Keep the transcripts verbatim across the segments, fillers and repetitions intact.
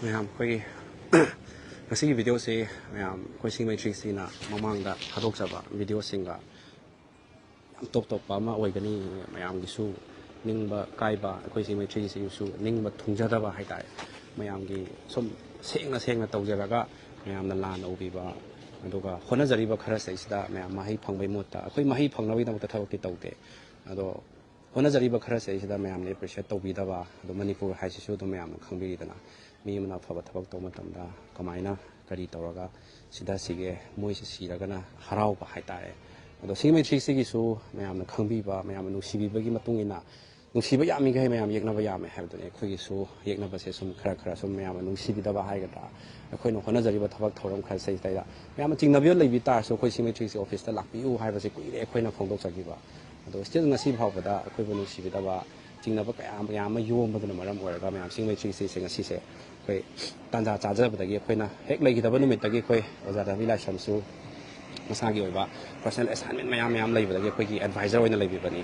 ꯃꯌꯥꯝ ꯑꯩꯈꯣꯏꯒꯤ ꯉꯁꯤꯒꯤ ꯚꯤꯗꯤꯑꯣꯁꯤ ꯃꯌꯥꯝ ꯑꯩꯈꯣꯏ ꯁꯤꯡꯃꯩ ꯊ꯭ꯔꯤ ꯁꯤꯛꯁꯇꯤꯅ ꯃꯃꯥꯡꯗ ꯊꯥꯗꯣꯛꯆꯕ ꯚꯤꯗꯤꯑꯣꯁꯤꯡꯒ ꯌꯥꯝ ꯇꯣꯞ ꯇꯣꯞꯄ ꯑꯃ ꯑꯣꯏꯒꯅꯤ꯫ ꯃꯌꯥꯝꯒꯤꯁꯨ ꯅꯤꯡꯕ ꯀꯥꯏꯕ, ꯑꯩꯈꯣꯏ ꯁꯤꯡꯃꯩ ꯊ꯭ꯔꯤ ꯁꯤꯛꯁꯇꯤꯒꯤꯁꯨ ꯅꯤꯡꯕ ꯊꯨꯡꯖꯗꯕ ꯍꯥꯏꯇꯥꯔꯦ꯫ ꯃꯌꯥꯝꯒꯤ ꯁꯨꯝ ꯁꯦꯡꯅ ꯁꯦꯡꯅ ꯇꯧꯖꯔꯒ ꯃꯌꯥꯝꯅ ꯂꯥꯟꯅ ꯎꯕꯤꯕ, ꯑꯗꯨꯒ ꯍꯣꯠꯅꯖꯔꯤꯕ ꯈꯔꯁꯤꯗꯩꯁꯤꯗ ꯃꯌꯥꯝ ꯃꯍꯩ ꯐꯪꯕꯒꯤ ꯃꯍꯨꯠꯇ, ꯑꯩꯈꯣꯏ ꯃꯍꯩ ꯐꯪꯅꯕꯒꯤꯗꯃꯛꯇ ꯊꯕꯛꯇꯤ ꯇꯧꯗꯦ, ꯑꯗꯣ ꯍꯣꯠꯅꯖꯔꯤꯕ ꯈꯔꯁꯦ ꯁꯤꯗ ꯃꯌꯥꯝꯅ ꯑꯦꯄ꯭ꯔꯤꯁꯤꯌꯦꯠ ꯇꯧꯕꯤꯗꯕ, ꯑꯗꯣ ꯃꯅꯤꯄꯨꯔ ꯍꯥꯏꯁꯤꯁꯨ ꯑꯗꯨꯝ ꯃꯌꯥꯝꯅ ꯈꯪꯕꯤꯔꯤꯗꯅ, ꯃꯤ ꯑꯃꯅ ꯑꯐꯕ ꯊꯕꯛ ꯇꯧꯕ ꯃꯇꯝꯗ ꯀꯃꯥꯏꯅ ꯀꯔꯤ ꯇꯧꯔꯒ ꯁꯤꯗ ꯁꯤꯒꯦ, ꯃꯣꯏꯁꯤ ꯁꯤꯔꯒꯅ ꯍꯔꯥꯎꯕ ꯍꯥꯏꯇꯥꯔꯦ꯫ ꯑꯗꯣ ꯁꯤꯡꯃꯩ ꯊ꯭ꯔꯤ ꯁꯤꯛꯁꯇꯤꯒꯤꯁꯨ ꯃꯌꯥꯝꯅ ꯈꯪꯕꯤꯕ, ꯃꯌꯥꯝꯅ ꯅꯨꯡꯁꯤꯕꯤꯕꯒꯤ ꯃꯇꯨꯡ ꯏꯟꯅ, ꯅꯨꯡꯁꯤꯕ ꯌꯥꯝꯃꯤꯈꯩ ꯃꯌꯥꯝ ꯌꯦꯛꯅꯕ ꯌꯥꯝꯃꯦ ꯍꯥꯏꯕꯗꯨꯅꯤ꯫ ꯑꯩꯈꯣꯏꯒꯤꯁꯨ ꯌꯦꯛꯅꯕꯁꯦ ꯁꯨꯝ ꯈꯔ ꯈꯔ ꯁꯨꯝ ꯃꯌꯥꯝꯅ ꯅꯨꯡꯁꯤꯕꯤꯗꯕ ꯍꯥꯏꯒꯗ꯭ꯔꯥ, ꯑꯩꯈꯣꯏꯅ ꯍꯣꯠꯅꯖꯔꯤꯕ ꯊꯕꯛ ꯊꯧꯔꯝ ꯈꯔꯁꯤꯗꯩꯗ ꯃꯌꯥꯝꯅ ꯆꯤꯡꯅꯕ ꯂꯩꯕꯤ ꯇꯥꯔꯁꯨ, ꯑꯩꯈꯣꯏ ꯁꯤꯡꯃꯩ ꯊ꯭ꯔꯤ ꯁꯤꯛꯁꯇꯤ ꯑꯣꯐꯤꯁꯇ ꯂꯥꯛꯄꯤꯌꯨ ꯍꯥꯏꯕꯁꯦ ꯀꯨꯏꯔꯦ ꯑꯩꯈꯣꯏꯅ ꯐꯣꯡꯗꯣꯛꯆꯈꯤꯕ꯫ ꯑꯗꯣ ꯁ꯭ꯇꯤꯜ ꯉꯁꯤ ꯐꯥꯎꯕꯗ ꯑꯩꯈꯣꯏꯕꯨ ꯅꯨꯡꯁꯤꯕꯤꯗꯕ, ꯆꯤꯡꯅꯕ ꯀꯌꯥ ꯃꯌꯥꯝ ꯑꯃ ꯌꯣꯝꯕꯗꯨꯅ ꯃꯔꯝ ꯑꯣꯏꯔꯒ ꯃꯌꯥꯝ ꯁꯤꯡꯃꯩ ꯊ꯭ꯔꯤ ꯁꯤꯛꯁꯇꯤꯁꯦ ꯉꯁꯤꯁꯦ ꯑꯩꯈꯣꯏ ꯇꯥꯟꯖꯥ ꯆꯥꯖꯕꯗꯒꯤ, ꯑꯩꯈꯣꯏꯅ ꯍꯦꯛ ꯂꯩꯈꯤꯗꯕ ꯅꯨꯃꯤꯠꯇꯒꯤ ꯑꯩꯈꯣꯏ ꯑꯣꯖꯥ ꯙꯕꯤ ꯂꯥꯏꯁ꯭ꯔꯝꯁꯨ ꯃꯁꯥꯒꯤ ꯑꯣꯏꯕ ꯄꯔꯁꯅꯦꯜ ꯑꯦꯁꯥꯏꯟꯃꯦꯟ ꯃꯌꯥꯝ ꯃꯌꯥꯝ ꯂꯩꯕꯗꯒꯤ ꯑꯩꯈꯣꯏꯒꯤ ꯑꯦꯗꯚꯥꯏꯖꯔ ꯑꯣꯏꯅ ꯂꯩꯕꯤꯕꯅꯤ꯫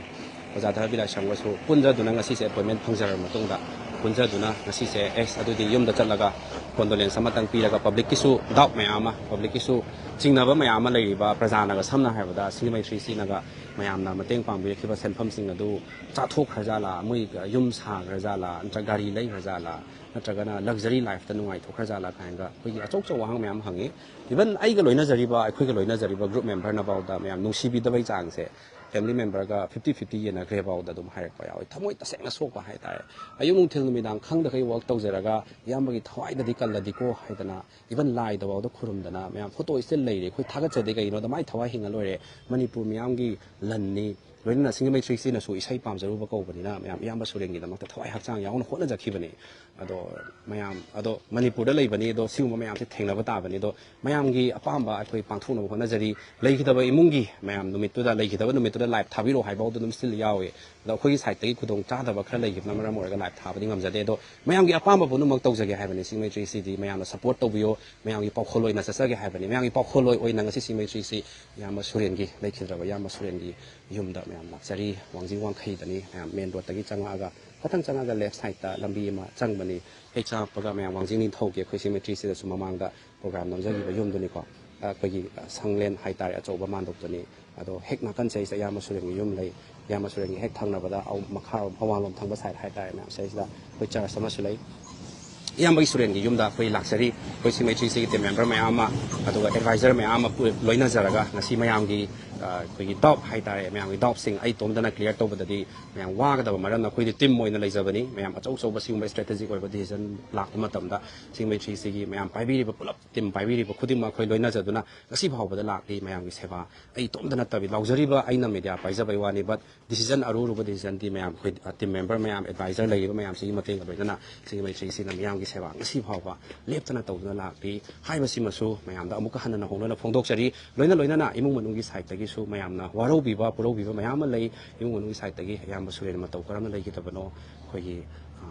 ꯑꯣꯖꯥ ꯙꯕꯤ ꯂꯥꯏꯁ꯭ꯔꯝꯒꯁꯨ ꯄꯨꯟꯖꯗꯨꯅ ꯉꯁꯤꯁꯦ ꯑꯦꯄꯣꯏꯟꯃꯦꯟ ꯐꯪꯖꯔꯕ ꯃꯇꯨꯡꯗ, ꯄꯨꯟꯖꯗꯨꯅ ꯉꯁꯤꯁꯦ ꯑꯦꯁ ꯑꯗꯨꯗꯤ ꯌꯨꯝꯗ ꯆꯠꯂꯒ ꯀꯣꯟꯗꯣꯂꯦꯟꯁ ꯑꯃꯇꯪ ꯄꯤꯔꯒ, ꯄꯕ꯭ꯂꯤꯛꯀꯤꯁꯨ ꯗꯥꯎꯠ ꯃꯌꯥꯝ ꯑꯃ, ꯄꯕ꯭ꯂꯤꯛꯀꯤꯁꯨ ꯆꯤꯡꯅꯕ ꯃꯌꯥꯝ ꯑꯃ ꯂꯩꯔꯤꯕ ꯄ꯭ꯔꯖꯥꯅꯒ, ꯁꯝꯅ ꯍꯥꯏꯔꯕꯗ ꯁꯤꯡꯃꯩ ꯊ꯭ꯔꯤ ꯁꯤꯛꯁꯇꯤꯅꯒ ꯃꯌꯥꯝꯅ ꯃꯇꯦꯡ ꯄꯥꯡꯕꯤꯔꯛꯈꯤꯕ ꯁꯦꯟꯐꯝꯁꯤꯡ ꯑꯗꯨ ꯆꯥꯊꯣꯛꯈ꯭ꯔꯖꯥꯠꯂꯥ, ꯃꯣꯏ ꯌꯨꯝ ꯁꯥꯈ꯭ꯔꯖꯥꯠꯂꯥ, ꯅꯠꯇ꯭ꯔꯒ ꯒꯥꯔꯤ ꯂꯩꯈ꯭ꯔꯖꯥꯠꯂꯥ, ꯅꯠꯇ꯭ꯔꯒꯅ ꯂꯛꯖꯔꯤ ꯂꯥꯏꯐꯇ ꯅꯨꯡꯉꯥꯏꯊꯣꯛꯈ꯭ꯔꯖꯥꯠꯂꯥ ꯀꯥꯏꯅꯒ ꯑꯩꯈꯣꯏꯒꯤ ꯑꯆꯧ ꯑꯆꯧꯕ ꯋꯥꯍꯪ ꯃꯌꯥꯝ ꯍꯪꯉꯤ꯫ ꯏꯚꯟ ꯑꯩꯒ ꯂꯣꯏꯅꯖꯔꯤꯕ, ꯑꯩꯈꯣꯏꯒ ꯂꯣꯏꯅꯖꯔꯤꯕ ꯒ꯭ꯔꯨꯞ ꯃꯦꯝꯕꯔꯅꯐꯥꯎꯗ ꯃꯌꯥꯝ ꯅꯨꯡꯁꯤꯕꯤꯗꯕꯒꯤ ꯆꯥꯡꯁꯦ, ꯐꯦꯃꯤꯂꯤ ꯃꯦꯝꯕꯔꯒ ꯐꯤꯐꯇꯤ ꯐꯤꯐꯇꯤ ꯌꯦꯟꯅꯈ꯭ꯔꯦꯐꯥꯎꯗ ꯑꯗꯨꯝ ꯍꯥꯏꯔꯛꯄ ꯌꯥꯎꯋꯤ꯫ ꯊꯃꯣꯏ ꯇꯁꯦꯡꯅ ꯁꯣꯛꯄ ꯍꯥꯏꯇꯥꯔꯦ꯫ ꯑꯌꯨꯛ ꯅꯨꯡꯊꯤꯜ ꯅꯨꯃꯤꯗꯥꯡ ꯈꯪꯗꯈꯩ ꯋꯥꯛ ꯇꯧꯖꯔꯒ ꯏꯌꯥꯝꯕꯒꯤ ꯊꯋꯥꯏꯗꯗꯤ ꯀꯜꯂꯗꯤꯀꯣ ꯍꯥꯏꯗꯅ, ꯏꯚꯟ ꯂꯥꯏꯗꯐꯥꯎꯗ ꯈꯨꯔꯨꯝꯗꯅ ꯃꯌꯥꯝ ꯐꯣꯇꯣ ꯁ꯭ꯇꯤꯜ ꯂꯩꯔꯤ꯫ ꯑꯩꯈꯣꯏ ꯊꯥꯒꯠꯆꯗꯦ, ꯀꯩꯒꯤꯅꯣꯗ ꯃꯥꯏ ꯊꯋꯥꯏ ꯍꯤꯡꯉ ꯂꯣꯏꯔꯦ꯫ ꯃꯅꯤꯄꯨꯔ ꯃꯤꯌꯥꯝꯒꯤ ꯂꯟꯅꯤ꯫ ꯂꯣꯏꯅꯅ ꯁꯤꯡꯃꯩ ꯊ꯭ꯔꯤ ꯁꯤꯛꯁꯇꯤꯅꯁꯨ ꯏꯁꯩ ꯄꯥꯝꯖꯔꯨꯕ ꯀꯧꯕꯅꯤꯅ ꯃꯌꯥꯝ ꯏꯌꯥꯝꯕ ꯁꯨꯔꯦꯟꯒꯤꯗꯃꯛꯇ ꯊꯋꯥꯏ ꯍꯛꯆꯥꯡ ꯌꯥꯎꯅ ꯍꯣꯠꯅꯖꯈꯤꯕꯅꯤ꯫ ꯑꯗꯣ ꯃꯌꯥꯝ, ꯑꯗꯣ ꯃꯅꯤꯄꯨꯔꯗ ꯂꯩꯕꯅꯤ, ꯑꯗꯣ ꯁꯤꯒꯨꯝꯕ ꯃꯌꯥꯝꯁꯦ ꯊꯦꯡꯅꯕ ꯇꯥꯕꯅꯤ꯫ ꯑꯗꯣ ꯃꯌꯥꯝꯒꯤ ꯑꯄꯥꯝꯕ ꯑꯩꯈꯣꯏ ꯄꯥꯡꯊꯣꯛꯅꯕ ꯍꯣꯠꯅꯖꯔꯤ꯫ ꯂꯩꯈꯤꯗꯕ ꯏꯃꯨꯡꯒꯤ ꯃꯌꯥꯝ ꯅꯨꯃꯤꯠꯇꯨꯗ, ꯂꯩꯈꯤꯗꯕ ꯅꯨꯃꯤꯠꯇꯨꯗ ꯂꯥꯏꯚ ꯊꯥꯕꯤꯔꯛꯑꯣ ꯍꯥꯏꯕꯐꯥꯎꯗ ꯑꯗꯨꯝ ꯁ꯭ꯇꯤꯜ ꯌꯥꯎꯏ꯫ ꯑꯗꯣ ꯑꯩꯈꯣꯏꯒꯤ ꯁꯥꯏꯠꯇꯒꯤ ꯈꯨꯗꯣꯡ ꯆꯥꯗꯕ ꯈꯔ ꯂꯩꯈꯤꯕꯅ ꯃꯔꯝ ꯑꯣꯏꯔꯒ ꯂꯥꯏꯚ ꯊꯥꯕꯗꯤ ꯉꯝꯖꯗꯦ꯫ ꯑꯗꯣ ꯃꯌꯥꯝꯒꯤ ꯑꯄꯥꯝꯕ ꯄꯨꯝꯅꯃꯛ ꯇꯧꯖꯒꯦ ꯍꯥꯏꯕꯅꯤ꯫ ꯁꯤꯡꯃꯩ ꯊ꯭ꯔꯤ ꯁꯤꯛꯁꯇꯤꯗꯤ ꯃꯌꯥꯝꯅ ꯁꯞꯄꯣꯔꯠ ꯇꯧꯕꯤꯌꯣ, ꯃꯌꯥꯝꯒꯤ ꯄꯥꯎꯈꯣꯜ ꯑꯣꯏꯅ ꯆꯠꯆꯒꯦ ꯍꯥꯏꯕꯅꯤ꯫ ꯃꯌꯥꯝꯒꯤ ꯄꯥꯎꯈꯣꯜ ꯑꯣꯏ ꯑꯣꯏꯅ ꯉꯁꯤ ꯁꯤꯡꯃꯩ ꯊ꯭ꯔꯤ ꯁꯤꯛꯁꯇꯤ ꯏꯌꯥꯝꯕ ꯁꯨꯔꯦꯟꯒꯤ, ꯂꯩꯈꯤꯗ꯭ꯔꯕ ꯏꯌꯥꯝꯕ ꯁꯨꯔꯦꯟꯒꯤ ꯌꯨꯝꯗ ꯃꯌꯥꯝ ꯂꯥꯛꯆꯔꯤ꯫ ꯋꯥꯡꯖꯤꯡ ꯋꯥꯡꯈꯩꯗꯅꯤ꯫ ꯃꯌꯥꯝ ꯃꯦꯟ ꯔꯣꯗꯇꯒꯤ ꯆꯪꯉꯛꯑꯒ ꯈꯇꯪ ꯆꯪꯉꯒ ꯂꯦꯐ ꯁꯥꯏꯗꯇ ꯂꯝꯕꯤ ꯑꯃ ꯆꯪꯕꯅꯤ꯫ ꯍꯦꯛ ꯆꯪꯉꯛꯄꯒ ꯃꯌꯥꯝ ꯋꯥꯡꯖꯤꯡ ꯅꯤꯡꯊꯧꯒꯤ ꯑꯩꯈꯣꯏ ꯁꯤꯃꯦꯇ꯭ꯔꯤꯁꯤꯗꯁꯨ ꯃꯃꯥꯡꯗ ꯄ꯭ꯔꯣꯒ꯭ꯔꯥꯝ ꯅꯝꯖꯈꯤꯕ ꯌꯨꯝꯗꯨꯅꯤꯀꯣ꯫ ꯑꯩꯈꯣꯏꯒꯤ ꯁꯪꯂꯦꯟ ꯍꯥꯏꯇꯥꯔꯦ, ꯑꯆꯧꯕ ꯃꯥꯟꯗꯣꯞꯇꯨꯅꯤ꯫ ꯑꯗꯣ ꯍꯦꯛ ꯅꯥꯀꯟꯁꯦ ꯑꯩꯁꯦ ꯏꯌꯥꯝꯕ ꯁꯨꯔꯦꯟꯒꯤ ꯌꯨꯝ ꯂꯩ꯫ ꯏꯌꯥꯝꯕ ꯁꯨꯔꯦꯟꯒꯤ ꯍꯦꯛ ꯊꯪꯅꯕꯗ ꯃꯈꯥꯔꯣꯝ ꯑꯋꯥꯡꯂꯣꯝ ꯊꯪꯕ ꯁꯥꯏꯗ ꯍꯥꯏꯇꯥꯔꯦ ꯃꯌꯥꯝ, ꯁꯤꯗꯩꯁꯤꯗ ꯑꯩꯈꯣꯏ ꯆꯔꯆ ꯑꯃꯁꯨ ꯂꯩ꯫ ꯏꯌꯥꯝꯕꯒꯤ ꯁꯨꯔꯦꯟꯒꯤ ꯌꯨꯝꯗ ꯑꯩꯈꯣꯏ ꯂꯥꯛꯆꯔꯤ꯫ ꯑꯩꯈꯣꯏ ꯁꯤꯃꯦꯇ꯭ꯔꯤꯁꯤꯒꯤ ꯇꯤꯝ ꯃꯦꯝꯕꯔ ꯃꯌꯥꯝ ꯑꯃ, ꯑꯗꯨꯒ ꯑꯦꯗꯚꯥꯏꯖꯔ ꯃꯌꯥꯝ ꯑꯃ ꯄꯨ- ꯂꯣꯏꯅꯖꯔꯒ ꯉꯁꯤ ꯃꯌꯥꯝꯒꯤ, ꯑ, ꯑꯩꯈꯣꯏꯒꯤ ꯗꯥꯎꯠ ꯍꯥꯏꯇꯥꯔꯦ, ꯃꯌꯥꯝꯒꯤ ꯗꯥꯎꯠꯁꯤꯡ ꯑꯩ ꯏꯇꯣꯝꯇꯅ ꯀ꯭ꯂꯤꯌꯥꯔ ꯇꯧꯕꯗꯗꯤ ꯃꯌꯥꯝ ꯋꯥꯒꯗꯕ ꯃꯔꯝꯅ ꯑꯩꯈꯣꯏꯗꯤ ꯇꯤꯝ ꯑꯣꯏꯅ ꯂꯩꯖꯕꯅꯤ꯫ ꯃꯌꯥꯝ ꯑꯆꯧ ꯑꯆꯧꯕ ꯁꯤꯒꯨꯝꯕ ꯏꯁꯇ꯭ꯔꯦꯇꯦꯖꯤꯛ ꯑꯣꯏꯕ ꯗꯤꯁꯤꯖꯟ ꯂꯥꯛꯄ ꯃꯇꯝꯗ ꯁꯤꯃꯦꯇ꯭ꯔꯤꯁꯤꯒꯤ ꯃꯌꯥꯝ ꯄꯥꯏꯕꯤꯔꯤꯕ ꯄꯨꯂꯞ ꯇꯤꯝ ꯄꯥꯏꯕꯤꯔꯤꯕ ꯈꯨꯗꯤꯡꯃꯛ ꯑꯩꯈꯣꯏ ꯂꯣꯏꯅꯖꯗꯨꯅ ꯉꯁꯤ ꯐꯥꯎꯕꯗ ꯂꯥꯛꯂꯤ꯫ ꯃꯌꯥꯝꯒꯤ ꯁꯦꯕꯥ ꯑꯩ ꯏꯇꯣꯝꯇ ꯅꯠꯇꯕꯤ ꯂꯥꯎꯖꯔꯤꯕ ꯑꯩꯅ ꯃꯦꯗꯤꯌꯥ ꯄꯥꯏꯖꯕꯩ ꯋꯥꯅꯤ, ꯕꯠ ꯗꯤꯁꯤꯖꯟ ꯑꯔꯨ ꯑꯔꯨꯕ ꯗꯤꯁꯤꯖꯟꯗꯤ ꯃꯌꯥꯝ ꯑꯩꯈꯣꯏ, ꯑ, ꯇꯤꯝ ꯃꯦꯝꯕꯔ ꯃꯌꯥꯝ, ꯑꯦꯗꯚꯥꯏꯖꯔ ꯂꯩꯔꯤꯕ ꯃꯌꯥꯝꯁꯤꯒꯤ ꯃꯇꯦꯡꯒ ꯂꯣꯏꯅꯅ ꯁꯤꯒꯤ ꯃꯩꯇ꯭ꯔꯤꯁꯤꯅ ꯃꯤꯌꯥꯝꯒꯤ ꯁꯦꯕꯥ ꯉꯁꯤ ꯐꯥꯎꯕ ꯂꯦꯞꯇꯅ ꯇꯧꯗꯨꯅ ꯂꯥꯛꯂꯤ ꯍꯥꯏꯕꯁꯤꯃꯁꯨ ꯃꯌꯥꯝꯗ ꯑꯃꯨꯛꯀ ꯍꯟꯅ ꯅꯧꯍꯧꯅꯅ ꯐꯣꯡꯗꯣꯛꯆꯔꯤ꯫ ꯂꯣꯏꯅ ꯂꯣꯏꯅꯅ ꯏꯃꯨꯡ ꯃꯅꯨꯡꯒꯤ ꯁꯥꯏꯠꯇꯒꯤꯁꯨ ꯃꯌꯥꯝꯅ ꯋꯥꯔꯧꯕꯤꯕ ꯄꯨꯔꯧꯕꯤꯕ ꯃꯌꯥꯝ ꯑꯃ ꯂꯩ꯫ ꯏꯃꯨꯡ ꯃꯅꯨꯡꯒꯤ ꯁꯥꯏꯠꯇꯒꯤ ꯑꯌꯥꯝꯕ ꯁꯨꯔꯦꯟ ꯃꯇꯧ ꯀꯔꯝꯅ ꯂꯩꯈꯤꯗꯕꯅꯣ, ꯑꯩꯈꯣꯏꯒꯤ, ꯑ,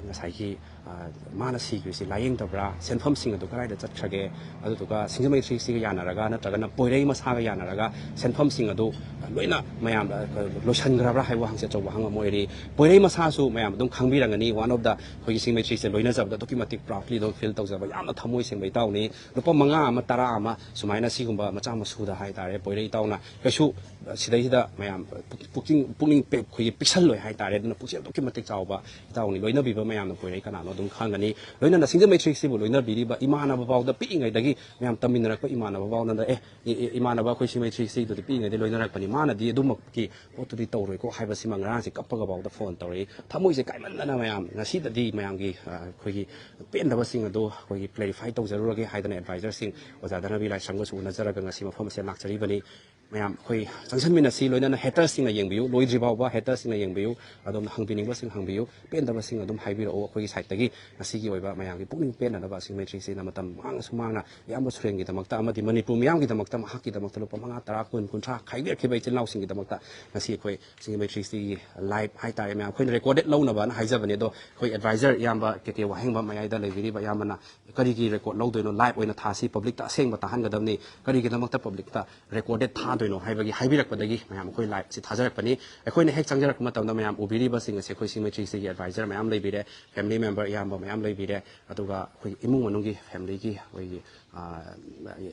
ꯉꯁꯥꯏꯒꯤ, ꯑ, ꯃꯥꯅ ꯁꯤꯈ꯭ꯔꯤꯁꯤ ꯂꯥꯏꯌꯦꯡꯗꯕ꯭ꯔꯥ, ꯁꯦꯟꯐꯝꯁꯤꯡ ꯑꯗꯨ ꯀꯗꯥꯏꯗ ꯆꯠꯈ꯭ꯔꯒꯦ, ꯑꯗꯨꯗꯨꯒ ꯁꯤꯡꯖꯃꯩ ꯊ꯭ꯔꯤ ꯁꯤꯒ ꯌꯥꯅꯔꯒ ꯅꯠꯇ꯭ꯔꯒꯅ ꯄꯣꯏꯔꯩ ꯃꯁꯥꯒ ꯌꯥꯅꯔꯒ ꯁꯦꯟꯐꯝꯁꯤꯡ ꯑꯗꯨ ꯂꯣꯏꯅ ꯃꯌꯥꯝꯗ ꯂꯣꯏꯁꯤꯟꯈ꯭ꯔꯕ꯭ꯔꯥ ꯍꯥꯏꯕ ꯋꯥꯍꯪꯁꯦ ꯑꯆꯧꯕ ꯋꯥꯍꯪ ꯑꯃ ꯑꯣꯏꯔꯤ꯫ ꯄꯣꯏꯔꯩ ꯃꯁꯥꯁꯨ ꯃꯌꯥꯝ ꯑꯗꯨꯝ ꯈꯪꯕꯤꯔꯝꯒꯅꯤ, ꯋꯥꯟ ꯑꯣꯐ ꯗ ꯑꯩꯈꯣꯏꯒꯤ ꯁꯤꯡꯖꯃꯩ ꯊ꯭ꯔꯤ ꯁꯤꯁꯦ ꯂꯣꯏꯅꯖꯕꯗ ꯑꯗꯨꯛꯀꯤ ꯃꯇꯤꯛ ꯄ꯭ꯔꯥꯎꯗꯂꯤ ꯑꯗꯨꯝ ꯐꯤꯜ ꯇꯧꯖꯕ, ꯌꯥꯝꯅ ꯊꯃꯣꯏ ꯁꯦꯡꯕ ꯏꯇꯥꯎꯅꯤ꯫ ꯂꯨꯄꯥ ꯃꯉꯥ ꯑꯃ, ꯇꯔꯥ ꯑꯃ ꯁꯨꯃꯥꯏꯅ ꯁꯤꯒꯨꯝꯕ ꯃꯆꯥ ꯃꯁꯨꯗ ꯍꯥꯏꯇꯥꯔꯦ, ꯄꯣꯏꯔꯩ ꯏꯇꯥꯎꯅ ꯀꯩꯁꯨ ꯁꯤꯗꯩꯁꯤꯗ ꯃꯌꯥꯝ ꯄꯨꯛ-, ꯄꯨꯛꯆꯤꯡ, ꯄꯨꯛꯅꯤꯡ ꯄꯦ-, ꯑꯩꯈꯣꯏꯒꯤ ꯄꯤꯛꯁꯜꯂꯣꯏ ꯍꯥꯏꯇꯥꯔꯦ꯫ ꯑꯗꯨꯅ ꯄꯨꯛꯆꯦꯜ ꯑꯗꯨꯛꯀꯤ ꯃꯇꯤꯛ ꯆꯥꯎꯕ ꯏꯇꯥꯎꯅꯤ꯫ ꯂꯣꯏꯅꯕꯤꯕ ꯃꯌꯥꯝꯅ ꯄꯣꯏꯔꯩ ꯀꯅꯥꯅꯣ ꯑꯗꯨꯝ ꯈꯪꯒꯅꯤ꯫ ꯂꯣꯏꯅꯅ ꯁꯤꯡꯖꯃꯩ ꯊ꯭ꯔꯤ ꯁꯤꯕꯨ ꯂꯣꯏꯅꯕꯤꯔꯤꯕ ꯏꯃꯥꯟꯅꯕ ꯐꯥꯎꯗ, ꯄꯤꯛꯏꯉꯩꯗꯒꯤ ꯃꯌꯥꯝ ꯇꯝꯃꯤꯟꯅꯔꯛꯄ ꯏꯃꯥꯟꯅꯕ ꯐꯥꯎꯗ, "ꯑꯦ, ꯏ-, ꯏ-, ꯏꯃꯥꯟꯅꯕ ꯑꯩꯈꯣꯏ ꯁꯤꯡꯖꯃꯩ ꯊ꯭ꯔꯤ ꯁꯤꯗꯨꯗꯤ ꯄꯤꯛꯏꯉꯩꯗꯒꯤ ꯂꯣꯏꯅꯔꯛꯄꯅꯤ, ꯃꯥꯅꯗꯤ ꯑꯗꯨꯃꯛꯀꯤ ꯄꯣꯠꯇꯨꯗꯤ ꯇꯧꯔꯣꯏꯀꯣ" ꯍꯥꯏꯕꯁꯤꯃ ꯉꯔꯥꯡꯁꯦ ꯀꯞꯄꯒ ꯐꯥꯎꯗ ꯐꯣꯟ ꯇꯧꯔꯛꯏ꯫ ꯊꯃꯣꯏꯁꯦ ꯀꯥꯏꯃꯟꯗꯅ ꯃꯌꯥꯝ ꯉꯁꯤꯗꯗꯤ ꯃꯌꯥꯝꯒꯤ, ꯑ, ꯑꯩꯈꯣꯏꯒꯤ ꯄꯦꯟꯗꯕꯁꯤꯡ ꯑꯗꯨ ꯑꯩꯈꯣꯏꯒꯤ ꯀ꯭ꯂꯦꯔꯤꯐꯥꯏ ꯇꯧꯖꯔꯨꯔꯒꯦ ꯍꯥꯏꯗꯅ ꯑꯦꯗꯚꯥꯏꯖꯔꯁꯤꯡ ꯑꯣꯖꯥ ꯙꯅꯕꯤ ꯂꯥꯏꯁ꯭ꯔꯝꯒꯁꯨ ꯎꯅꯖꯔꯒ ꯉꯁꯤ ꯃꯐꯝ ꯑꯁꯤꯗ ꯂꯥꯛꯆꯔꯤꯕꯅꯤ꯫ ꯃꯌꯥꯝ ꯑꯩꯈꯣꯏ ꯆꯪꯁꯤꯟꯃꯤꯟꯅꯁꯤ, ꯂꯣꯏꯅꯅ ꯍꯦꯇꯔꯁꯤꯡꯅ ꯌꯦꯡꯕꯤꯌꯨ, ꯂꯣꯏꯗ꯭ꯔꯤ ꯐꯥꯎꯕ ꯍꯦꯇꯔꯁꯤꯡꯅ ꯌꯦꯡꯕꯤꯌꯨ꯫ ꯑꯗꯣꯝꯅ ꯍꯪꯕꯤꯅꯤꯡꯕꯁꯤꯡ ꯍꯪꯕꯤꯌꯨ, ꯄꯦꯟꯗꯕꯁꯤꯡ ꯑꯗꯨꯝ ꯍꯥꯏꯕꯤꯔꯛꯎ꯫ ꯑꯩꯈꯣꯏꯒꯤ ꯁꯥꯏꯠꯇꯒꯤ ꯉꯁꯤꯒꯤ ꯑꯣꯏꯕ ꯃꯌꯥꯝꯒꯤ ꯄꯨꯛꯅꯤꯡ ꯄꯦꯟꯅꯅꯕ ꯁꯤꯡꯖꯃꯩ ꯊ꯭ꯔꯤ ꯁꯤꯅ ꯃꯇꯝ ꯃꯥꯡꯉꯁꯨ ꯃꯥꯡꯅ ꯏꯌꯥꯝꯕ ꯁꯨꯔꯦꯟꯒꯤꯗꯃꯛꯇ ꯑꯃꯗꯤ ꯃꯅꯤꯄꯨꯔ ꯃꯤꯌꯥꯝꯒꯤꯗꯃꯛꯇ, ꯃꯍꯥꯛꯀꯤꯗꯃꯛꯇ ꯂꯨꯄꯥ ꯃꯉꯥ, ꯇꯔꯥ, ꯀꯨꯟ, ꯀꯨꯟꯊ꯭ꯔꯥ ꯈꯥꯏꯕꯤꯔꯛꯈꯤꯕ ꯏꯆꯤꯜ ꯏꯅꯥꯎꯁꯤꯡꯒꯤꯗꯃꯛꯇ ꯉꯁꯤ ꯑꯩꯈꯣꯏ ꯁꯤꯡꯖꯃꯩ ꯊ꯭ꯔꯤ ꯁꯤꯒꯤ ꯂꯥꯏꯚ ꯍꯥꯏꯇꯥꯔꯦ, ꯃꯌꯥꯝ ꯑꯩꯈꯣꯏꯅ ꯔꯦꯀꯣꯔꯗꯦꯠ ꯂꯧꯅꯕꯅ ꯍꯥꯏꯖꯕꯅꯦ꯫ ꯑꯗꯣ ꯑꯩꯈꯣꯏ ꯑꯦꯗꯚꯥꯏꯖꯔ ꯏꯌꯥꯝꯕ ꯀꯦ ꯀꯦ ꯋꯥꯍꯦꯡꯕꯝ ꯃꯌꯥꯏꯗ ꯂꯩꯕꯤꯔꯤꯕ ꯏꯌꯥꯝꯕꯅ ꯀꯔꯤꯒꯤ ꯔꯦꯀꯣꯔꯗ ꯂꯧꯗꯣꯏꯅꯣ? ꯂꯥꯏꯚ ꯑꯣꯏꯅ ꯊꯥꯁꯤ, ꯄꯕ꯭ꯂꯤꯛꯇ ꯑꯁꯦꯡꯕ ꯇꯥꯍꯟꯒꯗꯕꯅꯤ꯫ ꯀꯔꯤꯒꯤꯗꯃꯛꯇ ꯄꯕ꯭ꯂꯤꯛꯇ ꯔꯦꯀꯣꯔꯗꯦꯠ ꯊꯥꯗꯣꯏꯅꯣ? ꯀꯩꯅꯣ ꯍꯥꯏꯕꯒꯤ ꯍꯥꯏꯕꯤꯔꯛꯄꯗꯒꯤ ꯃꯌꯥꯝ ꯑꯩꯈꯣꯏ ꯂꯥꯏꯞꯁꯤ ꯊꯥꯖꯔꯛꯄꯅꯤ꯫ ꯑꯩꯈꯣꯏꯅ ꯍꯦꯛ ꯆꯪꯖꯔꯛꯄ ꯃꯇꯝꯗ ꯃꯌꯥꯝ ꯎꯕꯤꯔꯤꯕꯁꯤꯡ ꯑꯁꯦ ꯑꯩꯈꯣꯏ ꯁꯤꯃꯦꯇ꯭ꯔꯤꯁꯤꯒꯤ ꯑꯦꯗꯚꯥꯏꯖꯔ ꯃꯌꯥꯝ ꯂꯩꯕꯤꯔꯦ, ꯐꯦꯃꯤꯂꯤ ꯃꯦꯝꯕꯔ ꯏꯌꯥꯝꯕ ꯃꯌꯥꯝ ꯂꯩꯕꯤꯔꯦ, ꯑꯗꯨꯒ ꯑꯩꯈꯣꯏ ꯏꯃꯨꯡ ꯃꯅꯨꯡꯒꯤ ꯐꯦꯃꯤꯂꯤꯒꯤ ꯑꯩꯈꯣꯏꯒꯤ, ꯑ,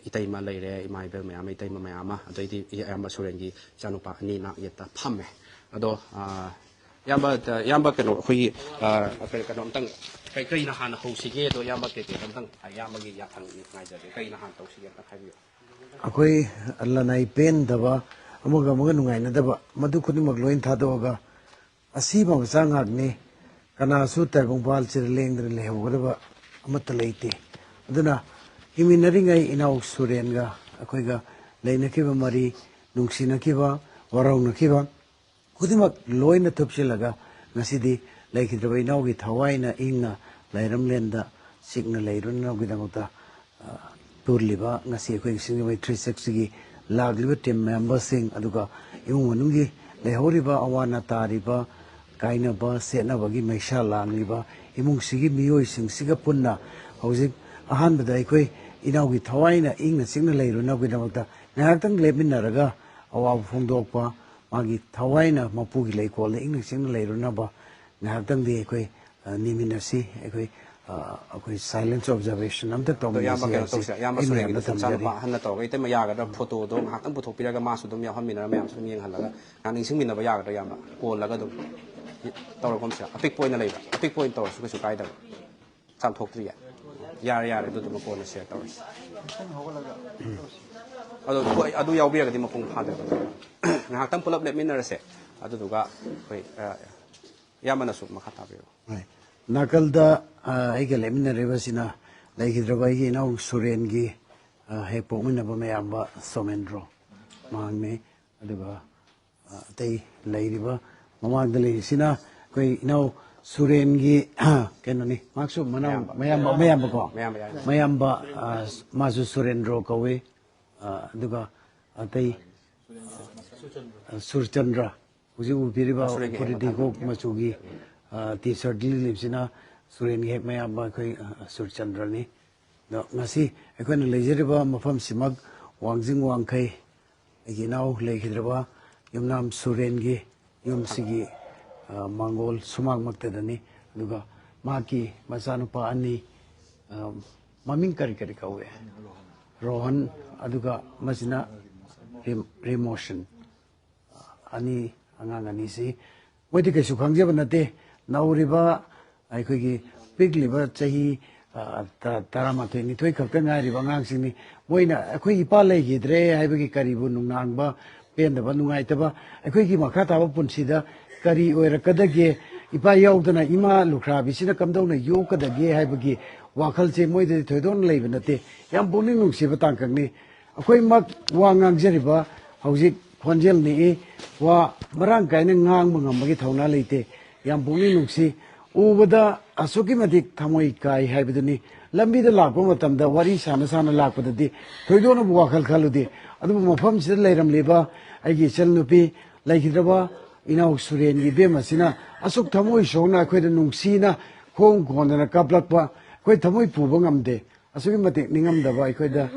ꯏꯇꯩꯃ ꯂꯩꯔꯦ, ꯏꯃꯥ ꯏꯕꯦꯜ ꯃꯌꯥꯝ, ꯏꯇꯩꯃ ꯃꯌꯥꯝ ꯑꯃ, ꯑꯗꯩꯗꯤ ꯏꯌꯥꯝꯕ ꯁꯨꯔꯦꯟꯒꯤ ꯏꯆꯥꯅꯨꯄꯥ ꯑꯅꯤ ꯅꯥꯛ ꯌꯦꯠꯇ ꯐꯝꯃꯦ꯫ ꯑꯗꯣ, ꯑ, ꯏꯌꯥꯝꯕ, ꯏꯌꯥꯝꯕ ꯀꯩꯅꯣ ꯑꯩꯈꯣꯏꯒꯤ, ꯑ, ꯀꯩꯅꯣ ꯑꯝꯇꯪ ꯀꯩ-, ꯀꯩꯅ ꯍꯥꯟꯅ ꯍꯧꯁꯤꯒꯦ? ꯑꯗꯣ ꯏꯌꯥꯝꯕ ꯀꯩꯀꯩ ꯑꯝꯇꯪ ꯏꯌꯥꯝꯕꯒꯤ ꯌꯥꯊꯪ ꯉꯥꯏꯖꯒꯦ, ꯀꯩꯅ ꯍꯥꯟꯅ ꯇꯧꯁꯤꯒꯦ ꯑꯝꯇꯪ ꯍꯥꯏꯕꯤꯌꯨ꯫ ꯑꯩꯈꯣꯏ ꯂꯅꯥꯏ ꯄꯦꯟꯗꯕ, ꯑꯃꯒ ꯑꯃꯒ ꯅꯨꯡꯉꯥꯏꯅꯗꯕ, ꯃꯗꯨ ꯈꯨꯗꯤꯡꯃꯛ ꯂꯣꯏ ꯊꯥꯗꯣꯛꯑꯒ ꯑꯁꯤꯕ ꯃꯆꯥ ꯉꯥꯛꯅꯤ, ꯀꯅꯥꯁꯨ ꯇꯥꯏꯕꯪꯄꯥꯜꯁꯤꯗ ꯂꯦꯡꯗꯅ ꯂꯩꯍꯧꯒꯗꯕ ꯑꯃꯠꯇ ꯂꯩꯇꯦ꯫ ꯑꯗꯨꯅ ꯍꯤꯡꯃꯤꯟꯅꯔꯤꯉꯩ ꯏꯅꯥꯎ ꯁꯨꯔꯦꯟꯒ ꯑꯩꯈꯣꯏꯒ ꯂꯩꯅꯈꯤꯕ ꯃꯔꯤ, ꯅꯨꯡꯁꯤꯅꯈꯤꯕ, ꯋꯥꯔꯧꯅꯈꯤꯕ, ꯈꯨꯗꯤꯡꯃꯛ ꯂꯣꯏꯅ ꯊꯨꯞꯆꯤꯜꯂꯒ ꯉꯁꯤꯗꯤ ꯂꯩꯈꯤꯗ꯭ꯔꯕ ꯏꯅꯥꯎꯒꯤ ꯊꯋꯥꯏꯅ ꯏꯪꯅ ꯂꯩꯔꯝꯂꯦꯟꯗ ꯆꯤꯛꯅ ꯂꯩꯔꯨꯅꯕꯒꯤꯗꯃꯛꯇ, ꯑ, ꯇꯨꯔꯂꯤꯕ ꯉꯁꯤ ꯑꯩꯈꯣꯏꯒꯤ ꯁꯤꯡꯖꯃꯩ ꯊ꯭ꯔꯤ ꯁꯤꯛꯁꯇꯤꯒꯤ ꯂꯥꯛꯂꯤꯕ ꯇꯤꯝ ꯃꯦꯝꯕꯔꯁꯤꯡ, ꯑꯗꯨꯒ ꯏꯃꯨꯡ ꯃꯅꯨꯡꯒꯤ ꯂꯩꯍꯧꯔꯤꯕ ꯑꯋꯥ ꯑꯅꯥ ꯇꯥꯔꯤꯕ, ꯀꯥꯏꯅꯕ ꯁꯦꯠꯅꯕꯒꯤ ꯃꯩꯁꯥ ꯂꯥꯡꯂꯤꯕ ꯏꯃꯨꯡꯁꯤꯒꯤ ꯃꯤꯑꯣꯏꯁꯤꯡꯁꯤꯒ ꯄꯨꯟꯅ ꯍꯧꯖꯤꯛ ꯑꯍꯥꯟꯕꯗ ꯑꯩꯈꯣꯏ ꯏꯅꯥꯎꯒꯤ ꯊꯋꯥꯏꯅ ꯏꯪꯅ ꯆꯤꯛꯅ ꯂꯩꯔꯨꯅꯕꯒꯤꯗꯃꯛꯇ ꯉꯥꯏꯍꯥꯛꯇꯪ ꯂꯦꯞꯃꯤꯟꯅꯔꯒ ꯑꯋꯥꯕ ꯐꯣꯡꯗꯣꯛꯄ, ꯃꯥꯒꯤ ꯊꯋꯥꯏꯅ ꯃꯄꯨꯒꯤ ꯂꯩꯀꯣꯜꯗ ꯏꯪꯅ ꯆꯤꯛꯅ ꯂꯩꯔꯨꯅꯕ ꯉꯥꯏꯍꯥꯛꯇꯪꯗꯤ ꯑꯩꯈꯣꯏ, ꯑ, ꯅꯤꯃꯤꯟꯅꯁꯤ꯫ ꯑꯩꯈꯣꯏ, ꯑ, ꯑꯩꯈꯣꯏ ꯁꯥꯏꯂꯦꯟꯁ ꯑꯣꯕꯖꯔꯕꯦꯁꯟ ꯑꯝꯇ ꯑꯗꯣ ꯏꯌꯥꯝꯕ ꯇꯧꯃꯤꯟꯅꯁꯤ ꯀꯩꯅꯣ ꯍꯥꯏꯕꯁꯤ ꯇꯧꯁꯤꯔꯥ? ꯏꯌꯥꯝꯕ ꯑꯩ ꯁꯨꯔꯦꯟꯒꯤ ꯃꯌꯥꯝꯗ ꯃꯆꯥꯅꯨꯄꯥ ꯊꯝꯖꯔꯤ꯫ ꯑꯍꯟꯅ ꯇꯧꯔꯒ ꯏꯇꯩꯃ ꯌꯥꯒꯗ꯭ꯔꯥ? ꯐꯣꯇꯣꯗꯣ ꯉꯥꯏꯍꯥꯛꯇꯪ ꯄꯨꯊꯣꯛꯄꯤꯔꯒ ꯃꯥꯁꯨ ꯑꯗꯨꯝ ꯌꯥꯎꯍꯟꯃꯤꯟꯅꯔꯒ ꯃꯌꯥꯝꯁꯨ ꯑꯗꯨꯝ ꯌꯦꯡꯍꯜꯂꯒ ꯉꯥꯏꯍꯥꯛ ꯅꯤꯡꯁꯤꯡꯃꯤꯟꯅꯕ ꯌꯥꯒꯗ꯭ꯔꯥ ꯏꯌꯥꯝꯕ? ꯀꯣꯜꯂꯒ ꯑꯗꯨꯝ ꯇꯧꯔꯒꯨꯝꯁꯤꯔꯥ? ꯑꯄꯤꯛꯄ ꯑꯣꯏꯅ ꯂꯩꯕ꯭ꯔꯥ? ꯑꯄꯤꯛꯄ ꯑꯣꯏꯅ ꯇꯧꯔꯁꯨ ꯀꯩꯁꯨ ꯀꯥꯏꯗꯕ꯭ꯔꯥ? ꯆꯥꯝꯊꯣꯛꯇ꯭ꯔꯤꯌꯦ? ꯌꯥꯔꯦ, ꯌꯥꯔꯦ, ꯑꯗꯨꯗꯨꯃ ꯀꯣꯟꯅ ꯁꯤꯌꯔ ꯇꯧꯔꯁꯤ꯫ ꯑꯗꯣ ꯍꯣꯏ, ꯑꯗꯨ ꯌꯥꯎꯕꯤꯔꯒꯗꯤ ꯃꯄꯨꯡ ꯐꯥꯗꯣꯏꯕ꯫ ꯉꯥꯏꯍꯥꯛꯇꯪ ꯄꯨꯂꯞ ꯂꯦꯞꯃꯤꯟꯅꯔꯁꯦ꯫ ꯑꯗꯨꯗꯨꯒ ꯑꯩꯈꯣꯏ, ꯑ, ꯏꯌꯥꯝꯕꯅꯁꯨ ꯃꯈꯥ ꯇꯥꯕꯤꯔꯛꯎ꯫ ꯍꯣꯏ꯫ ꯅꯥꯀꯜꯗ, ꯑ, ꯑꯩꯒ ꯂꯦꯞꯃꯤꯟꯅꯔꯤꯕꯁꯤꯅ ꯂꯩꯈꯤꯗ꯭ꯔꯕ ꯑꯩꯒꯤ ꯏꯅꯥꯎ ꯁꯨꯔꯦꯟꯒꯤ, ꯑ, ꯍꯦꯛ ꯄꯣꯛꯃꯤꯟꯅꯕ ꯃꯌꯥꯝꯕ ꯁꯣꯃꯦꯟꯗ꯭ꯔꯣ ꯃꯍꯥꯛꯅꯤ꯫ ꯑꯗꯨꯒ, ꯑ, ꯑꯇꯩ ꯂꯩꯔꯤꯕ, ꯃꯃꯥꯡꯗ ꯂꯩꯔꯤꯁꯤꯅ ꯑꯩꯈꯣꯏ ꯏꯅꯥꯎ ꯁꯨꯔꯦꯟꯒꯤ, ꯀꯩꯅꯣꯅꯤ, ꯃꯍꯥꯛꯁꯨ ꯃꯅꯥꯎ-, ꯃꯌꯥꯝꯕ꯫ ꯃꯌꯥꯝꯕ, ꯃꯌꯥꯝꯕꯀꯣ꯫ ꯃꯌꯥꯝꯕ, ꯃꯌꯥꯝꯕ꯫ ꯃꯌꯥꯝꯕ, ꯑ, ꯃꯥꯁꯨ ꯁꯨꯔꯦꯟꯗ꯭ꯔꯣ ꯀꯧꯏ꯫ ꯑ, ꯑꯗꯨꯒ ꯑꯇꯩ, ꯑ, ꯁꯨꯔꯆꯟꯗ꯭ꯔ, ꯍꯧꯖꯤꯛ ꯎꯕꯤꯔꯤꯕ ꯁꯨꯔꯦꯟꯒꯤ ꯎꯄꯨꯔꯤ ꯍꯦꯛ ꯃꯊꯪ꯫ ꯍꯤꯒꯣꯛ ꯃꯆꯨꯒꯤ, ꯑ, ꯇꯤ ꯁꯔꯠ ꯂꯤꯠꯂꯤꯕꯁꯤꯅ ꯁꯨꯔꯦꯟꯒꯤ ꯍꯦꯛ ꯃꯌꯥꯝꯕ ꯑꯩꯈꯣꯏ, ꯑ, ꯁꯨꯔꯆꯟꯗ꯭ꯔꯅꯤ꯫ ꯑꯗꯣ ꯉꯁꯤ ꯑꯩꯈꯣꯏꯅ ꯂꯩꯖꯔꯤꯕ ꯃꯐꯝꯁꯤꯃꯛ ꯋꯥꯡꯖꯤꯡ ꯋꯥꯡꯈꯩ ꯑꯩꯒꯤ ꯏꯅꯥꯎ ꯂꯩꯈꯤꯗ꯭ꯔꯕ ꯌꯨꯝꯅꯥꯝ ꯁꯨꯔꯦꯟꯒꯤ ꯌꯨꯝꯁꯤꯒꯤ, ꯑ, ꯃꯥꯡꯒꯣꯜ ꯁꯨꯃꯥꯡꯃꯛꯇꯗꯅꯤ꯫ ꯑꯗꯨꯒ ꯃꯍꯥꯛꯀꯤ ꯃꯆꯥꯅꯨꯄꯥ ꯑꯅꯤ, ꯑ, ꯃꯃꯤꯡ ꯀꯔꯤ ꯀꯔꯤ ꯀꯧꯏ? ꯔꯣꯍꯟ, ꯑꯗꯨꯒ ꯃꯁꯤꯅ ꯔꯤꯝ-, ꯔꯤꯃꯣꯁꯟ꯫ ꯑꯅꯤ, ꯑꯉꯥꯡ ꯑꯅꯤꯁꯤ ꯃꯣꯏꯗꯤ ꯀꯩꯁꯨ ꯈꯪꯖꯕ ꯅꯠꯇꯦ꯫ ꯅꯧꯔꯤꯕ ꯑꯩꯈꯣꯏꯒꯤ ꯄꯤꯛꯂꯤꯕ ꯆꯍꯤ, ꯑ, ꯇ-, ꯇꯔꯥꯃꯥꯊꯣꯏ, ꯅꯤꯊꯣꯏ ꯈꯛꯇ ꯉꯥꯏꯔꯤꯕ ꯑꯉꯥꯡꯁꯤꯡꯅꯤ꯫ ꯃꯣꯏꯅ ꯑꯩꯈꯣꯏ ꯏꯄꯥ ꯂꯩꯈꯤꯗ꯭ꯔꯦ ꯍꯥꯏꯕꯒꯤ ꯀꯔꯤꯕꯨ ꯅꯨꯡꯅꯥꯡꯕ, ꯄꯦꯟꯗꯕ, ꯅꯨꯡꯉꯥꯏꯇꯕ, ꯑꯩꯈꯣꯏꯒꯤ ꯃꯈꯥ ꯇꯥꯕ ꯄꯨꯟꯁꯤꯗ ꯀꯔꯤ ꯑꯣꯏꯔꯛꯀꯗꯒꯦ, ꯏꯄꯥ ꯌꯥꯎꯗꯅ ꯏꯃꯥ ꯂꯨꯈ꯭ꯔꯥꯕꯤꯁꯤꯅ ꯀꯝꯗꯧꯅ ꯌꯣꯛꯀꯗꯒꯦ ꯍꯥꯏꯕꯒꯤ ꯋꯥꯈꯜꯁꯦ ꯃꯣꯏꯗꯗꯤ ꯊꯣꯏꯗꯣꯛꯅ ꯂꯩꯕ ꯅꯠꯇꯦ꯫ ꯌꯥꯝ ꯄꯨꯛꯅꯤꯡ ꯅꯨꯡꯁꯤꯕ ꯇꯥꯡꯀꯛꯅꯤ꯫ ꯑꯩꯈꯣꯏꯃꯛ ꯋꯥ ꯉꯥꯡꯖꯔꯤꯕ ꯍꯧꯖꯤꯛ ꯈꯣꯟꯖꯦꯜ ꯅꯤꯛꯏ, ꯋꯥ ꯃꯔꯥꯡ ꯀꯥꯏꯅ ꯉꯥꯡꯕ ꯉꯝꯕꯒꯤ ꯊꯧꯅꯥ ꯂꯩꯇꯦ꯫ ꯌꯥꯝ ꯄꯨꯛꯅꯤꯡ ꯅꯨꯡꯁꯤ꯫ ꯎꯕꯗ ꯑꯁꯨꯛꯀꯤ ꯃꯇꯤꯛ ꯊꯃꯣꯏ ꯀꯥꯏ ꯍꯥꯏꯕꯗꯨꯅꯤ꯫ ꯂꯝꯕꯤꯗ ꯂꯥꯛꯄ ꯃꯇꯝꯗ ꯋꯥꯔꯤ ꯁꯥꯅ ꯁꯥꯅ ꯂꯥꯛꯄꯗꯗꯤ ꯊꯣꯏꯗꯣꯛꯅꯕꯨ ꯋꯥꯈꯜ ꯈꯜꯂꯨꯗꯦ꯫ ꯑꯗꯨꯕꯨ ꯃꯐꯝꯁꯤꯗ ꯂꯩꯔꯝꯂꯤꯕ ꯑꯩꯒꯤ ꯏꯆꯟꯅꯨꯄꯤ, ꯂꯩꯈꯤꯗ꯭ꯔꯕ ꯏꯅꯥꯎ ꯁꯨꯔꯦꯟꯒꯤ ꯏꯕꯦꯝ ꯑꯁꯤꯅ ꯑꯁꯨꯛ ꯊꯃꯣꯏ ꯁꯣꯛꯅ ꯑꯩꯈꯣꯏꯗ ꯅꯨꯡꯁꯤꯅ ꯈꯣꯡ ꯀꯣꯟꯗꯅ ꯀꯞꯂꯛꯄ ꯑꯩꯈꯣꯏ ꯊꯃꯣꯏ ꯄꯨꯕ ꯉꯝꯗꯦ꯫ ꯑꯁꯨꯛꯀꯤ ꯃꯇꯤꯛ ꯅꯤꯡꯉꯝꯗꯕ, ꯑꯩꯈꯣꯏꯗ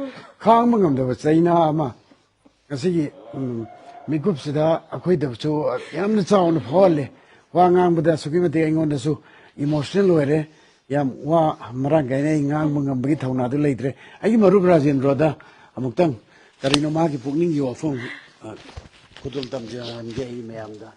ꯈꯥꯡꯕ ꯉꯝꯗꯕ ꯆꯩꯅꯥ ꯑꯃ ꯉꯁꯤꯒꯤ, ꯎꯝ, ꯃꯤꯀꯨꯞꯁꯤꯗ ꯑꯩꯈꯣꯏꯗꯁꯨ ꯌꯥꯝꯅ ꯆꯥꯎꯅ ꯐꯥꯎꯍꯜꯂꯦ꯫ ꯋꯥ ꯉꯥꯡꯕꯗ ꯑꯁꯨꯛꯀꯤ ꯃꯇꯤꯛ ꯑꯩꯉꯣꯟꯗꯁꯨ ꯏꯃꯣꯁꯅꯦꯜ ꯑꯣꯏꯔꯦ꯫ ꯌꯥꯝ ꯋꯥ ꯃꯔꯥꯡ ꯀꯥꯏꯅ ꯑꯩ ꯉꯥꯡꯕ ꯉꯝꯕꯒꯤ ꯊꯧꯅꯥꯗꯨ ꯂꯩꯇ꯭ꯔꯦ꯫ ꯑꯩꯒꯤ ꯃꯔꯨꯞ ꯔꯥꯖꯦꯟꯗ꯭ꯔꯣꯗ ꯑꯃꯨꯛꯇꯪ ꯀꯔꯤꯅꯣ ꯃꯥꯒꯤ ꯄꯨꯛꯅꯤꯡꯒꯤ ꯋꯥꯐꯝ, ꯑ, ꯈꯨꯗꯣꯜ ꯇꯝꯖꯍꯟꯒꯦ ꯑꯩ ꯃꯌꯥꯝꯗ꯫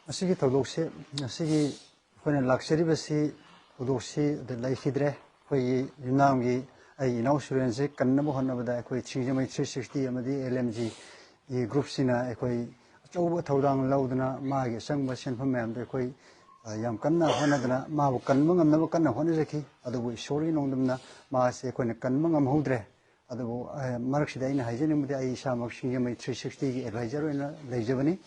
ꯉꯁꯤꯒꯤ ꯊꯧꯗꯣꯛꯁꯤ, ꯉꯁꯤꯒꯤ ꯑꯩꯈꯣꯏꯅ ꯂꯥꯛꯆꯔꯤꯕꯁꯤ ꯊꯧꯗꯣꯛꯁꯤ ꯑꯗ ꯂꯩꯈꯤꯗ꯭ꯔꯦ꯫ ꯑꯩꯈꯣꯏꯒꯤ ꯌꯨꯝꯅꯥꯝꯒꯤ ꯑꯩꯒꯤ ꯏꯅꯥꯎ ꯁꯨꯔꯦꯟꯁꯤ ꯀꯟꯅꯕ ꯍꯣꯠꯅꯕꯗ ꯑꯩꯈꯣꯏ ꯁꯤꯡꯖꯃꯩ ꯊ꯭ꯔꯤ ꯁꯤꯛꯁꯇꯤ ꯑꯃꯗꯤ ꯑꯦꯜ ꯑꯦꯝ ꯖꯤ ꯒ꯭ꯔꯨꯞꯁꯤꯅ ꯑꯩꯈꯣꯏ ꯑꯆꯧꯕ ꯊꯧꯗꯥꯡ ꯂꯧꯗꯨꯅ ꯃꯥꯒꯤ ꯑꯆꯪꯕ ꯁꯦꯟꯐꯝ ꯃꯌꯥꯝꯗꯣ ꯑꯩꯈꯣꯏ, ꯑ, ꯌꯥꯝ ꯀꯟꯅ ꯍꯣꯠꯅꯗꯅ ꯃꯥꯕꯨ ꯀꯟꯕ ꯉꯝꯅꯕ ꯀꯟꯅ ꯍꯣꯠꯅꯖꯈꯤ꯫ ꯑꯗꯨꯕꯨ ꯏꯁꯣꯔꯒꯤ ꯅꯣꯡꯗꯝꯅ ꯃꯥꯁꯦ ꯑꯩꯈꯣꯏꯅ ꯀꯟꯕ ꯉꯝꯍꯧꯗ꯭ꯔꯦ꯫ ꯑꯗꯨꯕꯨ, ꯑ, ꯃꯔꯛꯁꯤꯗ ꯑꯩꯅ ꯍꯥꯏꯖꯅꯤꯡꯕꯗꯤ ꯑꯩ ꯏꯁꯥꯃꯛ ꯁꯤꯡꯖꯃꯩ ꯊ꯭ꯔꯤ ꯁꯤꯛꯁꯇꯤꯒꯤ ꯑꯦꯗꯚꯥꯏꯖꯔ ꯑꯣꯏꯅ ꯂꯩꯖꯕꯅꯤ꯫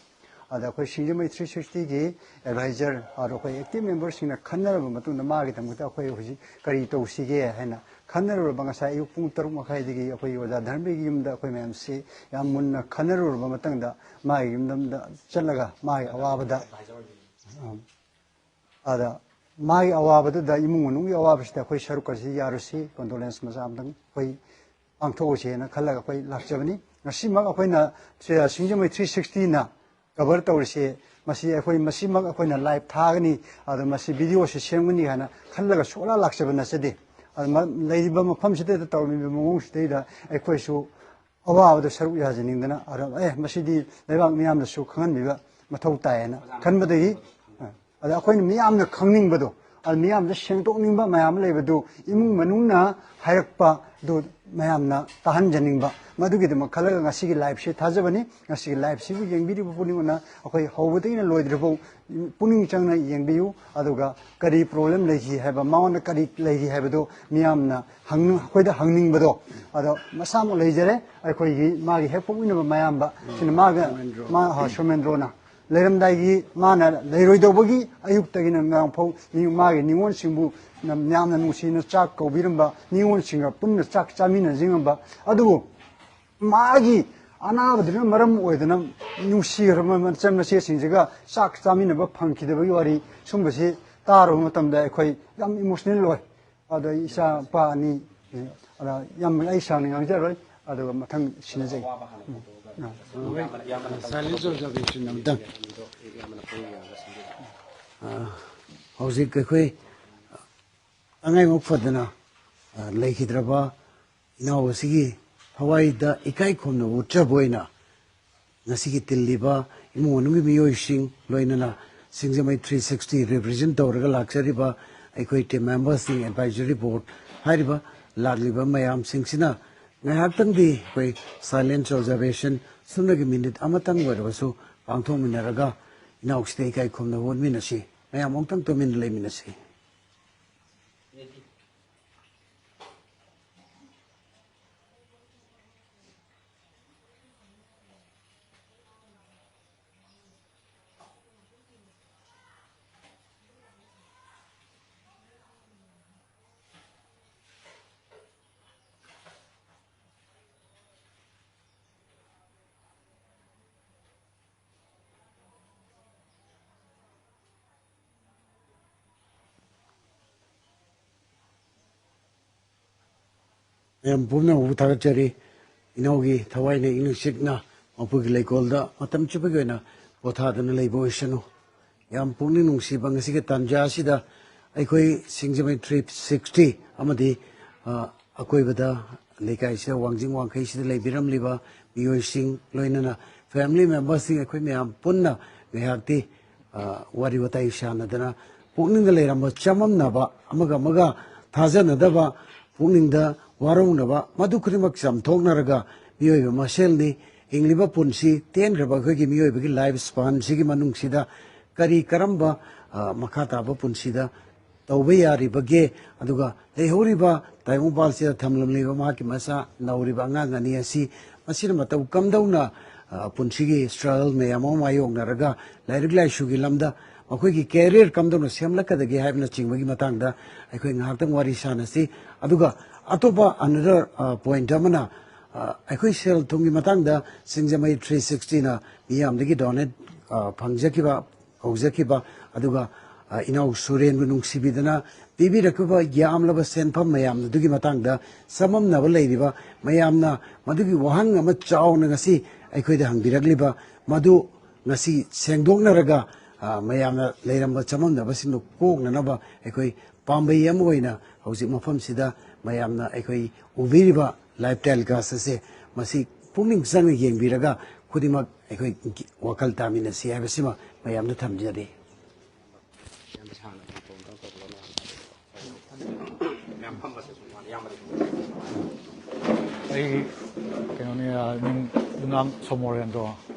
ꯑꯗ ꯑꯩꯈꯣꯏ ꯁꯤꯡꯖꯃꯩ ꯊ꯭ꯔꯤ ꯁꯤꯛꯁꯇꯤꯒꯤ ꯑꯦꯗꯚꯥꯏꯖꯔ, ꯑꯗꯣ ꯑꯩꯈꯣꯏ ꯑꯦꯛꯇꯤꯚ ꯃꯦꯝꯕꯔꯁꯤꯡꯅ ꯈꯟꯅꯔꯕ ꯃꯇꯨꯡꯗ ꯃꯥꯒꯤꯗꯃꯛꯇ ꯑꯩꯈꯣꯏ ꯍꯧꯖꯤꯛ ꯀꯔꯤ ꯇꯧꯁꯤꯒꯦ ꯍꯥꯏꯅ ꯈꯟꯅꯔꯨꯔꯕ ꯉꯁꯥꯏ ꯑꯌꯨꯛ ꯄꯨꯡ ꯇꯔꯨꯛ ꯃꯈꯥꯏꯗꯒꯤ ꯑꯩꯈꯣꯏꯒꯤ ꯑꯣꯖꯥ ꯙꯔꯃꯒꯤ ꯌꯨꯝꯗ ꯑꯩꯈꯣꯏ ꯃꯌꯥꯝꯁꯤ ꯌꯥꯝ ꯃꯨꯟꯅ ꯈꯟꯅꯔꯨꯔꯕ ꯃꯇꯨꯡꯗ ꯃꯥꯒꯤ ꯌꯨꯝꯗ ꯆꯠꯂꯒ ꯃꯥꯒꯤ ꯑꯋꯥꯕꯗ, ꯑ, ꯑꯗ ꯃꯥꯒꯤ ꯑꯋꯥꯕꯗꯨꯗ, ꯏꯃꯨꯡ ꯃꯅꯨꯡꯒꯤ ꯑꯋꯥꯕꯁꯤꯗ ꯑꯩꯈꯣꯏ ꯁꯔꯨꯛ ꯑꯁꯤ ꯌꯥꯔꯨꯁꯤ, ꯀꯣꯟꯗꯣꯂꯦꯟꯁ ꯃꯆꯥ ꯑꯃꯇꯪ ꯑꯩꯈꯣꯏ ꯄꯥꯡꯊꯣꯛꯎꯁꯦꯅ ꯈꯜꯂꯒ ꯑꯩꯈꯣꯏ ꯂꯥꯛꯆꯕꯅꯤ꯫ ꯉꯁꯤꯃꯛ ꯑꯩꯈꯣꯏꯅ ꯁꯤꯡꯖꯃꯩ ꯊ꯭ꯔꯤ ꯁꯤꯛꯁꯇꯤꯅ ꯀꯚꯔ ꯇꯧꯔꯤꯁꯦ, ꯃꯁꯤ ꯑꯩꯈꯣꯏ ꯃꯁꯤꯃꯛ ꯑꯩꯈꯣꯏꯅ ꯂꯥꯏꯚ ꯊꯥꯒꯅꯤ, ꯑꯗꯣ ꯃꯁꯤ ꯚꯤꯗꯤꯑꯣꯁꯤ ꯁꯦꯝꯒꯅꯤ ꯍꯥꯏꯅ ꯈꯜꯂꯒ ꯁꯨꯛꯂꯥꯛ ꯂꯥꯛꯆꯕ ꯅꯠꯆꯗꯦ꯫ ꯑꯗꯨ ꯂꯩꯔꯤꯕ ꯃꯐꯝꯁꯤꯗꯩꯗ ꯇꯧꯔꯝꯃꯤꯕ ꯃꯑꯣꯡꯁꯤꯗꯩꯗ ꯑꯩꯈꯣꯏꯁꯨ ꯑꯋꯥꯕꯗ ꯁꯔꯨꯛ ꯌꯥꯖꯅꯤꯡꯗꯅ, ꯑꯗꯣ ꯑꯦ ꯃꯁꯤꯗꯤ ꯂꯩꯕꯥꯛ ꯃꯤꯌꯥꯝꯅꯁꯨ ꯈꯪꯍꯟꯕꯤꯕ ꯃꯊꯧ ꯇꯥꯏꯌꯦꯅ ꯈꯟꯕꯗꯒꯤ, ꯑꯗ ꯑꯩꯈꯣꯏꯅ ꯃꯤꯌꯥꯝꯅ ꯈꯪꯅꯤꯡꯕꯗꯣ, ꯑꯗ ꯃꯤꯌꯥꯝꯗ ꯁꯦꯡꯗꯣꯛꯅꯤꯡꯕ ꯃꯌꯥꯝ ꯑꯃ ꯂꯩꯕꯗꯨ, ꯏꯃꯨꯡ ꯃꯅꯨꯡꯅ ꯍꯥꯏꯔꯛꯄꯗꯨ ꯃꯌꯥꯝꯅ ꯇꯥꯍꯟꯖꯅꯤꯡꯕ, ꯃꯗꯨꯒꯤꯗꯃꯛ ꯈꯜꯂꯒ ꯉꯁꯤꯒꯤ ꯂꯥꯏꯚꯁꯤ ꯊꯥꯖꯕꯅꯤ꯫ ꯉꯁꯤꯒꯤ ꯂꯥꯏꯚꯁꯤꯕꯨ ꯌꯦꯡꯕꯤꯔꯤꯕ ꯄꯨꯝꯅꯃꯛꯅ ꯑꯩꯈꯣꯏ ꯍꯧꯕꯗꯒꯤꯅ ꯂꯣꯏꯗ꯭ꯔꯤꯐꯥꯎ ꯄꯨꯛꯅꯤꯡ ꯆꯪꯅ ꯌꯦꯡꯕꯤꯌꯨ, ꯑꯗꯨꯒ ꯀꯔꯤ ꯄ꯭ꯔꯣꯕ꯭ꯂꯦꯝ ꯂꯩꯈꯤ ꯍꯥꯏꯕ, ꯃꯉꯣꯟꯗ ꯀꯔꯤ ꯂꯩꯈꯤ ꯍꯥꯏꯕꯗꯣ ꯃꯤꯌꯥꯝꯅ ꯍꯪꯅꯤꯡ-, ꯑꯩꯈꯣꯏꯗ ꯍꯪꯅꯤꯡꯕꯗꯣ, ꯑꯗꯣ ꯃꯁꯥꯃꯛ ꯂꯩꯖꯔꯦ꯫ ꯑꯩꯈꯣꯏꯒꯤ ꯃꯥꯒꯤ ꯍꯦꯛ ꯄꯣꯛꯃꯤꯟꯅꯕ ꯃꯌꯥꯝꯕ, ꯁꯤꯅ ꯃꯥꯒ, ꯁꯣꯃꯦꯟꯗ꯭ꯔꯣ꯫ ꯃꯥ, ꯍꯣꯏ, ꯁꯣꯃꯦꯟꯗ꯭ꯔꯣꯅ ꯂꯩꯔꯝꯗꯥꯏꯒꯤ ꯃꯥꯅ ꯂꯩꯔꯣꯏꯗꯧꯕꯒꯤ ꯑꯌꯨꯛꯇꯒꯤꯅ ꯅꯨꯡꯗꯥꯡ ꯐꯥꯎ ꯃꯤ-, ꯃꯥꯒꯤ ꯅꯤꯉꯣꯜꯁꯤꯡꯕꯨ ꯌꯥꯝꯅ ꯅꯨꯡꯁꯤꯅ ꯆꯥꯛ ꯀꯧꯕꯤꯔꯝꯕ, ꯅꯤꯉꯣꯜꯁꯤꯡꯒ ꯄꯨꯟꯅ ꯆꯥꯛ ꯆꯥꯃꯤꯟꯅꯖꯅꯤꯡꯉꯝꯕ, ꯑꯗꯨꯕꯨ ꯃꯥꯒꯤ ꯑꯅꯥꯕꯗꯨꯅ ꯃꯔꯝ ꯑꯣꯏꯗꯅ ꯅꯨꯡꯁꯤꯈ꯭ꯔꯕ ꯃꯆꯟ ꯃꯆꯦꯁꯤꯡꯁꯤꯒ ꯆꯥꯛ ꯆꯥꯃꯤꯟꯅꯕ ꯐꯪꯈꯤꯗꯕꯒꯤ ꯋꯥꯔꯤ, ꯁꯨꯝꯕꯁꯤ ꯇꯥꯔꯨꯕ ꯃꯇꯝꯗ ꯑꯩꯈꯣꯏ ꯌꯥꯝ ꯏꯃꯣꯁꯅꯦꯜ ꯑꯣꯏ꯫ ꯑꯗꯣ ꯑꯩ ꯏꯆꯥ ꯅꯨꯄꯥ ꯑꯅꯤ, ꯑꯗ ꯌꯥꯝ ꯑꯩ ꯁꯥꯡꯅ ꯉꯥꯡꯖꯔꯣꯏ, ꯑꯗꯨꯒ ꯃꯊꯪ ꯁꯤꯟꯅꯖꯒꯦ꯫ ꯎꯝ꯫ ꯑꯥ꯫ ꯁꯥꯏꯂꯦꯟꯁ ꯑꯣꯕꯖꯥꯔꯕꯦꯁꯟ ꯑꯃꯇꯪ꯫ ꯑꯥ, ꯍꯧꯖꯤꯛ ꯑꯩꯈꯣꯏ ꯑꯉꯥꯏꯃꯨꯛ ꯐꯗꯅ, ꯑꯥ, ꯂꯩꯈꯤꯗ꯭ꯔꯕ ꯏꯅꯥꯎ ꯑꯁꯤꯒꯤ ꯊꯋꯥꯏꯗ ꯏꯀꯥꯏ ꯈꯨꯝꯅꯕ ꯎꯠꯆꯕ ꯑꯣꯏꯅ ꯉꯁꯤꯒꯤ ꯇꯤꯜꯂꯤꯕ ꯏꯃꯨꯡ ꯃꯅꯨꯡꯒꯤ ꯃꯤꯑꯣꯏꯁꯤꯡ, ꯂꯣꯏꯅꯅ ꯁꯤꯡꯖꯃꯩ ꯊ꯭ꯔꯤ ꯁꯤꯛꯁꯇꯤ ꯔꯤꯄ꯭ꯔꯖꯦꯟ ꯇꯧꯔꯒ ꯂꯥꯛꯆꯔꯤꯕ ꯑꯩꯈꯣꯏ ꯇꯤꯝ ꯃꯦꯝꯕꯔꯁꯤꯡ, ꯑꯦꯗꯚꯥꯏꯖꯔꯤ ꯕꯣꯔꯗ ꯍꯥꯏꯔꯤꯕ ꯂꯥꯛꯂꯤꯕ ꯃꯌꯥꯝꯁꯤꯡꯁꯤꯅ ꯉꯥꯏꯍꯥꯛꯇꯪꯗꯤ ꯑꯩꯈꯣꯏ ꯁꯥꯏꯂꯦꯟꯁ ꯑꯣꯕꯖꯥꯔꯕꯦꯁꯟ ꯁꯨꯞꯅꯒꯤ ꯃꯤꯅꯤꯠ ꯑꯃꯇꯪ ꯑꯣꯏꯔꯕꯁꯨ ꯄꯥꯡꯊꯣꯛꯃꯤꯟꯅꯔꯒ ꯏꯅꯥꯎꯁꯤꯗ ꯏꯀꯥꯏ ꯈꯨꯝꯅꯕ ꯎꯠꯃꯤꯟꯅꯁꯤ꯫ ꯃꯌꯥꯝ ꯑꯃꯨꯛꯇꯪ ꯇꯨꯃꯤꯟꯅ ꯂꯩꯃꯤꯟꯅꯁꯤ꯫ ꯃꯌꯥꯝ ꯄꯨꯝꯅꯃꯛꯄꯨ ꯊꯥꯒꯠꯆꯔꯤ꯫ ꯏꯅꯥꯎꯒꯤ ꯊꯋꯥꯏꯅ ꯏꯪꯅ ꯆꯤꯛꯅ ꯃꯄꯨꯒꯤ ꯂꯩꯀꯣꯜꯗ ꯃꯇꯝ ꯆꯨꯞꯄꯒꯤ ꯑꯣꯏꯅ ꯄꯣꯊꯥꯗꯨꯅ ꯂꯩꯕ ꯑꯣꯏꯁꯅꯨ꯫ ꯌꯥꯝ ꯄꯨꯛꯅꯤꯡ ꯅꯨꯡꯁꯤꯕ ꯉꯁꯤꯒꯤ ꯇꯥꯟꯖꯥ ꯑꯁꯤꯗ ꯑꯩꯈꯣꯏ ꯁꯤꯡꯖꯃꯩ ꯊ꯭ꯔꯤ ꯁꯤꯛꯁꯇꯤ ꯑꯃꯗꯤ, ꯑ, ꯑꯀꯣꯏꯕꯗ ꯂꯩꯀꯥꯏꯁꯤꯗ, ꯋꯥꯡꯖꯤꯡ ꯋꯥꯡꯈꯩꯁꯤꯗ ꯂꯩꯕꯤꯔꯝꯂꯤꯕ ꯃꯤꯑꯣꯏꯁꯤꯡ, ꯂꯣꯏꯅꯅ family memberꯁꯤꯡ, ꯑꯩꯈꯣꯏ ꯃꯌꯥꯝ ꯄꯨꯟꯅ ꯉꯥꯏꯍꯥꯛꯇꯤ, ꯑ, ꯋꯥꯔꯤ ꯋꯥꯇꯥꯏ ꯁꯥꯟꯅꯗꯅ ꯄꯨꯛꯅꯤꯡꯗ ꯂꯩꯔꯝꯕ ꯆꯃꯝꯅꯕ, ꯑꯃꯒ ꯑꯃꯒ ꯊꯥꯖꯅꯗꯕ, ꯄꯨꯛꯅꯤꯡꯗ ꯋꯥꯔꯧꯅꯕ, ꯃꯗꯨ ꯈꯨꯗꯤꯡꯃꯛ ꯆꯥꯝꯊꯣꯛꯅꯔꯒ ꯃꯤꯑꯣꯏꯕ ꯃꯁꯦꯜꯅꯤ꯫ ꯍꯤꯡꯂꯤꯕ ꯄꯨꯟꯁꯤ, ꯇꯦꯟꯈ꯭ꯔꯕ ꯑꯩꯈꯣꯏꯒꯤ ꯃꯤꯑꯣꯏꯕꯒꯤ life spanꯁꯤꯒꯤ ꯃꯅꯨꯡꯁꯤꯗ ꯀꯔꯤ ꯀꯔꯝꯕ, ꯑ, ꯃꯈꯥ ꯇꯥꯕ ꯄꯨꯟꯁꯤꯗ ꯇꯧꯕ ꯌꯥꯔꯤꯕꯒꯦ? ꯑꯗꯨꯒ ꯂꯩꯍꯧꯔꯤꯕ ꯇꯥꯏꯕꯪꯄꯥꯜꯁꯤꯗ ꯊꯝꯂꯝꯂꯤꯕ ꯃꯍꯥꯛꯀꯤ ꯃꯆꯥ ꯅꯧꯔꯤꯕ ꯑꯉꯥꯡ ꯑꯅꯤ ꯑꯁꯤ, ꯃꯁꯤꯅ ꯃꯇꯧ ꯀꯝꯗꯧꯅ, ꯑ, ꯄꯨꯟꯁꯤꯒꯤ struggle ꯃꯌꯥꯝ ꯑꯃ ꯃꯥꯌꯣꯛꯅꯔꯒ ꯂꯥꯏꯔꯤꯛ ꯂꯥꯏꯁꯨꯒꯤ ꯂꯝꯗ ꯃꯈꯣꯏꯒꯤ career ꯀꯝꯗꯧꯅ ꯁꯦꯝꯂꯛꯀꯗꯒꯦ ꯍꯥꯏꯕꯅꯆꯤꯡꯕꯒꯤ ꯃꯇꯥꯡꯗ ꯑꯩꯈꯣꯏ ꯉꯥꯏꯍꯥꯛꯇꯪ ꯋꯥꯔꯤ ꯁꯥꯟꯅꯁꯤ꯫ ꯑꯗꯨꯒ ꯑꯇꯣꯞꯄ another, ꯑ, point ꯑꯃꯅ, ꯑ, ꯑꯩꯈꯣꯏ ꯁꯦꯜ ꯊꯨꯝꯒꯤ ꯃꯇꯥꯡꯗ ꯁꯤꯡꯖꯃꯩ ꯊ꯭ꯔꯤ ꯁꯤꯛꯁꯇꯤꯅ ꯃꯤꯌꯥꯝꯗꯒꯤ donate, ꯑ, ꯐꯪꯖꯈꯤꯕ, ꯍꯧꯖꯈꯤꯕ, ꯑꯗꯨꯒ, ꯑ, ꯏꯅꯥꯎ ꯁꯨꯔꯦꯟꯕꯨ ꯅꯨꯡꯁꯤꯕꯤꯗꯅ ꯄꯤꯕꯤꯔꯛꯈꯤꯕ ꯌꯥꯝꯂꯕ ꯁꯦꯟꯐꯝ ꯃꯌꯥꯝ ꯑꯗꯨꯒꯤ ꯃꯇꯥꯡꯗ ꯆꯃꯝꯅꯕ ꯂꯩꯔꯤꯕ ꯃꯌꯥꯝꯅ ꯃꯗꯨꯒꯤ ꯋꯥꯍꯪ ꯑꯃ ꯆꯥꯎꯅ ꯉꯁꯤ ꯑꯩꯈꯣꯏꯗ ꯍꯪꯕꯤꯔꯛꯂꯤꯕ ꯃꯗꯨ ꯉꯁꯤ ꯁꯦꯡꯗꯣꯛꯅꯔꯒ, ꯑ, ꯃꯌꯥꯝꯅ ꯂꯩꯔꯝꯕ ꯆꯃꯝꯅꯕꯁꯤꯡꯗꯨ ꯀꯣꯛꯅꯅꯕ ꯑꯩꯈꯣꯏ ꯄꯥꯝꯕꯩ ꯑꯃ ꯑꯣꯏꯅ ꯍꯧꯖꯤꯛ ꯃꯐꯝꯁꯤꯗ ꯃꯌꯥꯝꯅ ꯑꯩꯈꯣꯏ ꯎꯕꯤꯔꯤꯕ live telecast ꯑꯁꯦ ꯃꯁꯤ ꯄꯨꯛꯅꯤꯡ ꯆꯪꯅ ꯌꯦꯡꯕꯤꯔꯒ ꯈꯨꯗꯤꯡꯃꯛ ꯑꯩꯈꯣꯏ ꯋꯥꯈꯜ ꯇꯥꯃꯤꯟꯅꯁꯤ ꯍꯥꯏꯕꯁꯤꯃ ꯃꯌꯥꯝꯗ ꯊꯝꯖꯔꯤ꯫ ꯑꯩ ꯀꯩꯅꯣꯅꯤ, ꯑ, ꯃꯤꯡ ꯌꯨꯝꯅꯥꯝ ꯁꯣꯃꯣꯔꯦꯟꯗ꯭ꯔꯣ꯫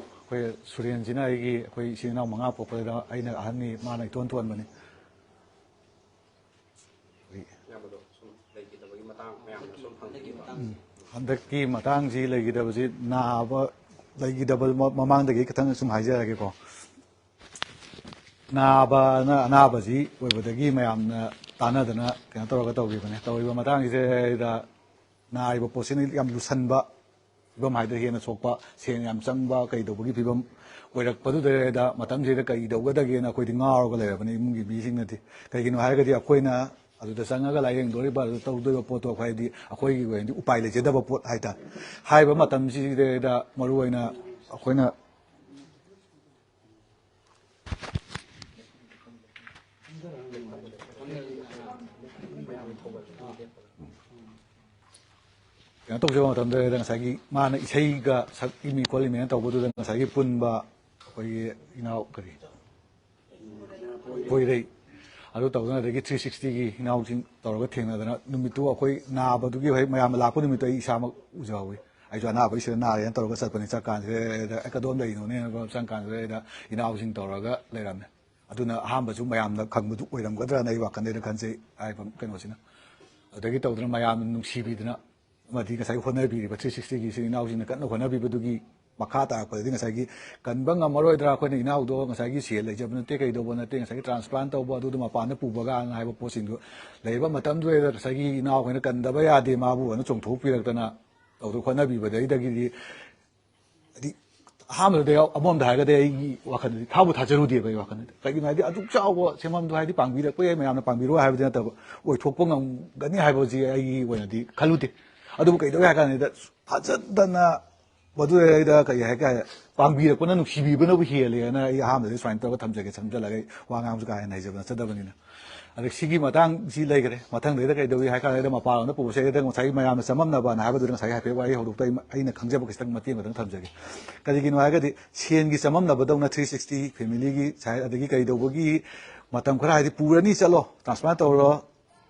ꯑꯩꯈꯣꯏ ꯁꯨꯔꯦꯟꯁꯤꯅ ꯑꯩꯒꯤ, ꯑꯩꯈꯣꯏ ꯏꯆꯤꯟ ꯏꯅꯥꯎ ꯃꯉꯥ ꯄꯣꯛꯄꯗ ꯑꯩꯅ ꯑꯍꯟꯅꯤ, ꯃꯥꯅ ꯏꯇꯣꯟ ꯇꯣꯟꯕꯅꯤ꯫ ꯎꯝ, ꯍꯟꯗꯛꯀꯤ ꯃꯇꯥꯡꯁꯤ ꯂꯩꯈꯤꯗꯕꯁꯤ ꯅꯥꯕ, ꯂꯩꯈꯤꯗꯕ ꯃ-, ꯃꯃꯥꯡꯗꯒꯤ ꯈꯤꯇꯪ ꯁꯨꯝ ꯍꯥꯏꯖꯔꯛꯑꯒꯦꯀꯣ꯫ ꯅꯥꯕꯅ ꯑꯅꯥꯕꯁꯤ ꯑꯣꯏꯕꯗꯒꯤ ꯃꯌꯥꯝꯅ ꯇꯥꯟꯅꯗꯅ ꯀꯩꯅꯣ ꯇꯧꯔꯒ ꯇꯧꯈꯤꯕꯅꯦ꯫ ꯇꯧꯔꯤꯕ ꯃꯇꯥꯡꯁꯤꯗꯩꯗ ꯅꯥꯔꯤꯕ ꯄꯣꯠꯁꯤꯅ ꯌꯥꯝ ꯂꯨꯁꯟꯕ ꯐꯤꯕꯝ ꯍꯥꯏꯗꯤ ꯍꯦꯟꯅ ꯁꯣꯛꯄ, ꯁꯦꯟ ꯌꯥꯝ ꯆꯪꯕ, ꯀꯩꯗꯧꯕꯒꯤ ꯐꯤꯕꯝ ꯑꯣꯏꯔꯛꯄꯗꯨꯗꯩꯗ ꯃꯇꯝꯁꯤꯗ ꯀꯔꯤ ꯇꯧꯒꯗꯒꯦꯅ ꯑꯩꯈꯣꯏꯗꯤ ꯉꯥꯎꯔꯒ ꯂꯩꯔꯕꯅꯤ, ꯏꯃꯨꯡꯒꯤ ꯃꯤꯁꯤꯡꯅꯗꯤ꯫ ꯀꯩꯒꯤꯅꯣ ꯍꯥꯏꯔꯒꯗꯤ ꯑꯩꯈꯣꯏꯅ ꯑꯗꯨꯗ ꯆꯪꯉꯒ ꯂꯥꯏꯌꯦꯡꯗꯣꯔꯤꯕ, ꯑꯗꯨ ꯇꯧꯗꯣꯏꯕ ꯄꯣꯠꯇꯣ ꯑꯩꯈꯣꯏꯗꯤ, ꯑꯩꯈꯣꯏꯒꯤ ꯑꯣꯏꯅꯗꯤ ꯎꯄꯥꯏ ꯂꯩꯖꯗꯕ ꯄꯣꯠ ꯍꯥꯏꯇꯥꯔꯦ꯫ ꯍꯥꯏꯔꯤꯕ ꯃꯇꯝꯁꯤꯗꯩꯗ ꯃꯔꯨꯑꯣꯏꯅ ꯑꯩꯈꯣꯏꯅ ꯀꯩꯅꯣ ꯇꯧꯖꯕ ꯃꯇꯝꯗ ꯉꯁꯥꯏꯒꯤ ꯃꯥꯅ ꯏꯁꯩꯒ ꯁꯛꯏꯃꯤ ꯈꯣꯠꯂꯤꯃꯤꯅ ꯇꯧꯕꯗꯨꯗ ꯉꯁꯥꯏꯒꯤ ꯄꯨꯟꯕ ꯑꯩꯈꯣꯏꯒꯤ ꯏꯅꯥꯎ ꯀꯔꯤ ꯄꯣꯏꯔꯩ, ꯑꯗꯨ ꯇꯧꯗꯅ, ꯑꯗꯒꯤ ꯊ꯭ꯔꯤ ꯁꯤꯛꯁꯇꯤꯒꯤ ꯏꯅꯥꯎꯁꯤꯡ ꯇꯧꯔꯒ ꯊꯦꯡꯅꯗꯅ, ꯅꯨꯃꯤꯠꯇꯨ ꯑꯩꯈꯣꯏ ꯅꯥꯕꯗꯨꯒꯤ ꯍꯦꯛ ꯃꯌꯥꯝꯅ ꯂꯥꯛꯄ ꯅꯨꯃꯤꯠꯇꯨ ꯑꯩ ꯏꯁꯥꯃꯛ ꯎꯖꯍꯧꯋꯤ꯫ ꯑꯩꯁꯨ ꯑꯅꯥꯕꯒꯤ ꯁꯤꯗ ꯅꯥꯔꯦꯅ ꯇꯧꯔꯒ ꯆꯠꯄꯅꯤ꯫ ꯆꯠꯀꯥꯟꯁꯤꯗ ꯑꯩ ꯀꯗꯣꯝ ꯂꯩꯔꯤꯅꯣꯅꯦꯅ ꯆꯪꯀꯥꯟꯁꯤꯗ ꯑꯩꯗ ꯏꯅꯥꯎꯁꯤꯡ ꯇꯧꯔꯒ ꯂꯩꯔꯝꯃꯦ꯫ ꯑꯗꯨꯅ ꯑꯍꯥꯟꯕꯁꯨ ꯃꯌꯥꯝꯅ ꯈꯪꯕꯗꯨ ꯑꯣꯏꯔꯝꯒꯗ꯭ꯔꯅ ꯑꯩ ꯋꯥꯈꯜꯗ ꯈꯟꯖꯩ꯫ ꯍꯥꯏꯔꯤꯕ ꯀꯩꯅꯣꯁꯤꯅ ꯑꯗꯒꯤ ꯇꯧꯗꯅ ꯃꯌꯥꯝꯅ ꯅꯨꯡꯁꯤꯕꯤꯗꯅ ꯑꯃꯗꯤ ꯉꯁꯥꯏ ꯍꯣꯠꯅꯕꯤꯔꯤꯕ ꯊ꯭ꯔꯤ ꯁꯤꯛꯁꯇꯤꯒꯤ ꯏꯆꯤꯜ ꯏꯅꯥꯎꯁꯤꯡꯅ ꯀꯟꯅ ꯍꯣꯠꯅꯕꯤꯕꯗꯨꯒꯤ ꯃꯈꯥ ꯇꯥꯔꯛꯄꯗꯗꯤ ꯉꯁꯥꯏꯒꯤ ꯀꯟꯕ ꯉꯝꯃꯔꯣꯏꯗ꯭ꯔꯥ, ꯑꯩꯈꯣꯏꯅ ꯏꯅꯥꯎꯗꯣ ꯉꯁꯥꯏꯒꯤ ꯁꯦꯜ ꯂꯩꯖꯕ ꯅꯠꯇꯦ, ꯀꯩꯗꯧꯕ ꯅꯠꯇꯦ, ꯉꯁꯥꯏꯒꯤ ꯇ꯭ꯔꯥꯟꯁꯄ꯭ꯂꯥꯟ ꯇꯧꯕ ꯑꯗꯨꯗꯣ ꯃꯄꯥꯟꯗ ꯄꯨꯕꯒꯅ ꯍꯥꯏꯕ ꯄꯣꯠꯁꯤꯡꯗꯣ ꯂꯩꯔꯤꯕ ꯃꯇꯝꯗꯨꯗ ꯉꯁꯥꯏꯒꯤ ꯏꯅꯥꯎꯈꯣꯏꯅ ꯀꯟꯗꯕ ꯌꯥꯗꯦ ꯃꯥꯕꯨ ꯑꯅ ꯆꯣꯡꯊꯣꯛꯄꯤꯔꯛꯇꯅ ꯇꯧꯗꯅ ꯍꯣꯠꯅꯕꯤꯕꯗꯩꯗꯒꯤꯗꯤ ꯍꯥꯏꯗꯤ ꯑꯍꯥꯟꯕꯗꯗꯤ ꯑꯃꯔꯣꯝꯗ ꯍꯥꯏꯔꯒꯗꯤ ꯑꯩꯒꯤ ꯋꯥꯈꯜꯗꯗꯤ ꯊꯥꯕꯨ ꯊꯥꯖꯔꯨꯗꯦꯕ꯫ ꯑꯩ ꯋꯥꯈꯜꯗꯗꯤ ꯀꯩꯒꯤꯅꯣ ꯍꯥꯏꯗꯤ ꯑꯗꯨꯛ ꯆꯥꯎꯕ ꯁꯦꯟꯐꯝꯗꯣ ꯍꯥꯏꯗꯤ ꯄꯥꯡꯕꯤꯔꯛꯄ ꯌꯥꯏ, ꯃꯌꯥꯝꯅ ꯄꯥꯡꯕꯤꯔꯣ ꯍꯥꯏꯕꯗꯤ ꯅꯠꯇꯕ, ꯑꯣꯏꯊꯣꯛꯄ ꯉꯝꯒꯅꯤ ꯍꯥꯏꯕꯁꯤ ꯑꯩꯒꯤ ꯑꯣꯏꯅꯗꯤ ꯈꯜꯂꯨꯗꯦ꯫ ꯑꯗꯨꯕꯨ ꯀꯩꯗꯧꯋꯦ ꯍꯥꯏ ꯀꯥꯟꯗ ꯐꯖꯗꯅ ꯃꯗꯨꯗꯩꯗ ꯀꯔꯤ ꯍꯥꯏꯇꯥꯔꯦ, ꯄꯥꯡꯕꯤꯔꯛꯄꯅ ꯅꯨꯡꯁꯤꯕꯤꯕꯅꯕꯨ ꯍꯦꯜꯂꯦꯅ ꯑꯩ ꯑꯍꯥꯟꯕꯗꯒꯤ ꯁꯨꯃꯥꯏꯅ ꯇꯧꯔꯒ ꯊꯝꯖꯒꯦ, ꯁꯝꯖꯜꯂꯒ ꯑꯩ ꯋꯥ ꯉꯥꯡꯕꯁꯨ ꯀꯥ ꯍꯦꯟꯅ ꯍꯩꯖꯕ ꯅꯠꯆꯗꯕꯅꯤꯅ꯫ ꯑꯗ ꯁꯤꯒꯤ ꯃꯇꯥꯡꯁꯤ ꯂꯩꯈ꯭ꯔꯦ꯫ ꯃꯊꯪꯗꯩꯗ ꯀꯩꯗꯧꯏ ꯍꯥꯏ ꯀꯥꯟꯗ ꯃꯄꯥꯟꯂꯣꯝꯗ ꯄꯨꯕꯁꯦ ꯉꯁꯥꯏꯒꯤ ꯃꯌꯥꯝꯅ ꯆꯃꯝꯅꯕꯅ ꯍꯥꯏꯕꯗꯨꯗ ꯉꯁꯥꯏ ꯍꯥꯏꯐꯦꯠ ꯋꯥꯔꯤ ꯍꯧꯗꯣꯛꯇ ꯑꯩ, ꯑꯩꯅ ꯈꯪꯖꯕ ꯈꯤꯇꯪ ꯃꯇꯦꯡ ꯈꯤꯇꯪ ꯊꯝꯖꯒꯦ꯫ ꯀꯔꯤꯒꯤꯅꯣ ꯍꯥꯏꯔꯒꯗꯤ ꯁꯦꯟꯒꯤ ꯆꯃꯝꯅꯕꯗꯧꯅ ꯊ꯭ꯔꯤ ꯁꯤꯛꯁꯇꯤ ꯐꯦꯃꯤꯂꯤꯒꯤ ꯁꯥꯏꯠ ꯑꯗꯒꯤ ꯀꯩꯗꯧꯕꯒꯤ ꯃꯇꯝ ꯈꯔ ꯍꯥꯏꯗꯤ ꯄꯨꯔꯅꯤ ꯆꯠꯂꯣ, ꯇ꯭ꯔꯥꯟꯁꯄ꯭ꯂꯥꯟ ꯇꯧꯔꯣ,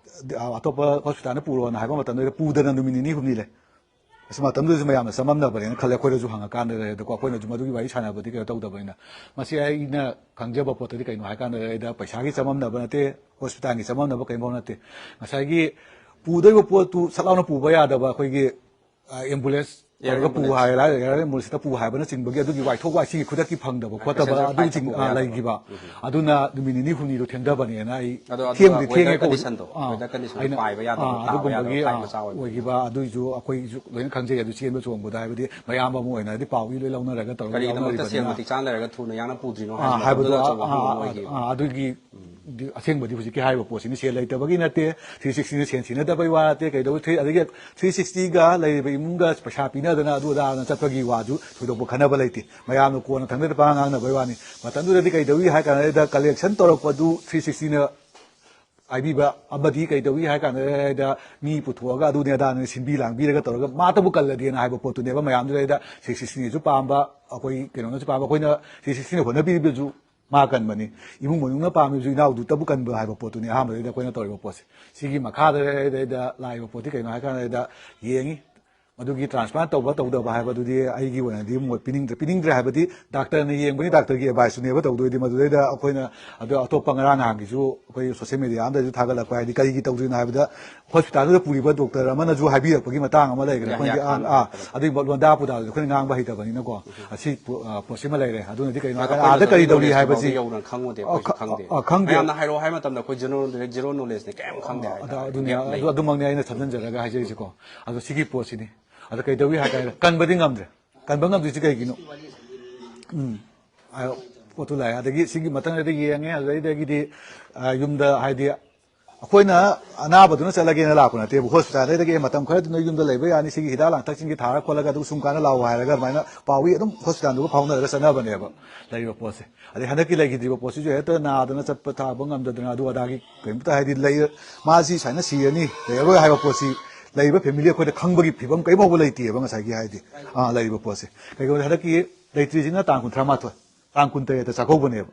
ꯑꯇꯣꯞꯄ ꯍꯣꯁꯄꯤꯇꯥꯜꯗ ꯄꯨꯔꯣꯅ ꯍꯥꯏꯕ ꯃꯇꯝꯗꯨꯗ ꯄꯨꯗꯅ ꯅꯨꯃꯤꯠ ꯅꯤꯅꯤ ꯍꯨꯝꯅꯤ ꯂꯩ꯫ ꯑꯁ, ꯃꯇꯝꯗꯨꯗꯁꯨ ꯃꯌꯥꯝꯅ ꯆꯃꯝꯅꯕꯅꯦꯅ ꯈꯜꯂꯦ, ꯑꯩꯈꯣꯏꯗꯁꯨ ꯍꯪꯉꯀꯥꯟꯗ꯫ ꯑꯗꯨꯀꯣ ꯑꯩꯈꯣꯏꯅꯁꯨ ꯃꯗꯨꯒꯤ ꯋꯥꯔꯤ ꯁꯥꯟꯅꯕꯗꯤ ꯀꯩꯅꯣ ꯇꯧꯗꯕꯅꯤꯅ꯫ ꯃꯁꯤ ꯑꯩꯅ ꯈꯪꯖꯕ ꯄꯣꯠꯇꯗꯤ ꯀꯩꯅꯣ ꯍꯥꯏꯀꯥꯟꯗ ꯑꯩꯗ ꯄꯩꯁꯥꯒꯤ ꯆꯃꯝꯅꯕ ꯅꯠꯇꯦ, ꯍꯣꯁꯄꯤꯇꯥꯜꯒꯤ ꯆꯃꯝꯅꯕ ꯀꯔꯤꯝꯐꯥꯎ ꯅꯠꯇꯦ꯫ ꯉꯁꯥꯏꯒꯤ ꯄꯨꯗꯣꯏꯕ ꯄꯣꯠꯇꯨ ꯁꯠ ꯂꯥꯎꯅ ꯄꯨꯕ ꯌꯥꯗꯕ, ꯑꯩꯈꯣꯏꯒꯤ ꯑꯦꯝꯕꯨꯂꯦꯟꯁ ꯇꯧꯔꯒ ꯄꯨ ꯍꯥꯏꯔ, ꯑꯦꯌꯔ ꯑꯦꯝꯕꯨꯂꯦꯟꯁꯇ ꯄꯨ ꯍꯥꯏꯕꯅꯆꯤꯡꯕꯒꯤ ꯑꯗꯨꯒꯤ ꯋꯥꯏꯊꯣꯛ ꯋꯥꯏꯁꯤꯟꯒꯤ ꯈꯨꯗꯛꯀꯤ ꯐꯪꯗꯕ ꯈꯣꯠꯇꯕ, ꯑꯗꯨꯒꯤꯁꯤꯡ ꯂꯩꯈꯤꯕ꯫ ꯑꯗꯨꯅ ꯅꯨꯃꯤꯠ ꯅꯤꯅꯤ ꯍꯨꯝꯅꯤꯗꯣ ꯊꯦꯡꯊꯕꯅꯦꯅ ꯑꯩ ꯑꯗꯣ ꯑꯗꯨꯒ ꯊꯦꯡꯕꯗꯤ ꯊꯦꯡꯉꯦ꯫ ꯑꯗꯨꯒꯨꯝꯕꯒꯤ, ꯑꯥ, ꯑꯗꯨꯒꯤꯁꯨ ꯂꯣꯏꯅ ꯈꯪꯖꯩ꯫ ꯑꯗꯨ ꯆꯦꯟꯕ ꯆꯣꯡꯕꯗ ꯍꯥꯏꯕꯗꯤ ꯃꯌꯥꯝ ꯑꯃ ꯑꯣꯏꯅ ꯍꯥꯏꯗꯤ ꯄꯥꯎ ꯏ ꯂꯣꯏ ꯂꯧꯅꯔꯒ ꯇꯧꯔꯒ ꯀꯔꯤꯒꯤꯗꯃꯛꯇ ꯁꯦꯜ ꯌꯥꯎꯅꯔꯤꯕꯅꯤꯅ꯫ ꯃꯇꯤꯛ ꯆꯥꯅ ꯂꯩꯔꯒ ꯊꯨꯅ ꯌꯥꯡꯅ ꯄꯨꯗ꯭ꯔꯤꯅꯣ ꯑꯥ, ꯍꯥꯏꯕꯗꯣ ꯃꯇꯝꯗꯨꯗ ꯑꯆꯧꯕ ꯑꯥ, ꯍꯪꯕ ꯑꯃ ꯑꯣꯏꯈꯤꯕ꯫ ꯑꯥ, ꯑꯗꯨꯒꯤ ꯑꯁꯦꯡꯕꯗꯤ ꯍꯧꯖꯤꯛꯀꯤ ꯍꯥꯏꯔꯤꯕ ꯄꯣꯠꯁꯤꯅ ꯁꯦꯜ ꯂꯩꯇꯕꯒꯤ ꯅꯠꯇꯦ, ꯊ꯭ꯔꯤ ꯁꯤꯛꯁꯇꯤꯅ ꯁꯦꯟ ꯁꯤꯟꯅꯗꯕꯒꯤ ꯋꯥ ꯅꯠꯇꯦ, ꯀꯩꯗꯧꯕ ꯊ꯭ꯔꯤ ꯑꯗꯒꯤ ꯊ꯭ꯔꯤ ꯁꯤꯛꯁꯇꯤꯒ ꯂꯩꯔꯤꯕ ꯏꯃꯨꯡꯒ ꯄꯩꯁꯥ ꯄꯤꯅꯗꯅ ꯑꯗꯨ ꯑꯗꯥꯅ ꯆꯠꯄꯒꯤ ꯋꯥꯁꯨ ꯊꯣꯏꯗꯣꯛꯄ ꯈꯟꯅꯕ ꯂꯩꯇꯦ꯫ ꯃꯌꯥꯝꯅ ꯀꯣꯟꯅ ꯊꯪꯗꯗ ꯄꯉꯥꯡ ꯉꯥꯡꯅꯕꯩ ꯋꯥꯅꯤ꯫ ꯃꯇꯝꯗꯨꯗꯗꯤ ꯀꯩꯗꯧꯏ ꯍꯥꯏ ꯀꯥꯟꯗ ꯀꯂꯦꯛꯁꯟ ꯇꯧꯔꯛꯄꯗꯨ ꯊ꯭ꯔꯤ ꯁꯤꯛꯁꯇꯤꯅ ꯍꯥꯏꯕꯤꯕ ꯑꯃꯗꯤ ꯀꯩꯗꯧꯏ ꯍꯥꯏ ꯀꯥꯟꯗ ꯃꯤ ꯄꯨꯊꯣꯛꯑꯒ ꯑꯗꯨꯅꯦ ꯑꯗꯥꯅꯦ ꯁꯤꯟꯕꯤ ꯂꯥꯡꯕꯤꯔꯒ ꯇꯧꯔꯒ ꯃꯥꯇꯕꯨ ꯀꯜꯂꯗꯤꯅ ꯍꯥꯏꯕ ꯄꯣꯠꯇꯨꯅꯦꯕ ꯃꯌꯥꯝꯗꯨꯗꯩꯗ ꯊ꯭ꯔꯤ ꯁꯤꯛꯁꯇꯤꯅꯁꯨ ꯄꯥꯝꯕ, ꯑꯩꯈꯣꯏ ꯀꯩꯅꯣꯅꯁꯨ ꯄꯥꯝꯕ, ꯑꯩꯈꯣꯏꯅ ꯊ꯭ꯔꯤ ꯁꯤꯛꯁꯇꯤꯅ ꯍꯣꯠꯅꯕꯤꯔꯤꯕꯁꯨ ꯃꯥ ꯀꯟꯕꯅꯤ꯫ ꯏꯃꯨꯡ ꯃꯅꯨꯡꯅ ꯄꯥꯝꯃꯤꯕꯁꯨ ꯏꯅꯥꯎꯗꯨꯇꯕꯨ ꯀꯟꯕ ꯍꯥꯏꯕ ꯄꯣꯠꯇꯨꯅꯤ ꯑꯍꯥꯟꯕꯗꯩꯗ ꯑꯩꯈꯣꯏꯅ ꯇꯧꯔꯤꯕ ꯄꯣꯠꯁꯦ꯫ ꯁꯤꯒꯤ ꯃꯈꯥꯗ ꯂꯥꯛꯏꯕ ꯄꯣꯠꯇꯤ ꯀꯩꯅꯣ ꯍꯥꯏ ꯀꯥꯟꯗ ꯌꯦꯡꯉꯤ꯫ ꯃꯗꯨꯒꯤ ꯇ꯭ꯔꯥꯟꯁꯄ꯭ꯂꯥꯟ ꯇꯧꯕ ꯇꯧꯗꯕ ꯍꯥꯏꯕꯗꯨꯗꯤ ꯑꯩꯒꯤ ꯑꯣꯏꯅꯗꯤ ꯃꯣꯠ ꯄꯤꯅꯤꯡꯗ꯭ꯔꯦ꯫ ꯄꯤꯅꯤꯡꯗ꯭ꯔꯦ ꯍꯥꯏꯕꯗꯤ ꯗꯥꯛꯇꯔꯅ ꯌꯦꯡꯕꯅꯤ, ꯗꯥꯛꯇꯔꯒꯤ ꯑꯦꯗꯚꯥꯏꯁꯇꯨꯅꯦꯕ ꯇꯧꯗꯣꯏꯗꯤ꯫ ꯃꯗꯨꯗꯩꯗ ꯑꯩꯈꯣꯏꯅ ꯑꯗꯣ ꯑꯇꯣꯞꯄ ꯉꯔꯥꯡ ꯅꯍꯥꯟꯒꯤꯁꯨ ꯑꯩꯈꯣꯏ ꯁꯣꯁꯦꯜ ꯃꯦꯗꯤꯌꯥ ꯑꯝꯗꯁꯨ ꯊꯥꯒꯠꯂꯛꯄ ꯍꯥꯏꯗꯤ ꯀꯔꯤꯒꯤ ꯇꯧꯗ꯭ꯔꯤꯅꯣ ꯍꯥꯏꯕꯗ ꯍꯣꯁꯄꯤꯇꯥꯜꯗꯨꯗ ꯄꯨꯔꯤꯕ ꯗꯣꯛꯇꯔ ꯑꯃꯅꯁꯨ ꯍꯥꯏꯕꯤꯔꯛꯄꯒꯤ ꯃꯇꯥꯡ ꯑꯃ ꯂꯩꯈ꯭ꯔꯦ꯫ ꯌꯥ, ꯌꯥ, ꯑꯩꯈꯣꯏꯒꯤ ꯑꯥ, ꯈꯪꯉꯦ, ꯑꯥ, ꯈꯪꯉꯦ꯫ ꯑꯗꯨꯒꯤ ꯂꯣꯟꯗꯥ ꯄꯨꯗꯥꯗꯨꯗꯤ ꯑꯩꯈꯣꯏꯅ ꯉꯥꯡꯕ ꯍꯩꯇꯕꯅꯤꯅꯀꯣ꯫ ꯑꯁꯤ ꯄꯣ-, ꯑ, ꯄꯣꯠꯁꯤꯃ ꯂꯩꯔꯦ꯫ ꯑꯗꯨꯅꯗꯤ ꯀꯩꯅꯣ ꯍꯥꯏ ꯀꯥꯟꯗ ꯑꯩꯈꯣꯏꯅꯁꯨ ꯑꯥꯗ ꯀꯔꯤ ꯇꯧꯔꯤ ꯅꯣꯂꯦꯖ ꯍꯥꯏꯕꯁꯤ ꯐꯥꯎꯗꯤ ꯌꯧꯅ ꯈꯪꯉꯨꯗꯦ, ꯑ, ꯑꯩꯈꯣꯏꯁꯨ ꯈ-, ꯈꯪꯗꯦ꯫ ꯑ, ꯈꯪꯗꯦ꯫ ꯃꯌꯥꯝꯅ ꯍꯥꯏꯔꯛꯑꯣ ꯍꯥꯏ ꯃꯇꯝꯗ ꯑꯩꯈꯣꯏ ꯖꯦꯔꯣ ꯅꯣꯂꯦꯖ, ꯖꯦꯔꯣ ꯅꯣꯂꯦꯖꯅꯦ, ꯀꯩꯝ ꯈꯪꯗꯦ ꯑ, ꯍꯥꯏꯇꯥꯔꯦ꯫ ꯑꯗ-, ꯑꯗꯨꯅꯦ, ꯒꯦꯞ ꯂꯩ꯫ ꯑꯗꯨ, ꯑꯗꯨꯃꯛꯅꯦ ꯑꯩꯅ ꯁꯝꯖꯤꯟꯖꯔꯒ ꯍꯥꯏꯖꯔꯤꯁꯦꯀꯣ꯫ ꯑꯗꯣ ꯁꯤꯒꯤ ꯄꯣꯠꯁꯤꯅꯤ꯫ ꯑꯗ ꯀꯩꯗꯧꯏ ꯍꯥꯏ ꯀꯥꯟꯗ ꯀꯟꯕꯗꯤ ꯉꯝꯗ꯭ꯔꯦ꯫ ꯀꯟꯕ ꯉꯝꯗ꯭ꯔꯤꯁꯤ ꯀꯩꯒꯤꯅꯣ? ꯎꯝ꯫ ꯑ, ꯄꯣꯠꯇꯨ ꯂꯥꯛꯑꯦ꯫ ꯑꯗꯒꯤ ꯁꯤꯒꯤ ꯃꯊꯪꯗ ꯌꯦꯡꯉꯦ꯫ ꯑꯗꯨꯗꯩꯗꯒꯤꯗꯤ, ꯑ, ꯌꯨꯝꯗ ꯍꯥꯏꯗꯤ ꯑꯩꯈꯣꯏꯅ ꯑꯅꯥꯕꯗꯨꯅ ꯆꯠꯂꯒꯦꯅ ꯂꯥꯛꯄ ꯅꯠꯇꯦꯕ꯫ ꯍꯣꯁꯄꯤꯇꯥꯜꯗꯩꯗꯒꯤ "ꯑꯦ, ꯃꯇꯝ ꯈꯔꯗꯤ ꯅꯣꯏ ꯌꯨꯝꯗ ꯂꯩꯕ ꯌꯥꯅꯤ, ꯁꯤꯒꯤ ꯍꯤꯗꯥꯛ ꯂꯥꯡꯊꯛꯁꯤꯡꯁꯤ ꯊꯥꯔ ꯈꯣꯠꯂꯒ ꯑꯗꯨ ꯁꯨꯝ ꯀꯥꯟꯗ ꯂꯥꯛꯑꯣ" ꯍꯥꯏꯔꯒ ꯑꯗꯨꯃꯥꯏꯅ ꯄꯥꯎꯏ ꯑꯗꯨꯝ ꯍꯣꯁꯄꯤꯇꯥꯜꯗꯨꯒ ꯐꯥꯎꯅꯔꯒ ꯆꯠꯅꯕꯅꯦꯕ ꯂꯩꯔꯤꯕ ꯄꯣꯠꯁꯦ꯫ ꯑꯗꯩ ꯍꯟꯗꯛꯀꯤ ꯂꯩꯈꯤꯗ꯭ꯔꯤꯕ ꯄꯣꯠꯁꯤꯁꯨ ꯍꯦꯛꯇ ꯅꯥꯗꯅ ꯆꯠꯄ ꯊꯥꯕ ꯉꯝꯗꯗꯅ ꯑꯗꯨ ꯑꯗꯥꯒꯤ ꯀꯔꯤꯝꯇ ꯍꯥꯏꯗꯤ ꯂꯩ-, ꯃꯥꯁꯤ ꯁꯨꯃꯥꯏꯅ ꯁꯤꯔꯅꯤ, ꯂꯩꯔꯔꯣꯏ ꯍꯥꯏꯕ ꯄꯣꯠꯁꯤ ꯂꯩꯔꯤꯕ ꯐꯦꯃꯤꯂꯤ ꯑꯩꯈꯣꯏꯗ ꯈꯪꯕꯒꯤ ꯐꯤꯕꯝ ꯀꯔꯤꯝ ꯐꯥꯎꯕ ꯂꯩꯇꯦꯕ ꯉꯁꯥꯏꯒꯤ ꯍꯥꯏꯗꯤ, ꯑꯥ, ꯂꯩꯔꯤꯕ ꯄꯣꯠꯁꯦ꯫ ꯀꯩꯒꯤꯅꯣꯗ ꯍꯟꯗꯛꯀꯤ ꯂꯩꯇ꯭ꯔꯤꯁꯤꯅ ꯇꯥꯡ ꯀꯨꯟꯊ꯭ꯔꯥ ꯃꯥꯊꯣꯏ, ꯇꯥꯡ ꯀꯨꯟꯇꯔꯦꯠꯇ ꯆꯥꯛꯀꯧꯕꯅꯦꯕ꯫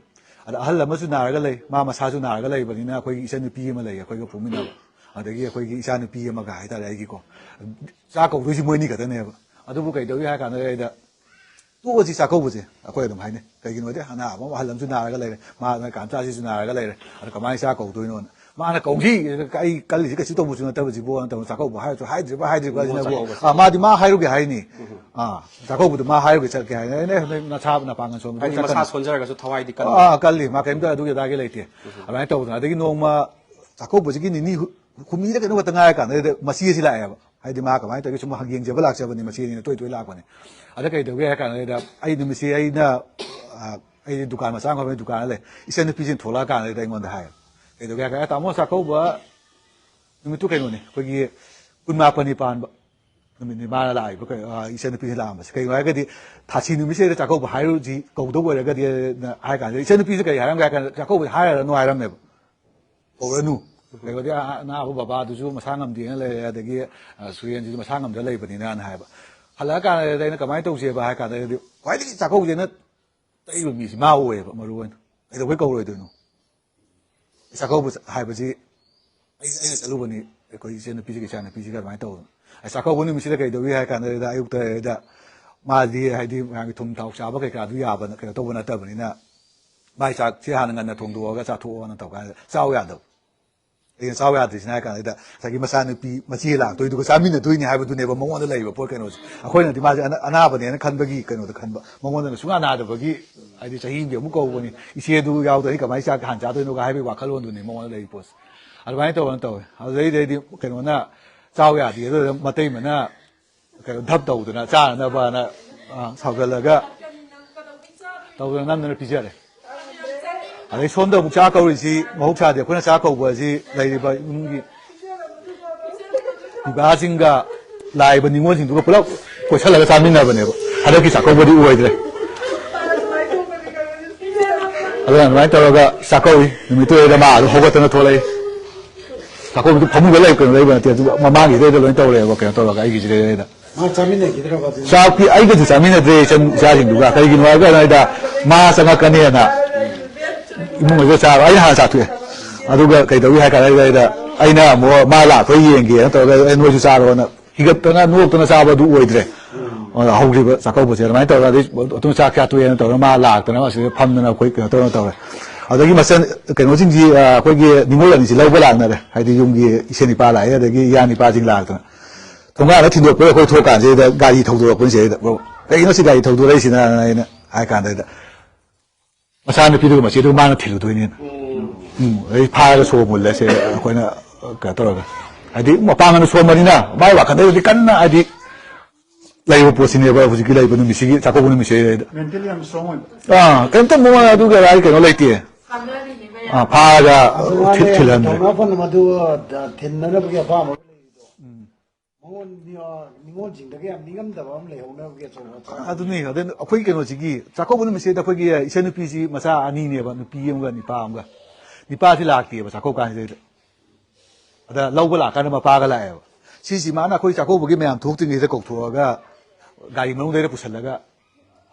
ꯑꯗ ꯑꯍꯜ ꯑꯃꯁꯨ ꯅꯥꯔꯒ ꯂꯩ, ꯃꯥ ꯃꯁꯥꯁꯨ ꯅꯥꯔꯒ ꯂꯩꯕꯅꯤꯅ ꯑꯩꯈꯣꯏꯒꯤ ꯏꯆꯟꯅꯨꯄꯤ ꯑꯃ ꯂꯩ ꯑꯩꯈꯣꯏꯒ ꯄꯣꯛꯃꯤꯟꯅꯕ, ꯑꯗꯒꯤ ꯑꯩꯈꯣꯏꯒꯤ ꯏꯆꯥꯅꯨꯄꯤ ꯑꯃꯒ ꯍꯥꯏꯇꯥꯔꯦ ꯑꯩꯒꯤꯀꯣ꯫ ꯆꯥꯛ ꯀꯧꯗꯣꯏꯁꯤ ꯃꯣꯏ ꯑꯅꯤ ꯈꯛꯇꯅꯦꯕ꯫ ꯑꯗꯨꯕꯨ ꯀꯩꯗꯧꯏ ꯍꯥꯏ ꯀꯥꯟꯗ ꯑꯩꯗ ꯇꯣꯛꯑꯁꯤ ꯆꯥꯛꯀꯧꯕꯁꯦ ꯑꯩꯈꯣꯏ ꯑꯗꯨꯝ ꯍꯥꯏꯅꯩ꯫ ꯀꯩꯒꯤꯅꯣꯗꯤ ꯑꯅꯥꯕ ꯑꯃ ꯑꯍꯜ ꯑꯃꯁꯨ ꯅꯥꯔꯒ ꯂꯩꯔꯦ, ꯃꯥ ꯅꯣꯏ ꯀꯥꯝꯆꯥꯁꯤꯁꯨ ꯅꯥꯔꯒ ꯂꯩꯔꯦ, ꯑꯗ ꯀꯃꯥꯏꯅ ꯆꯥꯛ ꯀꯧꯗꯣꯏꯅꯣꯅ꯫ ꯃꯥꯅ ꯀꯧꯈꯤ, ꯑꯩ ꯀꯜꯂꯤꯁꯤ ꯀꯩꯁꯨ ꯇꯧꯕꯁꯨ ꯅꯠꯇꯕꯁꯤꯕꯨ ꯅꯠꯇꯕ ꯆꯥꯛꯀꯧꯕ ꯍꯥꯏꯔꯁꯨ ꯍꯥꯏꯗ꯭ꯔꯤꯕ ꯍꯥꯏꯗ꯭ꯔꯤꯕ ꯎꯝ, ꯍꯥꯏꯁꯤꯅꯕꯨ꯫ ꯆꯥꯛꯀꯧꯕ ꯑꯥ, ꯃꯥꯗꯤ ꯃꯥ ꯍꯥꯏꯔꯨꯒꯦ ꯍꯥꯏꯅꯤ꯫ ꯎꯝ꯫ ꯑꯥ, ꯆꯥꯛꯀꯧꯕꯗꯣ ꯃꯥ ꯍꯥꯏꯔꯨꯒꯦ ꯆꯠꯀꯦ ꯍꯥꯏꯅ, "ꯑꯦ, ꯅꯣꯏ ꯅꯁꯥ ꯅꯄꯥꯡꯒꯜ ꯁꯣꯟꯕꯗꯨ ꯍꯥꯏꯗꯤ ꯃꯁꯥ ꯆꯠꯀꯅꯨ." ꯁꯣꯟꯖꯔꯒꯁꯨ ꯊꯋꯥꯏꯗꯤ ꯀꯜꯂꯤ꯫ ꯑꯥ, ꯑꯥ, ꯀꯜꯂꯤ꯫ ꯃꯥ ꯀꯩꯝꯇ ꯑꯗꯨꯒꯤ ꯑꯗꯥꯒꯤ ꯂꯩꯇꯦ꯫ ꯎꯝ꯫ ꯑꯗꯨꯃꯥꯏꯅ ꯇꯧꯗꯅ꯫ ꯑꯗꯒꯤ ꯅꯣꯡꯃ ꯆꯥꯛꯀꯧꯕꯁꯤꯒꯤ ꯅꯤꯅꯤ ꯍꯨ-, ꯍꯨꯝꯅꯤꯗ ꯀꯩꯅꯣ ꯈꯛꯇ ꯉꯥꯏꯔꯀꯥꯟꯗ ꯃꯆꯦꯁꯤ ꯂꯥꯛꯑꯦꯕ꯫ ꯍꯥꯏꯗꯤ ꯃꯥ ꯀꯃꯥꯏꯅ ꯇꯧꯒꯦ ꯁꯨꯝ ꯌꯦꯡꯖꯕ ꯂꯥꯛꯆꯕꯅꯤ, ꯃꯆꯦꯅꯤꯅ ꯇꯣꯏ ꯇꯣꯏ ꯂꯥꯛꯄꯅꯦ꯫ ꯑꯗ ꯀꯩꯗꯧꯒꯦ ꯍꯥꯏ ꯀꯥꯟꯗ ꯑꯩ ꯅꯨꯃꯤꯠꯁꯦ ꯑꯩꯅ, ꯑ, ꯑꯩꯗꯤ ꯗꯨꯀꯥꯟ ꯃꯆꯥ ꯑꯃ ꯐꯝꯃꯦ, ꯗꯨꯀꯥꯟꯗ ꯂꯩ꯫ ꯏꯆꯟꯅꯨꯄꯤꯁꯤꯅ ꯊꯣꯛꯂꯛꯑꯀꯥꯟꯗ ꯑꯩꯉꯣꯟꯗ ꯍꯥꯏ, "ꯀꯩꯗꯧꯒꯦ?" ꯍꯥꯏ ꯀꯥꯟꯗ, "ꯇꯥꯃꯣ, ꯆꯥꯛꯀꯧꯕ ꯅꯨꯃꯤꯠꯇꯨ ꯀꯩꯅꯣꯅꯦ, ꯑꯩꯈꯣꯏꯒꯤ ꯀꯨꯟꯃꯥꯄꯟꯅꯤ ꯄꯥꯟꯕ ꯅꯨꯃꯤꯠꯅꯤ ꯃꯥꯅ ꯂꯥꯛꯏꯕ, ꯀꯩ-, ꯑ, ꯏꯆꯟꯅꯨꯄꯤꯁꯤ ꯂꯥꯛꯑꯝꯕꯁꯦ꯫ ꯀꯩꯒꯤꯅꯣ ꯍꯥꯏꯔꯒꯗꯤ ꯊꯥꯁꯤ ꯅꯨꯃꯤꯠꯁꯤꯗ ꯆꯥꯛꯀꯧꯕ ꯍꯥꯏꯔꯨꯁꯤ ꯀꯧꯗꯧꯕ ꯑꯣꯏꯔꯒꯗꯤ" ꯍꯥꯏ ꯀꯥꯟꯗ, ꯏꯆꯟꯅꯨꯄꯤꯁꯤ ꯀꯔꯤ ꯍꯥꯏꯔꯝꯒꯦ ꯍꯥꯏ ꯀꯥꯟꯗ, "ꯆꯥꯛꯀꯧꯕ ꯍꯥꯏꯔꯅꯨ" ꯍꯥꯏꯔꯝꯃꯦꯕ꯫ "ꯀꯧꯔꯅꯨ꯫ ꯀꯩꯅꯣꯗꯤ ꯑ-, ꯑꯅꯥꯕ ꯕꯕꯥꯗꯨꯁꯨ ꯃꯁꯥ ꯉꯝꯗꯦꯅ ꯂꯩꯔꯦ, ꯑꯗꯒꯤ, ꯑ, ꯁꯨꯔꯦꯟꯁꯤꯁꯨ ꯃꯁꯥ ꯉꯝꯗ ꯂꯩꯕꯅꯤꯅ"ꯅ ꯍꯥꯏꯕ꯫ ꯍꯜꯂꯛꯑꯀꯥꯟꯗ ꯑꯩꯅ ꯀꯃꯥꯏꯅ ꯇꯧꯁꯦꯕ ꯍꯥꯏ ꯀꯥꯟꯗꯗꯤ, ꯈ꯭ꯋꯥꯏꯗꯒꯤ ꯆꯥꯛꯀꯧꯕꯁꯦꯅ ꯇꯛꯏꯕ ꯃꯤꯁꯤ ꯃꯥ ꯑꯣꯏꯌꯦꯕ ꯃꯔꯨ ꯑꯣꯏꯅ꯫ ꯀꯩꯗꯧꯕꯩ ꯀꯧꯔꯣꯏꯗꯣꯏꯅꯣ? ꯆꯥꯛꯀꯧꯕ ꯍꯥꯏꯕꯁꯤ ꯑꯩ, ꯑꯩꯅ ꯆꯠꯂꯨꯕꯅꯤ, ꯑꯩꯈꯣꯏ ꯏꯆꯟꯅꯨꯄꯤꯁꯤꯒ ꯏꯆꯥꯅꯨꯄꯤꯁꯤꯒ ꯑꯗꯨꯃꯥꯏꯅ ꯇꯧꯗꯅ꯫ ꯑꯩ ꯆꯥꯛꯀꯧꯕ ꯅꯨꯃꯤꯠꯁꯤꯗ ꯀꯩꯗꯧꯏ ꯍꯥꯏ ꯀꯥꯟꯗ, ꯑꯌꯨꯛꯇ ꯃꯥꯗꯤ ꯍꯥꯏꯗꯤ ꯃꯌꯥꯝꯒꯤ ꯊꯨꯝ ꯊꯥꯎ ꯆꯥꯕ ꯀꯩꯀꯥꯗꯨ ꯌꯥꯕ ꯀꯩꯅꯣ ꯇꯧꯕ ꯅꯠꯇꯕꯅꯤꯅ, ꯃꯥꯏ ꯆꯥꯛꯁꯦ ꯍꯥꯟꯅ ꯉꯟꯅ ꯊꯣꯡꯗꯣꯛꯑꯒ ꯆꯥꯊꯣꯛꯑꯣꯅ ꯇꯧ ꯀꯥꯟꯗ ꯆꯥꯎ ꯌꯥꯗꯕ꯫ ꯑꯩꯅ ꯆꯥꯎ ꯌꯥꯗ꯭ꯔꯤꯁꯤꯅ ꯍꯥꯏ ꯀꯥꯟꯗ, ꯉꯁꯥꯏꯒꯤ ꯃꯆꯥꯅꯨꯄꯤ ꯃꯆꯦ ꯂꯥꯛꯇꯣꯏꯗꯨꯒ ꯆꯥꯃꯤꯟꯅꯗꯣꯏꯅꯤ ꯍꯥꯏꯕꯗꯨꯅꯦꯕ ꯃꯉꯣꯟꯗ ꯂꯩꯔꯤꯕ ꯄꯣꯠ ꯀꯩꯅꯣꯁꯦ꯫ ꯑꯩꯈꯣꯏꯅꯗꯤ ꯃꯥꯁꯦ ꯑꯅꯥ-, ꯑꯅꯥꯕꯅꯦꯅ ꯈꯟꯕꯒꯤ ꯀꯩꯅꯣꯗ ꯈꯟꯕ, ꯃꯉꯣꯟꯗꯅ ꯁꯨꯡꯅꯥ ꯅꯥꯗꯕꯒꯤ, ꯍꯥꯏꯗꯤ ꯆꯍꯤ ꯑꯃꯒꯤ ꯑꯃꯨꯛ ꯀꯧꯕꯅꯤ, ꯏꯆꯦꯗꯨ ꯌꯥꯎꯗ꯭ꯔꯗꯤ ꯀꯃꯥꯏꯅ ꯆꯥꯛ ꯍꯥꯟꯅ ꯆꯥꯗꯣꯏꯅꯣꯒ ꯍꯥꯏꯕꯒꯤ ꯋꯥꯈꯜꯂꯣꯟꯗꯨꯅꯤ ꯃꯉꯣꯟꯗ ꯂꯩꯔꯤ ꯄꯣꯠꯁꯦ꯫ ꯑꯗꯨꯃꯥꯏꯅ ꯇꯧꯔꯅ ꯇꯧꯋꯦ꯫ ꯑꯗꯨꯗꯩꯗꯤ ꯑꯩꯗꯤ ꯀꯩꯅꯣꯅ ꯆꯥꯎ ꯌꯥꯗꯦ, ꯑꯗꯨꯗ ꯃꯇꯩꯃꯅ ꯀꯩꯅꯣ ꯙꯞ ꯇꯧꯗꯅ ꯆꯥꯅꯅꯕꯅ, ꯑ, ꯁꯥꯎꯖꯜꯂꯒ ꯇꯧꯗꯅ ꯅꯝꯗꯅ ꯄꯤꯖꯔꯦ꯫ ꯑꯗꯩ ꯁꯣꯝꯗ ꯑꯃꯨꯛ ꯆꯥꯛ ꯀꯧꯔꯤꯁꯤ ꯃꯍꯧꯁꯥꯗꯤ ꯑꯩꯈꯣꯏꯅ ꯆꯥꯛ ꯀꯧꯕ ꯑꯁꯤ ꯂꯩꯔꯤꯕ ꯏꯃꯨꯡꯒꯤ ꯄꯤꯕꯥꯁꯤꯡꯒ ꯂꯥꯛꯏꯕ ꯅꯤꯉꯣꯜꯁꯤꯡꯗꯨꯒ ꯄꯨꯂꯞ ꯀꯣꯏꯁꯜꯂꯒ ꯆꯥꯃꯤꯟꯅꯕꯅꯦꯕ꯫ ꯍꯟꯗꯛꯀꯤ ꯆꯥꯛꯀꯧꯕꯗꯤ ꯑꯣꯏꯗ꯭ꯔꯦ꯫ ꯑꯗꯨꯅ ꯑꯗꯨꯃꯥꯏꯅ ꯇꯧꯔꯒ ꯆꯥꯛꯀꯧꯏ꯫ ꯅꯨꯃꯤꯠꯇꯨꯗꯩꯗ ꯃꯥ ꯑꯗꯨꯝ ꯍꯧꯒꯠꯇꯅ ꯊꯣꯛꯂꯛꯏ꯫ ꯆꯥꯛꯀꯧꯕꯗꯨ ꯐꯃꯨꯡꯗ ꯂꯩ, ꯀꯩꯅꯣ ꯂꯩꯕ ꯅꯠꯇꯦ, ꯑꯗꯨ ꯃꯃꯥꯡꯒꯤꯗꯩꯗ ꯂꯣꯏ ꯇꯧꯔꯛꯑꯦꯕ, ꯀꯩꯅꯣ ꯇꯧꯔꯒ ꯑꯩꯒꯤꯁꯤꯗꯩꯗ꯫ ꯃꯥ ꯆꯥꯃꯤꯟꯅꯈꯤꯗ꯭ꯔꯕ ꯑꯗꯨꯗꯤ? ꯆꯥꯛꯇꯤ ꯑꯩꯒꯁꯨ ꯆꯥꯃꯤꯟꯅꯗ꯭ꯔꯦ, ꯏꯆꯟ ꯏꯆꯥꯁꯤꯡꯗꯨꯒ꯫ ꯀꯩꯒꯤꯅꯣ ꯍꯥꯏꯕ ꯀꯥꯟꯗ ꯃꯥ ꯆꯪꯉꯛꯀꯅꯦꯅ ꯏꯃꯨꯡ ꯃꯅꯨꯡꯗ ꯆꯥꯕ, ꯑꯩꯅ ꯍꯥꯟꯅ ꯆꯥꯊꯣꯛꯑꯦ꯫ ꯑꯗꯨꯒ ꯀꯩꯗꯧꯏ ꯍꯥꯏ ꯀꯥꯟꯗ ꯑꯩꯅ ꯑꯃꯨꯛ ꯃꯥ ꯂꯥꯛꯄ꯭ꯔꯥ ꯌꯦꯡꯒꯦꯅ ꯇꯧꯔꯒ, "ꯑꯦ, ꯅꯣꯏꯁꯨ ꯆꯥꯔꯣꯅ" ꯍꯤꯒꯠꯇꯅ ꯅꯣꯛꯇꯅ ꯆꯥꯕꯗꯨ ꯑꯣꯏꯗ꯭ꯔꯦ꯫ ꯑꯗ ꯍꯧꯈꯤꯕ ꯆꯥꯛꯀꯧꯕꯁꯦ ꯑꯗꯨꯃꯥꯏꯅ ꯇꯧꯔꯒ ꯑꯗꯩ ꯑꯗꯨꯝ ꯆꯥꯛ ꯆꯥ ꯇꯣꯛꯑꯦꯅ ꯇꯧꯔꯒ ꯃꯥ ꯂꯥꯛꯇꯅ ꯑꯁꯤꯗ ꯐꯝꯗꯅ ꯑꯩꯈꯣꯏ ꯀꯩꯅꯣ ꯇꯧꯔ ꯇꯧꯔꯦ꯫ ꯑꯗꯒꯤ ꯃꯆꯟ ꯀꯩꯅꯣꯁꯤꯡꯁꯤ, ꯑ, ꯑꯩꯈꯣꯏꯒꯤ ꯅꯤꯉꯣꯜ ꯑꯅꯤꯁꯤ ꯂꯧꯕ ꯂꯥꯛꯅꯔꯦ꯫ ꯍꯥꯏꯗꯤ ꯌꯨꯝꯒꯤ ꯏꯁꯦꯟ ꯏꯄꯥ ꯂꯥꯛꯑꯦ, ꯑꯗꯒꯤ ꯏꯌꯥ ꯅꯤꯄꯥꯁꯤꯡ ꯂꯥꯛꯇꯅ꯫ ꯊꯣꯡꯒꯥꯟꯗ ꯊꯤꯟꯗꯣꯛꯄꯗ ꯑꯩꯈꯣꯏ ꯊꯣꯛꯀꯥꯟꯁꯤꯗ ꯒꯥꯔꯤ ꯊꯧꯗꯣꯔꯛꯄꯅꯤ ꯁꯤꯗꯩꯗ꯫ "ꯕ꯭ꯔꯣ, ꯀꯩꯅꯣ ꯁꯤ ꯒꯥꯔꯤ ꯊꯧꯗꯣꯔꯛꯏꯁꯤꯅ?" ꯑꯩꯅ ꯍꯥꯏ ꯀꯥꯟꯗ ꯃꯆꯥꯅꯨꯄꯤꯗꯨꯒ ꯃꯆꯦꯗꯨꯒ ꯃꯥꯅ ꯊꯤꯜꯂꯨꯗꯣꯏꯅꯦꯅ꯫ ꯎꯝ, ꯑꯩ ꯐꯥꯔꯒ ꯁꯣ ꯃꯨꯜꯂꯁꯦ ꯑꯩꯈꯣꯏꯅ, ꯀꯩꯅꯣ ꯇꯧꯔꯒ꯫ ꯍꯥꯏꯗꯤ ꯃꯄꯥꯡꯒꯜꯅ ꯁꯣꯟꯕꯅꯤꯅ ꯃꯥꯏ ꯋꯥꯈꯜꯗꯗꯤ ꯀꯟꯅ ꯍꯥꯏꯗꯤ ꯂꯩꯕ ꯄꯣꯠꯁꯤꯅꯦꯕ ꯍꯧꯖꯤꯛꯀꯤ ꯂꯩꯕ ꯅꯨꯃꯤꯠꯁꯤꯒꯤ, ꯆꯥꯛꯀꯧꯕ ꯅꯨꯃꯤꯠꯁꯤꯗꯩꯗ꯫ Mentally ꯌꯥꯝ strong ꯑꯣꯏꯕ꯫ ꯑꯥ, ꯀꯩꯝꯇ ꯃꯉꯣꯟꯗ ꯑꯗꯨꯒ ꯑꯗꯥ ꯀꯩꯅꯣ ꯂꯩꯇꯦ꯫ ꯑꯥ, ꯐꯥꯔꯒ ꯊꯤꯜ-, ꯊꯤꯜꯍꯟꯗ꯭ꯔꯦ꯫ ꯊꯧꯅꯥ ꯐꯅ ꯃꯗꯨ, ꯑ, ꯊꯤꯟꯅꯅꯕꯒꯤ ꯑꯄꯥꯝꯕ ꯂꯩꯔꯤꯗꯣ꯫ ꯎꯝ꯫ ꯃꯉꯣꯟ, ꯑ, ꯅꯤꯉꯣꯜꯁꯤꯡꯗꯒꯤ ꯌꯥꯝ ꯅꯤꯡꯉꯝꯗꯕ ꯑꯃ ꯂꯩꯍꯧꯅꯕꯒꯤ ꯑꯆꯧꯕ ꯊꯧꯅꯥ꯫ ꯑꯗꯨꯅꯤ, ꯑꯗꯩ ꯑꯩꯈꯣꯏ ꯀꯩꯅꯣꯁꯤꯒꯤ ꯆꯥꯛꯀꯧꯕ ꯅꯨꯃꯤꯠꯁꯤꯗ ꯑꯩꯈꯣꯏꯒꯤ ꯏꯆꯟꯅꯨꯄꯤꯁꯤ ꯃꯆꯥ ꯑꯅꯤꯅꯦꯕ, ꯅꯨꯄꯤ ꯑꯃꯒ ꯅꯤꯄꯥ ꯑꯃꯒ꯫ ꯅꯤꯄꯥꯁꯤ ꯂꯥꯛꯇꯦꯕ ꯆꯥꯛꯀꯧꯕ ꯀꯥꯟꯁꯤꯗꯩꯗ꯫ ꯑꯗ ꯂꯧꯕ ꯂꯥꯛꯀꯥꯟꯗ ꯃꯄꯥꯒ ꯂꯥꯛꯑꯦꯕ꯫ ꯁꯤꯁꯤ ꯃꯥꯅ ꯑꯩꯈꯣꯏ ꯆꯥꯛꯀꯧꯕꯒꯤ ꯃꯌꯥꯝ ꯊꯣꯛꯇ꯭ꯔꯤꯉꯩꯗ ꯀꯧꯊꯣꯛꯑꯒ ꯒꯥꯔꯤ ꯃꯅꯨꯡꯗꯩꯗ ꯄꯨꯁꯜꯂꯒ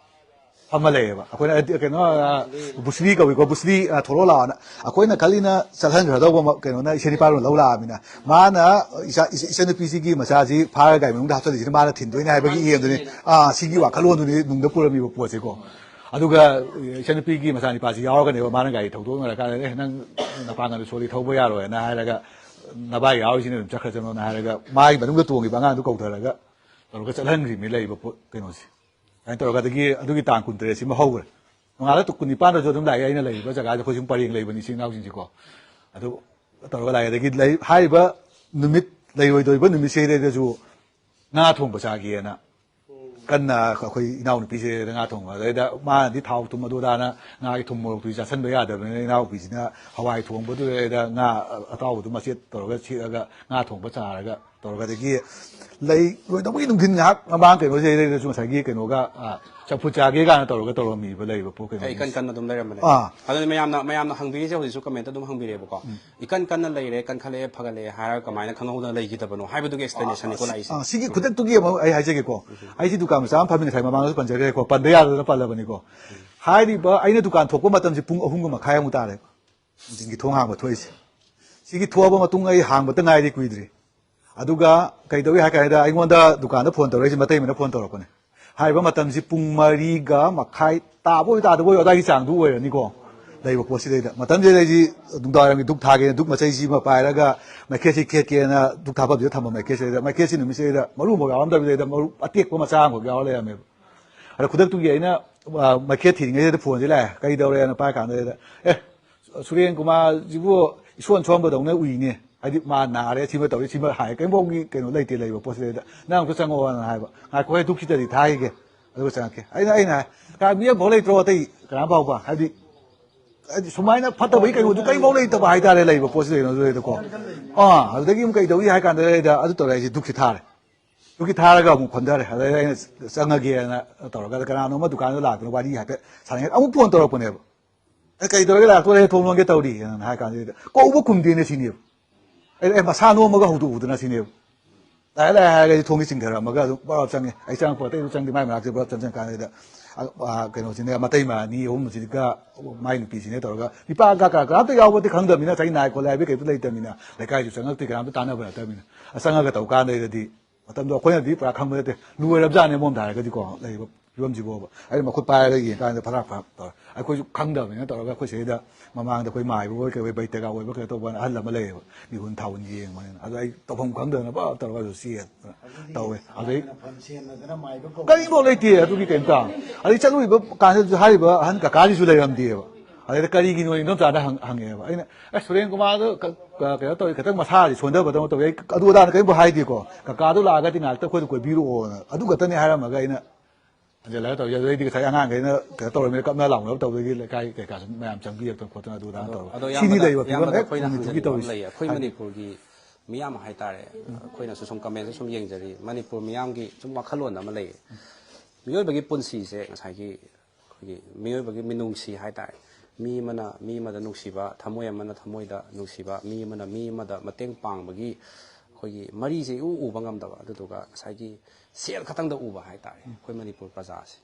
ꯐꯝꯃ ꯂꯩꯌꯦꯕ꯫ ꯑꯩꯈꯣꯏꯅ, ꯑ, ꯀꯩꯅꯣ, ꯑ, ꯕꯨꯁꯂꯤ ꯀꯧꯏꯀꯣ, ꯕꯨꯁꯂꯤ, ꯑ, ꯊꯣꯛꯂꯛꯑꯣ ꯂꯥꯛꯑꯣꯅ꯫ ꯑꯩꯈꯣꯏꯅ ꯈꯜꯂꯤꯅ ꯆꯠꯍꯟꯈ꯭ꯔꯗꯧꯕ ꯑꯃ, ꯀꯩꯅꯣꯅ, ꯏꯆꯦ ꯅꯤꯄꯥꯔꯣꯝ ꯂꯧ ꯂꯥꯛꯑꯃꯤꯅ꯫ ꯃꯥꯅ ꯏꯆꯥ-, ꯏꯆ-, ꯏꯆꯟꯅꯨꯄꯤꯁꯤꯒꯤ ꯃꯆꯥꯁꯤ ꯐꯥꯔꯒ ꯒꯥꯔꯤ ꯃꯅꯨꯡꯗ ꯍꯥꯞꯆꯜꯂꯤꯁꯤꯅ ꯃꯥꯅ ꯊꯤꯟꯗꯣꯏꯅꯦ ꯍꯥꯏꯕꯒꯤ ꯏ ꯑꯗꯨꯅꯤ꯫ ꯑꯥ, ꯁꯤꯒꯤ ꯋꯥꯈꯜꯂꯣꯟꯗꯨꯅꯤ ꯅꯨꯡꯗ ꯄꯨꯔꯝꯃꯤꯕ ꯄꯣꯠꯁꯦꯀꯣ꯫ ꯑꯗꯨꯒ ꯏꯆꯟꯅꯨꯄꯤꯒꯤ ꯃꯆꯥꯅꯤꯄꯥꯁꯤ ꯌꯥꯎꯔꯒꯅꯦꯕ ꯃꯥꯅ ꯒꯥꯔꯤ ꯊꯧꯗꯣꯛꯅꯔꯀꯥꯟꯗ, "ꯑꯦ, ꯅꯪ ꯅꯄꯥꯡꯒꯜꯗꯣ ꯁꯣꯜꯂꯤ, ꯊꯧꯕ ꯌꯥꯔꯣꯏꯅ" ꯍꯥꯏꯔꯒ, "ꯅꯚꯥꯏ ꯌꯥꯎꯔꯤꯁꯤꯅ ꯑꯗꯨꯝ ꯆꯠꯈ꯭ꯔꯁꯅꯣꯅ" ꯍꯥꯏꯔꯒ ꯃꯥꯒꯤ ꯃꯅꯨꯡꯗ ꯇꯣꯡꯉꯤꯕ ꯑꯉꯥꯡꯗꯨ ꯀꯧꯊꯔꯒ ꯇꯧꯔꯒ ꯆꯠꯍꯟꯈ꯭ꯔꯤꯕꯅꯤ ꯂꯩꯔꯤꯕ ꯄꯣꯠ ꯀꯩꯅꯣꯁꯦ꯫ ꯑꯗꯨꯃꯥꯏꯅ ꯇꯧꯔꯒ ꯑꯗꯒꯤ ꯑꯗꯨꯒꯤ ꯇꯥꯡ ꯀꯨꯟꯇꯔꯦꯠꯁꯤꯃ ꯍꯧꯈ꯭ꯔꯦ꯫ ꯅꯣꯡꯉꯥꯜꯂꯒ ꯇꯨ-, ꯀꯨꯟꯅꯤꯄꯥꯟꯗꯁꯨ ꯑꯗꯨꯝ ꯂꯥꯛꯑꯦ꯫ ꯑꯩꯅ ꯂꯩꯔꯤꯕ ꯖꯒꯥꯁꯦ ꯑꯩꯈꯣꯏ ꯁꯨꯝ ꯄꯔꯦꯡ ꯂꯩꯕꯅꯤ ꯏꯆꯤꯟ ꯏꯅꯥꯎꯁꯤꯡꯁꯦꯀꯣ꯫ ꯑꯗꯨ ꯇꯧꯔꯒ ꯂꯥꯛꯑꯦ꯫ ꯑꯗꯒꯤ ꯂꯩ-, ꯍꯥꯏꯔꯤꯕ ꯅꯨꯃꯤꯠ, ꯂꯩꯔꯣꯏꯗꯣꯔꯤꯕ ꯅꯨꯃꯤꯠꯁꯤꯗꯩꯗꯁꯨ ꯉꯥ ꯊꯣꯡꯕ ꯆꯥꯒꯦꯅ ꯀꯟꯅ ꯑꯩꯈꯣꯏ ꯏꯅꯥꯎꯅꯨꯄꯤꯁꯤꯗ ꯉꯥ ꯊꯣꯡꯕ꯫ ꯑꯗꯩꯗ ꯃꯥꯅꯗꯤ ꯊꯥꯎ ꯊꯨꯝ ꯑꯗꯨ ꯑꯗꯥꯅ ꯉꯥꯒꯤ ꯊꯨꯝ ꯃꯣꯔꯣꯛꯇꯨꯗꯤ ꯆꯥꯁꯟꯕ ꯌꯥꯗꯕꯅꯤꯅ ꯏꯅꯥꯎꯄꯤꯁꯤꯅ ꯍꯋꯥꯏ ꯊꯣꯡꯕꯗꯨꯗꯩꯗ ꯉꯥ ꯑꯇꯥꯎꯕꯗꯨ ꯃꯆꯦꯠ ꯇꯧꯔꯒ ꯁꯦꯠꯂꯒ ꯉꯥ ꯊꯣꯡꯕ ꯆꯥꯔꯒ ꯇꯧꯔꯒ ꯑꯗꯒꯤ ꯂꯩ ꯂꯣꯏꯗꯧꯕꯒꯤ ꯅꯨꯡꯊꯤꯟ ꯉꯥꯏꯍꯥꯛ ꯃꯃꯥꯡ ꯀꯩꯅꯣꯁꯤꯗꯩꯗꯁꯨ ꯉꯁꯥꯏꯒꯤ ꯀꯩꯅꯣꯒ, ꯑ, ꯆꯝꯐꯨꯠ ꯆꯥꯒꯦ ꯀꯥꯏꯅ ꯇꯧꯔꯒ ꯇꯧꯔꯝꯃꯤꯕ ꯂꯩꯕ ꯄꯣꯠ ꯀꯩꯅꯣ꯫ ꯏꯀꯟ ꯀꯟꯅ ꯑꯗꯨꯝ ꯂꯩꯔꯝꯕꯅꯦ꯫ ꯑꯥ꯫ ꯑꯗꯨꯅ ꯃꯌꯥꯝꯅ, ꯃꯌꯥꯝꯅ ꯍꯪꯕꯤꯔꯤꯁꯦ ꯍꯧꯖꯤꯛꯁꯨ comment ꯑꯗꯨꯝ ꯍꯪꯕꯤꯔꯦꯕꯀꯣ꯫ ꯎꯝ꯫ ꯏꯀꯟ ꯀꯟꯅ ꯂꯩꯔꯦ, ꯀꯟꯈꯠꯂꯛꯑꯦ, ꯐꯒꯠꯂꯛꯑꯦ ꯍꯥꯏꯔꯒ ꯀꯃꯥꯏꯅ ꯈꯪꯍꯧꯗꯅ ꯂꯩꯈꯤꯗꯕꯅꯣ ꯍꯥꯏꯕꯗꯨꯒꯤ explanationꯅꯤꯀꯣ ꯂꯥꯛꯏꯁꯦ꯫ ꯑꯥ, ꯁꯤꯒꯤ ꯈꯨꯗꯛꯇꯨꯒꯤ ꯑꯃꯨꯛ ꯑꯩ ꯍꯥꯏꯖꯒꯦꯀꯣ꯫ ꯎꯝ꯫ ꯑꯩꯁꯤ ꯗꯨꯀꯥꯟ ꯃꯆꯥ ꯑꯃ ꯐꯝꯃꯤ, ꯉꯁꯥꯏ ꯃꯃꯥꯡꯗꯁꯨ ꯄꯟꯖꯈ꯭ꯔꯦꯀꯣ, ꯄꯟꯗ ꯌꯥꯗꯗꯅ ꯄꯜꯂꯕꯅꯤꯀꯣ꯫ ꯎꯝ꯫ ꯍꯥꯏꯔꯤꯕ ꯑꯩꯅ ꯗꯨꯀꯥꯟ ꯊꯣꯛꯄ ꯃꯇꯝꯁꯦ ꯄꯨꯡ ꯑꯍꯨꯝꯒ ꯃꯈꯥꯏꯃꯨꯛ ꯇꯥꯔꯦ꯫ ꯅꯨꯡꯊꯤꯟꯒꯤ ꯊꯣꯡ ꯍꯥꯡꯕ ꯊꯣꯛꯏꯁꯦ꯫ ꯁꯤꯒꯤ ꯊꯣꯛꯑꯕ ꯃꯇꯨꯡ ꯑꯩ ꯍꯥꯡꯕꯇ ꯉꯥꯏꯔꯤ, ꯀꯨꯏꯗ꯭ꯔꯤ꯫ ꯑꯗꯨꯒ ꯀꯩꯗꯧꯏ ꯍꯥꯏ ꯀꯥꯟꯗ ꯑꯩꯉꯣꯟꯗ ꯗꯨꯀꯥꯟꯗ phone ꯇꯧꯔꯛꯏꯁꯦ ꯃꯇꯩ ꯑꯃꯅ phone ꯇꯧꯔꯛꯄꯅꯦ꯫ ꯍꯥꯏꯔꯤꯕ ꯃꯇꯝꯁꯤ ꯄꯨꯡ ꯃꯔꯤꯒ ꯃꯈꯥꯏ ꯇꯥꯕ ꯑꯣꯏ ꯇꯥꯗꯕ ꯑꯣꯏ ꯑꯗꯥꯏꯒꯤ ꯆꯥꯡꯗꯨ ꯑꯣꯏꯔꯅꯤꯀꯣ꯫ ꯂꯩꯕ ꯄꯣꯠꯁꯤꯗꯩꯗ ꯃꯇꯝꯁꯤꯗ ꯑꯩꯁꯤ ꯅꯨꯡꯗꯥꯡꯋꯥꯏꯔꯝꯒꯤ ꯙꯨꯛ ꯊꯥꯒꯦꯅ ꯙꯨꯛ ꯃꯆꯩꯁꯤꯃ ꯄꯥꯏꯔꯒ ꯃꯩꯈꯦꯠꯁꯤ ꯈꯦꯠꯀꯦꯅ ꯙꯨꯛ ꯊꯥꯐꯝꯁꯤꯗ ꯊꯝꯕ ꯃꯩꯈꯦꯠꯁꯤꯗꯩꯗ ꯃꯩꯈꯦꯠꯁꯤ ꯅꯨꯃꯤꯠꯁꯤꯗꯩꯗ ꯃꯔꯨ ꯑꯃꯐꯥꯎ ꯌꯥꯎꯔꯝꯗꯕꯁꯤꯗꯩꯗ ꯃꯔꯨ ꯑꯇꯦꯛꯄ ꯃꯆꯥ ꯑꯃꯈꯛ ꯌꯥꯎꯔ ꯂꯩꯔꯝꯃꯦꯕ꯫ ꯑꯗ ꯈꯨꯗꯛꯇꯨꯒꯤ ꯑꯩꯅ, ꯑ, ꯃꯩꯈꯦꯠ ꯊꯤꯔꯤꯉꯩꯗ phoneꯁꯦ ꯂꯥꯛꯑꯦ, "ꯀꯩꯗꯧꯔꯦꯅ?" ꯄꯥꯏ ꯀꯥꯟꯗ, "ꯑꯦ, ꯁꯨꯔꯦꯟ ꯀꯨꯃꯥꯔꯁꯤꯕꯨ ꯏꯁꯣꯟ ꯁꯣꯟꯕꯗꯧꯅ ꯎꯏꯅꯦ, ꯍꯥꯏꯗꯤ ꯃꯥ ꯅꯥꯔꯦ, ꯁꯤꯃ ꯇꯧꯔꯦ, ꯁꯤꯃ ꯍꯥꯏ, ꯀꯔꯤꯝꯐꯥꯎꯒꯤ ꯀꯩꯅꯣ ꯂꯩꯇꯦ ꯂꯩꯕ ꯄꯣꯠꯁꯤꯗꯩꯗ, "ꯅꯪ ꯑꯝꯇ ꯆꯪꯉꯛꯑꯣꯅ" ꯍꯥꯏꯕ꯫ "ꯉꯥꯏꯈꯣ, ꯑꯩ ꯙꯨꯛꯁꯤꯗꯗꯤ ꯊꯥꯈꯤꯒꯦ, ꯑꯗꯨꯒ ꯆꯪꯉꯛꯀꯦ"꯫ ꯑꯩꯅ, ꯑꯩꯅ ꯍꯥꯏ, "ꯀꯅꯥ, ꯃꯤ ꯑꯃꯐꯥꯎ ꯂꯩꯇ꯭ꯔꯣ, ꯑꯇꯩ ꯀꯅꯥ ꯐꯥꯎꯕ?" ꯍꯥꯏꯕꯗꯤ, ꯍꯥꯏꯗꯤ ꯁꯨꯃꯥꯏꯅ ꯐꯠꯇꯕꯒꯤ ꯀꯩꯅꯣꯗꯨ ꯀꯔꯤꯝꯐꯥꯎ ꯂꯩꯇꯕ ꯍꯥꯏꯇꯥꯔꯦ, ꯂꯩꯕ ꯄꯣꯠꯁꯤꯗꯩꯅꯣ ꯑꯗꯨꯗꯩꯗꯀꯣ꯫ ꯑꯥ, ꯑꯗꯨꯗꯒꯤ ꯑꯃꯨꯛ ꯀꯩꯗꯧꯏ ꯍꯥꯏ ꯀꯥꯟꯗ, ꯑꯗꯨꯗ ꯑꯗꯨ ꯇꯧꯔꯦ, ꯑꯩꯁꯦ ꯙꯨꯛꯁꯤ ꯊꯥꯔꯦ꯫ ꯙꯨꯛꯁꯤ ꯊꯥꯔꯒ ꯑꯃꯨꯛ ꯈꯣꯟꯊꯔꯦ꯫ ꯑꯗꯩ ꯑꯩꯅ ꯆꯪꯉꯒꯦꯅ ꯇꯧꯔꯒ ꯀꯅꯥꯅꯣꯝꯃ ꯗꯨꯀꯥꯟꯗ ꯂꯥꯛꯇꯅ ꯋꯥꯔꯤ ꯍꯥꯏꯐꯦꯠ ꯁꯥꯟꯅꯩ꯫ ꯑꯃꯨꯛ ꯐꯣꯟ ꯇꯧꯔꯛꯄꯅꯦꯕ꯫ "ꯑꯦ, ꯀꯩ ꯇꯧꯔꯒꯦ ꯂꯥꯛꯇꯣꯔꯦ, ꯊꯣꯡ ꯂꯣꯟꯒꯦ ꯇꯧꯔꯤ" ꯍꯥꯏꯅ ꯍꯥꯏ ꯀꯥꯟꯁꯤꯗ, ꯀꯧꯕ ꯈꯨꯝꯗꯦꯅꯦ ꯁꯤꯅꯦꯕ꯫ ꯑꯩ, "ꯑꯦ, ꯃꯁꯥ ꯅꯣꯝꯃꯒ ꯍꯧꯗꯣꯛꯎꯗꯅ" ꯁꯤꯅꯦꯕ꯫ "ꯂꯥꯛꯑꯦ, ꯂꯥꯛꯑꯦ" ꯍꯥꯏꯔꯒ ꯑꯩ ꯊꯣꯡꯁꯤ ꯆꯤꯡꯊꯔꯝꯃꯒ ꯑꯗꯨꯝ ꯕꯔ ꯆꯪꯉꯦ꯫ ꯑꯩ ꯆꯪꯉꯛꯄ ꯑꯇꯩꯗꯨ ꯆꯪꯗꯦ, ꯃꯥꯏ ꯃꯅꯥꯛꯁꯤꯗ ꯕꯔ ꯆꯪ ꯆꯪ ꯀꯥꯟꯁꯤꯗ, ꯑ, ꯑ, ꯀꯩꯅꯣꯁꯤꯅꯦ, ꯃꯇꯩꯃ ꯑꯅꯤ ꯑꯍꯨꯝꯁꯤꯒ ꯃꯥꯏ ꯅꯨꯄꯤꯁꯤꯅꯦ ꯇꯧꯔꯒ, ꯅꯤꯄꯥ ꯀ-, ꯀ-, ꯀꯅꯥꯝꯇ ꯌꯥꯎꯕꯗꯤ ꯈꯪꯗꯕꯅꯤꯅ, ꯆꯍꯤ ꯅꯥꯏ ꯈꯣꯠꯂꯦ ꯍꯥꯏꯕ ꯀꯩꯝꯇ ꯂꯩꯇꯕꯅꯤꯅ, ꯂꯩꯀꯥꯏꯁꯨ ꯆꯪꯉꯛꯇꯦ, ꯀꯅꯥꯝꯇ ꯇꯥꯟꯅꯕ ꯅꯠꯇꯕꯅꯤꯅ꯫ ꯑ, ꯆꯪꯉꯒ ꯇꯧ ꯀꯥꯟꯗꯩꯗꯗꯤ ꯃꯇꯝꯗꯣ ꯑꯩꯈꯣꯏꯅꯗꯤ ꯄꯨꯔꯥ ꯈꯪꯕ ꯅꯠꯇꯦ꯫ ꯂꯣꯏꯔꯕꯖꯥꯠꯅꯦ, ꯑꯃꯔꯣꯝꯗ ꯍꯥꯏꯔꯒꯗꯤꯀꯣ, ꯂꯩꯔꯤꯕ ꯐꯤꯕꯝꯁꯤꯕꯣꯕ꯫ ꯑꯩꯅ ꯃꯈꯨꯠ ꯄꯥꯏꯔꯒ ꯌꯦꯡꯀꯥꯟꯗ ꯐꯔꯥꯛ ꯐꯔꯥꯛ ꯇꯧꯔꯦ꯫ ꯑꯩꯈꯣꯏꯁꯨ ꯈꯪꯗꯕꯅꯤꯅ ꯇꯧꯔꯒ ꯑꯩꯈꯣꯏ ꯁꯤꯗꯩꯗ ꯃꯃꯥꯡꯗ ꯑꯩꯈꯣꯏ ꯃꯥꯏꯕ ꯑꯣꯏ ꯀꯩ ꯑꯣꯏ ꯕꯩꯇꯒ ꯑꯣꯏꯕ ꯀꯩꯅꯣ ꯇꯧꯕ ꯑꯍꯜ ꯑꯃ ꯂꯩꯌꯦꯕ꯫ ꯃꯤꯍꯨꯟ ꯊꯥꯍꯨꯟ ꯌꯦꯡꯕꯅꯤꯅ꯫ ꯑꯗꯣ ꯑꯩ ꯇꯧꯐꯝ ꯈꯪꯗꯗꯅ ꯄꯨꯔꯥ ꯇꯧꯔꯒ ꯑꯗꯨ ꯆꯦꯟꯗꯅ ꯇꯧꯋꯦ꯫ ꯑꯗꯩ ꯐꯝ ꯁꯦꯝꯅꯗꯅ ꯃꯥꯏꯕ ꯀꯧꯕ ꯀꯔꯤꯐꯥꯎ ꯂꯩꯇꯦ ꯑꯗꯨꯒꯤ ꯀꯩꯝꯇ꯫ ꯑꯗꯩ ꯆꯠꯂꯨꯔꯤꯕ ꯀꯥꯟꯗꯁꯨ ꯍꯥꯏꯔꯤꯕ ꯑꯍꯟ ꯀꯀꯥꯁꯤꯁꯨ ꯂꯩꯔꯝꯗꯦꯕ꯫ ꯑꯗꯩꯗ ꯀꯔꯤꯒꯤꯅꯣ ꯏꯟꯗꯣꯝꯆꯥꯗ ꯍꯪ-, ꯍꯪꯉꯛꯑꯦꯕ꯫ ꯑꯩꯅ, "ꯑꯁ, ꯁꯨꯔꯦꯟ ꯀꯨꯃꯥꯔꯗꯣ ꯀ-, ꯀ-, ꯀꯩꯅꯣ ꯇꯧꯋꯤ, ꯈꯤꯇꯪ ꯃꯁꯥꯁꯤ ꯁꯣꯟꯊꯕꯗꯧꯅ ꯇꯧꯋꯤ, ꯑꯩ ꯑꯗꯨ ꯑꯗꯥꯅ ꯀꯔꯤꯝꯐꯥꯎ ꯍꯥꯏꯗꯦꯀꯣ꯫ ꯀꯀꯥꯗꯣ ꯂꯥꯛꯑꯒꯗꯤ ꯉꯥꯏꯍꯥꯛꯇ ꯑꯩꯈꯣꯏꯗ ꯀꯣꯏꯕꯤꯔꯛꯑꯣꯅ" ꯑꯗꯨ ꯈꯛꯇꯅꯤ ꯍꯥꯏꯔꯝꯃꯒ ꯑꯩꯅ ꯍꯟꯖꯤꯜꯂꯒ ꯇꯧꯔꯤ꯫ ꯑꯗꯨꯗꯩꯗꯤ ꯉꯁꯥꯏ ꯑꯉꯥꯡꯈꯩꯅ ꯀꯩꯅꯣ ꯇꯧꯔꯝꯃꯤꯅ ꯀꯞꯅ ꯂꯥꯎꯅꯕ ꯇꯧꯕꯗꯒꯤ ꯂꯩꯀꯥꯏ ꯀꯩꯀꯥꯁꯨ ꯃꯌꯥꯝ ꯆꯪꯕꯤꯔꯛꯇꯅ ꯈꯣꯠꯇꯅ ꯑꯗꯨ ꯑꯗꯥ ꯑꯗꯣ, ꯇꯧꯔꯒ ꯑꯗꯣ ꯁꯤꯅꯤ ꯏꯌꯥꯝꯕꯗ, ꯂꯩꯕ ꯐꯤꯕꯝ ꯏꯌꯥꯝꯕꯗ ꯍꯦꯛ ꯑꯩꯈꯣꯏꯅ ꯅꯨꯃꯤꯠꯇꯨꯒꯤ ꯍꯪꯖꯅꯤꯡꯕ ꯑꯃ ꯇꯧꯔꯤꯁꯦ꯫ ꯂꯩꯌꯦ꯫ ꯑꯩꯈꯣꯏ ꯍꯥꯏꯗꯤ ꯃꯅꯤꯄꯨꯔꯒꯤ ꯃꯤꯌꯥꯝ ꯍꯥꯏꯇꯥꯔꯦ, ꯑꯩꯈꯣꯏꯅꯁꯨ ꯁꯨꯝ ꯀꯃꯦꯟꯁꯦ ꯁꯨꯝ ꯌꯦꯡꯖꯔꯤ, ꯃꯅꯤꯄꯨꯔ ꯃꯤꯌꯥꯝꯒꯤ ꯁꯨꯝ ꯋꯥꯈꯜꯂꯣꯟ ꯑꯃ ꯂꯩꯌꯦ꯫ ꯃꯤꯑꯣꯏꯕꯒꯤ ꯄꯨꯟꯁꯤꯁꯦ ꯉꯁꯥꯏꯒꯤ ꯑꯩꯈꯣꯏꯒꯤ ꯃꯤꯑꯣꯏꯕꯒꯤ ꯃꯤꯅꯨꯡꯁꯤ ꯍꯥꯏꯇꯥꯔꯦ, ꯃꯤ ꯑꯃꯅ ꯃꯤ ꯑꯃꯗ ꯅꯨꯡꯁꯤꯕ, ꯊꯃꯣꯏ ꯑꯃꯅ ꯊꯃꯣꯏꯗ ꯅꯨꯡꯁꯤꯕ, ꯃꯤ ꯑꯃꯅ ꯃꯤ ꯑꯃꯗ ꯃꯇꯦꯡ ꯄꯥꯡꯕꯒꯤ ꯑꯩꯈꯣꯏꯒꯤ ꯃꯔꯤꯁꯦ ꯏꯎ ꯎꯕ ꯉꯝꯗꯕ, ꯑꯗꯨꯗꯨꯒ ꯉꯁꯥꯏꯒꯤ ꯁꯦꯜ ꯈꯛꯇꯪꯗ ꯎꯕ ꯍꯥꯏꯇꯥꯔꯦ ꯑꯩꯈꯣꯏ ꯃꯅꯤꯄꯨꯔ ꯄ꯭ꯔꯖꯥꯁꯦ꯫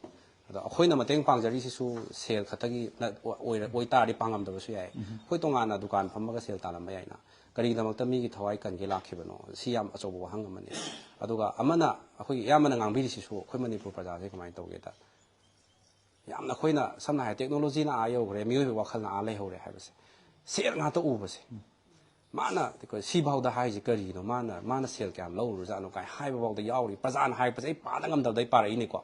ꯑꯗꯣ ꯑꯩꯈꯣꯏꯅ ꯃꯇꯦꯡ ꯄꯥꯡꯖꯔꯤꯁꯤꯁꯨ ꯁꯦꯜ ꯈꯛꯇꯒꯤ ꯅ-, ꯑꯣꯏꯔ-, ꯑꯣꯏꯇꯥꯔꯗꯤ ꯄꯥꯡꯉꯝꯗꯕꯁꯨ ꯌꯥꯏ꯫ ꯑꯩꯈꯣꯏ ꯇꯣꯉꯥꯟꯅ ꯗꯨꯀꯥꯟ ꯐꯝꯃꯒ ꯁꯦꯜ ꯇꯥꯜꯂꯝꯕ ꯌꯥꯏꯅ꯫ ꯀꯔꯤꯒꯤꯗꯃꯛꯇ ꯃꯤꯒꯤ ꯊꯋꯥꯏ ꯀꯟꯒꯦ ꯂꯥꯛꯈꯤꯕꯅꯣ? ꯁꯤ ꯌꯥꯝ ꯑꯆꯧꯕ ꯋꯥꯍꯪ ꯑꯃꯅꯤ꯫ ꯑꯗꯨꯒ ꯑꯃꯅ, ꯑꯩꯈꯣꯏꯒꯤ ꯏꯌꯥꯝꯕꯅ ꯉꯥꯡꯕꯤꯔꯤꯁꯤꯁꯨ ꯑꯩꯈꯣꯏ ꯃꯅꯤꯄꯨꯔ ꯄ꯭ꯔꯖꯥꯁꯦ ꯀꯃꯥꯏꯅ ꯇꯧꯒꯦꯗ, ꯌꯥꯝꯅ ꯑꯩꯈꯣꯏꯅ ꯁꯝꯅ ꯍꯥꯏꯔ ꯇꯦꯛꯅꯣꯂꯣꯖꯤꯅ ꯑꯥ ꯌꯧꯈ꯭ꯔꯦ, ꯃꯤꯑꯣꯏꯕ ꯋꯥꯈꯜꯅ ꯑꯥ ꯂꯩꯍꯧꯔꯦ ꯍꯥꯏꯕꯁꯦ, ꯁꯦꯜ ꯉꯥꯛꯇ ꯎꯕꯁꯦ꯫ ꯃꯥꯅ ꯁꯤꯐꯥꯎꯗ ꯍꯥꯏꯔꯤꯁꯦ ꯀꯔꯤꯅꯣ? ꯃꯥꯅ, ꯃꯥꯅ ꯁꯦꯜ ꯀꯌꯥꯝ ꯂꯧꯔꯨꯔꯖꯥꯠꯅꯣ ꯀꯥꯏ ꯍꯥꯏꯕ ꯐꯥꯎꯗ ꯌꯥꯎꯔꯤ꯫ ꯄ꯭ꯔꯖꯥꯅ ꯍꯥꯏꯔꯛꯄꯁꯦ ꯑꯩ ꯄꯥꯗ ꯉꯝꯗꯕꯗ ꯑꯩ ꯄꯥꯔꯛꯏꯅꯤꯀꯣ꯫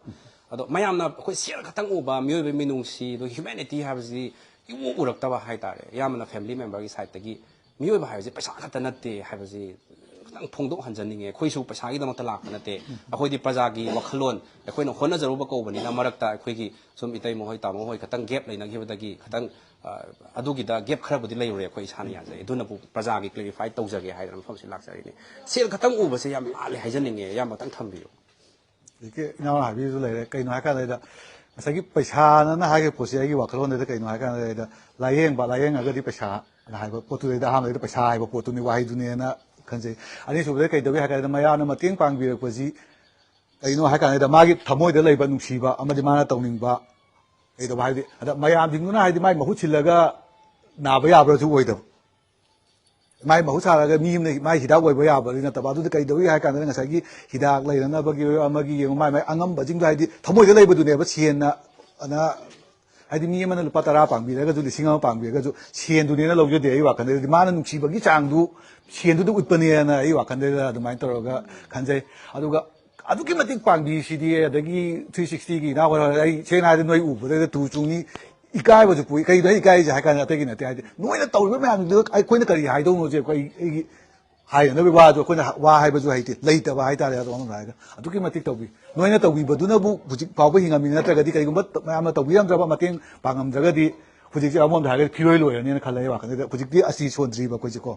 ꯑꯗꯣ ꯃꯌꯥꯝꯅ ꯑꯩꯈꯣꯏ ꯁꯦꯜ ꯈꯛꯇꯪ ꯎꯕ, ꯃꯤꯑꯣꯏꯕꯒꯤ ꯃꯤꯅꯨꯡꯁꯤ, ꯑꯗꯣ humanity ꯍꯥꯏꯕꯁꯤꯗꯤ ꯏꯎ ꯎꯔꯛꯇꯕ ꯍꯥꯏꯇꯥꯔꯦ꯫ ꯑꯌꯥꯝꯕꯅ family member ꯒꯤ side ꯇꯒꯤ ꯃꯤꯑꯣꯏꯕ ꯍꯥꯏꯕꯁꯤ ꯄꯩꯁꯥ ꯈꯛꯇ ꯅꯠꯇꯦ ꯍꯥꯏꯕꯁꯤ ꯈꯤꯇꯪ ꯐꯣꯡꯗꯣꯛꯍꯟꯖꯅꯤꯡꯉꯦ꯫ ꯑꯩꯈꯣꯏꯁꯨ ꯄꯩꯁꯥꯒꯤꯗꯃꯛꯇ ꯂꯥꯛꯄ ꯅꯠꯇꯦ꯫ ꯑꯩꯈꯣꯏꯗꯤ ꯄ꯭ꯔꯖꯥꯒꯤ ꯋꯥꯈꯜꯂꯣꯟ, ꯑꯩꯈꯣꯏꯅ ꯍꯣꯠꯅꯖꯔꯨꯕ ꯀꯧꯕꯅꯤꯅ ꯃꯔꯛꯇ ꯑꯩꯈꯣꯏꯒꯤ ꯁꯨꯝ ꯏꯇꯩꯃ ꯍꯣꯏ, ꯇꯥꯃꯣ ꯍꯣꯏ ꯈꯤꯇꯪ ꯒꯦꯞ ꯂꯩꯅꯈꯤꯕꯗꯒꯤ ꯈꯤꯇꯪ, ꯑ, ꯑꯗꯨꯒꯤꯗ ꯒꯦꯞ ꯈꯔꯕꯨꯗꯤ ꯂꯩꯔꯨꯔꯦ꯫ ꯑꯩꯈꯣꯏ ꯏꯁꯥꯅ ꯌꯥꯖꯩ꯫ ꯑꯗꯨꯅꯕꯨ ꯄ꯭ꯔꯖꯥꯒꯤ ꯀ꯭ꯂꯦꯔꯤꯐꯥꯏ ꯇꯧꯖꯒꯦ ꯍꯥꯏꯗꯅ ꯃꯐꯝꯁꯤ ꯂꯥꯛꯆꯔꯤꯅꯤ꯫ ꯁꯦꯜ ꯈꯛꯇꯪ ꯎꯕꯁꯦ ꯌꯥꯝ ꯂꯥꯜꯂꯦ ꯍꯥꯏꯖꯅꯤꯡꯉꯦ꯫ ꯏꯌꯥꯝꯕ ꯈꯤꯇꯪ ꯊꯝꯕꯤꯌꯨ꯫ ꯍꯧꯖꯤꯛꯀꯤ ꯏꯅꯥꯎꯅ ꯍꯥꯏꯕꯤꯕꯁꯨ ꯂꯩꯔꯦ꯫ ꯀꯩꯅꯣ ꯍꯥꯏꯀꯥꯟꯗ ꯉꯁꯥꯏꯒꯤ ꯄꯩꯁꯥꯅ ꯍꯥꯏꯔꯤꯕ ꯄꯣꯠꯁꯤ ꯑꯩꯒꯤ ꯋꯥꯈꯜꯂꯣꯟꯗ ꯀꯩꯅꯣ ꯍꯥꯏꯀꯥꯟꯗ ꯂꯥꯏꯌꯦꯡꯕ, ꯂꯥꯏꯌꯦꯡꯉꯒꯗꯤ ꯄꯩꯁꯥ ꯍꯥꯏꯕ ꯄꯣꯠꯇꯨꯗꯩꯗ ꯑꯍꯥꯟꯕꯗ ꯄꯩꯁꯥ ꯍꯥꯏꯕ ꯄꯣꯠꯇꯨꯅꯤ, ꯋꯥꯍꯩꯗꯨꯅꯦꯅ ꯈꯟꯖꯩ꯫ ꯑꯅꯤꯁꯨꯕꯗ ꯀꯩꯗꯧꯏ ꯍꯥꯏ ꯀꯥꯟꯗ ꯃꯌꯥꯝꯅ ꯃꯇꯦꯡ ꯄꯥꯡꯕꯤꯔꯛꯄꯁꯤ ꯀꯩꯅꯣ ꯍꯥꯏ ꯀꯥꯟꯗ ꯃꯥꯒꯤ ꯊꯃꯣꯏꯗ ꯂꯩꯕ ꯅꯨꯡꯁꯤꯕ ꯑꯃꯗꯤ ꯃꯥꯅ ꯇꯧꯅꯤꯡꯕ ꯀꯩꯗꯧꯕ ꯍꯥꯏꯗꯤ ꯑꯗ ꯃꯌꯥꯝꯁꯤꯡꯗꯨꯅ ꯍꯥꯏꯗꯤ ꯃꯥꯒꯤ ꯃꯍꯨꯠ ꯁꯤꯜꯂꯒ ꯅꯥꯕ ꯌꯥꯕ꯭ꯔꯁꯨ ꯑꯣꯏꯗꯕ꯫ ꯃꯥꯏ ꯃꯍꯨꯠ ꯁꯥꯔꯒ ꯃꯤ ꯑꯃꯅ ꯃꯥꯏ ꯍꯤꯗꯥꯛ ꯑꯣꯏꯕ ꯌꯥꯕꯗꯤ ꯅꯠꯇꯕ꯫ ꯑꯗꯨꯗꯤ ꯀꯩꯗꯧꯏ ꯍꯥꯏ ꯀꯥꯟꯗ ꯉꯁꯥꯏꯒꯤ ꯍꯤꯗꯥꯛ ꯂꯩꯅꯅꯕꯒꯤ ꯑꯣꯏꯔꯣ ꯑꯃꯒꯤ ꯌꯦꯡꯉꯣ ꯃꯥꯏ ꯃꯥꯏ ꯑꯉꯝꯕꯁꯤꯡꯗꯣ ꯍꯥꯏꯗꯤ ꯊꯃꯣꯏꯗ ꯂꯩꯕꯗꯨꯅꯦꯕ ꯁꯦꯟꯅ ꯑꯅ ꯍꯥꯏꯗꯤ ꯃꯤ ꯑꯃꯅ ꯂꯨꯄꯥ ꯇꯔꯥ ꯄꯥꯡꯕꯤꯔꯒꯁꯨ ꯂꯤꯁꯤꯡ ꯑꯃ ꯄꯥꯡꯕꯤꯔꯒꯁꯨ ꯁꯦꯟꯗꯨꯅꯦꯅ ꯂꯧꯖꯗꯦ ꯑꯩ ꯋꯥꯈꯜꯗꯗꯤ꯫ ꯃꯥꯅ ꯅꯨꯡꯁꯤꯕꯒꯤ ꯆꯥꯡꯗꯨ ꯁꯦꯟꯗꯨꯗ ꯎꯠꯄꯅꯦꯅ ꯑꯩ ꯋꯥꯈꯜꯗꯗ ꯑꯗꯨꯃꯥꯏꯅ ꯇꯧꯔꯒ ꯈꯟꯖꯩ꯫ ꯑꯗꯨꯒ ꯑꯗꯨꯛꯀꯤ ꯃꯇꯤꯛ ꯄꯥꯡꯕꯤꯁꯤꯗꯤ ꯑꯗꯒꯤ ꯊ꯭ꯔꯤ ꯁꯤꯛꯁꯇꯤꯒꯤ ꯏꯅꯥꯎ ꯍꯣꯏ ꯑꯩ ꯁꯦꯡꯅ ꯍꯥꯏꯔꯗꯤ ꯅꯣꯏ ꯎꯕꯗꯩꯗ ꯇꯨ ꯆꯨꯡꯅꯤ ꯏꯀꯥꯏꯕꯁꯨ ꯄꯣꯛꯏ꯫ ꯀꯩꯗ ꯏꯀꯥꯏꯁꯦ ꯍꯥꯏ ꯀꯥꯟꯗ ꯑꯇꯩꯒꯤ ꯅꯠꯇꯦ ꯍꯥꯏꯗꯤ ꯅꯣꯏꯅ ꯇꯧꯔꯤꯕ ꯃꯌꯥꯝꯗꯨꯗ ꯑꯩꯈꯣꯏꯅ ꯀꯔꯤ ꯍꯥꯏꯗꯧꯅꯣꯁꯦ ꯑꯩꯈꯣꯏ ꯑꯩꯒꯤ ꯍꯥꯏꯅꯅꯕꯒꯤ ꯋꯥꯁꯨ ꯑꯩꯈꯣꯏꯅ ꯋꯥ ꯍꯥꯏꯕꯁꯨ ꯍꯩꯇꯦ ꯂꯩꯇꯕ ꯍꯥꯏꯇꯥꯔꯦ꯫ ꯑꯗꯣ ꯑꯃꯔꯣꯝꯗ ꯍꯥꯏꯔꯒ ꯑꯗꯨꯛꯀꯤ ꯃꯇꯤꯛ ꯇꯧꯕꯤ꯫ ꯅꯣꯏꯅ ꯇꯧꯕꯤꯕꯗꯨꯅꯕꯨ ꯍꯧꯖꯤꯛ ꯐꯥꯎꯕ ꯍꯤꯡꯉꯝꯃꯤ ꯅꯠꯇ꯭ꯔꯒꯗꯤ ꯀꯩꯒꯨꯝꯕ ꯃꯌꯥꯝꯅ ꯇꯧꯕꯤꯔꯝꯗ꯭ꯔꯕ ꯃꯇꯦꯡ ꯄꯥꯡꯉꯝꯗ꯭ꯔꯒꯗꯤ ꯍꯧꯖꯤꯛꯁꯦ ꯑꯃꯔꯣꯝꯗ ꯍꯥꯏꯔꯒꯗꯤ ꯐꯤꯔꯣꯏ ꯂꯣꯏꯔꯅꯤꯅ ꯈꯜꯂꯦ ꯑꯩ ꯋꯥꯈꯜꯗ꯫ ꯍꯧꯖꯤꯛꯇꯤ ꯑꯁꯤ ꯁꯣꯟꯗ꯭ꯔꯤꯕ ꯑꯩꯈꯣꯏꯁꯦꯀꯣ꯫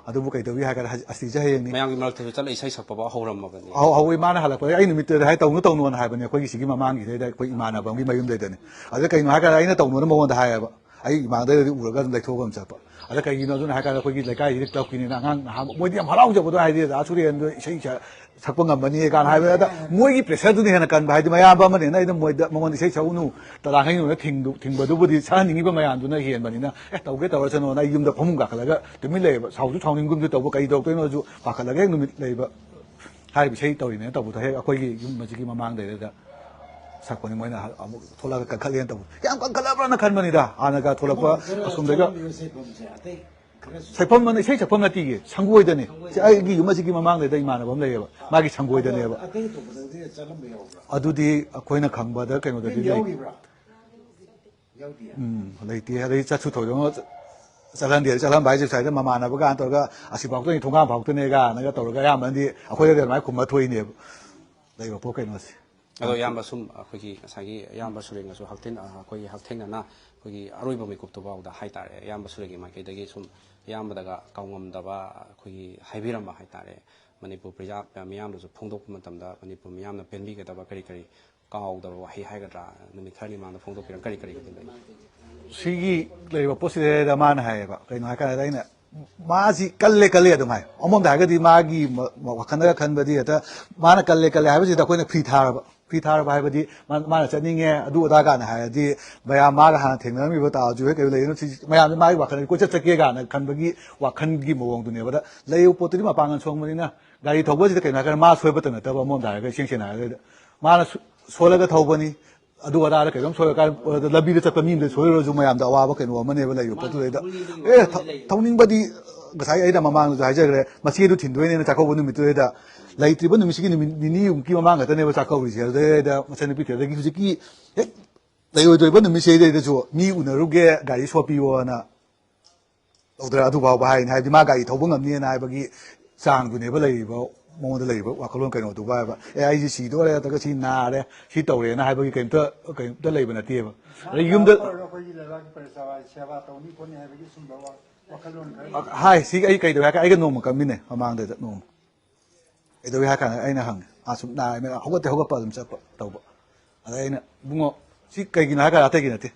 ꯑꯗꯨꯕꯨ ꯀꯩꯗꯧꯏ ꯍꯥꯏ ꯀꯥꯟꯗ ꯑꯁꯤꯁꯦ ꯍꯌꯦꯡꯅꯤ꯫ ꯃꯌꯥꯝꯒꯤ ꯃꯔꯛꯇꯁꯨ ꯆꯠꯂ ꯏꯁꯩ ꯁꯛꯄ ꯐꯥꯎ ꯍꯧꯔꯝꯃꯕꯅꯤ꯫ ꯍꯧ ꯍꯧꯋꯤ꯫ ꯃꯥꯅ ꯍꯜꯂꯛꯄꯗ ꯑꯩ ꯅꯨꯃꯤꯠꯇꯨꯗ ꯍꯥꯏ ꯇꯧꯅꯨ ꯇꯧꯅꯨꯅ ꯍꯥꯏꯕꯅꯦ ꯑꯩꯈꯣꯏꯒꯤ ꯁꯤꯒꯤ ꯃꯃꯥꯡꯒꯤꯗꯩꯗ ꯑꯩꯈꯣꯏ ꯏꯃꯥꯟꯅꯕ ꯑꯃꯒꯤ ꯃꯌꯨꯝꯗꯩꯗꯅꯦ꯫ ꯑꯗ ꯀꯩꯅꯣ ꯍꯥꯏ ꯀꯥꯟꯗ ꯑꯩꯅ ꯇꯧꯅꯨꯅ ꯃꯉꯣꯟꯗ ꯍꯥꯏꯌꯦꯕ꯫ ꯑꯩ ꯏꯃꯥꯡꯗꯩꯗꯗꯤ ꯎꯔꯒ ꯑꯗꯨꯝ ꯂꯩꯊꯣꯛꯑꯒ ꯑꯗꯨꯝ ꯆꯠꯄ꯫ ꯑꯗ ꯀꯩꯒꯤꯅꯣ ꯑꯗꯨꯅ ꯍꯥꯏ ꯀꯥꯟꯗ ꯑꯩꯈꯣꯏꯒꯤ ꯂꯩꯀꯥꯏꯁꯤꯗꯤ ꯀ꯭ꯂꯕꯀꯤꯅꯤꯅ ꯑꯉꯥꯡ ꯅꯍꯥ ꯃꯣꯏꯗꯤ ꯌꯥꯝ ꯍꯔꯥꯎꯖꯕꯗꯣ ꯍꯥꯏꯗꯤ ꯑꯗ ꯁꯨꯔꯦꯟꯗꯣ ꯏꯁꯩ ꯁꯛ- ꯁꯛꯄ ꯉꯝꯃꯅꯤ ꯀꯥꯏꯅ ꯍꯥꯏꯕꯗ ꯑꯗ ꯃꯣꯏꯒꯤ ꯄ꯭ꯔꯦꯁꯔꯗꯨꯅ ꯍꯦꯟꯅ ꯀꯟꯕ ꯍꯥꯏꯗꯤ ꯃꯌꯥꯝꯕ ꯑꯃꯅꯤꯅ ꯑꯩꯅ ꯃꯣꯏꯗ ꯃꯉꯣꯟꯗ ꯏꯁꯩ ꯁꯛꯎꯅꯨ ꯇꯔꯥ ꯍꯩꯅꯨꯅ ꯊꯤꯡꯕꯗꯨꯕꯨꯗꯤ ꯁꯛꯍꯟꯅꯤꯡꯉꯤꯕ ꯃꯌꯥꯝꯗꯨꯅ ꯍꯦꯟꯕꯅꯤꯅ ꯑꯦ ꯇꯧꯒꯦ ꯇꯧꯔꯁꯅꯨꯅ ꯑꯩ ꯌꯨꯝꯗ ꯐꯃꯨꯡ ꯀꯥꯈꯠꯂꯒ ꯇꯨꯃꯤꯟ ꯂꯩꯌꯦꯕ꯫ ꯁꯥꯎꯁꯨ ꯁꯥꯎꯅꯤꯡꯒꯨꯝꯁꯨ ꯇꯧꯕ ꯀꯩ ꯇꯧꯔꯛꯇꯣꯏꯅꯣꯁꯨ ꯄꯥꯈꯠꯂꯒ ꯍꯦꯛ ꯅꯨꯃꯤꯠ ꯂꯩꯕ꯫ ꯍꯥꯏꯔꯤꯕ ꯏꯁꯩ ꯇꯧꯔꯤꯅꯦꯅ ꯇꯧꯕꯗꯣ ꯍꯦꯛ ꯑꯩꯈꯣꯏꯒꯤ ꯌꯨꯝ ꯑꯁꯤꯒꯤ ꯃꯃꯥꯡꯗꯩꯗ ꯁꯛꯄꯅꯤ꯫ ꯃꯣꯏꯅ ꯑꯃꯨꯛ ꯊꯣꯛꯂꯛꯑꯒ ꯀꯟꯈꯠꯂꯦꯅ ꯇꯧꯕꯗꯣ ꯌꯥꯝ ꯀꯟꯈꯠꯂꯕ꯭ꯔꯅ ꯈꯟꯕꯅꯤꯗ꯫ ꯍꯥꯟꯅꯒ ꯊꯣꯛꯂꯛꯄ ꯑꯁꯣꯝꯗꯒ ꯁꯩꯐꯝ ꯑꯃꯅ ꯏꯁꯩ ꯁꯛꯐꯝ ꯅꯠꯇꯦꯌꯦ ꯁꯪꯒꯣꯏꯗꯅꯦ꯫ ꯁꯤ ꯑꯩꯒꯤ ꯌꯨꯝ ꯑꯁꯤꯒꯤ ꯃꯃꯥꯡꯗꯩꯗ ꯏꯃꯥꯟꯅꯕ ꯑꯃ ꯂꯩꯌꯦꯕ ꯃꯥꯒꯤ ꯁꯪꯒꯣꯏꯗꯅꯦꯕ꯫ ꯑꯗꯨꯗꯤ ꯑꯩꯈꯣꯏꯅ ꯈꯪꯕꯗ ꯀꯩꯅꯣꯗꯗꯤ ꯂꯩ꯫ ꯎꯝ ꯂꯩꯇꯦ꯫ ꯑꯗꯩ ꯆꯠꯁꯨ ꯊꯣꯏꯗꯣꯛꯅ ꯆꯠꯍꯟꯗꯦ꯫ ꯆꯠꯍꯟꯕ ꯍꯥꯏꯁꯦ ꯉꯁꯥꯏꯗ ꯃꯃꯥꯟꯅꯕ ꯀꯥꯟ ꯇꯧꯔꯒ ꯑꯁꯤꯐꯥꯎꯗꯅꯤ, ꯊꯣꯡꯒꯥꯟ ꯐꯥꯎꯗꯅꯦ ꯀꯥꯏꯅꯒ ꯇꯧꯔꯒ ꯑꯌꯥꯝꯕꯅꯗꯤ ꯑꯩꯈꯣꯏꯗꯗꯤ ꯑꯗꯨꯃꯥꯏꯅ ꯈꯨꯝꯕ ꯊꯣꯛꯏꯅꯦꯕ ꯂꯩꯕ ꯄꯣꯠ ꯀꯩꯅꯣꯁꯦ꯫ ꯑꯗꯣ ꯏꯌꯥꯝꯕ, ꯁꯨꯝ ꯑꯩꯈꯣꯏꯒꯤ ꯉꯁꯥꯏꯒꯤ ꯏꯌꯥꯝꯕ ꯁꯨꯔꯦꯡꯅꯁꯨ ꯍꯛꯊꯦꯡ-, ꯑꯩꯈꯣꯏꯒꯤ ꯍꯛꯊꯦꯡꯅꯅ ꯑꯩꯈꯣꯏꯒꯤ ꯑꯔꯣꯏꯕ ꯃꯤꯀꯨꯞꯇꯨ ꯐꯥꯎꯗ ꯍꯥꯏꯇꯥꯔꯦ, ꯏꯌꯥꯝꯕ ꯁꯨꯔꯦꯡꯒꯤ ꯃꯥꯏꯀꯩꯗꯒꯤ ꯁꯨꯝ ꯏꯌꯥꯝꯕꯗꯒ ꯀꯥꯎꯉꯝꯗꯕ ꯑꯩꯈꯣꯏꯒꯤ ꯍꯥꯏꯕꯤꯔꯝꯕ ꯍꯥꯏꯇꯥꯔꯦ, ꯃꯅꯤꯄꯨꯔ ꯄ꯭ꯔꯖꯥ ꯃꯤꯌꯥꯝꯗꯁꯨ ꯐꯣꯡꯗꯣꯛꯄ ꯃꯇꯝꯗ ꯃꯅꯤꯄꯨꯔ ꯃꯤꯌꯥꯝꯅ ꯄꯦꯟꯕꯤꯒꯗꯕ ꯀꯔꯤ ꯀꯔꯤ ꯀꯥꯎꯗꯕ ꯋꯥꯍꯩ ꯍꯥꯏꯒꯗ꯭ꯔꯥ, ꯅꯨꯃꯤꯠ ꯈꯔꯅꯤ ꯃꯃꯥꯡꯗ ꯐꯣꯡꯗꯣꯛꯄꯤꯔꯝ ꯀꯔꯤ ꯀꯔꯤꯒꯗꯤ ꯂꯩ? ꯁꯤꯒꯤ ꯂꯩꯔꯤꯕ ꯄꯣꯠꯁꯤꯗꯩꯗ ꯃꯥꯅ ꯍꯥꯏꯌꯦꯕ, ꯀꯩꯅꯣ ꯍꯥꯏꯀꯥꯟꯗ ꯑꯩꯅ, ꯃꯥꯁꯤ ꯀꯜꯂꯦ ꯀꯜꯂꯦ ꯑꯗꯨꯝ ꯍꯥꯏ꯫ ꯑꯃꯔꯣꯝꯗ ꯍꯥꯏꯔꯒꯗꯤ ꯃꯥꯒꯤ ꯃ-, ꯃ-, ꯋꯥꯈꯜꯗꯒ ꯈꯟꯕꯗꯤ ꯍꯦꯛꯇ ꯃꯥꯅ ꯀꯜꯂꯦ ꯀꯜꯂꯦ ꯍꯥꯏꯕꯁꯤꯗ ꯑꯩꯈꯣꯏꯅ ꯐ꯭ꯔꯤ ꯊꯥꯔꯕ, ꯐ꯭ꯔꯤ ꯊꯥꯔꯕ ꯍꯥꯏꯕꯗꯤ ꯃꯥ-, ꯃꯥꯅ ꯆꯠꯅꯤꯡꯉꯦ ꯑꯗꯨ ꯑꯗꯥ ꯀꯥꯏꯅ ꯍꯥꯏꯔꯗꯤ ꯃꯌꯥꯝ ꯃꯥꯒ ꯍꯥꯟꯅ ꯊꯦꯡꯅꯔꯝꯃꯤꯕ ꯇꯥꯖꯨ ꯍꯣꯏ ꯀꯩ ꯂꯩꯗꯅ ꯁꯤ ꯃꯌꯥꯝꯁꯦ ꯃꯥꯒꯤ ꯋꯥꯈꯜꯗ ꯀꯣꯏꯆꯠ ꯆꯠꯀꯦ ꯀꯥꯏꯅ ꯈꯟꯕꯒꯤ ꯋꯥꯈꯜꯒꯤ ꯃꯑꯣꯡꯗꯨꯅꯦꯕ꯫ ꯑꯗ ꯂꯩꯔꯤꯕ ꯄꯣꯠꯇꯨꯗꯤ ꯃꯄꯥꯡꯒꯜ ꯁꯣꯟꯕꯅꯤꯅ ꯒꯥꯔꯤ ꯊꯧꯕꯁꯤꯗ ꯀꯩꯅꯣ ꯍꯥꯏꯔꯀꯥꯟꯗ ꯃꯥ ꯁꯣꯏꯕꯇ ꯅꯠꯇꯕ ꯑꯃꯔꯣꯝꯗ ꯍꯥꯏꯔꯒ ꯏꯁꯦꯡ ꯁꯦꯡꯅ ꯍꯥꯏꯔꯒꯗꯤ ꯃꯥꯅ ꯁꯨ-, ꯁꯣꯜꯂꯒ ꯊꯧꯕꯅꯤ꯫ ꯑꯗꯨ ꯑꯗꯥꯗ ꯀꯩꯅꯣꯝ ꯁꯣꯏꯔꯀꯥꯟꯗ ꯂꯝꯕꯤꯗ ꯆꯠꯄ ꯃꯤ ꯑꯃꯗ ꯁꯣꯏꯔꯨꯔꯁꯨ ꯃꯌꯥꯝꯗ ꯑꯋꯥꯕ ꯀꯩꯅꯣ ꯑꯃꯅꯦꯕ ꯂꯩꯕ ꯄꯣꯠꯇꯨꯗꯩꯗ꯫ ꯑꯦ, ꯊ-, ꯊꯧꯅꯤꯡꯕꯗꯤ ꯉꯁꯥꯏ ꯑꯩꯅ ꯃꯃꯥꯡꯗꯁꯨ ꯍꯥꯏꯖꯈ꯭ꯔꯦ, ꯃꯆꯦꯗꯨ ꯊꯤꯟꯗꯣꯏꯅꯦꯅ ꯆꯥꯛꯀꯧꯕ ꯅꯨꯃꯤꯠꯇꯨꯗꯩꯗ ꯂꯩꯇ꯭ꯔꯤꯕ ꯅꯨꯃꯤꯠꯁꯤꯒꯤ ꯅꯨꯃꯤꯠ ꯅꯤꯅꯤꯃꯨꯛꯀꯤ ꯃꯃꯥꯡ ꯈꯛꯇꯅꯦꯕ ꯆꯥꯛꯀꯧꯔꯤꯁꯦ꯫ ꯑꯗꯨꯗꯩꯗ ꯃꯆꯟꯅꯨꯄꯤ ꯊꯤꯔꯗꯒꯤ ꯍꯧꯖꯤꯛꯀꯤ ꯍꯦꯛ ꯂꯩꯔꯣꯏꯗꯣꯏꯕ ꯅꯨꯃꯤꯠꯁꯤꯗꯩꯗꯁꯨ ꯃꯤ ꯎꯅꯔꯨꯒꯦ, ꯒꯥꯔꯤ ꯁꯣꯄꯤꯌꯣꯅ ꯇꯧꯗ꯭ꯔꯥ? ꯑꯗꯨ ꯐꯥꯎꯕ ꯍꯥꯏꯅꯤ, ꯍꯥꯏꯕꯗꯤ ꯃꯥ ꯒꯥꯔꯤ ꯊꯧꯕ ꯉꯝꯅꯤꯅ ꯍꯥꯏꯕꯒꯤ ꯆꯥꯡꯗꯨꯅꯦꯕ ꯂꯩꯔꯤꯕ ꯃꯉꯣꯟꯗ ꯂꯩꯔꯤꯕ ꯋꯥꯈꯜꯂꯣꯟ ꯀꯩꯅꯣꯗꯨꯕꯨ ꯍꯥꯏꯕ꯫ ꯑꯦ, ꯑꯩꯁꯤ ꯁꯤꯗꯣꯔꯦ ꯅꯠꯇ꯭ꯔꯒ ꯁꯤ ꯅꯥꯔꯦ, ꯁꯤ ꯇꯧꯔꯦꯅ ꯍꯥꯏꯕꯒꯤ ꯀꯩꯝꯇ, ꯀꯩꯝꯇ ꯂꯩꯕ ꯅꯠꯇꯦꯕ꯫ ꯑꯗꯩ ꯌꯨꯝꯗ ꯇꯧꯔꯒ ꯑꯩꯈꯣꯏꯒꯤ ꯂꯩꯕꯥꯛꯀꯤ ꯄ꯭ꯔꯖꯥ ꯁꯦꯕꯥ ꯇꯧꯅꯤ ꯈꯣꯠꯅꯤ ꯍꯥꯏꯕꯒꯤ ꯁꯨꯝꯕ ꯋꯥ-, ꯋꯥꯈꯜꯂꯣꯟ ꯈꯔ ꯍꯥꯏ꯫ ꯁꯤ ꯑꯩ ꯀꯩꯗꯧꯋꯦ ꯍꯥꯏ ꯀꯥꯟꯗ ꯑꯩꯒ ꯅꯣꯡꯃ ꯀꯝꯃꯤꯟꯅꯩ ꯃꯃꯥꯡꯗꯩꯗ ꯅꯣꯡꯃ꯫ ꯀꯩꯗꯧꯏ ꯍꯥꯏ ꯀꯥꯟꯗ ꯑꯩꯅ ꯍꯪꯉꯦ, ꯃꯥ ꯁꯨꯝ ꯅꯥꯔꯦ, ꯍꯧꯒꯠꯇꯦ, ꯍꯧꯒꯠꯄ ꯑꯗꯨꯝ ꯆꯠꯄ ꯇꯧꯕ꯫ ꯑꯗ ꯑꯩꯅ, "ꯏꯕꯨꯡꯉꯣ, ꯁꯤ ꯀꯩꯒꯤꯅꯣ ꯍꯥꯏ ꯀꯥꯟꯗ ꯑꯇꯩꯒꯤ ꯅꯠꯇꯦ꯫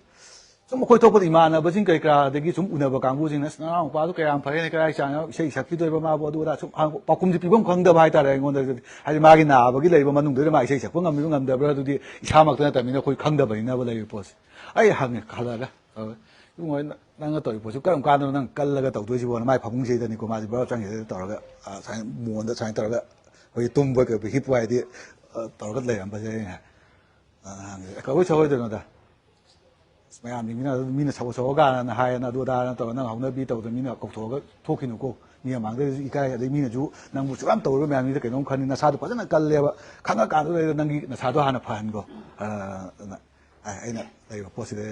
ꯁꯨꯝ ꯑꯩꯈꯣꯏ ꯊꯣꯛꯄꯗ ꯏꯃꯥꯟꯅꯕꯁꯤꯡ ꯀꯔꯤ ꯀꯔꯥꯗꯒꯤ ꯁꯨꯝ ꯎꯅꯕ ꯀꯥꯡꯕꯨꯁꯤꯡꯅ, 'ꯑꯁ, ꯅꯅꯥꯎ ꯅꯨꯄꯥꯗꯨ ꯀꯌꯥꯝ ꯐꯔꯦꯅꯦ, ꯀꯗꯥꯏ ꯆꯥꯅꯣ ꯏꯁꯩ ꯁꯛꯈꯤꯗꯣꯏꯕ ꯃꯥꯕꯨ?' ꯑꯗꯨ ꯑꯗꯥ ꯁꯨꯝ ꯍꯪ-, ꯄꯥꯎꯈꯨꯝꯁꯦ ꯄꯤꯐꯝ ꯈꯪꯗꯕ ꯍꯥꯏꯇꯥꯔꯦ ꯑꯩꯉꯣꯟꯗꯗꯤ꯫ ꯍꯥꯏꯗꯤ ꯃꯥꯒꯤ ꯅꯥꯕꯒꯤ ꯂꯩꯕ ꯃꯅꯨꯡꯗꯨꯗ ꯃꯥ ꯏꯁꯩ ꯁꯛꯄ ꯉꯝꯃꯤꯕ ꯉꯝꯗꯕ꯭ꯔꯥ ꯑꯗꯨꯗꯤ ꯏꯁꯥꯃꯛꯇ ꯅꯠꯇꯕꯅꯤꯅ ꯑꯩꯈꯣꯏ ꯈꯪꯗꯕꯅꯤꯅꯕ ꯂꯩꯔꯤꯕ ꯄꯣꯠꯁꯦ꯫ ꯑꯩ ꯍꯪꯉꯦ ꯈꯜꯂꯒ, ꯑ, "ꯏꯕꯨꯡꯉꯣ, ꯅ-, ꯅꯪꯅ ꯇꯧꯔꯤꯕ ꯄꯣꯠꯁꯤ ꯀꯔꯝ ꯀꯥꯟꯗꯅꯣ ꯅꯪ ꯀꯜꯂꯒ ꯇꯧꯗꯣꯏꯁꯤꯕꯣꯅ?" ꯃꯥꯏ ꯐꯃꯨꯡꯁꯤꯗꯅꯤꯀꯣ, ꯃꯥꯁꯦ ꯕꯔꯥ ꯆꯪꯈꯤꯗ ꯇꯧꯔꯒ, ꯑ, ꯁꯨꯃꯥꯏꯅ ꯃꯣꯟꯗ ꯁꯨꯃꯥꯏꯅ ꯇꯧꯔꯒ ꯑꯩꯈꯣꯏꯒꯤ ꯇꯨꯝꯕ ꯀꯩ ꯍꯤꯞꯄ ꯍꯥꯏꯗꯤ, ꯑ, ꯇꯧꯔꯒ ꯂꯩꯔꯝꯕꯁꯦ ꯑꯩꯅ, ꯑ, ꯍꯪꯉꯦ, "ꯀꯧꯏ ꯁꯧꯔꯣꯏꯗꯣꯏꯅꯣꯗ? ꯑꯁ, ꯃꯌꯥꯝꯗꯤ ꯃꯤꯅ, ꯃꯤꯅ ꯁꯧ ꯁꯧꯔꯀꯥꯟꯗꯅ ꯍꯥꯏꯌꯦꯅ ꯑꯗꯨ ꯑꯗꯥꯅ ꯇꯧꯔꯒ ꯅꯪ ꯍꯧꯅꯕꯤ ꯇꯧꯗꯅ ꯃꯤꯅ ꯀꯧꯊꯣꯛꯑꯒ ꯊꯣꯛꯈꯤꯅꯨꯀꯣ꯫ ꯃꯤ ꯃꯃꯥꯡꯗꯁꯨ ꯏꯀꯥꯏ, ꯑꯗꯩ ꯃꯤꯅꯁꯨ ꯅꯪꯕꯨ ꯁꯨꯛꯌꯥꯝ ꯇꯧꯔꯣꯏ ꯃꯌꯥꯝ ꯃꯤꯗ ꯀꯩꯅꯣꯝ ꯈꯟꯅꯤ꯫ ꯅꯁꯥꯗꯣ ꯐꯖꯅ ꯀꯜꯂꯦꯕ꯫ ꯈꯪꯉꯀꯥꯟꯗꯨꯗ ꯅꯪꯒꯤ ꯅꯁꯥꯗꯣ ꯍꯥꯟꯅ ꯐꯍꯟꯈꯣ"꯫ ꯑ, ꯑꯗꯨꯅ ꯑꯩ-, ꯑꯩꯅ ꯂꯩꯕ ꯄꯣꯠꯁꯤꯗ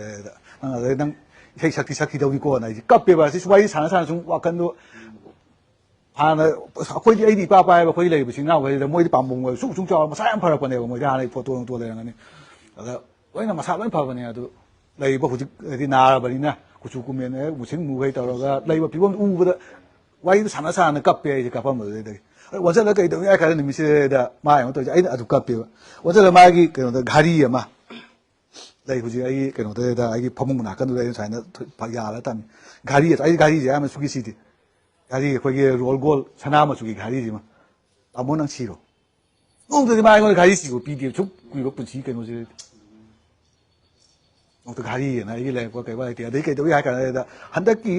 ꯅꯪ ꯑꯗꯩ ꯅꯪ ꯏꯁꯩ ꯁꯛꯇꯤ ꯁꯛꯈꯤꯗꯧꯅꯤꯀꯣꯅ ꯑꯩꯁꯦ ꯀꯞꯄꯦꯕ꯫ ꯑꯁꯤ ꯋꯥꯔꯤ ꯁꯥꯟꯅ ꯁꯥꯟꯅ ꯁꯨꯝ ꯋꯥꯈꯜꯗꯣ ꯍꯥꯟꯅ ꯑꯩꯈꯣꯏꯗꯤ, ꯑꯩꯗꯤ ꯏꯄꯥ ꯄꯥꯏꯕ ꯑꯩꯈꯣꯏ ꯂꯩꯔꯤꯕ ꯏꯆꯤꯟ ꯏꯅꯥꯎꯈꯩꯁꯤꯗ ꯃꯣꯏꯗꯤ ꯄꯥꯝꯕꯣꯝꯒ ꯁꯨꯝ ꯁꯨꯝ ꯆꯥꯎꯔ ꯃꯁꯥ ꯌꯥꯝ ꯐꯔꯛꯄꯅꯦꯕ꯫ ꯃꯣꯏꯗꯤ ꯍꯥꯟꯅꯩ ꯐꯣꯇꯣ ꯅꯨꯡꯇꯣ ꯂꯩꯔꯝꯒꯅꯤ꯫ ꯑꯗ ꯂꯣꯏꯅ ꯃꯁꯥ ꯂꯣꯏ ꯐꯕꯅꯦ꯫ ꯑꯗꯨ ꯂꯩꯔꯤꯕ ꯍꯧꯖꯤꯛ ꯍꯥꯏꯗꯤ ꯅꯥꯔꯕꯅꯤꯅ ꯀꯨꯆꯨ ꯀꯨꯃꯦꯟ ꯍꯦꯛ ꯃꯨꯁꯤꯟ ꯃꯨꯈꯩ ꯇꯧꯔꯒ ꯂꯩꯕ ꯐꯤꯕꯝ ꯎꯕꯗ ꯋꯥꯔꯤꯗꯨ ꯁꯥꯟꯅ ꯁꯥꯟꯅ ꯀꯞꯄꯦ ꯑꯩꯁꯦ ꯀꯞꯄꯝꯕꯗꯨꯗꯩꯗꯒꯤ꯫ ꯑꯗ ꯑꯣꯟꯁꯤꯜꯂꯒ ꯀꯩꯗꯧꯅꯤ ꯍꯥꯏ ꯀꯥꯟꯗ ꯅꯨꯃꯤꯠꯁꯤꯗ ꯃꯥ ꯑꯩꯉꯣꯟꯗ ꯇꯧꯔꯤꯁꯦ ꯑꯩꯅ ꯑꯗꯨ ꯀꯞꯄꯦꯕ꯫ ꯑꯣꯟꯁꯤꯜꯂꯒ ꯃꯥꯒꯤ ꯀꯩꯅꯣꯗ ꯘꯔꯤ ꯑꯃ ꯂꯩ ꯍꯧꯖꯤꯛ ꯑꯩꯒꯤ ꯀꯩꯅꯣꯗ ꯑꯩꯒꯤ ꯐꯃꯨꯡ ꯅꯥꯀꯟꯗꯨꯗ ꯑꯩꯅ ꯁꯨꯃꯥꯏꯅ ꯌꯥꯜꯂ ꯊꯝꯃꯤ꯫ ꯘꯔꯤ ꯑꯩ ꯘꯔꯤꯁꯦ ꯑꯌꯥꯝꯕ ꯁꯨꯒꯤ ꯁꯤꯗꯦ꯫ ꯘꯔꯤ ꯑꯩꯈꯣꯏꯒꯤ ꯔꯣꯜ ꯒꯣꯜ ꯁꯅꯥ ꯃꯆꯨꯒꯤ ꯘꯔꯤꯁꯤꯃ꯫ ꯇꯥꯃꯣ ꯅꯪ ꯁꯤꯔꯣ꯫ ꯅꯣꯡꯃꯇꯗꯤ ꯃꯥ ꯑꯩꯉꯣꯟꯗ ꯘꯔꯤ ꯁꯤꯕ ꯄꯤꯗꯦ ꯁꯨꯛ ꯀꯨꯏꯕ ꯄꯨꯟꯁꯤ ꯀꯩꯅꯣꯁꯤꯗꯗꯤ꯫ ꯅꯣꯡꯃꯇ ꯘꯔꯤꯑꯅ ꯑꯩꯒꯤ ꯂꯩꯔꯛꯄ ꯀꯩꯕ ꯂꯩꯇꯦ꯫ ꯑꯗꯩ ꯀꯩꯗꯧꯏ ꯍꯥꯏ ꯀꯥꯟꯗ ꯍꯟꯗꯛꯀꯤ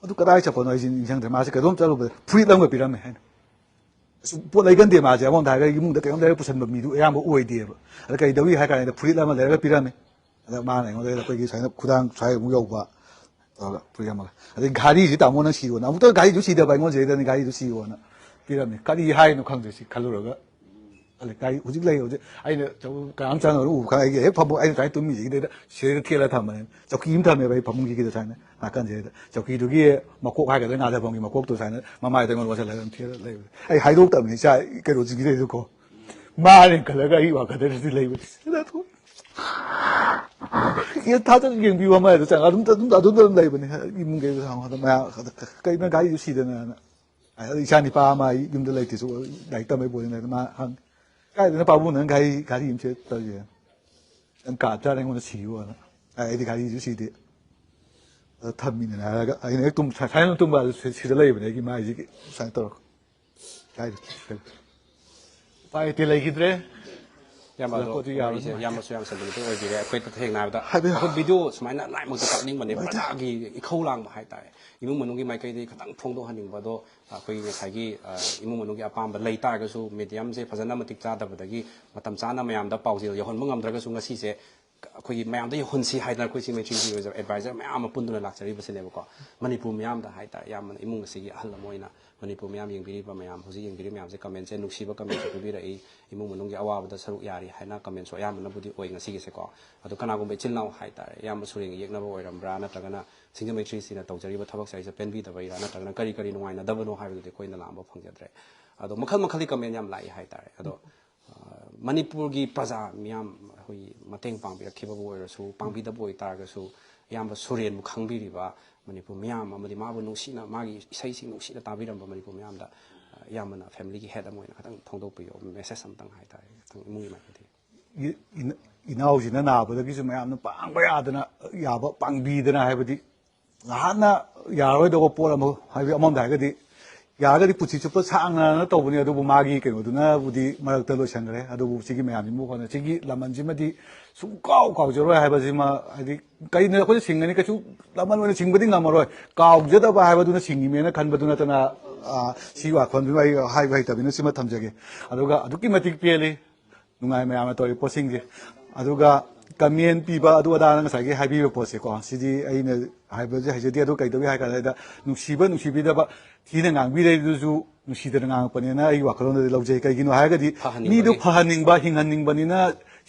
ꯑꯗꯨ ꯀꯗꯥꯏ ꯆꯠꯄꯅꯣ ꯑꯩꯁꯦ ꯅꯤꯡꯁꯤꯡꯗ꯭ꯔꯦ꯫ ꯃꯥꯁꯦ ꯀꯩꯅꯣꯝ ꯆꯠꯂꯨꯕꯗ ꯐꯨꯔꯤꯠ ꯑꯃꯒ ꯄꯤꯔꯝꯃꯦ ꯍꯥꯏꯅ꯫ ꯑꯁ, ꯄꯣꯠ ꯂꯩꯒꯟꯗꯦ ꯃꯥꯁꯦ꯫ ꯑꯃꯔꯣꯝꯗ ꯍꯥꯏꯔꯒ ꯏꯃꯨꯡꯗ ꯀꯩꯅꯣꯝ ꯂꯩꯔꯒ ꯄꯨꯁꯟꯕ ꯃꯤꯗꯨ ꯑꯌꯥꯝꯕ ꯑꯣꯏꯗꯦꯕ꯫ ꯑꯗ ꯀꯩꯗꯧꯏ ꯍꯥꯏ ꯀꯥꯟꯗ ꯐꯨꯔꯤꯠ ꯑꯃ ꯂꯩꯔꯒ ꯄꯤꯔꯝꯃꯦ꯫ ꯑꯗ ꯃꯥꯅ ꯑꯩꯉꯣꯟꯗ ꯑꯩꯈꯣꯏꯒꯤ ꯁꯨꯃꯥꯏꯅ ꯈꯨꯗꯥꯡ ꯁ꯭ꯋꯥꯏꯃꯨꯛ ꯌꯧꯕ ꯇꯧꯔꯒ ꯐꯨꯔꯤꯠ ꯑꯃꯒ꯫ ꯑꯗꯩ ꯘꯥꯔꯤꯁꯤ ꯇꯥꯃꯣ ꯅꯪ ꯁꯤꯌꯣꯅ꯫ ꯑꯃꯨꯛꯇ ꯘꯥꯔꯤꯁꯨ ꯁꯤꯗꯕ ꯑꯩꯉꯣꯟꯁꯤꯗꯩꯗ ꯘꯥꯔꯤꯁꯨ ꯁꯤꯌꯣꯅ ꯄꯤꯔꯝꯃꯦ꯫ ꯀꯔꯤ ꯍꯥꯏꯅꯣ ꯈꯪꯗ꯭ꯔꯦ ꯁꯤ ꯈꯜꯂꯨꯔꯒ꯫ ꯑꯗꯩ ꯘꯥꯔꯤ ꯍꯧꯖꯤꯛ ꯂꯩ ꯍꯧꯖꯤꯛ ꯑꯩꯅ ꯆꯧ-, ꯀꯅꯥꯝ ꯆꯪꯉꯒ ꯎꯕ ꯈꯪꯉꯦ꯫ ꯑꯩꯒꯤ ꯍꯦꯛ ꯐꯃꯨꯡ ꯑꯩꯅ ꯁꯨꯃꯥꯏꯅ ꯇꯨꯝꯃꯤꯁꯤꯒꯤꯗꯩꯗ ꯁꯤꯗꯩꯗ ꯊꯦꯠꯂ ꯊꯝꯕꯅꯦ꯫ ꯆꯧꯀꯤ ꯑꯃ ꯊꯝꯃꯦꯕ ꯑꯩ ꯐꯃꯨꯡꯁꯤꯒꯤꯗ ꯁꯨꯃꯥꯏꯅ ꯅꯥꯀꯟꯁꯤꯗ꯫ ꯆꯧꯀꯤꯗꯨꯒꯤ ꯃꯀꯣꯛ ꯍꯥꯏꯒꯗ꯭ꯔꯥ ꯉꯥꯗꯐꯝꯒꯤ ꯃꯀꯣꯛꯇꯣ ꯁꯨꯃꯥꯏꯅ ꯃꯃꯥꯏꯗ ꯑꯩꯉꯣꯟꯗ ꯑꯣꯟꯁꯤꯜꯂꯒ ꯑꯗꯨꯝ ꯊꯦꯠꯂ ꯂꯩꯕꯅꯦ꯫ ꯑꯩ ꯍꯥꯏꯗꯣꯛꯇꯕꯅꯤ ꯏꯆꯥ ꯀꯩꯅꯣꯁꯤꯡꯁꯤꯗꯩꯗꯀꯣ꯫ ꯃꯥꯅꯦ ꯈꯜꯂꯒ ꯑꯩ ꯋꯥꯈꯜꯗꯗꯤ ꯂꯩꯕꯅꯤ꯫ ꯌꯦꯟ ꯊꯥꯗꯅ ꯌꯦꯡꯕꯤꯌꯨ ꯑꯃ ꯍꯥꯏꯗꯣ ꯆꯪꯉ ꯑꯗꯨꯝ, ꯑꯗꯨꯝ, ꯑꯗꯨꯝ, ꯑꯗꯨꯝ ꯂꯩꯕꯅꯦ꯫ ꯏꯃꯨꯡꯈꯩꯗꯣ ꯍꯪꯉꯣ ꯑꯗꯨꯝ ꯃꯌꯥꯝ ꯀꯩꯅꯣ ꯘꯥꯔꯤꯗꯨ ꯁꯤꯗꯅꯅ꯫ ꯑꯗ ꯏꯆꯥ ꯅꯤꯄꯥ ꯑꯃ ꯑꯩ ꯌꯨꯝꯗ ꯂꯩꯇꯦꯁꯨ ꯂꯥꯏꯔꯤꯛ ꯇꯝꯕꯩ ꯕꯣꯔꯗꯤꯡ ꯂꯩꯗ ꯃꯥ ꯍꯪꯉꯦ꯫ "ꯀꯥꯏꯗꯅ ꯄꯥꯕꯨꯡ ꯅꯪ ꯘꯥꯔꯤ, ꯘꯥꯔꯤ ꯑꯃ ꯁꯦ ꯇꯧꯔꯤꯁꯦ?" "ꯅꯪ ꯀꯥ ꯆꯥꯔ ꯑꯩꯉꯣꯟꯗ ꯁꯤꯌꯨ" ꯍꯥꯏꯅ꯫ ꯑꯩ, "ꯑꯩꯗꯤ ꯘꯥꯔꯤꯁꯨ ꯁꯤꯗꯦ꯫ ꯑꯗ ꯊꯝꯃꯤꯅꯦ" ꯍꯥꯏꯔꯒ ꯑꯩꯅ ꯍꯦꯛ ꯇꯨꯝ-, ꯁꯥꯏꯅ ꯇꯨꯝꯕ ꯑꯗꯨ ꯁꯤ-, ꯁꯤꯗ ꯂꯩꯕꯅꯦ ꯑꯩꯒꯤ ꯃꯥꯏꯁꯤꯒꯤ ꯁꯨꯃꯥꯏꯅ ꯇꯧꯔꯒ꯫ ꯀꯥꯏꯗ? ꯎꯄꯥꯏ ꯂꯩꯇꯦ, ꯂꯩꯈꯤꯗ꯭ꯔꯦ꯫ ꯏꯌꯥꯝꯕ, ꯑꯗꯣ ꯄꯣꯠꯇꯨ ꯌꯥꯔꯣꯏ꯫ ꯋꯥꯔꯤꯁꯦ ꯏꯌꯥꯝꯕꯁꯨ ꯌꯥꯝ ꯁꯟꯗꯣꯛꯄ ꯑꯣꯏꯕꯤꯔꯦ꯫ ꯑꯩꯈꯣꯏꯗ ꯊꯦꯡꯅꯕꯗ ꯍꯥꯏꯕꯤꯌꯨ꯫ ꯑꯩꯈꯣꯏ ꯚꯤꯗꯤꯑꯣ ꯁꯨꯃꯥꯏꯅ ꯂꯥꯏꯃꯛꯇ ꯀꯥꯞꯅꯤꯡꯕꯅꯦ꯫ ꯂꯩꯇꯦ꯫ ꯄ꯭ꯔꯖꯥꯒꯤ ꯏꯈꯧ ꯂꯥꯡꯕ ꯍꯥꯏꯇꯥꯔꯦ꯫ ꯏꯃꯨꯡ ꯃꯅꯨꯡꯒꯤ ꯃꯥꯏꯀꯩꯗꯒꯤ ꯈꯤꯇꯪ ꯐꯣꯡꯗꯣꯛꯍꯟꯅꯤꯡꯕ꯫ ꯑꯗꯣ ꯑꯩꯈꯣꯏꯒꯤ ꯉꯁꯥꯏꯒꯤ, ꯑ, ꯏꯃꯨꯡ ꯃꯅꯨꯡꯒꯤ ꯑꯄꯥꯝꯕ ꯂꯩ ꯇꯥꯔꯒꯁꯨ mediumꯁꯦ ꯐꯖꯅ ꯃꯇꯤꯛ ꯆꯥꯗꯕꯗꯒꯤ ꯃꯇꯝ ꯆꯥꯅ ꯃꯌꯥꯝꯗ ꯄꯥꯎꯖꯦꯜ ꯌꯧꯍꯟꯕ ꯉꯝꯗ꯭ꯔꯒꯁꯨ ꯉꯁꯤꯁꯦ ꯑꯩꯈꯣꯏꯒꯤ ꯃꯌꯥꯝꯗ ꯌꯧꯍꯟꯁꯤ ꯍꯥꯏꯗꯅ ꯑꯩꯈꯣꯏ ꯁꯤ ꯃꯩꯇ꯭ꯔꯤ ꯑꯣꯏꯖꯕ ꯑꯦꯗꯚꯥꯏꯖꯔ ꯃꯌꯥꯝ ꯑꯃ ꯄꯨꯟꯗꯨꯅ ꯂꯥꯛꯆꯔꯤꯕꯁꯤꯅꯦꯕꯀꯣ꯫ ꯃꯅꯤꯄꯨꯔ ꯃꯤꯌꯥꯝꯗ ꯍꯥꯏꯇꯥꯔꯦ, ꯌꯥꯝꯕꯅ ꯏꯃꯨꯡ ꯑꯁꯤꯒꯤ ꯑꯍꯜ ꯑꯃ ꯑꯣꯏꯅ ꯃꯅꯤꯄꯨꯔ ꯃꯤꯌꯥꯝ ꯌꯦꯡꯕꯤꯔꯤꯕ ꯃꯌꯥꯝ, ꯍꯧꯖꯤꯛ ꯌꯦꯡꯕꯤꯔꯤꯕ ꯃꯌꯥꯝꯁꯦ, ꯀꯃꯦꯟꯁꯦ, ꯅꯨꯡꯁꯤꯕ ꯀꯃꯦꯟꯁꯦ ꯄꯤꯕꯤꯔꯛꯏ, ꯏꯃꯨꯡ ꯃꯅꯨꯡꯒꯤ ꯑꯋꯥꯕꯗ ꯁꯔꯨꯛ ꯌꯥꯔꯤ ꯍꯥꯏꯅ ꯀꯃꯦꯟꯁꯨ ꯑꯌꯥꯝꯕꯅꯕꯨꯗꯤ ꯑꯣꯏ ꯉꯁꯤꯒꯤꯁꯦꯀꯣ꯫ ꯑꯗꯣ ꯀꯅꯥꯒꯨꯝꯕ ꯏꯆꯤꯜ ꯏꯅꯥꯎ ꯍꯥꯏꯇꯥꯔꯦ, ꯏꯌꯥꯝꯕ ꯁꯨꯔꯦꯟꯒ ꯌꯦꯛꯅꯕ ꯑꯣꯏꯔꯝꯕ꯭ꯔꯥ, ꯅꯠꯇ꯭ꯔꯒꯅ ꯁꯤꯡꯖꯃꯩ ꯊ꯭ꯔꯤ ꯁꯤꯅ ꯇꯧꯖꯔꯤꯕ ꯊꯕꯛꯁꯦ ꯄꯦꯟꯕꯤꯗꯕꯩꯔꯥ, ꯅꯠꯇ꯭ꯔꯒꯅ ꯀꯔꯤ ꯀꯔꯤ ꯅꯨꯡꯉꯥꯏꯅꯗꯕꯅꯣ ꯍꯥꯏꯕꯗꯨꯗꯤ ꯑꯩꯈꯣꯏꯅ ꯂꯥꯝꯕ ꯐꯪꯖꯗ꯭ꯔꯦ꯫ ꯑꯗꯣ ꯃꯈꯜ ꯃꯈꯜꯒꯤ ꯀꯃꯦꯟ ꯌꯥꯝ ꯂꯥꯛꯏ ꯍꯥꯏꯇꯥꯔꯦ꯫ ꯑꯗꯣ ꯃꯅꯤꯄꯨꯔꯒꯤ ꯄ꯭ꯔꯖꯥ ꯃꯤꯌꯥꯝ ꯑꯩꯈꯣꯏꯒꯤ ꯃꯇꯦꯡ ꯄꯥꯡꯕꯤꯔꯛꯈꯤꯕꯕꯨ ꯑꯣꯏꯔꯁꯨ, ꯄꯥꯡꯕꯤꯗꯕ ꯑꯣꯏꯇꯥꯔꯒꯁꯨ, ꯏꯌꯥꯝꯕ ꯁꯨꯔꯦꯟꯕꯨ ꯈꯪꯕꯤꯔꯤꯕ ꯃꯅꯤꯄꯨꯔ ꯃꯤꯌꯥꯝ ꯑꯃꯗꯤ ꯃꯥꯕꯨ ꯅꯨꯡꯁꯤꯅ, ꯃꯥꯒꯤ ꯏꯁꯩꯁꯤꯡ ꯅꯨꯡꯁꯤꯅ ꯇꯥꯕꯤꯔꯝꯕ ꯃꯅꯤꯄꯨꯔ ꯃꯤꯌꯥꯝꯗ, ꯑ, ꯏꯌꯥꯝꯕꯅ ꯐꯦꯃꯤꯂꯤꯒꯤ ꯍꯦꯗ ꯑꯃ ꯑꯣꯏꯅ ꯈꯤꯇꯪ ꯐꯣꯡꯗꯣꯛꯄꯤꯌꯣ, ꯃꯦꯁꯦꯖ ꯑꯃꯇꯪ ꯍꯥꯏꯇꯥꯔꯦ, ꯈꯤꯇꯪ ꯏꯃꯨꯡꯒꯤ ꯃꯥꯏꯀꯩꯗꯒꯤ꯫ ꯏ-, ꯏꯅ-, ꯏꯅꯥꯎꯁꯤꯅ ꯅꯥꯕꯗꯒꯤꯁꯨ ꯃꯌꯥꯝꯅ ꯄꯥꯡꯕ ꯌꯥꯗꯅ, ꯌꯥꯕ ꯄꯥꯡꯕꯤꯗꯅ, ꯍꯥꯏꯕꯗꯤ ꯉꯍꯥꯟꯅ ꯌꯥꯔꯔꯣꯏꯗꯧꯕ ꯄꯣꯠ ꯑꯃ, ꯍꯥꯏꯕꯗꯤ ꯑꯃꯔꯣꯝꯗ ꯍꯥꯏꯔꯒꯗꯤ ꯌꯥꯔꯒꯗꯤ ꯄꯨꯟꯁꯤ ꯆꯨꯞꯄ ꯁꯥꯡꯅꯅ ꯇꯧꯕꯅꯤ, ꯑꯗꯨꯕꯨ ꯃꯥꯒꯤ ꯀꯩꯅꯣꯗꯨꯅꯕꯨꯗꯤ ꯃꯔꯛꯇ ꯂꯣꯏꯁꯟꯈ꯭ꯔꯦ꯫ ꯑꯗꯨꯕꯨ ꯁꯤꯒꯤ ꯃꯌꯥꯝꯁꯤꯃꯨꯛ ꯍꯣꯠꯅ-, ꯁꯤꯒꯤ ꯂꯃꯟꯁꯤꯃꯗꯤ ꯁꯨꯡꯀꯥꯎ ꯀꯥꯎꯖꯔꯣꯏ ꯍꯥꯏꯕꯁꯤꯃ, ꯍꯥꯏꯗꯤ ꯀꯩꯅꯣ ꯑꯩꯈꯣꯏꯅ ꯁꯤꯡꯒꯅꯤ, ꯀꯩꯁꯨ ꯂꯃꯟ ꯑꯣꯏꯅ ꯁꯤꯡꯕꯗꯤ ꯉꯝꯃꯔꯣꯏ, ꯀꯥꯎꯖꯗꯕ ꯍꯥꯏꯕꯗꯨꯅ ꯁꯤꯡꯉꯤꯃꯦꯅ ꯈꯟꯕꯗꯨ ꯅꯠꯇꯅ, ꯑ, ꯁꯤ ꯋꯥꯈꯜꯗꯨ ꯑꯩ ꯍꯥꯏꯕ ꯍꯩꯇꯕꯅꯤꯅ ꯁꯤꯃ ꯊꯝꯖꯒꯦ꯫ ꯑꯗꯨꯒ ꯑꯗꯨꯛꯀꯤ ꯃꯇꯤꯛ ꯄꯦꯜꯂꯤ꯫ ꯅꯨꯡꯉꯥꯏ ꯃꯌꯥꯝꯅ ꯇꯧꯔꯤꯕ ꯄꯣꯠꯁꯤꯡꯁꯦ꯫ ꯑꯗꯨꯒ ꯀꯃꯦꯟ ꯄꯤꯕ ꯑꯗꯨ ꯑꯗꯥꯅ ꯉꯁꯥꯏꯒꯤ ꯍꯥꯏꯕꯤꯕ ꯄꯣꯠꯁꯦꯀꯣ, ꯁꯤꯗꯤ ꯑꯩꯅ ꯍꯥꯏꯕꯁꯦ ꯍꯩꯖꯗꯦ꯫ ꯑꯗꯨ ꯀꯩꯗꯧꯏ ꯍꯥꯏ ꯀꯥꯟꯗ, ꯅꯨꯡꯁꯤꯕ ꯅꯨꯡꯁꯤꯕꯤꯗꯕ ꯊꯤꯅ ꯉꯥꯡꯕꯤꯔꯛꯏꯗꯨꯁꯨ ꯅꯨꯡꯁꯤꯗꯅ ꯉꯥꯡꯉꯛꯄꯅꯦꯅ ꯑꯩꯒꯤ ꯋꯥꯈꯜꯂꯣꯟꯗꯗꯤ ꯂꯧꯖꯩ꯫ ꯀꯩꯒꯤꯅꯣ ꯍꯥꯏꯔꯒꯗꯤ ꯐꯍꯟꯅꯤꯡꯕꯒꯤ꯫ ꯃꯤꯗꯨ ꯐꯍꯟꯅꯤꯡꯕ, ꯍꯤꯡꯍꯟꯅꯤꯡꯕꯅꯤꯅ,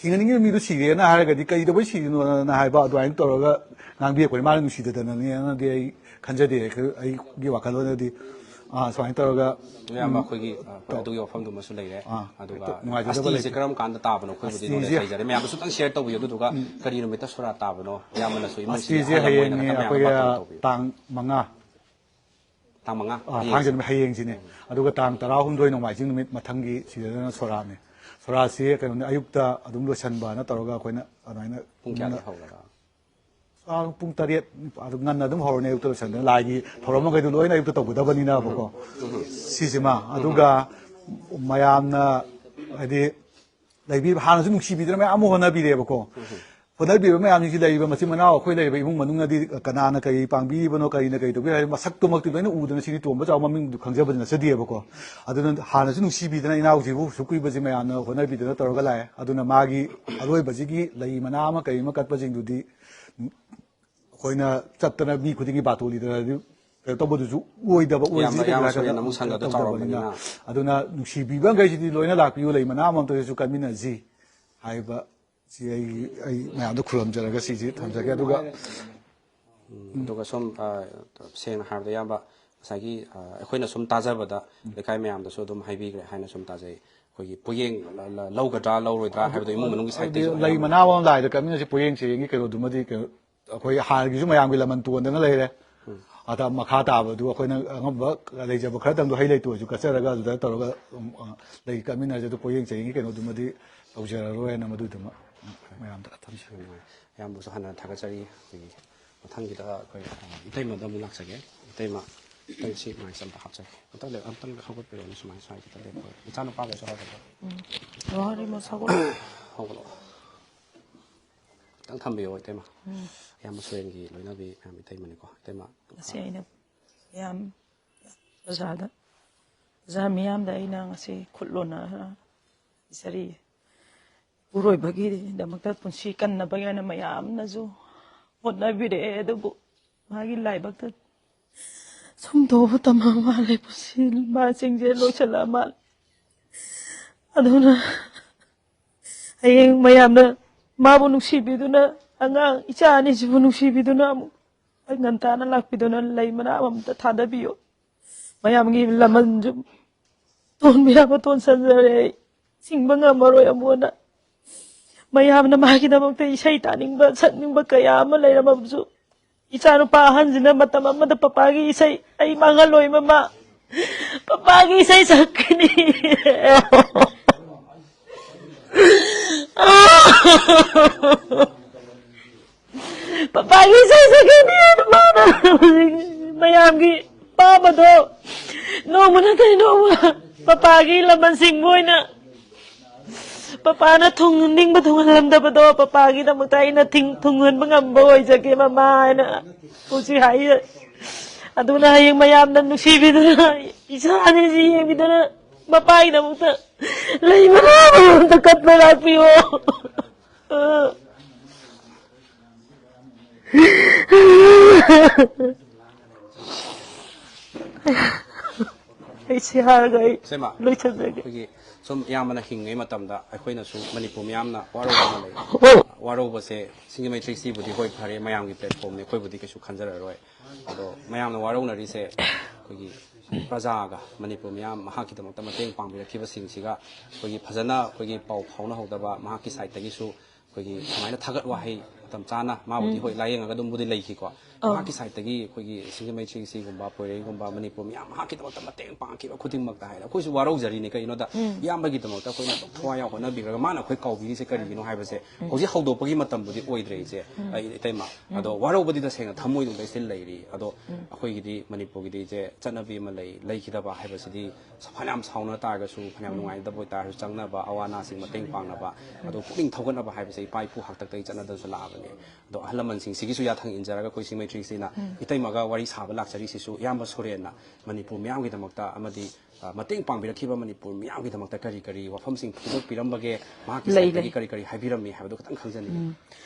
ꯍꯤꯡꯍꯟꯅꯤꯡꯉꯤꯕ ꯃꯤꯗꯨ ꯁꯤꯔꯦꯅ ꯍꯥꯏꯔꯒꯗꯤ ꯀꯩꯗꯧꯕꯩ ꯁꯤꯔꯤꯅꯣꯅ ꯍꯥꯏꯕ ꯑꯗꯨꯃꯥꯏꯅ ꯇꯧꯔꯒ ꯉꯥꯡꯕꯤꯔꯛꯄꯅꯤ꯫ ꯃꯥꯅ ꯅꯨꯡꯁꯤꯗꯗꯅꯅꯦꯅꯗꯤ ꯑꯩ ꯈꯟꯖꯗꯦ꯫ ꯑꯩꯒꯤ ꯋꯥꯈꯜꯂꯣꯟꯗꯗꯤ, ꯑ, ꯁꯨꯃꯥꯏꯅ ꯇꯧꯔꯒ, ꯏꯌꯥꯝꯕ, ꯎꯝ, ꯑꯩꯈꯣꯏꯒꯤ, ꯑ, ꯇꯧ-, ꯑꯗꯨꯒꯤ ꯋꯥꯐꯝꯗꯨꯃꯁꯨ ꯂꯩꯔꯦ꯫ ꯑꯥ, ꯑꯗꯨꯒ ꯅꯨꯡꯉꯥꯏꯖꯗꯕ ꯑꯁꯇꯤꯁꯦ ꯂꯩꯇꯦ꯫ ꯀꯔꯝ ꯀꯥꯟꯗ ꯇꯥꯕꯅꯣ? ꯑꯩꯈꯣꯏꯕꯨꯗꯤ ꯑꯁꯇꯤꯁꯦ ꯅꯣꯂꯦꯖ ꯂꯩꯖꯔꯦ꯫ ꯃꯌꯥꯝꯗꯁꯨ ꯑꯝꯇꯪ ꯁꯤꯌꯔ ꯇꯧꯕꯤꯌꯨ꯫ ꯑꯗꯨꯗꯨꯒ ꯎꯝ꯫ ꯀꯔꯤ ꯅꯨꯃꯤꯠꯇ ꯁꯣꯔꯥ ꯇꯥꯕꯅꯣ? ꯏꯌꯥꯝꯕꯅꯁꯨ ꯏꯃꯨꯡꯁꯤꯒꯤ ꯑꯁꯇꯤꯁꯦ ꯑꯍꯜ ꯑꯃ ꯑꯣꯏꯅ ꯍꯌꯦꯡꯅꯦ, ꯈꯤꯇꯪ ꯃꯌꯥꯝꯗ ꯑꯩꯈꯣꯏꯒꯤ ꯕꯥꯇꯣꯟ ꯇꯧꯕꯤꯌꯨ꯫ ꯇꯥꯡ ꯃꯉꯥ꯫ ꯇꯥꯡ ꯃꯉꯥ? ꯑꯥ, ꯍꯌꯦꯡꯁꯦ? ꯊꯥꯡꯖ ꯅꯨꯃꯤꯠ ꯍꯌꯦꯡꯁꯤꯅꯦ꯫ ꯎꯝ꯫ ꯑꯗꯨꯒ ꯇꯥꯡ ꯇꯔꯥꯍꯨꯝꯗꯣꯏ ꯅꯣꯡꯃꯥꯏꯖꯤꯡ ꯅꯨꯃꯤꯠ ꯃꯊꯪꯒꯤ ꯁꯤꯗꯅ ꯁꯣꯔꯥꯠꯅꯦ꯫ ꯁꯣꯔꯥꯠꯁꯤ ꯀꯩꯅꯣꯅꯤ, ꯑꯌꯨꯛꯇ ꯑꯗꯨꯝ ꯂꯣꯏꯁꯟꯕꯅ ꯇꯧꯔꯒ ꯑꯩꯈꯣꯏꯅ ꯑꯗꯨꯃꯥꯏꯅ ꯄꯨꯡ ꯀꯌꯥꯗꯒꯤ ꯍꯧꯔꯒ? ꯑꯥ, ꯄꯨꯡ ꯇꯔꯦꯠ, ꯑꯗꯨ ꯉꯟꯅ ꯑꯗꯨꯝ ꯍꯧꯔꯅꯤ ꯑꯌꯨꯛꯇ ꯂꯣꯏꯁꯟꯗꯅ, ꯂꯥꯏꯒꯤ ꯊꯧꯔꯝ ꯃꯈꯩꯗꯣ ꯂꯣꯏꯅ ꯑꯌꯨꯛꯇ ꯇꯧꯒꯗꯕꯅꯤꯅꯕꯀꯣ꯫ ꯎꯝ꯫ ꯁꯤꯁꯤꯃ, ꯎꯝ꯫ ꯑꯗꯨꯒ ꯃꯌꯥꯝꯅ ꯍꯥꯏꯗꯤ ꯂꯩꯕꯤꯕ, ꯍꯥꯟꯅꯁꯨ ꯅꯨꯡꯁꯤꯕꯤꯗꯅ ꯃꯌꯥꯝ ꯑꯃ ꯍꯣꯠꯅꯕꯤꯔꯦꯕꯀꯣ꯫ ꯎꯝ꯫ ꯍꯣꯠꯅꯕꯤꯕ ꯃꯌꯥꯝꯁꯤꯡꯁꯤ, ꯂꯩꯔꯤꯕ ꯃꯆꯤꯟ ꯃꯅꯥꯎ ꯑꯩꯈꯣꯏ ꯂꯩꯔꯤꯕ ꯏꯃꯨꯡ ꯃꯅꯨꯡꯅꯗꯤ ꯀꯅꯥꯅ ꯀꯔꯤ ꯄꯥꯡꯕꯤꯔꯤꯕꯅꯣ, ꯀꯔꯤꯅ ꯀꯔꯤ ꯇꯧꯕꯤꯔꯤꯕꯅꯣ ꯍꯥꯏꯕ ꯃꯁꯛꯇꯨꯃꯛꯇꯤ ꯂꯣꯏꯅ ꯎꯗꯅ, ꯁꯤꯗꯤ ꯇꯣꯝꯕ ꯆꯥꯎꯕ ꯃꯃꯤꯡꯗꯨ ꯈꯪꯖꯕꯗꯤ ꯅꯠꯆꯗꯦꯕꯀꯣ꯫ ꯑꯗꯨꯅ ꯍꯥꯟꯅꯁꯨ ꯅꯨꯡꯁꯤꯕꯤꯗꯅ ꯏꯅꯥꯎꯁꯤꯕꯨ ꯑꯁꯨꯛ ꯀꯨꯏꯕꯁꯤ ꯃꯌꯥꯝꯅ ꯍꯣꯠꯅꯕꯤꯗꯅ ꯇꯧꯔꯒ ꯂꯥꯛꯑꯦ꯫ ꯑꯗꯨꯅ ꯃꯥꯒꯤ ꯑꯔꯣꯏꯕꯁꯤꯒꯤ ꯂꯩ ꯃꯅꯥ ꯑꯃ ꯀꯔꯤ ꯑꯃ ꯀꯠꯄꯁꯤꯡꯗꯨꯗꯤ ꯑꯩꯈꯣꯏꯅ ꯆꯠꯇꯅ ꯃꯤ ꯈꯨꯗꯤꯡꯒꯤ ꯕꯥꯇꯣꯟ ꯏꯗꯅ ꯀꯩꯅꯣ ꯇꯧꯕꯗꯨꯁꯨ ꯑꯣꯏꯗꯕ, ꯏꯌꯥꯝꯕ, ꯑꯣꯏꯗ꯭ꯔꯤ, ꯏꯌꯥꯝꯕ ꯀꯩꯒꯤꯅꯣ ꯍꯥꯏꯕꯗ ꯁꯣꯔꯦꯟ ꯑꯃꯨꯛ ꯁꯪꯒꯗ ꯇꯧꯗꯕꯅꯤꯅ꯫ ꯆꯥꯎꯔꯕꯅꯤꯅ꯫ ꯑꯗꯨꯅ ꯅꯨꯡꯁꯤꯕꯤꯕꯈꯩꯁꯤꯗꯤ ꯂꯣꯏꯅ ꯂꯥꯛꯄꯤꯌꯨ, ꯂꯩ ꯃꯅꯥ ꯑꯃꯃꯝꯇ ꯑꯣꯏꯔꯁꯨ ꯀꯠꯃꯤꯟꯅꯁꯤ ꯍꯥꯏꯕ ꯁꯤ ꯑꯩ, ꯑꯩ ꯃꯌꯥꯝꯗ ꯈꯨꯔꯨꯝꯖꯔꯒ ꯁꯤꯁꯤ ꯊꯝꯖꯒꯦ꯫ ꯑꯗꯨꯒ ꯎꯝ, ꯑꯗꯨꯒ ꯁꯨꯝ, ꯑ, ꯁꯦꯡꯅ ꯍꯥꯏꯔꯕꯗ, ꯏꯌꯥꯝꯕ, ꯉꯁꯥꯏꯒꯤ, ꯑ, ꯑꯩꯈꯣꯏꯅ ꯁꯨꯝ ꯇꯥꯖꯕꯗ ꯂꯩꯀꯥꯏ ꯃꯌꯥꯝꯗꯁꯨ ꯑꯗꯨꯝ ꯍꯥꯏꯕꯤꯈ꯭ꯔꯦ ꯍꯥꯏꯅ ꯁꯨꯝ ꯇꯥꯖꯩ꯫ ꯑꯩꯈꯣꯏꯒꯤ ꯄꯣꯌꯦꯡ ꯂ-, ꯂ-, ꯂꯧꯒꯗ꯭ꯔꯥ ꯂꯧꯔꯣꯏꯗ꯭ꯔꯥ ꯍꯥꯏꯕꯗꯣ ꯏꯃꯨꯡ ꯃꯅꯨꯡꯒꯤ ꯑꯗꯨꯗꯤ ꯁꯥꯏꯠꯇꯒꯤꯁꯨ ꯂꯩ ꯑꯌꯥꯝꯕ ꯃꯅꯥ ꯑꯃ ꯂꯥꯏꯗ ꯀꯠꯃꯤꯟꯅꯁꯤ, ꯄꯣꯌꯦꯡ ꯆꯦꯌꯦꯡꯒꯤ ꯀꯩꯅꯣꯗꯨꯃꯗꯤ ꯀꯩꯅꯣ, ꯑꯩꯈꯣꯏ ꯍꯥꯟꯅꯒꯤꯁꯨ ꯃꯌꯥꯝꯒꯤ ꯂꯃꯟ ꯇꯣꯟꯗꯅ ꯂꯩꯔꯦ꯫ ꯎꯝ꯫ ꯑꯗ ꯃꯈꯥ ꯇꯥꯕꯗꯨ ꯑꯩꯈꯣꯏꯅ ꯑꯉꯝꯕ ꯂꯩꯖꯕ ꯈꯔꯗꯪꯗꯣ ꯍꯩ ꯂꯩꯇ ꯑꯣꯏꯔꯁꯨ ꯀꯠꯆꯔꯒ ꯑꯗꯨꯗ ꯇꯧꯔꯒ, ꯎꯝ, ꯑ, ꯂꯩ ꯀꯠꯃꯤꯟꯅꯁꯦ꯫ ꯑꯗꯨ ꯄꯣꯌꯦꯡ ꯆꯦꯌꯦꯡꯒꯤ ꯀꯩꯅꯣꯗꯨꯃꯗꯤ ꯇꯧꯖꯔꯔꯣꯏꯅ ꯃꯗꯨꯗꯨꯃ ꯃꯌꯥꯝꯗ ꯊꯝꯖꯔꯤ꯫ ꯌꯥꯝ ꯅꯨꯡꯉꯥꯏ꯫ ꯏꯌꯥꯝꯕꯁꯨ ꯍꯟꯅ ꯊꯥꯒꯠꯆꯔꯤ꯫ ꯑꯩꯈꯣꯏꯒꯤ ꯃꯊꯪꯒꯤꯗ ꯑꯩꯈꯣꯏ, ꯑ, ꯏꯇꯩꯃꯗ ꯑꯃꯨꯛ ꯂꯥꯛꯆꯒꯦ꯫ ꯏꯇꯩꯃ, ꯏꯇꯩꯃ ꯁꯤ ꯃꯥꯏꯁꯦ ꯑꯝꯇ ꯍꯥꯞꯆꯒꯦ꯫ ꯑꯝꯇꯪ ꯂꯦꯞ-, ꯑꯝꯇꯪ ꯍꯧꯒꯠꯄꯤꯔꯛꯑꯣꯅꯦ, ꯁꯨꯃꯥꯏꯅ, ꯁꯨꯃꯥꯏꯅ ꯈꯤꯇꯪ ꯂꯦꯞꯄꯣ꯫ ꯏꯆꯥꯅꯨꯄꯥꯒꯁꯨ ꯍꯧꯒꯠꯂꯣ꯫ ꯎꯝ꯫ ꯋꯥꯔꯤ ꯃꯁꯥꯒ ꯍꯧꯒꯠꯂꯛꯑꯣ꯫ ꯈꯤꯇꯪ ꯊꯝꯕꯤꯌꯣ, ꯏꯇꯩꯃ꯫ ꯎꯝ꯫ ꯏꯌꯥꯝꯕ ꯁꯨꯔꯦꯟꯒꯤ ꯂꯣꯏꯅꯕꯤ ꯃꯌꯥꯝ, ꯏꯇꯩꯃꯅꯤꯀꯣ, ꯏꯇꯩꯃ꯫ ꯉꯁꯤ ꯑꯩꯅ ꯌꯥꯝ ꯑꯣꯖꯥꯗ, ꯑꯣꯖꯥ ꯃꯤꯌꯥꯝꯗ ꯑꯩꯅ ꯉꯁꯤ ꯈꯨꯠ ꯂꯣꯟꯅ ꯄꯤꯖꯔꯤꯌꯦ꯫ ꯏꯄꯨꯔꯣꯏꯕꯒꯤꯗꯃꯛꯇ, ꯄꯨꯟꯁꯤ ꯀꯟꯅꯕꯒꯤ ꯍꯥꯏꯅ ꯃꯌꯥꯝꯅꯁꯨ ꯍꯣꯠꯅꯕꯤꯔꯛꯑꯦ, ꯑꯗꯨꯕꯨ ꯃꯥꯒꯤ ꯂꯥꯏꯕꯛꯇ ꯁꯨꯝ ꯇꯧꯕ ꯇꯝꯃ ꯃꯥꯜꯂꯦ, ꯄꯨꯟꯁꯤ ꯃꯥꯁꯤꯡꯁꯦ ꯂꯣꯏꯁꯤꯜꯂꯛꯑ ꯃꯥꯜꯂꯦ꯫ ꯑꯗꯨꯅ ꯍꯌꯦꯡ ꯃꯌꯥꯝꯅ ꯃꯥꯕꯨ ꯅꯨꯡꯁꯤꯕꯤꯗꯨꯅ, ꯑꯉꯥꯡ ꯏꯆꯥ ꯑꯅꯤꯁꯤꯕꯨ ꯅꯨꯡꯁꯤꯕꯤꯗꯨꯅ, ꯑꯃꯨꯛ ꯑꯩ ꯉꯟꯇꯥꯅ ꯂꯥꯛꯄꯤꯗꯨꯅ ꯂꯩ ꯃꯅꯥ ꯑꯃꯃꯝꯇ ꯊꯥꯗꯕꯤꯌꯨ꯫ ꯃꯌꯥꯝꯒꯤ ꯂꯃꯟꯁꯨ ꯇꯣꯟꯕ ꯌꯥꯕ ꯇꯣꯟꯁꯟꯖꯔꯦ ꯑꯩ꯫ ꯁꯤꯡꯕ ꯉꯝꯃꯔꯣꯏ ꯑꯃꯨꯛ ꯍꯟꯅ꯫ ꯃꯌꯥꯝꯅ ꯃꯥꯒꯤꯗꯃꯛꯇ ꯏꯁꯩ ꯇꯥꯅꯤꯡꯕ, ꯁꯛꯅꯤꯡꯕ ꯀꯌꯥ ꯑꯃ ꯂꯩꯔꯝꯃꯕꯁꯨ, ꯏꯆꯥꯅꯨꯄꯥ ꯑꯍꯟꯁꯤꯅ ꯃꯇꯝ ꯑꯃꯗ ꯄꯄꯥꯒꯤ ꯏꯁꯩ ꯑꯩ ꯃꯥꯡꯍꯜꯂꯣꯏ ꯃꯃꯥ, ꯄꯄꯥꯒꯤ ꯏꯁꯩ ꯁꯛꯀꯅꯤ꯫ ꯄꯄꯥꯒꯤ ꯏꯁꯩ ꯁꯛꯀꯅꯤ ꯃꯥꯅ꯫ ꯃꯌꯥꯝꯒꯤ ꯑꯄꯥꯝꯕꯗꯣ ꯅꯣꯡꯃ ꯅꯠꯇ꯭ꯔ ꯅꯣꯡꯃ ꯄꯄꯥꯒꯤ ꯂꯃꯟ ꯁꯤꯡꯕ ꯑꯣꯏꯅ ꯄꯄꯥꯅ ꯊꯨꯡ ꯅꯤꯡꯕ ꯊꯨꯡꯍꯜꯂꯝꯗꯕꯗꯣ ꯄꯄꯥꯒꯤꯗꯃꯛꯇ ꯑꯩꯅ ꯊꯤꯡ ꯊꯨꯡꯍꯟꯕ ꯉꯝꯕ ꯑꯣꯏꯖꯒꯦ ꯃꯃꯥ ꯍꯥꯏꯅ ꯍꯧꯖꯤꯛ ꯍꯥꯏ꯫ ꯑꯗꯨꯅ ꯍꯌꯦꯡ ꯃꯌꯥꯝꯅ ꯅꯨꯡꯁꯤꯕꯤꯗꯨꯅ ꯏꯆꯥꯅꯤꯁꯤ ꯌꯦꯡꯕꯤꯗꯅ ꯃꯄꯥꯒꯤꯗꯃꯛꯇ ꯂꯩ ꯃꯅꯥ ꯑꯃꯃꯝꯇ ꯀꯠꯄ ꯂꯥꯛꯄꯤꯌꯣ꯫ ꯑ꯫ ꯑꯩ ꯁꯤ ꯍꯥꯏꯔꯒ ꯑꯩ ꯁꯦꯝꯃ, ꯂꯣꯏꯁꯤꯟꯖꯒꯦ꯫ ꯑꯩꯈꯣꯏꯒꯤ ꯁꯨꯝ ꯏꯌꯥꯝꯕꯅ ꯍꯤꯡꯉꯤꯉꯩ ꯃꯇꯝꯗ ꯑꯩꯈꯣꯏꯅꯁꯨ ꯃꯅꯤꯄꯨꯔ ꯃꯤꯌꯥꯝꯅ ꯋꯥꯔꯧꯕ ꯑꯃ ꯂꯩ꯫ ꯋꯥꯔꯧꯕꯁꯦ ꯁꯤꯡꯖꯃꯩ ꯊ꯭ꯔꯤ ꯁꯤꯛꯁꯇꯤꯕꯨꯗꯤ ꯍꯣꯏ ꯐꯔꯦ, ꯃꯌꯥꯝꯒꯤ ꯄ꯭ꯂꯦꯠꯐꯣꯝꯅꯤ, ꯑꯩꯈꯣꯏꯕꯨꯗꯤ ꯀꯩꯁꯨ ꯈꯟꯖꯔꯔꯣꯏ꯫ ꯑꯗꯣ ꯃꯌꯥꯝꯅ ꯋꯥꯔꯧꯅꯔꯤꯁꯦ ꯑꯩꯈꯣꯏꯒꯤ ꯄ꯭ꯔꯖꯥꯒ ꯃꯅꯤꯄꯨꯔ ꯃꯤꯌꯥꯝ ꯃꯍꯥꯛꯀꯤꯗꯃꯛꯇ ꯃꯇꯦꯡ ꯄꯥꯡꯕꯤꯔꯛꯈꯤꯕꯁꯤꯡꯁꯤꯒ ꯑꯩꯈꯣꯏꯒꯤ ꯐꯖꯅ ꯑꯩꯈꯣꯏꯒꯤ ꯄꯥꯎ ꯐꯥꯎꯅꯍꯧꯗꯕ, ꯃꯍꯥꯛꯀꯤ ꯁꯥꯏꯠꯇꯒꯤꯁꯨ ꯑꯩꯈꯣꯏꯒꯤ ꯁꯨꯃꯥꯏꯅ ꯊꯥꯒꯠ ꯋꯥꯍꯩ ꯃꯇꯝ ꯆꯥꯅ ꯃꯥꯕꯨꯗꯤ ꯎꯝ꯫ ꯍꯣꯏ ꯂꯥꯏꯌꯦꯡꯉꯒ ꯑꯗꯨꯝꯕꯨꯗꯤ ꯂꯩꯈꯤꯀꯣ꯫ ꯑꯧ꯫ ꯃꯍꯥꯛꯀꯤ ꯁꯥꯏꯠꯇꯒꯤ ꯑꯩꯈꯣꯏꯒꯤ ꯁꯤꯡꯖꯃꯩ ꯊ꯭ꯔꯤ ꯁꯤꯛꯁꯇꯤꯒꯨꯝꯕ, ꯄꯣꯏꯔꯩꯒꯨꯝꯕ, ꯃꯅꯤꯄꯨꯔ ꯃꯤꯌꯥꯝ ꯃꯍꯥꯛꯀꯤꯗꯃꯛꯇ ꯃꯇꯦꯡ ꯄꯥꯡꯈꯤꯕ ꯈꯨꯗꯤꯡꯃꯛꯇ ꯍꯥꯏꯗꯤ ꯑꯩꯈꯣꯏꯁꯨ ꯋꯥꯔꯧꯖꯔꯤꯅꯤ꯫ ꯀꯩꯒꯤꯅꯣꯗ ꯎꯝ꯫ ꯏꯌꯥꯝꯕꯒꯤꯗꯃꯛꯇ ꯑꯩꯈꯣꯏꯅ ꯑꯗꯨꯝ ꯊꯋꯥꯏ ꯌꯥꯎ ꯍꯣꯠꯅꯕꯤꯔꯒ ꯃꯥꯅ ꯑꯩꯈꯣꯏ ꯀꯥꯎꯕꯤꯔꯤꯁꯦ ꯀꯔꯤꯒꯤꯅꯣ ꯍꯥꯏꯕꯁꯦ ꯎꯝ꯫ ꯍꯧꯖꯤꯛ ꯍꯧꯗꯣꯛꯄꯒꯤ ꯃꯇꯝꯕꯨꯗꯤ ꯑꯣꯏꯗ꯭ꯔꯦ ꯏꯆꯦ, ꯎꯝ꯫ ꯑꯩ ꯏꯇꯩꯃ꯫ ꯎꯝ꯫ ꯑꯗꯣ ꯋꯥꯔꯧꯕꯗꯤ ꯇꯁꯦꯡꯅ ꯊꯃꯣꯏꯗꯨꯗ still ꯂꯩꯔꯤ꯫ ꯑꯗꯣ ꯎꯝ꯫ ꯑꯩꯈꯣꯏꯒꯤꯗꯤ ꯃꯅꯤꯄꯨꯔꯒꯤꯗꯤ ꯏꯆꯦ ꯆꯠꯅꯕꯤ ꯑꯃ ꯂꯩ, ꯂꯩꯈꯤꯗꯕ ꯍꯥꯏꯕꯁꯤꯗꯤ ꯐꯅꯌꯥꯝ ꯁꯥꯎꯅ ꯇꯥꯔꯒꯁꯨ, ꯐꯅꯌꯥꯝ ꯎꯝ꯫ ꯅꯨꯡꯉꯥꯏꯅꯗꯕ ꯑꯣꯏꯇꯥꯔꯁꯨ ꯆꯪꯅꯕ, ꯑꯋꯥ ꯑꯅꯥꯁꯤꯡ ꯃꯇꯦꯡ ꯄꯥꯡꯅꯕ, ꯑꯗꯣ ꯄꯨꯛꯅꯤꯡ ꯊꯧꯒꯠꯅꯕ ꯍꯥꯏꯕꯁꯦ ꯏꯄꯥ ꯏꯄꯨ ꯍꯥꯛꯇꯛꯇꯒꯤ ꯆꯠꯅꯗꯨꯅꯁꯨ ꯂꯥꯛꯑꯕꯅꯦ꯫ ꯑꯗꯣ ꯑꯍꯜ ꯂꯃꯟꯁꯤꯡꯁꯤꯒꯤꯁꯨ ꯌꯥꯊꯪ ꯏꯟꯖꯔꯒ ꯑꯩꯈꯣꯏ ꯁꯤꯡꯖꯃꯩ ꯊ꯭ꯔꯤ ꯁꯤꯛꯁꯇꯤꯅ ꯎꯝ꯫ ꯏꯇꯩꯃꯒ ꯋꯥꯔꯤ ꯁꯥꯕ ꯂꯥꯛꯆꯔꯤꯁꯤꯁꯨ ꯏꯌꯥꯝꯕ ꯁꯨꯔꯦꯟꯅ ꯃꯅꯤꯄꯨꯔ ꯃꯤꯌꯥꯝꯒꯤꯗꯃꯛꯇ ꯑꯃꯗꯤ, ꯑ, ꯃꯇꯦꯡ ꯄꯥꯡꯕꯤꯔꯛꯈꯤꯕ ꯃꯅꯤꯄꯨꯔ ꯃꯤꯌꯥꯝꯒꯤꯗꯃꯛꯇ ꯀꯔꯤ ꯀꯔꯤ ꯋꯥꯐꯝꯁꯤꯡ ꯐꯣꯡꯗꯣꯛꯄꯤꯔꯝꯕꯒꯦ, ꯃꯍꯥꯛꯀꯤ ꯂꯩ, ꯁꯥꯏꯠꯇꯒꯤ ꯂꯩ꯫ ꯀꯔꯤ ꯀꯔꯤ ꯍꯥꯏꯕꯤꯔꯝꯃꯤ ꯍꯥꯏꯕꯗꯨ ꯈꯤꯇꯪ ꯈꯪꯖꯅꯤꯡꯉꯤ꯫ ꯎꯝ꯫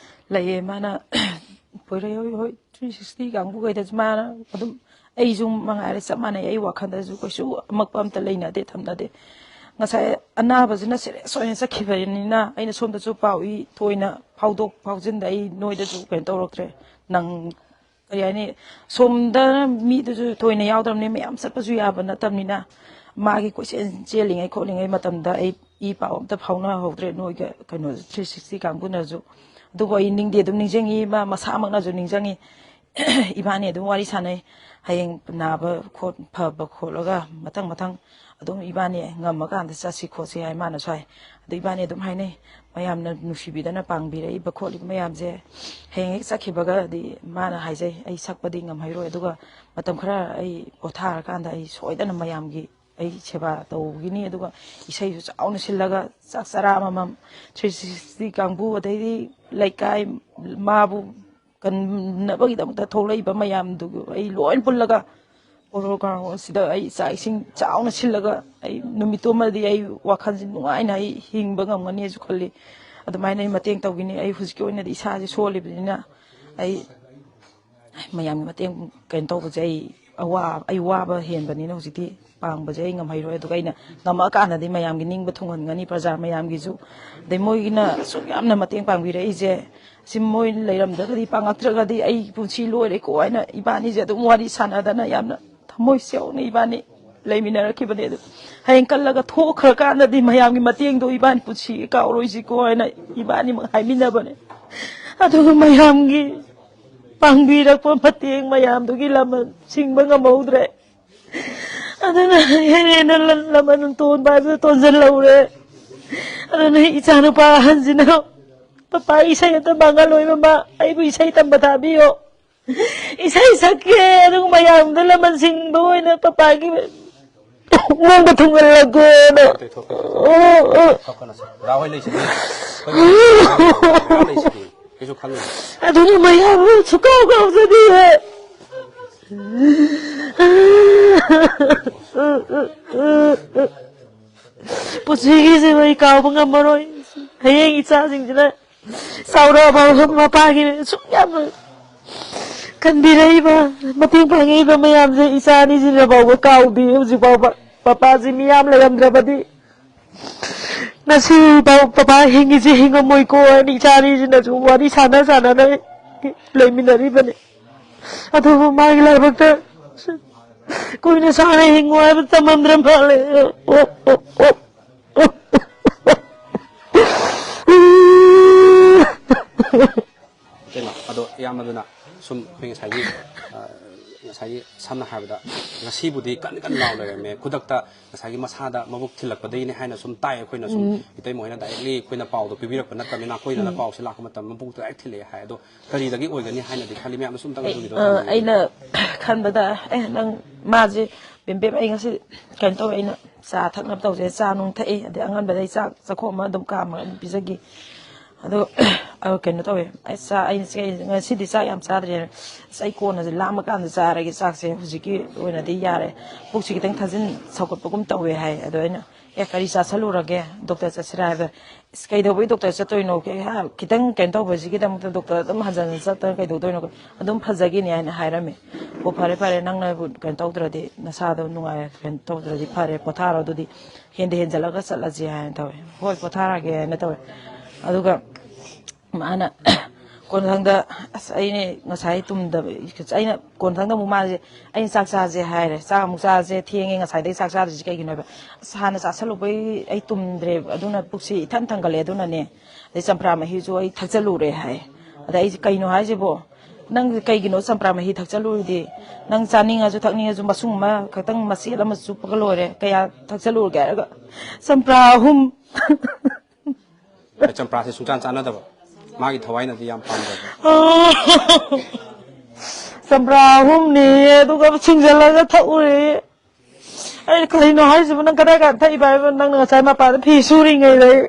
ꯂꯩꯌꯦ, ꯃꯥꯅ ꯄꯣꯏꯔꯩ ꯍꯣꯏ, ꯍꯣꯏ, ꯊ꯭ꯔꯤ ꯁꯤꯛꯁꯇꯤ ꯀꯥꯡꯕꯨꯈꯩꯗꯁꯨ ꯃꯥꯅ ꯑꯗꯨꯝ, ꯑꯩꯁꯨ ꯃꯉꯥꯏꯔꯦ, ꯆꯞ ꯃꯥꯟꯅꯩ, ꯑꯩ ꯋꯥꯈꯜꯗꯁꯨ ꯀꯩꯁꯨ ꯑꯃꯛꯄ ꯑꯝꯇ ꯂꯩꯅꯗꯦ, ꯊꯝꯅꯗꯦ꯫ ꯉꯁꯥꯏ ꯑꯅꯥꯕꯁꯤꯅ ꯁꯤꯔꯤꯌꯁ ꯑꯣꯏꯅ ꯆꯠꯈꯤꯕꯅꯤꯅ ꯑꯩꯅ ꯁꯣꯝꯗꯁꯨ ꯄꯥꯎ ꯏ ꯊꯣꯏꯅ ꯐꯥꯎꯗꯣꯛ ꯐꯥꯎꯖꯤꯟꯗ ꯑꯩ ꯅꯣꯏꯗꯁꯨ ꯀꯩꯅꯣ ꯇꯧꯔꯛꯇ꯭ꯔꯦ꯫ ꯅꯪ, ꯀꯔꯤ ꯍꯥꯏꯅꯤ, ꯁꯣꯝꯗ ꯃꯤꯗꯨꯁꯨ ꯊꯣꯏꯅ ꯌꯥꯎꯗ꯭ꯔꯕꯅꯤ, ꯃꯌꯥꯝ ꯆꯠꯄꯁꯨ ꯌꯥꯕ ꯅꯠꯇꯕꯅꯤꯅ ꯃꯥꯒꯤ ꯀꯣꯏꯆꯦꯟ ꯆꯦꯜꯂꯤꯉꯩ ꯈꯣꯠꯂꯤꯉꯩ ꯃꯇꯝꯗ ꯑꯩ ꯏ ꯄꯥꯎ ꯑꯝꯇ ꯐꯥꯎꯅꯍꯧꯗ꯭ꯔꯦ ꯅꯣꯏꯒ, ꯀꯩꯅꯣ, ꯊ꯭ꯔꯤ ꯁꯤꯛꯁꯇꯤ ꯀꯥꯡꯕꯨꯅꯁꯨ꯫ ꯑꯗꯨꯕꯨ ꯑꯩ ꯅꯤꯡꯗꯤ ꯑꯗꯨꯝ ꯅꯤꯡꯁꯤꯡꯉꯤ, ꯃꯥ ꯃꯁꯥꯃꯛꯅꯁꯨ ꯅꯤꯡꯁꯤꯡꯉꯤ꯫ ꯏꯕꯥꯅꯤ ꯑꯗꯨꯝ ꯋꯥꯔꯤ ꯁꯥꯟꯅꯩ꯫ ꯍꯌꯦꯡ ꯅꯥꯕ ꯈꯣꯠ-, ꯐꯕ ꯈꯣꯠꯂꯒ ꯃꯊꯪ ꯃꯊꯪ ꯑꯗꯨꯝ ꯏꯕꯥꯅꯤ ꯉꯝꯃꯀꯥꯟꯗ ꯆꯠꯁꯤ ꯈꯣꯠꯁꯤ ꯍꯥꯏ ꯃꯥꯅꯁꯨ ꯍꯥꯏ꯫ ꯑꯗꯨ ꯏꯕꯥꯅꯤ ꯑꯗꯨꯝ ꯍꯥꯏꯅꯩ꯫ ꯃꯌꯥꯝꯅ ꯅꯨꯡꯁꯤꯕꯤꯗꯅ ꯄꯥꯡꯕꯤꯔꯛꯏꯕ ꯈꯣꯠꯂꯤꯕ ꯃꯌꯥꯝꯁꯦ ꯍꯌꯦꯡ ꯍꯦꯛ ꯆꯠꯈꯤꯕꯒꯗꯤ ꯃꯥꯅ ꯍꯥꯏꯖꯩ, "ꯑꯩ ꯁꯛꯄꯗꯤ ꯉꯝꯍꯩꯔꯣꯏ, ꯑꯗꯨꯒ ꯃꯇꯝ ꯈꯔ ꯑꯩ ꯄꯣꯊꯥꯔꯀꯥꯟꯗ ꯑꯩ ꯁꯣꯏꯗꯅ ꯃꯌꯥꯝꯒꯤ ꯑꯩ ꯁꯦꯕꯥ ꯇꯧꯈꯤꯅꯤ꯫ ꯑꯗꯨꯒ ꯏꯁꯩꯁꯨ ꯆꯥꯎꯅ ꯁꯤꯜꯂꯒ ꯆꯥꯛ ꯆꯔꯥ ꯑꯃꯃꯝ ꯊ꯭ꯔꯤ ꯁꯤꯛꯁꯇꯤ ꯀꯥꯡꯕꯨ, ꯑꯗꯩꯗꯤ ꯂꯩꯀꯥꯏ, ꯃꯥꯕꯨ ꯀꯟꯅꯕꯒꯤꯗꯃꯛꯇ ꯊꯣꯛꯂꯛꯏꯕ ꯃꯌꯥꯝꯗꯨ ꯑꯩ ꯂꯣꯏ ꯄꯨꯜꯂꯒ ꯄꯣꯂꯣ ꯒ꯭ꯔꯥꯎꯟ ꯑꯁꯤꯗ ꯑꯩ ꯆꯥꯛ ꯏꯁꯤꯡ ꯆꯥꯎꯅ ꯁꯤꯜꯂꯒ ꯑꯩ ꯅꯨꯃꯤꯠꯇꯨꯃꯗꯤ ꯑꯩ ꯋꯥꯈꯜꯁꯤ ꯅꯨꯡꯉꯥꯏꯅ ꯑꯩ ꯍꯤꯡꯕ ꯉꯝꯒꯅꯤꯁꯨ ꯈꯜꯂꯤ꯫ ꯑꯗꯨꯃꯥꯏꯅ ꯑꯩ ꯃꯇꯦꯡ ꯇꯧꯈꯤꯅꯤ꯫ ꯑꯩ ꯍꯧꯖꯤꯛꯀꯤ ꯑꯣꯏꯅꯗꯤ ꯏꯁꯥꯁꯦ ꯁꯣꯜꯂꯤꯕꯅꯤꯅ ꯑꯩ ꯃꯌꯥꯝꯒꯤ ꯃꯇꯦꯡ ꯀꯩꯅꯣ ꯇꯧꯕꯁꯦ ꯑꯩ ꯑꯋꯥ-, ꯑꯩ ꯋꯥꯕ ꯍꯦꯟꯕꯅꯤꯅ ꯍꯧꯖꯤꯛꯇꯤ ꯄꯥꯡꯕꯁꯦ ꯑꯩ ꯉꯝꯍꯩꯔꯣꯏ꯫ ꯑꯗꯨꯒ ꯑꯩꯅ ꯉꯝꯃꯛꯑꯀꯥꯟꯗꯗꯤ ꯃꯌꯥꯝꯒꯤ ꯅꯤꯡꯕ ꯊꯨꯡꯍꯟꯒꯅꯤ, ꯄ꯭ꯔꯖꯥ ꯃꯌꯥꯝꯒꯤꯁꯨ꯫ ꯑꯗꯩ ꯃꯣꯏꯒꯤꯅ ꯑꯁꯨꯛ ꯌꯥꯝꯅ ꯃꯇꯦꯡ ꯄꯥꯡꯕꯤꯔꯛꯏꯁꯦ, ꯁꯤ ꯃꯣꯏ ꯂꯩꯔꯝꯗ꯭ꯔꯒꯗꯤ, ꯄꯥꯡꯉꯛꯇ꯭ꯔꯒꯗꯤ ꯑꯩ ꯄꯨꯟꯁꯤ ꯂꯣꯏꯔꯦꯀꯣ ꯍꯥꯏꯅ ꯏꯕꯥꯅꯤꯁꯦ ꯑꯗꯨꯝ ꯋꯥꯔꯤ ꯁꯥꯟꯅꯗꯅ ꯌꯥꯝꯅ ꯊꯃꯣꯏ ꯁꯦꯡꯅ ꯏꯕꯥꯅꯤ ꯂꯩꯃꯤꯟꯅꯔꯛꯈꯤꯕꯅꯦ꯫ ꯑꯗꯨ ꯍꯌꯦꯡ ꯀꯜꯂꯒ ꯊꯣꯛꯈ꯭ꯔꯀꯥꯟꯗꯗꯤ ꯃꯌꯥꯝꯒꯤ ꯃꯇꯦꯡꯗꯣ ꯏꯕꯥꯅꯤ ꯄꯨꯟꯁꯤ ꯀꯥꯎꯔꯣꯏꯁꯤꯀꯣ ꯍꯥꯏꯅ ꯏꯕꯥꯅꯤꯃꯛ ꯍꯥꯏꯃꯤꯟꯅꯕꯅꯦ꯫ ꯑꯗꯨꯒ ꯃꯌꯥꯝꯒꯤ ꯄꯥꯡꯕꯤꯔꯛꯄ ꯃꯇꯦꯡ ꯃꯌꯥꯝꯗꯨꯒꯤ ꯂꯃꯟ ꯁꯤꯡꯕ ꯉꯝꯍꯧꯗ꯭ꯔꯦ꯫ ꯑꯗꯨꯅ ꯍꯦꯟꯅ ꯍꯦꯟꯅ ꯂ-, ꯂꯃꯟ ꯇꯣꯟꯕ ꯍꯥꯏꯕꯗꯨ ꯇꯣꯟꯁꯤꯜꯍꯧꯔꯦ꯫ ꯑꯗꯨꯅ ꯏꯆꯥꯅꯨꯄꯥ ꯑꯍꯟꯁꯤꯅ, "ꯄꯄꯥ, ꯏꯁꯩ ꯑꯝꯇ ꯃꯥꯡꯍꯜꯂꯣꯏ ꯃꯃꯥ, ꯑꯩꯕꯨ ꯏꯁꯩ ꯇꯝꯕ ꯊꯥꯕꯤꯌꯣ꯫ ꯏꯁꯩ ꯁꯛꯀꯦ, ꯑꯗꯨꯒ ꯃꯌꯥꯝꯗ ꯂꯃꯟ ꯁꯤꯡꯕ ꯑꯣꯏꯅ ꯄꯄꯥꯒꯤ ꯃꯣꯡꯗ ꯊꯨꯡꯍꯜꯂꯒꯦꯅ"꯫ ꯊꯣꯛꯀꯅꯨ, ꯊꯣꯛꯀꯅꯨ꯫ ꯊꯣꯛꯀꯅꯨ, ꯁꯦ꯫ ꯗꯥ ꯍꯣꯏ ꯂꯩꯁꯤꯗꯤ꯫ ꯑꯩꯈꯣꯏ ꯃꯌꯥꯝ ꯂꯩꯁꯤꯗꯤ꯫ ꯀꯩꯁꯨ ꯈꯜꯂꯨꯅꯨ꯫ ꯑꯗꯨꯅ ꯃꯌꯥꯝ ꯁꯨꯀꯥꯎ ꯀꯥꯎꯖꯗꯦ꯫ ꯄꯨꯟꯁꯤꯒꯤꯁꯨ ꯑꯩ ꯀꯥꯎꯕ ꯉꯝꯃꯔꯣꯏ꯫ ꯍꯌꯦꯡ ꯏꯆꯥꯁꯤꯡꯁꯤꯅ ꯆꯥꯎꯔꯛꯑꯕ ꯃꯄꯥꯒꯤ ꯁꯨꯛ ꯌꯥꯝꯅ ꯀꯟꯕꯤꯔꯛꯏꯕ, ꯃꯇꯦꯡ ꯄꯥꯡꯉꯛꯏꯕ ꯃꯌꯥꯝꯁꯦ ꯏꯆꯥ ꯑꯅꯤꯁꯤꯅ ꯐꯥꯎꯕ ꯀꯥꯎꯗꯦ꯫ ꯍꯧꯖꯤꯛ ꯐꯥꯎꯕ ꯄꯄꯥꯁꯤ ꯃꯤꯌꯥꯝ ꯂꯩꯔꯝꯗ꯭ꯔꯕꯗꯤ ꯉꯁꯤ ꯐꯥꯎ ꯄꯄꯥ ꯍꯤꯡꯉꯤꯁꯤ ꯍꯤꯡꯉꯝꯃꯣꯏꯀꯣ ꯍꯥꯏꯅ ꯏꯆꯥ ꯑꯅꯤꯁꯤꯅꯁꯨ ꯋꯥꯔꯤ ꯁꯥꯟꯅ ꯁꯥꯟꯅꯅ ꯂꯩꯃꯤꯟꯅꯔꯤꯕꯅꯤ꯫ ꯑꯗꯨꯕꯨ ꯃꯥꯒꯤ ꯂꯥꯏꯕꯛꯇ ꯀꯨꯏꯅ ꯁꯥꯡꯅ ꯍꯤꯡꯉꯨ ꯍꯥꯏꯕ ꯇꯝꯃꯝꯗ꯭ꯔ ꯃꯥꯜꯂꯦ꯫ ꯑꯣ, ꯑꯣ, ꯑꯣ, ꯑꯣ꯫ ꯏꯇꯩꯃ, ꯑꯗꯣ ꯏꯌꯥꯝꯕꯗꯨꯅ ꯁꯨꯝ ꯑꯩꯈꯣꯏ ꯉꯁꯥꯏꯒꯤ, ꯑ, ꯉꯁꯥꯏꯒꯤ ꯁꯝꯅ ꯍꯥꯏꯔꯕꯗ ꯉꯁꯤꯕꯨꯗꯤ ꯀꯟ ꯀꯟ ꯂꯥꯎ ꯂꯩꯔꯝꯃꯦ, ꯈꯨꯗꯛꯇ ꯉꯁꯥꯏꯒꯤ ꯃꯁꯥꯗ ꯃꯕꯨꯛ ꯊꯤꯜꯂꯛꯄꯗꯒꯤꯅꯦ ꯍꯥꯏꯅ ꯁꯨꯝ ꯇꯥꯏ ꯑꯩꯈꯣꯏꯅ꯫ ꯁꯨꯝ ꯎꯝ꯫ ꯏꯇꯩꯃ ꯍꯣꯏꯅ directly ꯑꯩꯈꯣꯏꯅ ꯄꯥꯎꯗꯣ ꯄꯤꯕꯤꯔꯛꯄ ꯅꯠꯇꯕꯅꯤꯅ, ꯑꯩꯈꯣꯏꯅ ꯎꯝ꯫ ꯄꯥꯎꯁꯦ ꯂꯥꯛꯄ ꯃꯇꯝꯗ ꯃꯕꯨꯛꯇ direct ꯊꯤꯜꯂꯛꯑꯦ ꯍꯥꯏ꯫ ꯑꯗꯣ ꯀꯔꯤꯗꯒꯤ ꯑꯣꯏꯒꯅꯤ ꯍꯥꯏꯅꯗꯤ ꯈꯜꯂꯤ? ꯃꯌꯥꯝꯅ ꯁꯨꯝꯇꯪ ꯑꯩ, ꯑꯗꯨꯒꯤꯗꯣ ꯑ, ꯊꯝꯕꯤꯌꯨ꯫ ꯑꯩꯅ ꯈꯟꯕꯗ, ꯑꯦ, ꯅꯪ ꯃꯥꯁꯦ ꯕꯦꯝ, ꯑꯩ ꯉꯁꯤ ꯀꯩꯅꯣ ꯇꯧꯋꯦ, ꯑꯩꯅ ꯆꯥ ꯊꯛꯅꯕ ꯇꯧꯁꯦ, ꯆꯥ ꯅꯨꯡ ꯊꯛꯑꯦ, ꯑꯗꯩ ꯑꯉꯟꯕꯗ ꯑꯩ ꯆꯥꯛ ꯆꯥꯛꯈꯣꯝ ꯑꯃ ꯑꯗꯨꯝ ꯀꯥꯝꯃꯒ ꯑꯗꯨꯝ ꯄꯤꯖꯈꯤ꯫ ꯑꯗꯣ ꯑ, ꯀꯩꯅꯣ ꯇꯧꯋꯦ, ꯑꯩ ꯆꯥ ꯑꯩ ꯉꯁꯤ-, ꯉꯁꯤꯗꯤ ꯆꯥꯛ ꯌꯥꯝ ꯆꯥꯗ꯭ꯔꯦ, ꯑꯁ, ꯑꯩ ꯀꯣꯟꯅꯁꯦ ꯂꯥꯝꯃꯀꯥꯟꯗ ꯆꯥꯔꯒꯦ ꯆꯥꯛꯁꯦ, ꯍꯧꯖꯤꯛꯀꯤ ꯑꯣꯏꯅꯗꯤ ꯌꯥꯔꯦ, ꯄꯨꯛꯁꯤ ꯈꯤꯇꯪ ꯊꯥꯖꯤꯟ ꯁꯧꯒꯠꯄꯒꯨꯝ ꯇꯧꯋꯦ ꯍꯥꯏ꯫ ꯑꯗꯣ ꯑꯩꯅ, "ꯑꯦ, ꯀꯔꯤ ꯆꯥꯁꯜꯂꯨꯔꯒꯦ? ꯗꯣꯛꯇꯔ ꯆꯠꯁꯤꯔꯥ?" ꯍꯥꯏꯕ꯫ "ꯏꯁ, ꯀꯩꯗꯧꯕꯩ ꯗꯣꯛꯇꯔ ꯆꯠꯇꯣꯏꯅꯣ? ꯀꯩ-, ꯍꯥ, ꯈꯤꯇꯪ ꯀꯩꯅꯣ ꯇꯧꯕꯁꯤꯒꯤꯗꯃꯛꯇ ꯗꯣꯛꯇꯔ ꯑꯗꯨꯝ ꯍꯟꯖꯟ ꯍꯟꯖꯟ ꯆꯠꯇꯅ ꯀꯩꯗꯧꯗꯣꯏꯅꯣ? ꯑꯗꯨꯝ ꯐꯖꯈꯤꯅꯤ" ꯍꯥꯏꯅ ꯍꯥꯏꯔꯝꯃꯦ꯫ "ꯑꯣ, ꯐꯔꯦ, ꯐꯔꯦ, ꯅꯪꯅꯕꯨ ꯀꯩꯅꯣ ꯇꯧꯗ꯭ꯔꯗꯤ, ꯅꯁꯥꯗꯣ ꯅꯨꯡꯉꯥꯏ, ꯀꯩꯅꯣ ꯇꯧꯗ꯭ꯔꯗꯤ ꯐꯔꯦ, ꯄꯣꯊꯥꯔꯣ, ꯑꯗꯨꯗꯤ ꯍꯦꯟꯗ ꯍꯦꯟꯖꯜꯂꯒ ꯆꯠꯂꯁꯤ" ꯍꯥꯏꯅ ꯇꯧꯋꯦ꯫ "ꯍꯣꯏ, ꯄꯣꯊꯥꯔꯒꯦ" ꯍꯥꯏꯅ ꯇꯧꯋꯦ꯫ ꯑꯗꯨꯒ ꯃꯥꯅ ꯀꯣꯟꯊꯪꯗ, ꯑꯁ, ꯑꯩꯅꯦ ꯉꯁꯥꯏ ꯇꯨꯝꯗꯕ, ꯑꯩꯅ ꯀꯣꯟꯊꯪꯗ ꯑꯃꯨꯛ ꯃꯥꯁꯦ, "ꯑꯩꯅ ꯆꯥꯛ ꯆꯥꯁꯦ" ꯍꯥꯏꯔꯦ꯫ "ꯆꯥꯛ ꯑꯃꯨꯛ ꯆꯥꯁꯦ, ꯊꯦꯡꯉꯦ, ꯉꯁꯥꯏꯗꯒꯤ ꯆꯥꯛ ꯆꯥꯗ꯭ꯔꯤꯁꯦ ꯀꯩꯒꯤꯅꯣ?" ꯍꯥꯏꯕ꯫ "ꯑꯁ, ꯍꯥꯟꯅ ꯆꯥꯁꯜꯂꯨꯕꯩ ꯑꯩ ꯇꯨꯝꯗ꯭ꯔꯦ, ꯑꯗꯨꯅ ꯄꯨꯛꯁꯤ ꯏꯊꯟ ꯊꯟꯒꯠꯂꯦ, ꯑꯗꯨꯅꯅꯦ꯫ ꯑꯗꯩ ꯆꯝꯄ꯭ꯔꯥ ꯃꯍꯤꯁꯨ ꯑꯩ ꯊꯛꯆꯜꯂꯨꯔꯦ" ꯍꯥꯏ꯫ ꯑꯗ ꯑꯩꯁꯦ, "ꯀꯩꯅꯣ ꯍꯥꯏꯁꯤꯕꯣ? ꯅꯪ ꯀꯩꯒꯤꯅꯣ ꯆꯝꯄ꯭ꯔꯥ ꯃꯍꯤ ꯊꯛꯆꯜꯂꯨꯔꯤꯗꯤ? ꯅꯪ ꯆꯥꯅꯤꯡꯉꯁꯨ ꯊꯛꯅꯤꯡꯉꯁꯨ ꯃꯁꯨꯡ ꯑꯃ ꯈꯛꯇꯪ, ꯃꯆꯦꯠ ꯑꯃ ꯆꯨꯞꯄꯒ ꯂꯣꯏꯔꯦ꯫ ꯀꯌꯥ ꯊꯛꯆꯜꯂꯨꯔꯒꯦ?" ꯍꯥꯏꯔꯒ, "ꯆꯝꯄ꯭ꯔꯥ ꯑꯍꯨꯝ"꯫ ꯆꯝꯄ꯭ꯔꯥꯁꯦ ꯁꯨꯡꯆꯥꯟ ꯆꯥꯟꯅꯗꯕ, ꯃꯥꯒꯤ ꯊꯋꯥꯏꯅꯗꯤ ꯌꯥꯝ ꯄꯥꯝꯖꯕ꯫ "ꯆꯝꯄ꯭ꯔꯥ ꯑꯍꯨꯝꯅꯦꯌꯦ, ꯑꯗꯨꯒ ꯁꯨꯡꯖꯜꯂꯒ ꯊꯛꯎꯔꯦ"꯫ ꯑꯩꯅ, "ꯀꯔꯤꯅꯣ ꯍꯥꯏꯁꯤꯕꯨ? ꯅꯪ ꯀꯗꯥꯏ ꯀꯥꯟꯗ ꯊꯛꯏꯕ ꯍꯥꯏꯕ? ꯅꯪꯅ ꯉꯁꯥꯏ ꯃꯄꯥꯟꯗ ꯐꯤ ꯁꯨꯔꯤꯉꯩꯗ?" ꯑꯩ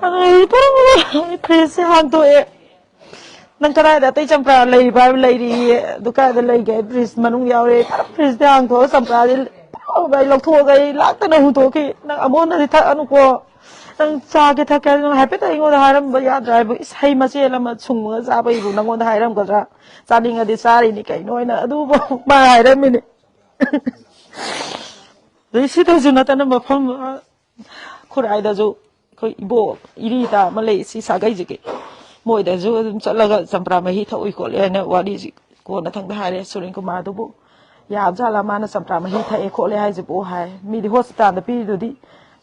ꯑꯗꯨ ꯑꯩ ꯄꯨꯔꯥ, ꯑꯩ ꯐ꯭ꯔꯤꯖꯁꯦ ꯍꯥꯡꯇꯣꯛꯑꯦ꯫ "ꯅꯪ ꯀꯗꯥꯏꯗ ꯑꯇꯩ ꯆꯝꯄ꯭ꯔꯥ ꯂꯩꯔꯤꯕ ꯍꯥꯏꯕ?" "ꯂꯩꯔꯤꯌꯦ"꯫ "ꯑꯗꯨ ꯀꯗꯥꯏꯗ ꯂꯩꯒꯦ?" "ꯑꯩ ꯐ꯭ꯔꯤꯖ ꯃꯅꯨꯡ ꯌꯥꯎꯔꯦ"꯫ ꯐ꯭ꯔꯤꯖꯇ ꯍꯥꯡꯇꯣꯛꯑꯒ ꯆꯝꯄ꯭ꯔꯥꯁꯦ ꯐꯥꯎꯕ ꯑꯩ ꯂꯧꯊꯣꯛꯑꯒ ꯑꯩ ꯂꯥꯛꯇꯅ ꯍꯨꯟꯗꯣꯛꯈꯤ꯫ "ꯅꯪ ꯑꯃꯨꯛ ꯍꯟꯅꯗꯤ ꯊꯛꯑꯅꯨꯀꯣ, ꯅꯪ ꯆꯥꯒꯦ ꯊꯛꯀꯦ ꯍꯥꯏꯔꯁꯨ ꯅꯪ ꯍꯥꯏꯐꯦꯠꯇ ꯑꯩꯉꯣꯟꯗ ꯍꯥꯏꯔꯝꯕ ꯌꯥꯗ꯭ꯔꯥ?" ꯍꯥꯏꯕꯨ, "ꯏꯁ, ꯍꯩ ꯃꯆꯦꯠ ꯑꯃ ꯁꯨꯡꯉꯒ ꯆꯥꯕꯒꯤꯕꯨ ꯅꯪꯉꯣꯟꯗ ꯍꯥꯏꯔꯝꯒꯗ꯭ꯔꯥ? ꯆꯥꯅꯤꯡꯉꯗꯤ ꯆꯥꯔꯤꯅꯤ ꯀꯩꯅꯣ" ꯍꯥꯏꯅ ꯑꯗꯨꯕꯨ ꯃꯥ ꯍꯥꯏꯔꯝꯃꯤꯅꯦ꯫ ꯑꯗꯩ ꯁꯤꯗꯁꯨ ꯅꯠꯇꯅ ꯃꯐꯝ, ꯑ, ꯈꯨꯔꯥꯏꯗꯁꯨ ꯑꯩꯈꯣꯏ ꯏꯕꯣ ꯏꯔꯤ ꯏꯇꯥ ꯑꯃ ꯂꯩ, ꯁꯤ ꯁꯥꯒꯩꯁꯤꯒꯤ, ꯃꯣꯏꯗꯁꯨ ꯑꯗꯨꯝ ꯆꯠꯂꯒ ꯆꯝꯄ꯭ꯔꯥ ꯃꯍꯤ ꯊꯛꯎꯏ ꯈꯣꯠꯂꯤ ꯍꯥꯏꯅ ꯋꯥꯔꯤꯁꯤ ꯀꯣꯟꯅ ꯊꯪꯗ ꯍꯥꯏꯔꯦ꯫ ꯁꯨꯔꯦꯟ ꯀꯨꯃꯥꯔꯗꯨꯕꯨ ꯌꯥꯕꯖꯥꯠꯂ, ꯃꯥꯅ ꯆꯝꯄ꯭ꯔꯥ ꯃꯍꯤ ꯊꯛꯑꯦ ꯈꯣꯠꯂꯦ ꯍꯥꯏꯁꯤꯕꯨ ꯍꯥꯏ꯫ ꯃꯤꯗꯤ ꯍꯣꯁꯄꯤꯇꯥꯜꯗ ꯄꯤꯔꯤꯗꯨꯗꯤ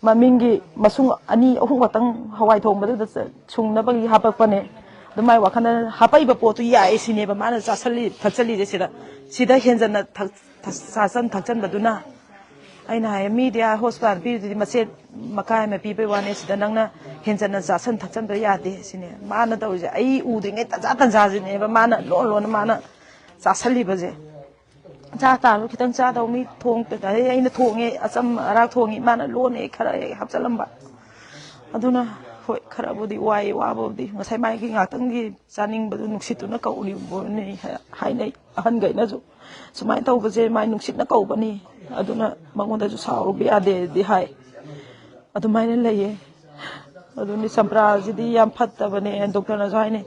ꯃꯃꯤꯡꯒꯤ ꯃꯁꯨꯡ ꯑꯅꯤ ꯑꯍꯨꯝ ꯈꯛꯇꯪ ꯍꯋꯥꯏ ꯊꯣꯡꯕꯗꯨꯗ ꯆ-, ꯁꯨꯡꯅꯕꯒꯤ ꯍꯥꯄꯛꯄꯅꯦ꯫ ꯑꯗꯨ ꯃꯥꯏ ꯋꯥꯈꯜꯗ ꯍꯥꯄꯛꯏꯕ ꯄꯣꯠꯇꯨ ꯌꯥꯏ ꯁꯤꯅꯦꯕ ꯃꯥꯅ ꯆꯥꯁꯜꯂꯤ ꯊꯛꯆꯜꯂꯤꯁꯦ꯫ ꯁꯤꯗ, ꯁꯤꯗ ꯍꯦꯟꯖꯟꯅ ꯊꯛ-, ꯊꯛ-, ꯆꯥꯁꯟ ꯊꯛꯆꯟꯕꯗꯨꯅ, ꯑꯩꯅ ꯍꯥꯏꯌꯦ, "ꯃꯤꯗꯤ ꯑꯥ ꯍꯣꯁꯄꯤꯇꯥꯜ ꯄꯤꯔꯤꯗꯨꯗꯤ ꯃꯆꯦꯠ ꯃꯀꯥꯏ ꯑꯃ ꯄꯤꯕꯩ ꯋꯥꯅꯦ, ꯁꯤꯗ ꯅꯪꯅ ꯍꯦꯟꯖꯟꯅ ꯆꯥꯁꯟ ꯊꯛꯆꯟꯕ ꯌꯥꯗꯦ" ꯁꯤꯅꯦ ꯃꯥꯅ ꯇꯧꯔꯤꯁꯦ꯫ ꯑꯩ ꯎꯗ꯭ꯔꯤꯉꯩ ꯇꯟꯖꯥ ꯇꯟꯖꯥꯁꯤꯅꯦꯕ ꯃꯥꯅ ꯂꯣꯟ ꯂꯣꯟꯅ ꯃꯥꯅ ꯆꯥꯁꯜꯂꯤꯕꯁꯦ꯫ ꯆꯥ ꯇꯥꯔꯁꯨ ꯈꯤꯇꯪ ꯆꯥꯗꯧ ꯃꯤ ꯊꯣꯡ ꯑꯩꯅ ꯊꯣꯡꯉꯦ, ꯑꯆꯝ ꯑꯔꯥꯛ ꯊꯣꯡꯉꯦ, ꯃꯥꯅ ꯂꯣꯟꯅ ꯍꯦꯛ ꯈꯔ ꯍꯦꯛ ꯍꯥꯞꯆꯜꯂꯝꯕ꯫ ꯑꯗꯨꯅ ꯍꯣꯏ, ꯈꯔꯕꯨꯗꯤ ꯋꯥꯏ, ꯋꯥꯕꯕꯨꯗꯤ ꯉꯁꯥꯏ ꯃꯥꯒꯤ ꯉꯥꯛꯇꯪꯒꯤ ꯆꯥꯅꯤꯡꯕꯗꯨ ꯅꯨꯡꯁꯤꯠꯇꯨꯅ ꯀꯧꯔꯤꯕꯅꯤ ꯍꯥꯏꯅꯩ ꯑꯍꯟꯈꯩꯅꯁꯨ꯫ ꯁꯨꯃꯥꯏꯅ ꯇꯧꯕꯁꯦ ꯃꯥꯏ ꯅꯨꯡꯁꯤꯠꯅ ꯀꯧꯕꯅꯤ, ꯑꯗꯨꯅ ꯃꯉꯣꯟꯗꯁꯨ ꯁꯥꯎꯔꯨꯕ ꯌꯥꯗꯦꯗꯤ ꯍꯥꯏ꯫ ꯑꯗꯨꯃꯥꯏꯅ ꯂꯩꯌꯦ꯫ ꯑꯗꯨꯅꯤ ꯆꯝꯄ꯭ꯔꯥꯁꯤꯗꯤ ꯌꯥꯝ ꯐꯠꯇꯕꯅꯦ, ꯗꯣꯛꯇꯔꯅꯁꯨ ꯍꯥꯏꯅꯩ꯫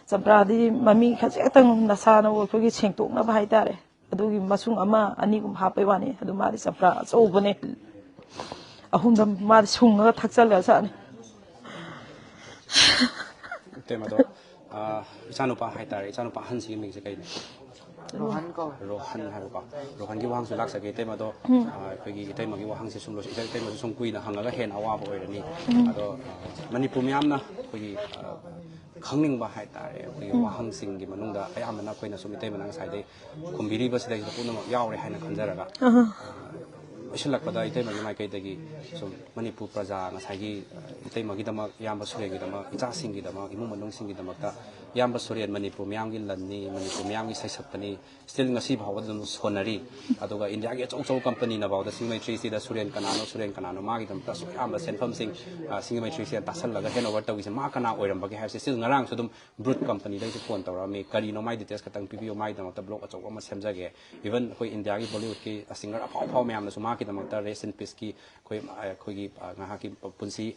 ꯆꯝꯄ꯭ꯔꯥꯗꯤ ꯃꯃꯤ ꯈꯖꯤꯛꯇꯪ ꯅꯁꯥꯅ ꯑꯩꯈꯣꯏꯒꯤ ꯁꯦꯡꯇꯣꯛꯅꯕ ꯍꯥꯏꯇꯥꯔꯦ, ꯑꯗꯨꯒꯤ ꯃꯁꯨꯡ ꯑꯃ ꯑꯅꯤꯒꯨꯝꯕ ꯍꯥꯞꯄꯩ ꯋꯥꯅꯤ꯫ ꯑꯗꯨ ꯃꯥꯗꯤ ꯆꯝꯄ꯭ꯔꯥ ꯑꯆꯧꯕꯅꯦ, ꯑꯍꯨꯝꯗ ꯃꯥꯗꯤ ꯁꯨꯡꯉꯒ ꯊꯛꯆꯜꯂ ꯆꯥꯅꯤ꯫ ꯏꯇꯩꯃꯗꯣ, ꯑ, ꯏꯆꯥꯅꯨꯄꯥ ꯍꯥꯏꯇꯥꯔꯦ, ꯏꯆꯥꯅꯨꯄꯥ ꯑꯍꯟꯁꯤꯒꯤ ꯃꯤꯡꯁꯦ ꯀꯩꯅꯣ? ꯔꯣꯍꯟ ꯀꯧ ꯔꯣꯍꯟ ꯍꯥꯏꯕꯀꯣ꯫ ꯔꯣꯍꯟꯒꯤ ꯋꯥꯍꯪꯁꯨ ꯂꯥꯛꯆꯒꯦ ꯏꯇꯩꯃꯗꯣ꯫ ꯑ, ꯑꯩꯈꯣꯏꯒꯤ ꯏꯇꯩꯃꯒꯤ ꯋꯥꯍꯪꯁꯦ ꯁꯨꯝ ꯂꯣꯏꯁꯤꯟ ꯏꯇꯩꯃꯁꯨ ꯁꯨꯝ ꯀꯨꯏꯅ ꯍꯪꯉꯒ ꯍꯦꯟꯅ ꯑꯋꯥꯕ ꯑꯣꯏꯔꯅꯤ꯫ ꯑꯗꯣ, ꯑ, ꯃꯅꯤꯄꯨꯔ ꯃꯤꯌꯥꯝꯅ ꯑꯩꯈꯣꯏꯒꯤ, ꯑ, ꯈꯪꯅꯤꯡꯕ ꯍꯥꯏꯇꯥꯔꯦ, ꯑꯩꯈꯣꯏꯒꯤ ꯋꯥꯍꯪꯁꯤꯡꯒꯤ ꯃꯅꯨꯡꯗ ꯑꯌꯥꯝꯕꯅ ꯑꯩꯈꯣꯏꯅ ꯁꯨꯝ ꯏꯇꯩꯃꯅ ꯉꯁꯥꯏꯗꯩ ꯈꯨꯝꯕꯤꯔꯤꯕꯁꯤꯗꯩꯁꯤꯗ ꯄꯨꯝꯅꯃꯛ ꯌꯥꯎꯔꯦ ꯍꯥꯏꯅ ꯈꯟꯖꯔꯒ, ꯂꯣꯏꯁꯤꯜꯂꯛꯄꯗ ꯏꯇꯩꯃꯒꯤ ꯃꯥꯏꯀꯩꯗꯒꯤ ꯁꯨꯝ ꯃꯅꯤꯄꯨꯔ ꯄ꯭ꯔꯖꯥ ꯉꯁꯥꯏꯒꯤ, ꯑ, ꯏꯇꯩꯃꯒꯤꯗꯃꯛ, ꯏꯌꯥꯝꯕ ꯁꯨꯔꯦꯟꯒꯤꯗꯃꯛ, ꯏꯆꯥꯁꯤꯡꯒꯤꯗꯃꯛ, ꯏꯃꯨꯡ ꯃꯅꯨꯡꯁꯤꯡꯒꯤꯗꯃꯛꯇ, ꯏꯌꯥꯝꯕ ꯁꯨꯔꯦꯟ ꯃꯅꯤꯄꯨꯔ ꯃꯤꯌꯥꯝꯒꯤ ꯂꯟꯅꯤ, ꯃꯅꯤꯄꯨꯔ ꯃꯤꯌꯥꯝꯒꯤ ꯁꯩꯁꯛꯄꯅꯤ, ꯁ꯭ꯇꯤꯜ ꯉꯁꯤ ꯐꯥꯎꯕꯗ ꯑꯗꯨꯝ ꯁꯣꯟꯅꯔꯤ꯫ ꯑꯗꯨꯒ ꯏꯟꯗꯤꯌꯥꯒꯤ ꯑꯆꯧ ꯑꯆꯧꯕ ꯀꯝꯄꯅꯤꯅ ꯐꯥꯎꯗ ꯁꯤꯡꯖꯃꯩ ꯊ꯭ꯔꯤ ꯁꯤꯗ ꯁꯨꯔꯦꯟ ꯀꯅꯥꯅꯣ, ꯁꯨꯔꯦꯟ ꯀꯅꯥꯅꯣ, ꯃꯥꯒꯤꯗꯃꯛꯇ ꯑꯁꯨꯛ ꯌꯥꯝꯕ ꯁꯦꯟꯐꯝꯁꯤꯡ, ꯑ, ꯁꯤꯡꯖꯃꯩ ꯊ꯭ꯔꯤ ꯁꯤꯗ ꯇꯥꯁꯜꯂꯒ ꯍꯦꯟ ꯑꯣꯚꯔ ꯇꯧꯈꯤꯁꯦ ꯃꯥ ꯀꯅꯥ ꯑꯣꯏꯔꯝꯕꯒꯦ ꯍꯥꯏꯕꯁꯦ ꯁ꯭ꯇꯤꯜ ꯉꯔꯥꯡꯁꯨ ꯑꯗꯨꯝ ꯕ꯭ꯔꯨꯠ ꯀꯝꯄꯅꯤꯗꯩꯁꯨ ꯐꯣꯟ ꯇꯧꯔꯛꯑꯝꯃꯤ, ꯀꯔꯤꯅꯣ ꯃꯥꯏ ꯗꯤꯇꯦꯜꯁ ꯈꯛꯇꯪ ꯄꯤꯕꯤꯌꯨ, ꯃꯥꯒꯤꯗꯃꯛꯇ ꯕ꯭ꯂꯣꯛ ꯑꯆꯧꯕ ꯑꯃ ꯁꯦꯝꯖꯒꯦ꯫ ꯏꯚꯟ ꯑꯩꯈꯣꯏ ꯏꯟꯗꯤꯌꯥꯒꯤ ꯕꯣꯂꯤꯋꯨꯗꯀꯤ ꯁꯤꯡꯒꯔ ꯑꯐꯥꯎ ꯑꯐꯥꯎ ꯃꯌꯥꯝꯅꯁꯨ ꯃꯥꯒꯤꯗꯃꯛꯇ ꯔꯦꯁ ꯏꯟ ꯄꯤꯁꯀꯤ ꯑꯩꯈꯣꯏ, ꯑꯩꯈꯣꯏꯒꯤ, ꯑ, ꯉꯥꯏꯍꯥꯛꯀꯤ ꯄꯨꯟꯁꯤ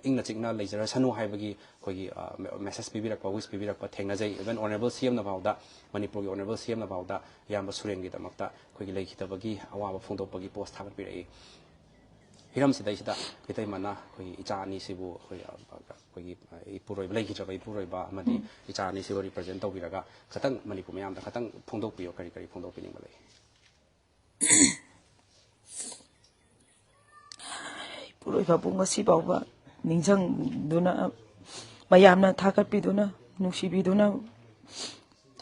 ꯏꯪꯅ ꯆꯤꯛꯅ ꯂꯩꯖꯔꯁꯅꯨ ꯍꯥꯏꯕꯒꯤ ꯑꯩꯈꯣꯏꯒꯤ, ꯑ, ꯃꯦꯁꯦꯖ ꯄꯤꯕꯤꯔꯛꯄ, ꯋꯤꯁ ꯄꯤꯕꯤꯔꯛꯄ ꯊꯦꯡꯅꯖꯩ꯫ ꯏꯚꯟ ꯑꯣꯅꯔꯦꯕꯜ ꯁꯤ ꯑꯦꯝꯅ ꯐꯥꯎꯗ, ꯃꯅꯤꯄꯨꯔꯒꯤ ꯑꯣꯅꯔꯦꯕꯜ ꯁꯤ ꯑꯦꯝꯅ ꯐꯥꯎꯗ ꯏꯌꯥꯝꯕ ꯁꯨꯔꯦꯟꯒꯤꯗꯃꯛꯇ ꯑꯩꯈꯣꯏꯒꯤ ꯂꯩꯈꯤꯗꯕꯒꯤ ꯑꯋꯥꯕ ꯐꯣꯡꯗꯣꯛꯄꯒꯤ ꯄꯣꯁ ꯊꯥꯒꯠꯄꯤꯔꯛꯏ꯫ ꯍꯤꯔꯝꯁꯤꯗꯩꯁꯤꯗ ꯏꯇꯩꯃꯅ ꯑꯩꯈꯣꯏꯒꯤ ꯏꯆꯥ ꯑꯅꯤꯁꯤꯕꯨ ꯑꯩꯈꯣꯏ, ꯑ, ꯑꯩꯈꯣꯏꯒꯤ, ꯑ, ꯏꯄꯨꯔꯣꯏꯕ, ꯂꯩꯈꯤꯗ꯭ꯔꯕ ꯏꯄꯨꯔꯣꯏꯕ ꯑꯃꯗꯤ ꯏꯆꯥ ꯑꯅꯤꯁꯤꯕꯨ ꯔꯤꯄ꯭ꯔꯖꯦꯟ ꯇꯧꯕꯤꯔꯒ ꯈꯇꯪ ꯃꯅꯤꯄꯨꯔ ꯃꯌꯥꯝꯗ ꯈꯇꯪ ꯐꯣꯡꯗꯣꯛꯄꯤꯌꯣ, ꯀꯔꯤ ꯀꯔꯤ ꯐꯣꯡꯗꯣꯛꯄꯤꯅꯤꯡꯕ ꯂꯩ? ꯏꯄꯨꯔꯣꯏꯕꯕꯨ ꯉꯁꯤ ꯐꯥꯎꯕ ꯅꯤꯡꯁꯤꯡꯗꯨꯅ, ꯃꯌꯥꯝꯅ ꯊꯥꯒꯠꯄꯤꯗꯨꯅ, ꯅꯨꯡꯁꯤꯕꯤꯗꯨꯅ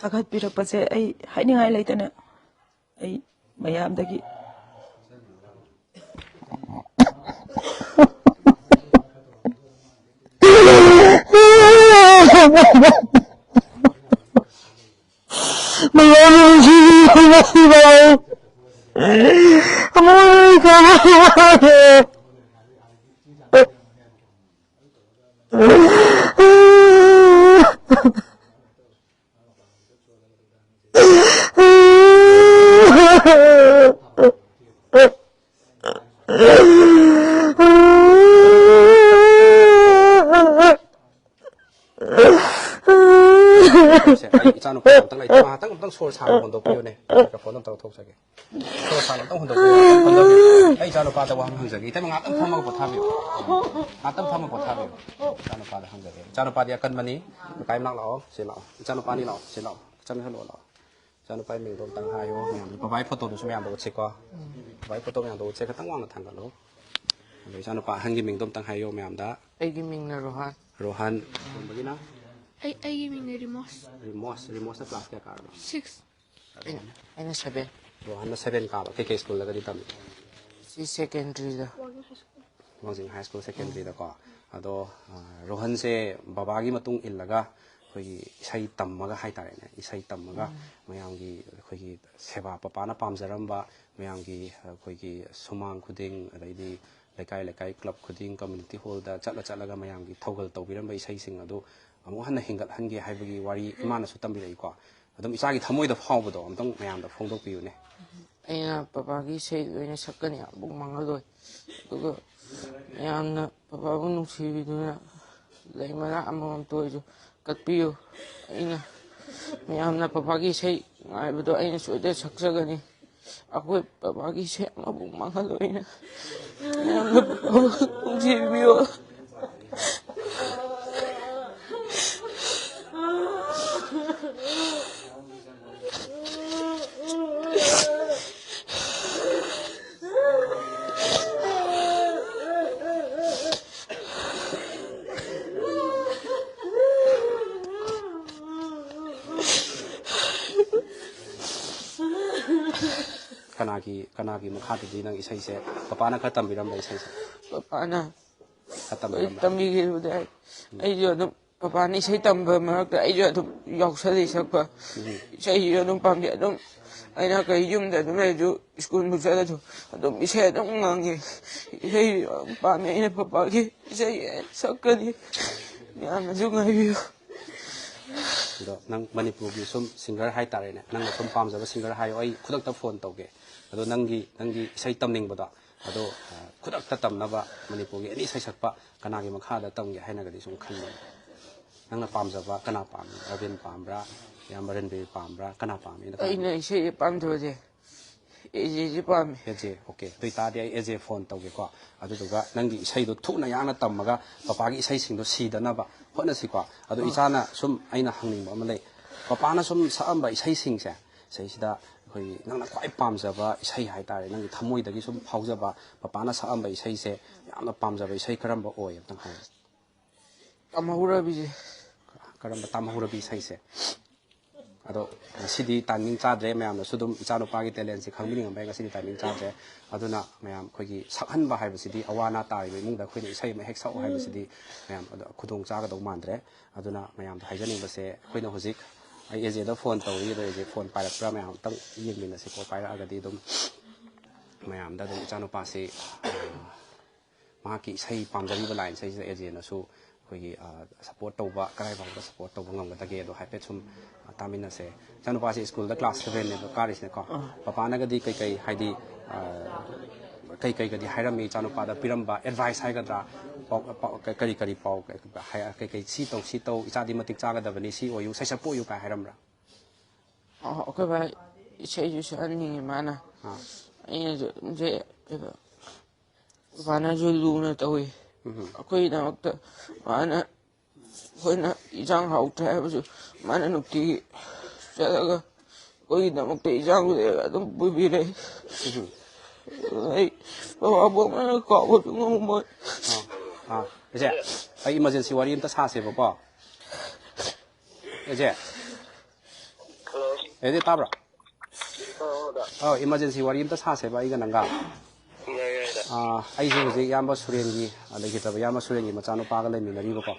ꯊꯥꯒꯠꯄꯤꯔꯛꯄꯁꯦ ꯑꯩ ꯍꯥꯏꯅꯤꯡꯉꯥꯏ ꯂꯩꯇꯅ ꯑꯩ ꯃꯌꯥꯝꯗꯒꯤ ꯃꯌꯥꯝ ꯅꯨꯡꯁꯤꯕꯤꯕ ꯃꯁꯤꯕꯥꯎ ꯑꯃꯣꯏ ꯀꯃꯥꯏꯅ ꯁꯦ, ꯑꯩ ꯏꯆꯥꯅꯨꯄꯥ ꯑꯝꯇꯪ ꯂꯩ꯫ ꯉꯥꯏꯍꯥꯛꯇꯪ ꯑꯝꯇꯪ ꯁꯣꯔ ꯁꯥꯡꯅ ꯍꯣꯟꯗꯣꯛꯄꯤꯌꯨꯅꯦ꯫ ꯃꯥꯏꯀ꯭ꯔꯣꯐꯣꯟ ꯑꯝꯇ ꯂꯧꯊꯣꯛꯆꯒꯦ꯫ ꯁꯣꯔ ꯁꯥꯡꯅ ꯑꯝꯇꯪ ꯍꯣꯟꯗꯣꯛꯄꯤꯌꯨ꯫ ꯉꯥꯏꯍꯥꯛꯇꯪ ꯐꯝꯗꯕꯤꯌꯨ꯫ ꯑꯩ ꯏꯆꯥꯅꯨꯄꯥꯗ ꯋꯥ ꯑꯃ ꯍꯪꯖꯒꯦ꯫ ꯏꯇꯩꯃ, ꯉꯥꯏꯍꯥꯛꯇꯪ ꯐꯝꯃꯒ ꯄꯣꯊꯥꯕꯤꯌꯨ꯫ ꯉꯥꯏꯍꯥꯛꯇꯪ ꯐꯝꯃꯒ ꯄꯣꯊꯥꯕꯤꯌꯨ꯫ ꯏꯆꯥꯅꯨꯄꯥꯗ ꯍꯪꯖꯒꯦ꯫ ꯏꯆꯥꯅꯨꯄꯥꯗꯤ ꯑꯀꯟꯕꯅꯤ꯫ ꯀꯀꯥꯏ ꯃꯅꯥꯛ ꯂꯥꯛꯑꯣ꯫ ꯁꯤ ꯂꯥꯛꯑꯣ꯫ ꯏꯆꯥꯅꯨꯄꯥꯅꯤ ꯂꯥꯛꯑꯣ꯫ ꯁꯤ ꯂꯥꯛꯑꯣ꯫ ꯆꯪꯍꯜꯂꯣ ꯂꯥꯛꯑꯣ꯫ ꯏꯆꯥꯅꯨꯄꯥꯒꯤ ꯃꯤꯡꯗꯣ ꯑꯝꯇꯪ ꯍꯥꯏꯌꯣ꯫ ꯃꯌꯥꯝꯗ ꯕꯕꯥꯒꯤ ꯐꯣꯇꯣꯗꯨꯁꯨ ꯃꯌꯥꯝꯗ ꯎꯠꯁꯤꯀꯣ꯫ ꯕꯕꯥꯒꯤ ꯐꯣꯇꯣ ꯃꯌꯥꯝꯗꯣ ꯎꯠꯁꯦ꯫ ꯈꯤꯇꯪ ꯋꯥꯡꯅ ꯊꯥꯡꯒꯠꯂꯣ꯫ ꯑꯗꯣ ꯏꯆꯥꯅꯨꯄꯥ ꯑꯍꯟꯒꯤ ꯃꯤꯡꯗꯣ ꯑꯝꯇꯪ ꯍꯥꯏꯌꯣ ꯃꯌꯥꯝꯗ꯫ ꯑꯩꯒꯤ ꯃꯤꯡꯅ ꯔꯣꯍꯥꯟ꯫ ꯔꯣꯍꯥꯟ꯫ ꯑꯇꯣꯝꯕꯒꯤꯅ? ꯑꯩ, ꯑꯩꯒꯤ ꯃꯤꯡꯅ ꯔꯤꯃꯣꯁ꯫ ꯔꯤꯃꯣꯁ, ꯔꯤꯃꯣꯁꯅ ꯀ꯭ꯂꯥꯁ ꯀꯌꯥ ꯀꯥꯔꯕ? ꯁꯤꯛꯁ꯫ ꯑꯩꯅ, ꯑꯩꯅ ꯁꯚꯦꯟ꯫ ꯔꯣꯍꯥꯟꯅ ꯁꯚꯦꯟ ꯀꯥꯕ꯫ ꯀꯩꯀꯩ ꯁ꯭ꯀꯨꯜꯗꯒꯗꯤ ꯇꯝꯃꯤ? ꯁꯤ ꯁꯦꯀꯦꯟꯗ꯭ꯔꯤꯗ꯫ ꯋꯥꯡꯖꯤꯡ ꯍꯥꯏ ꯁ꯭ꯀꯨꯜꯗꯀꯣ꯫ ꯑꯗꯣ, ꯑ, ꯔꯣꯍꯟꯁꯦ ꯕꯕꯥꯒꯤ ꯃꯇꯨꯡ ꯏꯜꯂꯒ ꯑꯩꯈꯣꯏꯒꯤ ꯏꯁꯩ ꯇꯝꯃꯒ ꯍꯥꯏꯇꯥꯔꯦꯅꯦ, ꯏꯁꯩ ꯇꯝꯃꯒ ꯎꯝ꯫ ꯃꯌꯥꯝꯒꯤ ꯑꯩꯈꯣꯏꯒꯤ ꯁꯦꯕꯥ, ꯄꯄꯥꯅ ꯄꯥꯝꯖꯔꯝꯕ ꯃꯌꯥꯝꯒꯤ ꯑꯩꯈꯣꯏꯒꯤ ꯁꯨꯃꯥꯡ ꯈꯨꯗꯤꯡ, ꯑꯗꯩꯗꯤ ꯂꯩꯀꯥꯏ ꯂꯩꯀꯥꯏ, ꯀ꯭ꯂꯕ ꯈꯨꯗꯤꯡ, ꯀꯝꯃ꯭ꯌꯨꯅꯤꯇꯤ ꯍꯣꯜꯗ ꯆꯠꯂ ꯆꯠꯂꯒ ꯃꯌꯥꯝꯒꯤ ꯊꯧꯒꯜ ꯇꯧꯕꯤꯔꯝꯕ ꯏꯁꯩꯁꯤꯡ ꯑꯗꯨ ꯑꯃꯨꯛ ꯍꯟꯅ ꯍꯤꯡꯒꯠꯍꯟꯒꯦ ꯍꯥꯏꯕꯒꯤ ꯋꯥꯔꯤ ꯏꯃꯥꯅꯁꯨ ꯇꯝꯕꯤꯔꯛꯏꯀꯣ꯫ ꯑꯗꯨꯝ ꯏꯆꯥꯒꯤ ꯊꯃꯣꯏꯗ ꯐꯥꯎꯕꯗꯣ ꯑꯝꯇꯪ ꯃꯌꯥꯝꯗ ꯐꯣꯡꯗꯣꯛꯄꯤꯌꯨꯅꯦ꯫ ꯑꯩꯅ ꯄꯄꯥꯒꯤ ꯏꯁꯩ ꯂꯣꯏꯅ ꯁꯛꯀꯅꯤ, ꯑꯃꯨꯛ ꯃꯥꯡꯍꯜꯂꯣꯏ꯫ ꯑꯗꯨꯒ ꯃꯌꯥꯝꯅ ꯄꯄꯥꯕꯨ ꯅꯨꯡꯁꯤꯕꯤꯗꯨꯅ ꯂꯩ ꯃꯅꯥ ꯑꯃꯃꯝꯇ ꯑꯣꯏꯔꯁꯨ ꯀꯠꯄꯤꯌꯨ꯫ ꯑꯩꯅ ꯃꯌꯥꯝꯅ ꯄꯄꯥꯒꯤ ꯏꯁꯩ ꯉꯥꯏꯕꯗꯣ ꯑꯩꯅ ꯁꯣꯏꯗꯅ ꯁꯛꯆꯒꯅꯤ꯫ ꯑꯩꯈꯣꯏ ꯄꯄꯥꯒꯤ ꯏꯁꯩ ꯑꯃꯕꯨ ꯃꯥꯡꯍꯜꯂꯣꯏꯅ ꯃꯌꯥꯝꯅ ꯄꯄꯥꯕꯨ ꯅꯨꯡꯁꯤꯕꯤꯌꯨ꯫ ꯀꯅꯥꯒꯤ, ꯀꯅꯥꯒꯤ ꯃꯈꯥꯗꯗꯤ ꯅꯪ ꯏꯁꯩꯁꯦ, ꯄꯄꯥꯅ ꯈꯔ ꯇꯝꯕꯤꯔꯝꯕ ꯏꯁꯩꯁꯦ? ꯄꯄꯥꯅ ꯈꯔ ꯇꯝꯕꯤꯔꯝꯕ? ꯇꯝꯕꯤꯈꯤꯕꯗꯤ ꯑꯩ, ꯑꯩꯁꯨ ꯑꯗꯨꯝ ꯄꯄꯥꯅ ꯏꯁꯩ ꯇꯝꯕ ꯃꯔꯛꯇ ꯑꯩꯁꯨ ꯑꯗꯨꯝ ꯌꯥꯎꯁꯜꯂꯤ ꯁꯛꯄ꯫ ꯏꯁꯩꯁꯨ ꯑꯗꯨꯝ ꯄꯥꯝꯖꯩ꯫ ꯑꯗꯨꯝ ꯑꯩꯅ ꯀꯩ ꯌꯨꯝꯗ ꯑꯗꯨꯝ ꯂꯩꯔꯁꯨ, ꯁ꯭ꯀꯨꯜꯕꯨ ꯆꯠꯂꯁꯨ ꯑꯗꯨꯝ ꯏꯁꯩ ꯑꯗꯨꯝ ꯉꯥꯡꯉꯦ꯫ ꯏꯁꯩ ꯌꯥꯝ ꯄꯥꯝꯃꯦ꯫ ꯑꯩꯅ ꯄꯄꯥꯒꯤ ꯏꯁꯩ ꯁꯛꯀꯅꯤ꯫ ꯃꯌꯥꯝꯅꯁꯨ ꯉꯥꯏꯕꯤꯌꯨ꯫ ꯑꯗꯣ ꯅꯪ ꯃꯅꯤꯄꯨꯔꯒꯤ ꯁꯨꯝ ꯁꯤꯡꯒꯔ ꯍꯥꯏꯇꯥꯔꯦꯅꯦ, ꯅꯪꯅ ꯁꯨꯝ ꯄꯥꯝꯖꯕ ꯁꯤꯡꯒꯔ ꯍꯥꯏꯌꯣ, ꯑꯩ ꯈꯨꯗꯛꯇ ꯐꯣꯟ ꯇꯧꯒꯦ꯫ ꯑꯗꯣ ꯅꯪꯒꯤ ꯅꯪꯒꯤ ꯏꯁꯩ ꯇꯝꯅꯤꯡꯕꯗꯣ ꯑꯗꯣ, ꯑ, ꯈꯨꯗꯛꯇ ꯇꯝꯅꯕ ꯃꯅꯤꯄꯨꯔꯒꯤ ꯑꯦꯅꯤ ꯏꯁꯩ ꯁꯛꯄ ꯀꯅꯥꯒꯤ ꯃꯈꯥꯗ ꯇꯝꯒꯦ ꯍꯥꯏꯅꯒꯗꯤ ꯁꯨꯝ ꯈꯟꯕ? ꯅꯪꯅ ꯄꯥꯝꯖꯕ ꯀꯅꯥ ꯄꯥꯝꯃꯤ? ꯑꯔꯕꯤꯟ ꯄꯥꯝꯕ꯭ꯔꯥ? ꯏꯌꯥꯝꯕ ꯔꯟꯕꯤꯔ ꯄꯥꯝꯕ꯭ꯔꯥ? ꯀꯅꯥ ꯄꯥꯝꯃꯤ? ꯑꯩꯅ ꯄꯥꯝꯖꯕꯁꯦ ꯑꯦꯖꯦꯁꯦ ꯄꯥꯝꯃꯦ꯫ ꯑꯦꯖꯦ, ꯑꯣꯀꯦ꯫ ꯑꯗꯨ ꯑꯣꯏꯇꯥꯔꯗꯤ ꯑꯩ ꯑꯦꯖꯦ ꯐꯣꯟ ꯇꯧꯒꯦꯀꯣ꯫ ꯑꯗꯨꯗꯨꯒ ꯅꯪꯒꯤ ꯏꯁꯩꯗꯣ ꯊꯨꯅ ꯌꯥꯡꯅ ꯇꯝꯃꯒ ꯄꯄꯥꯒꯤ ꯏꯁꯩꯁꯤꯡꯗꯣ ꯁꯤꯗꯅꯕ ꯍꯣꯠꯅꯁꯤꯀꯣ꯫ ꯑꯗꯣ ꯏꯆꯥꯅ ꯁꯨꯝ, ꯑꯩꯅ ꯍꯪꯅꯤꯡꯕ ꯑꯃ ꯂꯩ꯫ ꯄꯄꯥꯅ ꯁꯨꯝ ꯁꯛꯑꯝꯕ ꯏꯁꯩꯁꯤꯡꯁꯦ, ꯁꯤꯁꯤꯗ ꯑꯩꯈꯣꯏꯒꯤ ꯅꯪꯅ ꯈ꯭ꯋꯥꯏ ꯄꯥꯝꯖꯕ ꯏꯁꯩ ꯍꯥꯏꯇꯥꯔꯦ, ꯅꯪꯒꯤ ꯊꯃꯣꯏꯗꯒꯤ ꯁꯨꯝ ꯐꯥꯎꯖꯕ, ꯄꯄꯥꯅ ꯁꯛꯑꯝꯕ ꯏꯁꯩꯁꯦ ꯌꯥꯝꯅ ꯄꯥꯝꯖꯕ ꯏꯁꯩ ꯀꯔꯝꯕ ꯑꯣꯏ? ꯑꯝꯇꯪ ꯍꯥꯏꯌꯨ꯫ ꯇꯥꯃꯍꯧꯔꯕꯤꯁꯦ꯫ ꯀꯔꯝꯕ? ꯇꯥꯃꯍꯧꯔꯕꯤ ꯏꯁꯩꯁꯦ꯫ ꯑꯗꯣ ꯉꯁꯤꯗꯤ ꯇꯥꯏꯃꯤꯡ ꯆꯥꯗ꯭ꯔꯦ, ꯃꯌꯥꯝꯅꯁꯨ ꯑꯗꯨꯝ ꯏꯆꯥꯅꯨꯄꯥꯒꯤ ꯇꯦꯂꯦꯟꯁꯦ ꯈꯪꯕꯤꯅꯤꯡꯉꯝꯕ ꯌꯥꯏ꯫ ꯉꯁꯤꯗꯤ ꯇꯥꯏꯃꯤꯡ ꯆꯥꯗ꯭ꯔꯦ꯫ ꯑꯗꯨꯅ ꯃꯌꯥꯝ ꯑꯩꯈꯣꯏꯒꯤ ꯁꯛꯍꯟꯕ ꯍꯥꯏꯕꯁꯤꯗꯤ, ꯑꯋꯥ ꯑꯅꯥ ꯇꯥꯔꯤꯕ ꯏꯃꯨꯡꯗ ꯑꯩꯈꯣꯏꯅ ꯏꯁꯩ ꯑꯃ ꯍꯦꯛ ꯁꯛꯎ ꯍꯥꯏꯕꯁꯤꯗꯤ ꯃꯌꯥꯝ ꯑꯗꯣ ꯈꯨꯗꯣꯡ ꯆꯥꯒꯗꯧ ꯃꯥꯟꯗ꯭ꯔꯦ꯫ ꯑꯗꯨꯅ ꯃꯌꯥꯝꯗ ꯍꯥꯏꯖꯅꯤꯡꯕꯁꯦ, ꯑꯩꯈꯣꯏꯅ ꯍꯧꯖꯤꯛ, ꯑꯩ ꯑꯦꯖꯦꯗ ꯐꯣꯟ ꯇꯧꯔꯤ, ꯑꯗꯣ ꯑꯦꯖꯦ ꯐꯣꯟ ꯄꯥꯏꯔꯛꯄ꯭ꯔꯥ ꯃꯌꯥꯝ ꯑꯝꯇꯪ ꯌꯦꯡꯃꯤꯟꯅꯁꯤꯀꯣ꯫ ꯄꯥꯏꯔꯛꯑꯒꯗꯤ ꯑꯗꯨꯝ ꯃꯌꯥꯝꯗ ꯑꯗꯨꯝ ꯏꯆꯥꯅꯨꯄꯥꯁꯤ, ꯑ, ꯃꯍꯥꯛꯀꯤ ꯏꯁꯩ ꯄꯥꯝꯖꯔꯤꯕ ꯂꯥꯏꯟ ꯏꯁꯩꯁꯤꯗ ꯑꯦꯖꯦꯅꯁꯨ ꯑꯩꯈꯣꯏꯒꯤ, ꯑ, ꯁꯞꯄꯣꯔꯠ ꯇꯧꯕ, ꯀꯗꯥꯏ ꯐꯥꯎꯕꯗ ꯁꯞꯄꯣꯔꯠ ꯇꯧꯕ ꯉꯝꯒꯗꯒꯦ ꯑꯗꯣ ꯍꯥꯏꯐꯦꯠ ꯁꯨꯝ, ꯑ, ꯇꯥꯃꯤꯟꯅꯁꯦ꯫ ꯏꯆꯥꯅꯨꯄꯥꯁꯦ ꯁ꯭ꯀꯨꯜꯗ ꯀ꯭ꯂꯥꯁ ꯁꯚꯦꯟꯅꯦꯕ ꯀꯥꯔꯤꯁꯤꯅꯀꯣ꯫ ꯄꯄꯥꯅꯒꯗꯤ ꯀꯩꯀꯩ, ꯍꯥꯏꯗꯤ, ꯑ, ꯀꯩꯀꯩꯒꯗꯤ ꯍꯥꯏꯔꯝꯃꯤ? ꯏꯆꯥꯅꯨꯄꯥꯗ ꯄꯤꯔꯝꯕ ꯑꯦꯗꯚꯥꯏꯁ ꯍꯥꯏꯒꯗ꯭ꯔꯥ? ꯄꯥꯎ, ꯄꯥꯎ, ꯀ-, ꯀꯔꯤ ꯀꯔꯤ ꯄꯥꯎ, ꯀ-, ꯍꯥꯏ-, ꯀꯩꯀꯩ ꯁꯤ ꯇꯧ, ꯁꯤ ꯇꯧ, ꯏꯆꯥꯗꯤ ꯃꯇꯤꯛ ꯆꯥꯒꯗꯕꯅꯤ, ꯁꯤ ꯑꯣꯏꯌꯨ, ꯁꯩꯁꯛꯄ ꯑꯣꯏꯌꯨ ꯀꯥꯏ ꯍꯥꯏꯔꯝꯕ꯭ꯔꯥ? ꯑ, ꯑꯩꯈꯣꯏ ꯕꯥ ꯏꯁꯩꯁꯨ ꯁꯛꯍꯟꯅꯤꯡꯉꯤ ꯃꯥꯅ꯫ ꯑꯥ꯫ ꯑꯩꯅꯁꯨ ꯑꯗꯨꯝ ꯁꯛꯑꯦ꯫ ꯑꯗꯣ ꯕꯕꯥꯅꯁꯨ ꯂꯨꯅ ꯇꯧꯏ꯫ ꯑꯩꯈꯣꯏꯒꯤꯗꯃꯛꯇ ꯃꯥꯅ, ꯑꯩꯈꯣꯏꯅ ꯏꯟꯁꯥꯡ ꯍꯥꯎꯇ꯭ꯔꯦ ꯍꯥꯏꯕꯁꯨ ꯃꯥꯅ ꯅꯨꯡꯇꯤꯒꯤ ꯆꯠꯂꯒ ꯑꯩꯈꯣꯏꯒꯤꯗꯃꯛꯇ ꯏꯟꯁꯥꯡꯁꯦ ꯑꯗꯨꯝ ꯄꯨꯕꯤꯔꯛꯏ꯫ ꯑꯩ ꯕꯕꯥ ꯄꯣꯛꯅ ꯀꯥꯎꯕꯁꯨ ꯉꯝꯃꯣꯏ꯫ ꯑꯥ, ꯑꯥ꯫ ꯏꯆꯦ, ꯑꯩ ꯏꯃꯥꯔꯖꯦꯟꯁꯤ ꯋꯥꯔꯤ ꯑꯝꯇ ꯁꯥꯁꯦꯕꯀꯣ꯫ ꯏꯆꯦ꯫ ꯍꯜꯂꯣ꯫ ꯏꯆꯦ, ꯇꯥꯕ꯭ꯔꯣ? ꯑꯣ, ꯑꯣ, ꯗꯥ꯫ ꯑꯧ, ꯏꯃꯥꯔꯖꯦꯟꯁꯤ ꯋꯥꯔꯤ ꯑꯝꯇ ꯁꯥꯁꯦꯕ ꯑꯩꯒ ꯅꯪꯒ꯫ ꯌꯥꯏ, ꯌꯥꯏ, ꯗꯥ꯫ ꯑꯥ, ꯑꯩꯁꯦ ꯍꯧꯖꯤꯛ ꯏꯌꯥꯝꯕ ꯁꯨꯔꯦꯟꯒꯤ, ꯑ, ꯂꯩꯈꯤꯗ꯭ꯔꯕ ꯏꯌꯥꯝꯕ ꯁꯨꯔꯦꯟꯒꯤ ꯃꯆꯥꯅꯨꯄꯥꯒ ꯂꯩꯃꯤꯟꯅꯔꯤꯕꯀꯣ꯫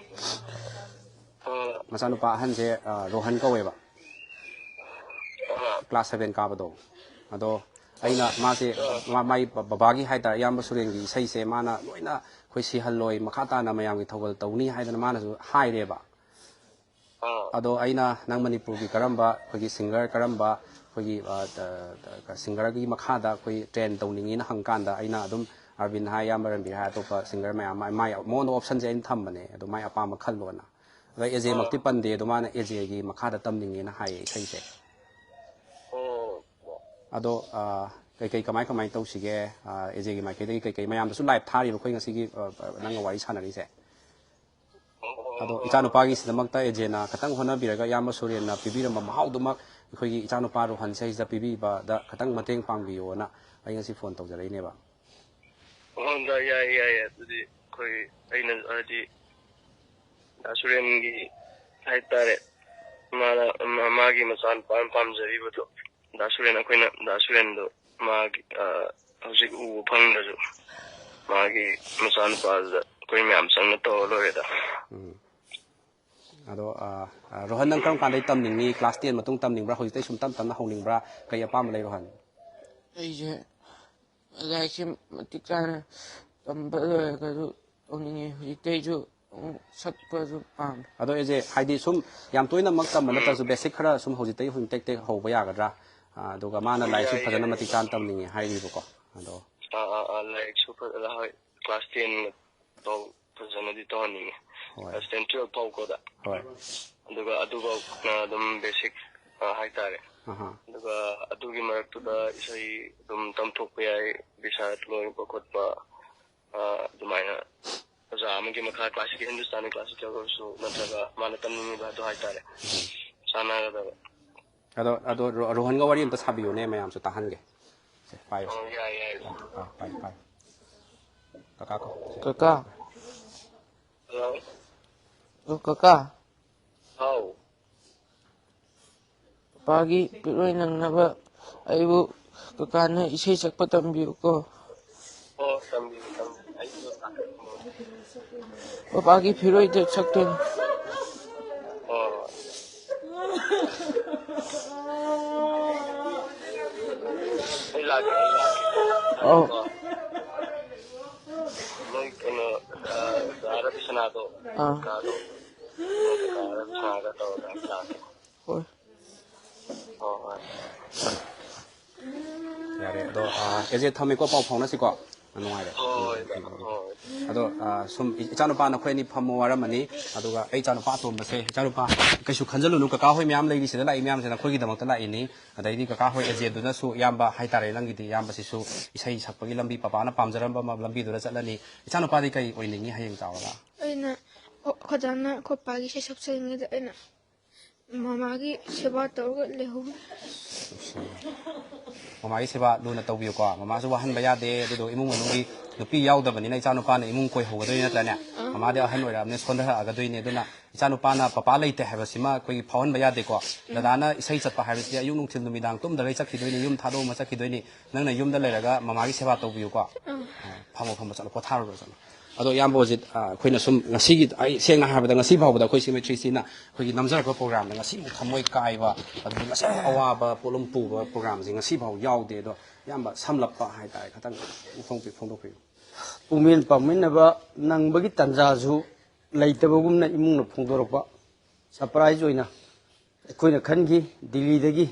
ꯃꯆꯥꯅꯨꯄꯥ ꯑꯍꯟꯁꯦ, ꯑ, ꯔꯣꯍꯟ ꯀꯧꯋꯦꯕ꯫ ꯑꯥ꯫ ꯀ꯭ꯂꯥꯁ ꯁꯚꯦꯟ ꯀꯥꯕꯗꯣ꯫ ꯑꯗꯣ ꯑꯩꯅ ꯃꯥꯁꯦ, ꯑꯥ꯫ ꯃꯥ-, ꯃꯥꯏ ꯕ-, ꯕꯕꯥꯒꯤ ꯍꯥꯏꯇꯥꯔꯦ, ꯏꯌꯥꯝꯕ ꯁꯨꯔꯦꯟꯒꯤ ꯏꯁꯩꯁꯦ ꯃꯥꯅ ꯂꯣꯏꯅ ꯑꯩꯈꯣꯏ ꯁꯤꯍꯜꯂꯣꯏ, ꯃꯈꯥ ꯇꯥꯅ ꯃꯌꯥꯝꯒꯤ ꯊꯧꯒꯜ ꯇꯧꯅꯤ ꯍꯥꯏꯗꯅ ꯃꯥꯅꯁꯨ ꯍꯥꯏꯔꯦꯕ꯫ ꯑꯥ꯫ ꯑꯗꯣ ꯑꯩꯅ ꯅꯪ ꯃꯅꯤꯄꯨꯔꯒꯤ ꯀꯔꯝꯕ ꯑꯩꯈꯣꯏꯒꯤ ꯁꯤꯡꯒꯔ ꯀꯔꯝꯕ ꯑꯩꯈꯣꯏꯒꯤ, ꯑ, ꯇ-, ꯇ-, ꯁꯤꯡꯒꯔꯒꯤ ꯃꯈꯥꯗ ꯑꯩꯈꯣꯏ ꯇ꯭ꯔꯦꯟ ꯇꯧꯅꯤꯡꯉꯤꯅ ꯍꯪꯀꯥꯟꯗ ꯑꯩꯅ ꯑꯗꯨꯝ ꯑꯥꯔꯕꯤꯟ ꯍꯥꯏ, ꯏꯌꯥꯝꯕ ꯔꯟꯕꯤꯔ ꯍꯥꯏ, ꯑꯇꯣꯞꯄ ꯁꯤꯡꯒꯔ ꯃꯌꯥꯝ ꯑꯃ, ꯃꯥꯏ, ꯃꯉꯣꯟꯗ ꯑꯣꯞꯁꯟꯁꯦ ꯑꯩꯅ ꯊꯝꯕꯅꯦ, ꯑꯗꯣ ꯃꯥꯏ ꯑꯄꯥꯝꯕ ꯈꯜꯂꯣꯅ꯫ ꯑꯗ ꯑꯦꯖꯦꯃꯛꯇꯤ ꯑꯥ꯫ ꯄꯟꯗꯦ, ꯑꯗꯣ ꯃꯥꯅ ꯑꯦꯖꯦꯒꯤ ꯃꯈꯥꯗ ꯇꯝꯅꯤꯡꯉꯦꯅ ꯍꯥꯏꯌꯦ ꯏꯁꯩꯁꯦ꯫ ꯑꯣ꯫ ꯑꯗꯣ, ꯑ, ꯀꯩꯀꯩ ꯀꯃꯥꯏ ꯀꯃꯥꯏ ꯇꯧꯁꯤꯒꯦ? ꯑ, ꯑꯦꯖꯦꯒꯤ ꯃꯥꯏꯀꯩꯗꯒꯤ ꯀꯩꯀꯩ ꯃꯌꯥꯝꯗꯁꯨ ꯂꯥꯏꯚ ꯊꯥꯔꯤꯕ ꯑꯩꯈꯣꯏ ꯉꯁꯤꯒꯤ, ꯑ, ꯑ, ꯅꯪꯒ ꯋꯥꯔꯤ ꯁꯥꯟꯅꯔꯤꯁꯦ꯫ ꯑꯗꯣ ꯏꯆꯥꯅꯨꯄꯥꯒꯤꯁꯤꯗꯃꯛꯇ ꯑꯦꯖꯦꯅ ꯈꯤꯇꯪ ꯍꯣꯠꯅꯕꯤꯔꯒ ꯏꯌꯥꯝꯕ ꯁꯨꯔꯦꯟꯅ ꯄꯤꯕꯤꯔꯝꯕ ꯃꯍꯥꯎꯗꯨꯃꯛ ꯑꯩꯈꯣꯏꯒꯤ ꯏꯆꯥꯅꯨꯄꯥ ꯔꯣꯍꯟꯁꯦ ꯁꯤꯗ ꯄꯤꯕꯤꯕꯗ ꯈꯤꯇꯪ ꯃꯇꯦꯡ ꯄꯥꯡꯕꯤꯌꯣꯅ ꯑꯩ ꯉꯁꯤ ꯐꯣꯟ ꯇꯧꯖꯔꯛꯏꯅꯦꯕ꯫ ꯑꯣ, ꯌꯥꯏ, ꯌꯥꯏ, ꯌꯥꯏ꯫ ꯑꯗꯨꯗꯤ ꯑꯩꯈꯣꯏ, ꯑꯩꯅ ꯍꯥꯏꯗꯤ ꯗꯥ ꯁꯨꯔꯦꯟꯒꯤ ꯍꯥꯏꯇꯥꯔꯦ, ꯃꯥꯅ, ꯃꯥ-, ꯃꯥꯒꯤ ꯃꯆꯥꯅꯨꯄꯥꯅ ꯄꯥꯝꯖꯔꯤꯕꯗꯣ, ꯗꯥ ꯁꯨꯔꯦꯟ, ꯑꯩꯈꯣꯏꯅ ꯗꯥ ꯁꯨꯔꯦꯟꯗꯣ ꯃꯥꯒꯤ, ꯑ, ꯍꯧꯖꯤꯛ ꯎꯕ ꯐꯪꯗ꯭ꯔꯁꯨ ꯃꯥꯒꯤ ꯃꯆꯥꯅꯨꯄꯥꯗꯨꯗ ꯑꯩꯈꯣꯏ ꯃꯌꯥꯝ ꯆꯪꯅ ꯇꯧꯔ ꯂꯣꯏꯔꯦꯗ꯫ ꯎꯝ꯫ ꯑꯗꯣ, ꯑ, ꯑ, ꯔꯣꯍꯟ, ꯅꯪ ꯀꯔꯝ ꯀꯥꯟꯗꯩ ꯇꯝꯅꯤꯡꯉꯤ? ꯀ꯭ꯂꯥꯁ ꯇꯦꯟ ꯃꯇꯨꯡ ꯇꯝꯅꯤꯡꯕ꯭ꯔꯥ? ꯍꯧꯖꯤꯛꯇꯩ ꯁꯨꯝ ꯇꯞ ꯇꯞꯅ ꯍꯧꯅꯤꯡꯕ꯭ꯔꯥ? ꯀꯩ ꯑꯄꯥꯝꯕ ꯂꯩ, ꯔꯣꯍꯟ? ꯑꯩꯁꯦ ꯂꯥꯏꯔꯤꯛꯁꯦ ꯃꯇꯤꯛ ꯆꯥꯅ ꯇꯝꯕ ꯂꯣꯏꯔꯒꯁꯨ ꯇꯧꯅꯤꯡꯉꯤ꯫ ꯍꯧꯖꯤꯛꯇꯩꯁꯨ ꯑꯃꯨꯛ ꯁꯛꯄꯁꯨ ꯄꯥꯝꯃꯦ꯫ ꯑꯗꯣ ꯑꯦꯖꯦ, ꯍꯥꯏꯗꯤ ꯁꯨꯝ ꯌꯥꯝ ꯇꯣꯏꯅꯃꯛ ꯇꯝꯕ ꯎꯝ꯫ ꯅꯠꯇ꯭ꯔꯁꯨ ꯕꯦꯁꯤꯛ ꯈꯔ ꯁꯨꯝ ꯍꯧꯖꯤꯛꯇꯩ ꯁꯨꯝ ꯇꯦꯛ ꯇꯦꯛ ꯍꯧꯕ ꯌꯥꯒꯗ꯭ꯔꯥ? ꯑ, ꯑꯗꯨꯒ ꯃꯥꯅ ꯂꯥꯏꯔꯤꯛꯁꯨ ꯌꯥꯏ, ꯐꯖꯅ ꯌꯥꯏ꯫ ꯃꯇꯤꯛ ꯆꯥꯅ ꯇꯝꯅꯤꯡꯉꯦ ꯍꯥꯏꯔꯤꯕꯀꯣ꯫ ꯑꯗꯣ ꯑꯥ, ꯑꯥ, ꯑꯥ, ꯂꯥꯏꯔꯤꯛꯁꯨ ꯐꯖꯅ, ꯍꯣꯏ, ꯀ꯭ꯂꯥꯁ ꯇꯦꯟ ꯐꯥꯎ ꯐꯖꯅꯗꯤ ꯇꯧꯍꯟꯅꯤꯡꯉꯦ꯫ ꯍꯣꯏ꯫ ꯀ꯭ꯂꯥꯁ ꯇꯦꯟ, ꯇꯨꯌꯦꯜꯐ ꯐꯥꯎꯀꯣꯗ꯫ ꯍꯣꯏ꯫ ꯑꯗꯨꯒ ꯑꯗꯨꯐꯥꯎꯅ ꯑꯗꯨꯝ ꯕꯦꯁꯤꯛ, ꯑ, ꯍꯥꯏꯇꯥꯔꯦ꯫ ꯑꯍꯥ꯫ ꯑꯗꯨꯒ ꯑꯗꯨꯒꯤ ꯃꯔꯛꯇꯨꯗ ꯏꯁꯩ ꯑꯗꯨꯝ ꯇꯝꯊꯣꯛꯄ ꯌꯥꯏ, ꯕꯤꯁꯥꯠ ꯂꯣꯏꯕ ꯈꯣꯠꯄ, ꯑ, ꯑꯗꯨꯃꯥꯏꯅ ꯑꯣꯖꯥ ꯑꯃꯒꯤ ꯃꯈꯥ ꯀ꯭ꯂꯥꯁꯤꯀꯦꯜ, ꯍꯤꯟꯗꯨꯁꯇꯥꯅꯤ ꯀ꯭ꯂꯥꯁꯤꯀꯦꯜ ꯑꯣꯏꯔꯁꯨ ꯅꯠꯇ꯭ꯔꯒ ꯃꯥꯅ ꯇꯝꯅꯤꯡꯉꯤꯕ ꯑꯗꯨ ꯍꯥꯏꯇꯥꯔꯦ꯫ ꯎꯝ꯫ ꯆꯥꯟꯅꯒꯗꯕ꯫ ꯑꯗꯣ, ꯑꯗꯣ ꯔꯣ-, ꯔꯣꯍꯟꯒ ꯋꯥꯔꯤ ꯑꯝꯇ ꯁꯥꯕꯤꯌꯨꯅꯦ, ꯃꯌꯥꯝꯁꯨ ꯇꯥꯍꯟꯒꯦ꯫ ꯁꯦ, ꯄꯥꯏꯌꯣ꯫ ꯑꯣ, ꯌꯥꯏ, ꯌꯥꯏ꯫ ꯑꯥ, ꯄꯥꯏ, ꯄꯥꯏ꯫ ꯀꯀꯥ ꯀꯣ꯫ ꯀꯀꯥ꯫ ꯍꯜꯂꯣ꯫ ꯑꯣ, ꯀꯀꯥ꯫ ꯍꯥꯎ꯫ ꯄꯄꯥꯒꯤ ꯐꯤꯔꯣꯏ ꯅꯪꯅꯕ ꯑꯩꯕꯨ ꯀꯀꯥꯅ ꯏꯁꯩ ꯁꯛꯄ ꯇꯝꯕꯤꯌꯨꯀꯣ꯫ ꯑꯣ, ꯇꯝꯕꯤꯒꯦ, ꯇꯝꯕꯤꯒꯦ꯫ ꯑꯩꯁꯨ ꯇꯥꯛꯄꯤꯒꯦ꯫ ꯄꯄꯥꯒꯤ ꯐꯤꯔꯣꯏꯗ ꯁꯛꯇꯣꯏꯅꯤ꯫ ꯑꯧ꯫ ꯅꯣꯏ ꯀꯩꯅꯣ, ꯑ, ꯀꯥꯔ ꯕꯤꯁꯅꯥꯗꯣ, ꯑꯥ꯫ ꯀꯥꯗꯣ, ꯅꯣꯏ ꯀꯥꯔ ꯕꯤꯁꯅꯥꯒ ꯇꯧꯔꯒ ꯑꯩ ꯂꯥꯛꯀꯦ꯫ ꯍꯣꯏ꯫ ꯍꯣꯏ, ꯍꯣꯏ꯫ ꯌꯥꯔꯦ, ꯑꯗꯣ, ꯑ, ꯑꯦꯖꯦ, ꯊꯝꯃꯦꯀꯣ, ꯄꯥꯎ ꯐꯥꯎꯅꯁꯤꯀꯣ꯫ ꯅꯨꯡꯉꯥꯏꯔꯦ꯫ ꯍꯣꯏ, ꯍꯣꯏ꯫ ꯑꯗꯣ, ꯑ, ꯁꯨꯝ ꯏ-, ꯏꯆꯥꯅꯨꯄꯥ ꯅꯈꯣꯏ ꯑꯅꯤ ꯐꯝꯃꯣ ꯋꯥꯔꯝꯃꯅꯤ꯫ ꯑꯗꯨꯒ ꯑꯩ ꯏꯆꯥꯅꯨꯄꯥ ꯑꯇꯣꯝꯕꯁꯦ, ꯏꯆꯥꯅꯨꯄꯥ, ꯀꯩꯁꯨ ꯈꯟꯖꯜꯂꯨꯅꯨ, ꯀꯀꯥ ꯍꯣꯏ ꯃꯌꯥꯝ ꯂꯩꯔꯤ, ꯁꯤꯗ ꯂꯥꯛꯏ ꯃꯌꯥꯝꯁꯦ ꯅꯈꯣꯏꯒꯤꯗꯃꯛꯇ ꯂꯥꯛꯏꯅꯤ꯫ ꯑꯗꯩꯗꯤ ꯀꯀꯥ ꯍꯣꯏ ꯑꯦꯖꯦꯗꯨꯅꯁꯨ ꯏꯌꯥꯝꯕ ꯍꯥꯏꯇꯥꯔꯦ, ꯅꯪꯒꯤꯗꯤ ꯏꯌꯥꯝꯕꯁꯤꯁꯨ ꯏꯁꯩ ꯁꯛꯄꯒꯤ ꯂꯝꯕꯤ, ꯄꯄꯥꯅ ꯄꯥꯝꯖꯔꯝꯕ ꯑꯃ ꯂꯝꯕꯤꯗꯨꯗ ꯆꯠꯂꯅꯤ꯫ ꯏꯆꯥꯅꯨꯄꯥꯗꯤ ꯀꯩ ꯑꯣꯏꯅꯤꯡꯉꯤ ꯍꯌꯦꯡ ꯆꯥꯎꯔꯒ? ꯑꯩꯅ ꯑꯣ-, ꯈꯣꯏꯗꯥꯅ ꯑꯩꯈꯣꯏ ꯄꯥꯒꯤ ꯏꯁꯩ ꯁꯛꯆꯅꯤꯡꯉꯤꯗ ꯑꯩꯅ ꯃꯃꯥꯒꯤ ꯁꯦꯕꯥ ꯇꯧꯔꯒ ꯂꯩꯍꯧꯒꯦ꯫ ꯃꯃꯥꯒꯤ ꯁꯦꯕꯥ ꯂꯨꯅ ꯇꯧꯕꯤꯌꯨꯀꯣ꯫ ꯃꯃꯥꯁꯨ ꯋꯥꯍꯟꯕ ꯌꯥꯗꯦ꯫ ꯑꯗꯨꯗꯣ ꯏꯃꯨꯡ ꯃꯅꯨꯡꯒꯤ ꯅꯨꯄꯤ ꯌꯥꯎꯗꯕꯅꯤꯅ ꯏꯆꯥꯅꯨꯄꯥꯅ ꯏꯃꯨꯡ ꯀꯣꯏꯍꯧꯒꯗꯣꯏꯅꯤ ꯅꯠꯇ꯭ꯔꯅꯦ? ꯑꯥ꯫ ꯃꯃꯥꯗꯤ ꯑꯍꯟ ꯑꯣꯏꯔꯛꯑꯕꯅꯤꯅ ꯁꯣꯟꯊꯔꯛꯑꯒꯗꯣꯏꯅꯤ꯫ ꯑꯗꯨꯅ ꯏꯆꯥꯅꯨꯄꯥꯅ ꯄꯄꯥ ꯂꯩꯇꯦ ꯍꯥꯏꯕꯁꯤꯃ ꯑꯩꯈꯣꯏꯒꯤ ꯐꯥꯎꯍꯟꯕ ꯌꯥꯗꯦꯀꯣ꯫ ꯎꯝ꯫ ꯗꯗꯥꯅ ꯏꯁꯩ ꯆꯠꯄ ꯍꯥꯏꯕꯁꯤꯗꯤ ꯑꯌꯨꯛ ꯅꯨꯡꯊꯤꯜ ꯅꯨꯃꯤꯗꯥꯡ ꯇꯨꯝꯗꯈꯩ ꯆꯠꯈꯤꯗꯣꯏꯅꯤ, ꯌꯨꯝ ꯊꯥꯗꯣꯛꯑꯝꯃ ꯆꯠꯈꯤꯗꯣꯏꯅꯤ꯫ ꯅꯪꯅ ꯌꯨꯝꯗ ꯂꯩꯔꯒ ꯃꯃꯥꯒꯤ ꯁꯦꯕꯥ ꯇꯧꯕꯤꯌꯨꯀꯣ꯫ ꯎꯝ꯫ ꯑ, ꯐꯝꯃꯣ, ꯐꯝꯃꯣ, ꯆꯠꯂꯣ, ꯄꯣꯊꯥꯔꯨꯔꯣ, ꯆꯠꯂꯣ꯫ ꯑꯗꯣ ꯏꯌꯥꯝꯕ ꯍꯧꯖꯤꯛ, ꯑ, ꯑꯩꯈꯣꯏꯅ ꯁꯨꯝ ꯉꯁꯤꯒꯤ, ꯑꯩ ꯁꯦꯡꯅ ꯍꯥꯏꯔꯕꯗ ꯉꯁꯤ ꯐꯥꯎꯕꯗ ꯑꯩꯈꯣꯏ ꯁꯤꯃꯦꯇ꯭ꯔꯤꯁꯤꯅ ꯑꯩꯈꯣꯏꯒꯤ ꯅꯝꯖꯔꯛꯄ ꯄ꯭ꯔꯣꯒ꯭ꯔꯥꯝꯗ ꯉꯁꯤꯃꯨꯛ ꯊꯃꯣꯏ ꯀꯥꯏꯕ, ꯑꯗꯨꯒ ꯉꯁꯤꯃꯨꯛ ꯑꯋꯥꯕ ꯄꯣꯠꯂꯨꯝ ꯄꯨꯕ ꯄ꯭ꯔꯣꯒ꯭ꯔꯥꯝꯁꯦ ꯉꯁꯤ ꯐꯥꯎ ꯌꯥꯎꯗꯦ꯫ ꯑꯗꯣ ꯏꯌꯥꯝꯕ ꯁꯝꯂꯞꯄ ꯍꯥꯏꯇꯥꯔꯦ, ꯈꯤꯇꯪ ꯐꯣꯡꯗꯣꯛꯄꯤ-, ꯐꯣꯡꯗꯣꯛꯄꯤꯌꯨ꯫ ꯄꯨꯛꯃꯦꯟ ꯄꯥꯎꯃꯤꯟꯅꯕ ꯅꯪꯕꯒꯤ ꯇꯥꯟꯖꯥꯁꯨ ꯂꯩꯇꯕꯒꯨꯝꯅ ꯏꯃꯨꯡꯅ ꯐꯣꯡꯗꯣꯔꯛꯄ꯫ ꯁꯔꯄ꯭ꯔꯥꯏꯖ ꯑꯣꯏꯅ ꯑꯩꯈꯣꯏꯅ ꯈꯟꯈꯤ, ꯗꯤꯜꯂꯤꯗꯒꯤ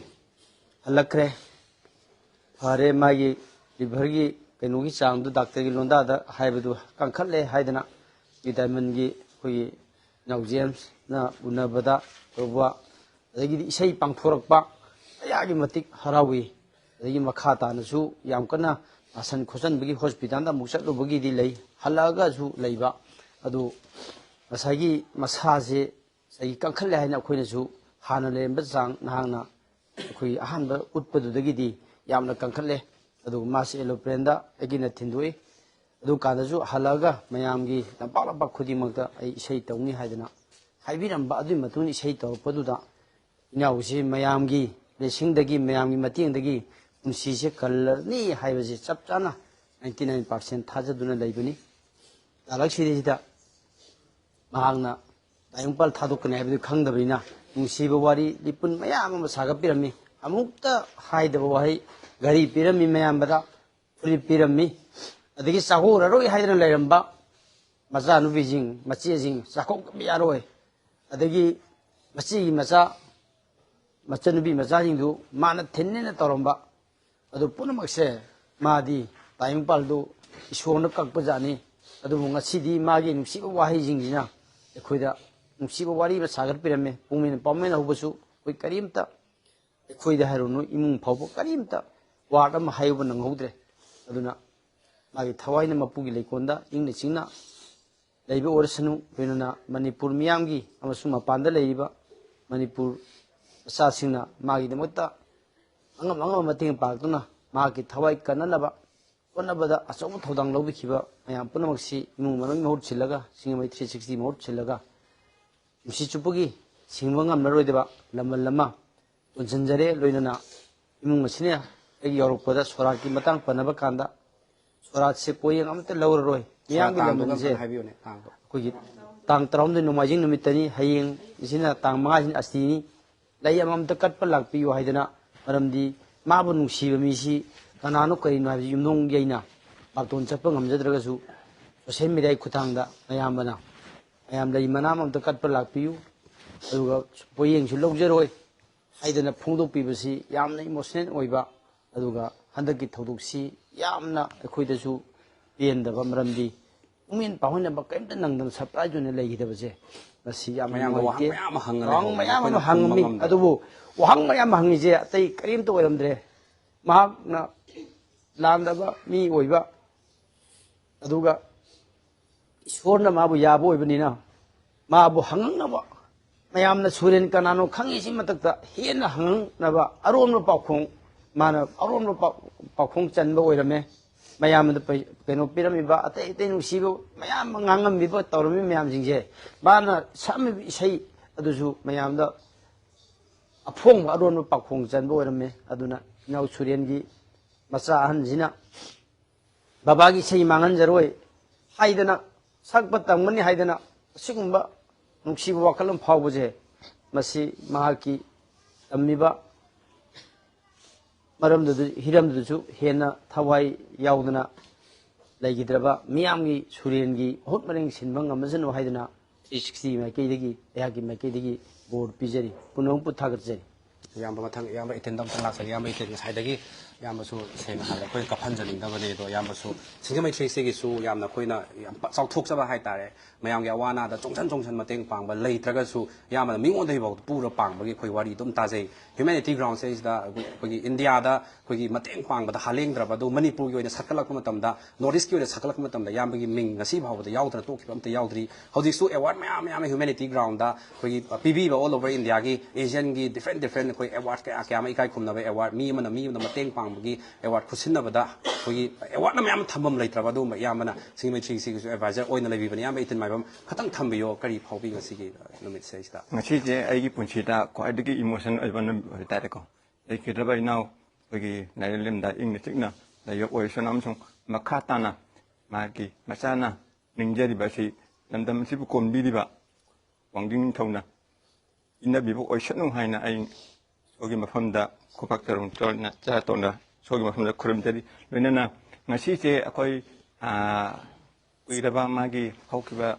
ꯍꯜꯂꯛꯈ꯭ꯔꯦ, ꯐꯔꯦ, ꯃꯥꯒꯤ ꯂꯤꯚꯔꯒꯤ ꯀꯩꯅꯣꯒꯤ ꯆꯥꯡꯗꯨ ꯗꯥꯛꯇꯔꯒꯤ ꯂꯣꯟꯗꯥꯗ ꯍꯥꯏꯕꯗꯨ ꯀꯟꯈꯠꯂꯦ ꯍꯥꯏꯗꯅ, ꯗꯥꯏꯃꯟꯒꯤ ꯑꯩꯈꯣꯏꯒꯤ ꯏꯅꯥꯎ ꯖꯦꯝꯁꯅ ꯎꯅꯕꯗ ꯇꯧꯕ, ꯑꯗꯒꯤꯗꯤ ꯏꯁꯩ ꯄꯥꯡꯊꯣꯔꯛꯄ, ꯀꯌꯥꯒꯤ ꯃꯇꯤꯛ ꯍꯔꯥꯎꯏ꯫ ꯑꯗꯒꯤ ꯃꯈꯥ ꯇꯥꯅꯁꯨ ꯌꯥꯝ ꯀꯟꯅ ꯅꯥꯁꯟ ꯈꯣꯠꯆꯟꯕꯒꯤ ꯍꯣꯁꯄꯤꯇꯥꯜꯗ ꯑꯃꯨꯛ ꯆꯠꯂꯨꯕꯒꯤꯗꯤ ꯂꯩ, ꯍꯜꯂꯛꯑꯒꯁꯨ ꯂꯩꯕ꯫ ꯑꯗꯨ ꯉꯁꯥꯏꯒꯤ ꯃꯁꯥꯁꯦ ꯉꯁꯥꯏꯒꯤ ꯀꯟꯈꯠꯂꯦ ꯍꯥꯏꯅ ꯑꯩꯈꯣꯏꯅꯁꯨ ꯍꯥꯟꯅ ꯂꯩꯔꯝꯕ ꯆꯥꯡ ꯅꯍꯥꯛꯅ ꯑꯩꯈꯣꯏ ꯑꯍꯥꯟꯕ ꯎꯠꯄꯗꯨꯗꯒꯤꯗꯤ ꯌꯥꯝꯅ ꯀꯟꯈꯠꯂꯦ꯫ ꯑꯗꯨꯒ ꯃꯥꯁꯦ ꯑꯦꯂꯣꯄ꯭ꯔꯦꯟꯗ ꯑꯩꯒꯤꯅ ꯊꯤꯟꯗꯣꯛꯏ꯫ ꯑꯗꯨ ꯀꯥꯟꯗꯁꯨ ꯍꯜꯂꯛꯑꯒ ꯃꯌꯥꯝꯒꯤ ꯂꯝꯄꯥꯛ ꯂꯝꯄꯥꯛ ꯈꯨꯗꯤꯡꯃꯛꯇ ꯑꯩ ꯏꯁꯩ ꯇꯧꯅꯤ ꯍꯥꯏꯗꯅ ꯍꯥꯏꯕꯤꯔꯝꯕ꯫ ꯑꯗꯨꯒꯤ ꯃꯇꯨꯡꯗ ꯏꯁꯩ ꯇꯧꯔꯛꯄꯗꯨꯗ ꯏꯅꯥꯎꯁꯤ ꯃꯌꯥꯝꯒꯤ blessingꯗꯒꯤ, ꯃꯌꯥꯝꯒꯤ ꯃꯇꯦꯡꯗꯒꯤ ꯄꯨꯟꯁꯤꯁꯦ ꯀꯜꯂꯅꯤ ꯍꯥꯏꯕꯁꯤ ꯆꯞ ꯆꯥꯅ ninety nine percent ꯊꯥꯖꯗꯨꯅ ꯂꯩꯕꯅꯤ꯫ ꯇꯥꯂꯛꯁꯤꯗꯩꯁꯤꯗ ꯃꯍꯥꯛꯅ ꯇꯥꯏꯕꯪꯄꯥꯜ ꯊꯥꯗꯣꯛꯀꯅꯤ ꯍꯥꯏꯕꯗꯨ ꯈꯪꯗꯕꯅꯤꯅ ꯅꯨꯡꯁꯤꯕ ꯋꯥꯔꯤ ꯂꯤꯄꯨꯟ ꯃꯌꯥꯝ ꯑꯃ ꯁꯥꯒꯠꯄꯤꯔꯝꯃꯤ꯫ ꯑꯃꯨꯛꯇ ꯍꯥꯏꯗꯕ ꯋꯥꯍꯩ ꯘꯔꯤ ꯄꯤꯔꯝꯃꯤ ꯃꯌꯥꯝꯕꯗ, ꯐꯨꯔꯤꯠ ꯄꯤꯔꯝꯃꯤ꯫ ꯑꯗꯒꯤ ꯆꯥꯍꯧꯔꯔꯣꯏ ꯍꯥꯏꯗꯅ ꯂꯩꯔꯝꯕ ꯃꯆꯥꯅꯨꯄꯤꯁꯤꯡ, ꯃꯆꯦꯁꯤꯡ ꯆꯥꯛꯈꯣꯝ ꯀꯝꯕ ꯌꯥꯔꯣꯏ꯫ ꯑꯗꯒꯤ ꯃꯆꯦꯒꯤ ꯃꯆꯥ, ꯃꯆꯟꯅꯨꯄꯤ ꯃꯆꯥꯁꯤꯡꯗꯨ ꯃꯥꯅ ꯊꯤꯟꯅꯦꯅ ꯇꯧꯔꯝꯕ ꯑꯗꯨ ꯄꯨꯝꯅꯃꯛꯁꯦ ꯃꯥꯗꯤ ꯇꯥꯏꯕꯪꯄꯥꯜꯗꯨ ꯏꯁꯣꯔꯅ ꯀꯛꯄ ꯖꯥꯠꯅꯤ꯫ ꯑꯗꯨꯕꯨ ꯉꯁꯤꯗꯤ ꯃꯥꯒꯤ ꯅꯨꯡꯁꯤꯕ ꯋꯥꯍꯩꯁꯤꯡꯁꯤꯅ ꯑꯩꯈꯣꯏꯗ ꯅꯨꯡꯁꯤꯕ ꯋꯥꯔꯤ ꯑꯃ ꯁꯥꯒꯠꯄꯤꯔꯝꯃꯦ꯫ ꯄꯨꯡꯃꯤꯟ ꯄꯥꯎꯃꯤꯟ ꯍꯧꯕꯁꯨ ꯑꯩꯈꯣꯏ ꯀꯔꯤꯝꯇ, ꯑꯩꯈꯣꯏꯗ ꯍꯥꯏꯔꯨꯅꯨ, ꯏꯃꯨꯡ ꯐꯥꯎꯕ ꯀꯔꯤꯝꯇ ꯋꯥꯔꯗ ꯑꯃ ꯍꯥꯏꯌꯨꯕ ꯅꯪꯍꯧꯗ꯭ꯔꯦ꯫ ꯑꯗꯨꯅ ꯃꯥꯒꯤ ꯊꯋꯥꯏꯅ ꯃꯄꯨꯒꯤ ꯂꯩꯀꯣꯜꯗ ꯏꯪꯅ ꯆꯤꯡꯅ ꯂꯩꯕ ꯑꯣꯏꯔꯁꯅꯨ꯫ ꯂꯣꯏꯅꯅ ꯃꯅꯤꯄꯨꯔ ꯃꯤꯌꯥꯝꯒꯤ ꯑꯃꯁꯨꯡ ꯃꯄꯥꯟꯗ ꯂꯩꯔꯤꯕ ꯃꯅꯤꯄꯨꯔ ꯃꯆꯥꯁꯤꯡꯅ ꯃꯥꯒꯤꯗꯃꯛꯇ ꯑꯉꯝ ꯑꯉꯝꯕ ꯃꯇꯦꯡ ꯄꯥꯡꯗꯨꯅ ꯃꯍꯥꯛꯀꯤ ꯊꯋꯥꯏ ꯀꯟꯅꯅꯕ ꯍꯣꯠꯅꯕꯗ ꯑꯆꯧꯕ ꯊꯧꯗꯥꯡ ꯂꯧꯕꯤꯈꯤꯕ ꯃꯌꯥꯝ ꯄꯨꯝꯅꯃꯛꯁꯤ ꯏꯃꯨꯡ ꯃꯅꯨꯡꯒꯤ ꯃꯍꯨꯠ ꯁꯤꯜꯂꯒ, ꯁꯤꯡꯖꯃꯩ ꯊ꯭ꯔꯤ ꯁꯤꯛꯁꯇꯤ ꯃꯍꯨꯠ ꯁꯤꯜꯂꯒ, ꯄꯨꯟꯁꯤ ꯆꯨꯞꯄꯒꯤ ꯁꯤꯡꯕ ꯉꯝꯂꯔꯣꯏꯗꯕ ꯂꯃꯟ ꯑꯃ ꯄꯨꯟꯁꯤꯟꯖꯔꯦ꯫ ꯂꯣꯏꯅꯅ ꯏꯃꯨꯡ ꯑꯁꯤꯅ ꯑꯩ ꯌꯧꯔꯛꯄꯗ ꯁꯣꯔꯥꯠꯀꯤ ꯃꯇꯥꯡ ꯄꯟꯅꯕ ꯀꯥꯟꯗ ꯁꯣꯔꯥꯠꯁꯦ ꯄꯣꯌꯦꯡ ꯑꯃꯠꯇ ꯂꯧꯔꯔꯣꯏ꯫ ꯃꯤꯌꯥꯝꯒꯤ ꯇꯥꯡꯗꯨꯒ ꯂꯃꯟꯁꯦ ꯑꯝꯇꯪ ꯍꯥꯏꯕꯤꯌꯨꯅꯦ, ꯇꯥꯡꯗꯣ꯫ ꯑꯩꯈꯣꯏꯒꯤ ꯇꯥꯡ ꯇꯔꯥꯍꯨꯝꯗꯣꯏ ꯅꯣꯡꯃꯥꯏꯖꯤꯡ ꯅꯨꯃꯤꯠꯇꯅꯤ꯫ ꯍꯌꯦꯡꯁꯤꯅ ꯇꯥꯡ ꯃꯉꯥꯁꯤꯅ ꯑꯁꯇꯤꯅꯤ꯫ ꯂꯩ ꯑꯃꯃꯝꯇ ꯀꯠꯄ ꯂꯥꯛꯄꯤꯌꯨ ꯍꯥꯏꯗꯅ, ꯃꯔꯝꯗꯤ ꯃꯥꯕꯨ ꯅꯨꯡꯁꯤꯕ ꯃꯤꯁꯤ ꯀꯅꯥꯅꯣ ꯀꯔꯤꯅꯣ ꯍꯥꯏꯕꯁꯤ ꯌꯨꯝꯊꯣꯡ ꯌꯩꯅ ꯕꯥꯔꯇꯣꯟ ꯆꯠꯄ ꯉꯝꯖꯗ꯭ꯔꯒꯁꯨ ꯁꯣꯁꯦꯜ ꯃꯦꯗꯤꯌꯥꯒꯤ ꯈꯨꯠꯊꯥꯡꯗ ꯃꯌꯥꯝꯕꯅ, "ꯃꯌꯥꯝ ꯂꯩ ꯃꯅꯥ ꯑꯃꯃꯝꯇ ꯀꯠꯄ ꯂꯥꯛꯄꯤꯌꯨ, ꯑꯗꯨꯒ ꯄꯣꯌꯦꯡꯁꯨ ꯂꯧꯖꯔꯣꯏ" ꯍꯥꯏꯗꯅ ꯐꯣꯡꯗꯣꯛꯄꯤꯕꯁꯤ ꯌꯥꯝꯅ ꯏꯃꯣꯁꯅꯦꯜ ꯑꯣꯏꯕ, ꯑꯗꯨꯒ ꯍꯟꯗꯛꯀꯤ ꯊꯧꯗꯣꯛꯁꯤ ꯌꯥꯝꯅ ꯑꯩꯈꯣꯏꯗꯁꯨ ꯄꯦꯟꯗꯕ, ꯃꯔꯝꯗꯤ ꯄꯨꯡꯃꯦꯟ ꯄꯥꯡꯍꯣꯏꯅꯕ ꯀꯔꯤꯝꯇ ꯅꯪꯗꯅ ꯁꯔꯄ꯭ꯔꯥꯏꯖ ꯑꯣꯏꯅ ꯂꯩꯈꯤꯗꯕꯁꯦ ꯃꯁꯤ ꯌꯥꯝꯅ ꯃꯌꯥꯝꯗ ꯋꯥꯍꯪ ꯅꯨꯡꯉꯥꯏꯇꯦ꯫ ꯃꯌꯥꯝ ꯑꯃ ꯍꯪꯉ ꯋꯥꯍꯪ ꯂꯩꯍꯧꯕꯅꯦ, ꯃꯌꯥꯝ ꯑꯩꯈꯣꯏꯅ ꯑꯃ ꯈꯨꯝꯕ ꯍꯪꯉꯝꯃꯤ꯫ ꯉꯝꯗꯕ꯫ ꯑꯗꯨꯕꯨ ꯋꯥꯍꯪ ꯃꯌꯥꯝ ꯍꯪꯉꯤꯁꯦ ꯑꯇꯩ ꯀꯔꯤꯝꯇ ꯑꯣꯏꯔꯝꯗ꯭ꯔꯦ꯫ ꯃꯍꯥꯛꯅ ꯂꯥꯟꯗꯕ ꯃꯤ ꯑꯣꯏꯕ, ꯑꯗꯨꯒ ꯏꯁꯣꯔꯅ ꯃꯥꯕꯨ ꯌꯥꯕ ꯑꯣꯏꯕꯅꯤꯅ ꯃꯥꯕꯨ ꯍꯪꯉꯛꯅꯕ, ꯃꯌꯥꯝꯅ ꯁꯨꯔꯦꯟ ꯀꯅꯥꯅꯣ ꯈꯪꯉꯤꯁꯤ ꯃꯊꯛꯇ ꯍꯦꯟꯅ ꯍꯪꯉꯛꯅꯕ ꯑꯔꯣꯟꯕ ꯄꯥꯎꯈꯣꯡ, ꯃꯥꯅ ꯑꯔꯣꯟꯕ ꯄꯥꯎ-, ꯄꯥꯎꯈꯣꯡ ꯆꯟꯕ ꯑꯣꯏꯔꯝꯃꯦ꯫ ꯃꯌꯥꯝꯗ ꯄꯩ-, ꯀꯩꯅꯣ ꯄꯤꯔꯝꯃꯤꯕ, ꯑꯇꯩ ꯑꯇꯩ ꯅꯨꯡꯁꯤꯕ ꯃꯌꯥꯝ ꯑꯃ ꯉꯥꯡꯉꯝꯃꯤꯕ, ꯇꯧꯔꯝꯃꯤꯕ ꯃꯌꯥꯝꯁꯤꯡꯁꯦ, ꯃꯥꯅ ꯁꯛꯑꯝꯃꯤꯕ ꯏꯁꯩ ꯑꯗꯨꯁꯨ ꯃꯌꯥꯝꯗ ꯑꯐꯣꯡꯕ ꯑꯔꯣꯟꯕ ꯄꯥꯎꯈꯣꯡ ꯆꯟꯕ ꯑꯣꯏꯔꯝꯃꯦ꯫ ꯑꯗꯨꯅ ꯏꯅꯥꯎ ꯁꯨꯔꯦꯟꯒꯤ ꯃꯆꯥ ꯑꯍꯟꯁꯤꯅ ꯕꯕꯥꯒꯤ ꯏꯁꯩ ꯃꯥꯡꯍꯟꯖꯔꯣꯏ ꯍꯥꯏꯗꯅ, ꯁꯛꯄ ꯇꯝꯒꯅꯤ ꯍꯥꯏꯗꯅ ꯑꯁꯤꯒꯨꯝꯕ ꯅꯨꯡꯁꯤꯕ ꯋꯥꯈꯜ ꯑꯃ ꯐꯥꯎꯕꯁꯦ, ꯃꯁꯤ ꯃꯍꯥꯛꯀꯤ ꯇꯝꯃꯤꯕ ꯃꯔꯝꯗꯨꯗ, ꯍꯤꯔꯝꯗꯨꯗꯁꯨ ꯍꯦꯟꯅ ꯊꯋꯥꯏ ꯌꯥꯎꯗꯅ ꯂꯩꯈꯤꯗ꯭ꯔꯕ ꯃꯤꯌꯥꯝꯒꯤ ꯁꯨꯔꯦꯟꯒꯤ ꯃꯍꯨꯠ ꯃꯔꯦꯡ ꯁꯤꯟꯕ ꯉꯝꯃꯁꯅꯨ ꯍꯥꯏꯗꯨꯅ ꯊ꯭ꯔꯤ ꯁꯤꯛꯁꯇꯤ ꯃꯥꯏꯀꯩꯗꯒꯤ, ꯑꯩꯍꯥꯛꯀꯤ ꯃꯥꯏꯀꯩꯗꯒꯤ ꯕꯣꯔ ꯄꯤꯖꯔꯤ, ꯄꯨꯝꯅꯃꯛꯄꯨ ꯊꯥꯒꯠꯆꯔꯤ꯫ ꯏꯌꯥꯝꯕ ꯃꯊꯪ, ꯏꯌꯥꯝꯕ ꯏꯊꯟꯗ ꯑꯝꯇꯪ ꯂꯥꯛꯆꯒꯦ꯫ ꯏꯌꯥꯝꯕ ꯏꯊꯟ ꯉꯁꯥꯏꯗꯒꯤ ꯏꯌꯥꯝꯕꯁꯨ ꯁꯦꯡꯅ ꯍꯥꯏꯔꯦ, ꯑꯩꯈꯣꯏꯅ ꯀꯥꯞꯍꯟꯖꯅꯤꯡꯗꯕꯅꯦ꯫ ꯑꯗꯣ ꯏꯌꯥꯝꯕꯁꯨ ꯁꯤꯡꯖꯃꯩ ꯊ꯭ꯔꯤ ꯁꯤꯛꯁꯇꯤꯒꯤꯁꯨ ꯌꯥꯝꯅ ꯑꯩꯈꯣꯏꯅ ꯌꯥꯝ ꯄ-, ꯆꯥꯎꯊꯣꯛꯆꯕ ꯍꯥꯏꯇꯥꯔꯦ꯫ ꯃꯌꯥꯝꯒꯤ ꯑꯋꯥ ꯑꯅꯥꯗ ꯆꯣꯡꯁꯟ ꯆꯣꯡꯁꯟ ꯃꯇꯦꯡ ꯄꯥꯡꯕ ꯂꯩꯇ꯭ꯔꯒꯁꯨ ꯏꯌꯥꯝꯕꯅ ꯃꯤꯉꯣꯟꯗꯒꯤꯐꯥꯎ ꯄꯨꯔ ꯄꯥꯡꯕꯒꯤ ꯑꯩꯈꯣꯏ ꯋꯥꯔꯤ ꯑꯗꯨꯝ ꯇꯥꯖꯩ꯫ ꯍ꯭ꯌꯨꯃꯦꯅꯤꯇꯤ ꯒ꯭ꯔꯥꯎꯟꯁꯦ ꯁꯤꯗ ꯑꯩꯈꯣꯏ, ꯑꯩꯈꯣꯏꯒꯤ ꯏꯟꯗꯤꯌꯥꯗ ꯑꯩꯈꯣꯏꯒꯤ ꯃꯇꯦꯡ ꯄꯥꯡꯕꯗ ꯍꯥꯂꯦꯡꯗ꯭ꯔꯕ, ꯑꯗꯨ ꯃꯅꯤꯄꯨꯔꯒꯤ ꯑꯣꯏꯅ ꯁꯛꯀꯠꯂꯛꯄ ꯃꯇꯝꯗ, ꯅꯣꯔꯠ ꯏꯁꯀꯤ ꯑꯣꯏꯅ ꯁꯛꯀꯠꯂꯛꯄ ꯃꯇꯝꯗ ꯏꯌꯥꯝꯕꯒꯤ ꯃꯤꯡ ꯉꯁꯤ ꯐꯥꯎꯕꯗ ꯌꯥꯎꯗꯅ ꯇꯣꯛꯈꯤꯕ ꯑꯝꯇ ꯌꯥꯎꯗ꯭ꯔꯤ꯫ ꯍꯧꯖꯤꯛꯁꯨ ꯑꯦꯋꯥꯔꯗ ꯃꯌꯥꯝ ꯃꯌꯥꯝ ꯍ꯭ꯌꯨꯃꯦꯅꯤꯇꯤ ꯒ꯭ꯔꯥꯎꯟꯗ ꯑꯩꯈꯣꯏꯒꯤ ꯄꯤꯕꯤꯕ, ꯑꯣꯜ ꯑꯣꯚꯔ ꯏꯟꯗꯤꯌꯥꯒꯤ ꯑꯦꯁꯤꯌꯥꯟꯒꯤ ꯗꯤꯐ꯭ꯔꯦꯟ ꯗꯤꯐ꯭ꯔꯦꯟ ꯑꯩꯈꯣꯏ ꯑꯦꯋꯥꯔꯗ ꯀꯌꯥ ꯀꯌꯥ ꯑꯃ, ꯏꯀꯥꯏ ꯈꯨꯝꯅꯕ ꯑꯦꯋꯥꯔꯗ, ꯃꯤ ꯑꯃꯅ ꯃꯤ ꯑꯃꯗ ꯃꯇꯦꯡ ꯄꯥꯡꯕꯒꯤ ꯑꯦꯋꯥꯔꯗ ꯈꯨꯠꯁꯤꯟꯅꯕꯗ ꯑꯩꯈꯣꯏꯒꯤ ꯑꯦꯋꯥꯔꯗꯅ ꯃꯌꯥꯝ ꯑꯃ ꯊꯝꯐꯝ ꯂꯩꯇ꯭ꯔꯕ ꯑꯗꯨꯒꯨꯝꯕ ꯏꯌꯥꯝꯕꯅ ꯁꯤꯡꯖꯃꯩ ꯊ꯭ꯔꯤ ꯁꯤꯛꯁꯇꯤꯒꯤꯁꯨ ꯑꯦꯗꯚꯥꯏꯖꯔ ꯑꯣꯏꯅ ꯂꯩꯕꯤꯕꯅꯤ꯫ ꯏꯌꯥꯝꯕ ꯏꯊꯤꯟ ꯃꯥꯏꯕꯝ, ꯈꯇꯪ ꯊꯝꯕꯤꯌꯣ, ꯀꯔꯤ ꯐꯥꯎꯕꯤ ꯉꯁꯤꯒꯤ, ꯑ, ꯅꯨꯃꯤꯠꯁꯤꯗꯩꯁꯤꯗ? ꯉꯁꯤꯁꯦ ꯑꯩꯒꯤ ꯄꯨꯟꯁꯤꯗ ꯈ꯭ꯋꯥꯏꯗꯒꯤ ꯏꯃꯣꯁꯟ ꯑꯣꯏꯕ ꯅꯨꯃꯤꯠ ꯑꯣꯏꯕ ꯇꯥꯔꯦꯀꯣ꯫ ꯂꯩꯈꯤꯗ꯭ꯔꯕ ꯏꯅꯥꯎ, ꯑꯩꯈꯣꯏꯒꯤ ꯂꯥꯏꯔꯦꯝꯂꯦꯝꯗ ꯏꯪꯅ ꯆꯤꯛꯅ ꯂꯩꯕ ꯑꯣꯏꯁꯅꯨ ꯑꯃꯁꯨꯡ ꯃꯈꯥ ꯇꯥꯅ ꯃꯍꯥꯛꯀꯤ ꯃꯆꯥꯅ ꯅꯤꯡꯖꯔꯤꯕ ꯑꯁꯤ, ꯂꯝꯗꯝ ꯑꯁꯤꯕꯨ ꯀꯣꯟꯕꯤꯔꯤꯕ ꯋꯥꯡꯖꯤꯡ ꯅꯤꯡꯊꯧꯅ ꯏꯟꯅꯕꯤꯕ ꯑꯣꯏꯁꯅꯨ ꯍꯥꯏꯅ ꯑꯩ ꯏꯁꯣꯔꯒꯤ ꯃꯐꯝꯗ ꯈꯨꯄꯥꯛ ꯇꯔꯨ ꯆꯣꯟꯅ ꯆꯔꯥ ꯇꯣꯟꯅ ꯏꯁꯣꯔꯒꯤ ꯃꯐꯝꯗ ꯈꯨꯔꯨꯝꯖꯔꯤ꯫ ꯂꯣꯏꯅꯅ ꯉꯁꯤꯁꯦ ꯑꯩꯈꯣꯏ, ꯑꯥ, ꯀꯨꯏꯔꯕ ꯃꯥꯒꯤ ꯍꯧꯈꯤꯕ,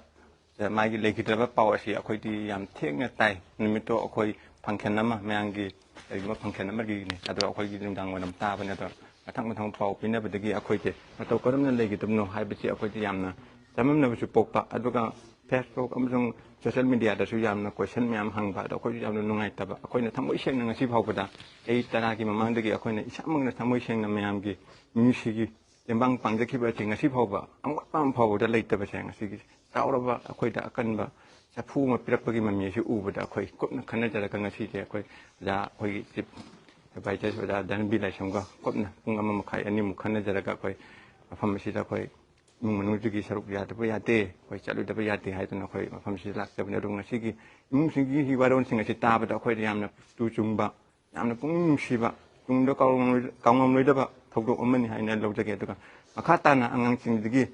ꯑ, ꯃꯥꯒꯤ ꯂꯩꯈꯤꯗ꯭ꯔꯕ ꯄꯥꯎ ꯑꯁꯤ ꯑꯩꯈꯣꯏꯗꯤ ꯌꯥꯝ ꯊꯦꯡꯅ ꯇꯥꯏ꯫ ꯅꯨꯃꯤꯠꯇꯣ ꯑꯩꯈꯣꯏ ꯐꯪꯁꯟ ꯑꯃ, ꯃꯌꯥꯝꯒꯤ ꯀꯔꯤꯒꯨꯝꯕ ꯐꯪꯁꯟ ꯑꯃꯒꯤꯅꯦ, ꯑꯗꯣ ꯑꯩꯈꯣꯏꯒꯤ ꯅꯨꯡꯗꯥꯡ ꯋꯥꯏꯔꯝ ꯇꯥꯕꯅꯦ꯫ ꯑꯗꯣ ꯃꯊꯪ ꯃꯊꯪ ꯄꯥꯎ ꯄꯤꯅꯕꯗꯒꯤ ꯑꯩꯈꯣꯏꯁꯦ ꯃꯇꯧ ꯀꯔꯝꯅ ꯂꯩꯒꯗꯕꯅꯣ ꯍꯥꯏꯕꯁꯤ ꯑꯩꯈꯣꯏꯗ ꯌꯥꯝꯅ ꯆꯃꯝꯅꯕꯁꯨ ꯄꯣꯛꯄ, ꯑꯗꯨꯒ ꯐꯦꯁꯕꯨꯛ ꯑꯃꯁꯨꯡ ꯁꯣꯁꯦꯜ ꯃꯦꯗꯤꯌꯥꯗꯁꯨ ꯌꯥꯝꯅ ꯀꯣꯏꯁꯟ ꯃꯌꯥꯝ ꯍꯪꯕ, ꯑꯗꯣ ꯑꯩꯈꯣꯏꯁꯨ ꯌꯥꯝꯅ ꯅꯨꯡꯉꯥꯏꯇꯕ꯫ ꯑꯩꯈꯣꯏꯅ ꯊꯃꯣꯏ ꯁꯦꯡꯅ ꯉꯁꯤ ꯐꯥꯎꯕꯗ, ꯆꯍꯤ ꯇꯔꯥꯒꯤ ꯃꯃꯥꯡꯗꯒꯤ ꯑꯩꯈꯣꯏꯅ ꯏꯁꯥꯃꯛꯅ ꯊꯃꯣꯏ ꯁꯦꯡꯅ ꯃꯌꯥꯝꯒꯤ ꯃꯤꯅꯨꯡꯁꯤꯒꯤ ꯇꯦꯡꯕꯥꯡ ꯄꯥꯡꯖꯈꯤꯕ ꯑꯁꯤ ꯉꯁꯤ ꯐꯥꯎꯕ ꯑꯃꯣꯠꯄ ꯑꯃ ꯐꯥꯎꯕꯗ ꯂꯩꯇꯕꯁꯦ, ꯉꯁꯤꯒꯤ ꯆꯥꯎꯔꯕ ꯑꯩꯈꯣꯏꯗ ꯑꯀꯟꯕ ꯆꯐꯨ ꯑꯃ ꯄꯤꯔꯛꯄꯒꯤ ꯃꯃꯤ ꯑꯁꯤ ꯎꯕꯗ ꯑꯩꯈꯣꯏ ꯀꯨꯞꯅ ꯈꯟꯅꯖꯔꯒ ꯉꯁꯤꯁꯦ ꯑꯩꯈꯣꯏ ꯑꯣꯖꯥ, ꯑꯩꯈꯣꯏꯒꯤ ꯆꯤꯐ ꯑꯦꯗꯚꯥꯏꯖꯔ ꯑꯣꯖꯥ ꯙꯅꯕꯤꯔ ꯂꯥꯏꯁ꯭ꯔꯝꯒ ꯀꯨꯞꯅ ꯄꯨꯡ ꯑꯃ ꯃꯈꯥꯏ ꯑꯅꯤꯃꯨꯛ ꯈꯟꯅꯖꯔꯒ ꯑꯩꯈꯣꯏ ꯃꯐꯝ ꯑꯁꯤꯗ ꯑꯩꯈꯣꯏ ꯏꯃꯨꯡ ꯃꯅꯨꯡꯁꯤꯒꯤ ꯁꯔꯨꯛ ꯌꯥꯗꯕ ꯌꯥꯗꯦ, ꯑꯩꯈꯣꯏ ꯆꯠꯂꯨꯗꯕ ꯌꯥꯗꯦ ꯍꯥꯏꯗꯨꯅ ꯑꯩꯈꯣꯏ ꯃꯐꯝꯁꯤꯗ ꯂꯥꯛꯆꯕꯅꯤ꯫ ꯑꯗꯨꯕꯨ ꯉꯁꯤꯒꯤ ꯏꯃꯨꯡꯁꯤꯡꯒꯤ ꯋꯥꯔꯣꯜꯁꯤꯡ ꯑꯁꯤ ꯇꯥꯕꯗ ꯑꯩꯈꯣꯏꯗ ꯌꯥꯝꯅ ꯇꯨ ꯆꯨꯡꯕ, ꯌꯥꯝꯅ ꯄꯨꯛꯅꯤꯡ ꯅꯨꯡꯁꯤꯕ, ꯇꯨꯡꯗ ꯀꯥꯎꯉꯝꯂꯣꯏ-, ꯀꯥꯎꯉꯝꯂꯣꯏꯗꯕ ꯊꯧꯗꯣꯛ ꯑꯃꯅꯤ ꯍꯥꯏꯅ ꯂꯧꯖꯒꯦ꯫ ꯑꯗꯨꯒ ꯃꯈꯥ ꯇꯥꯅ ꯑꯉꯥꯡꯁꯤꯡꯗꯒꯤ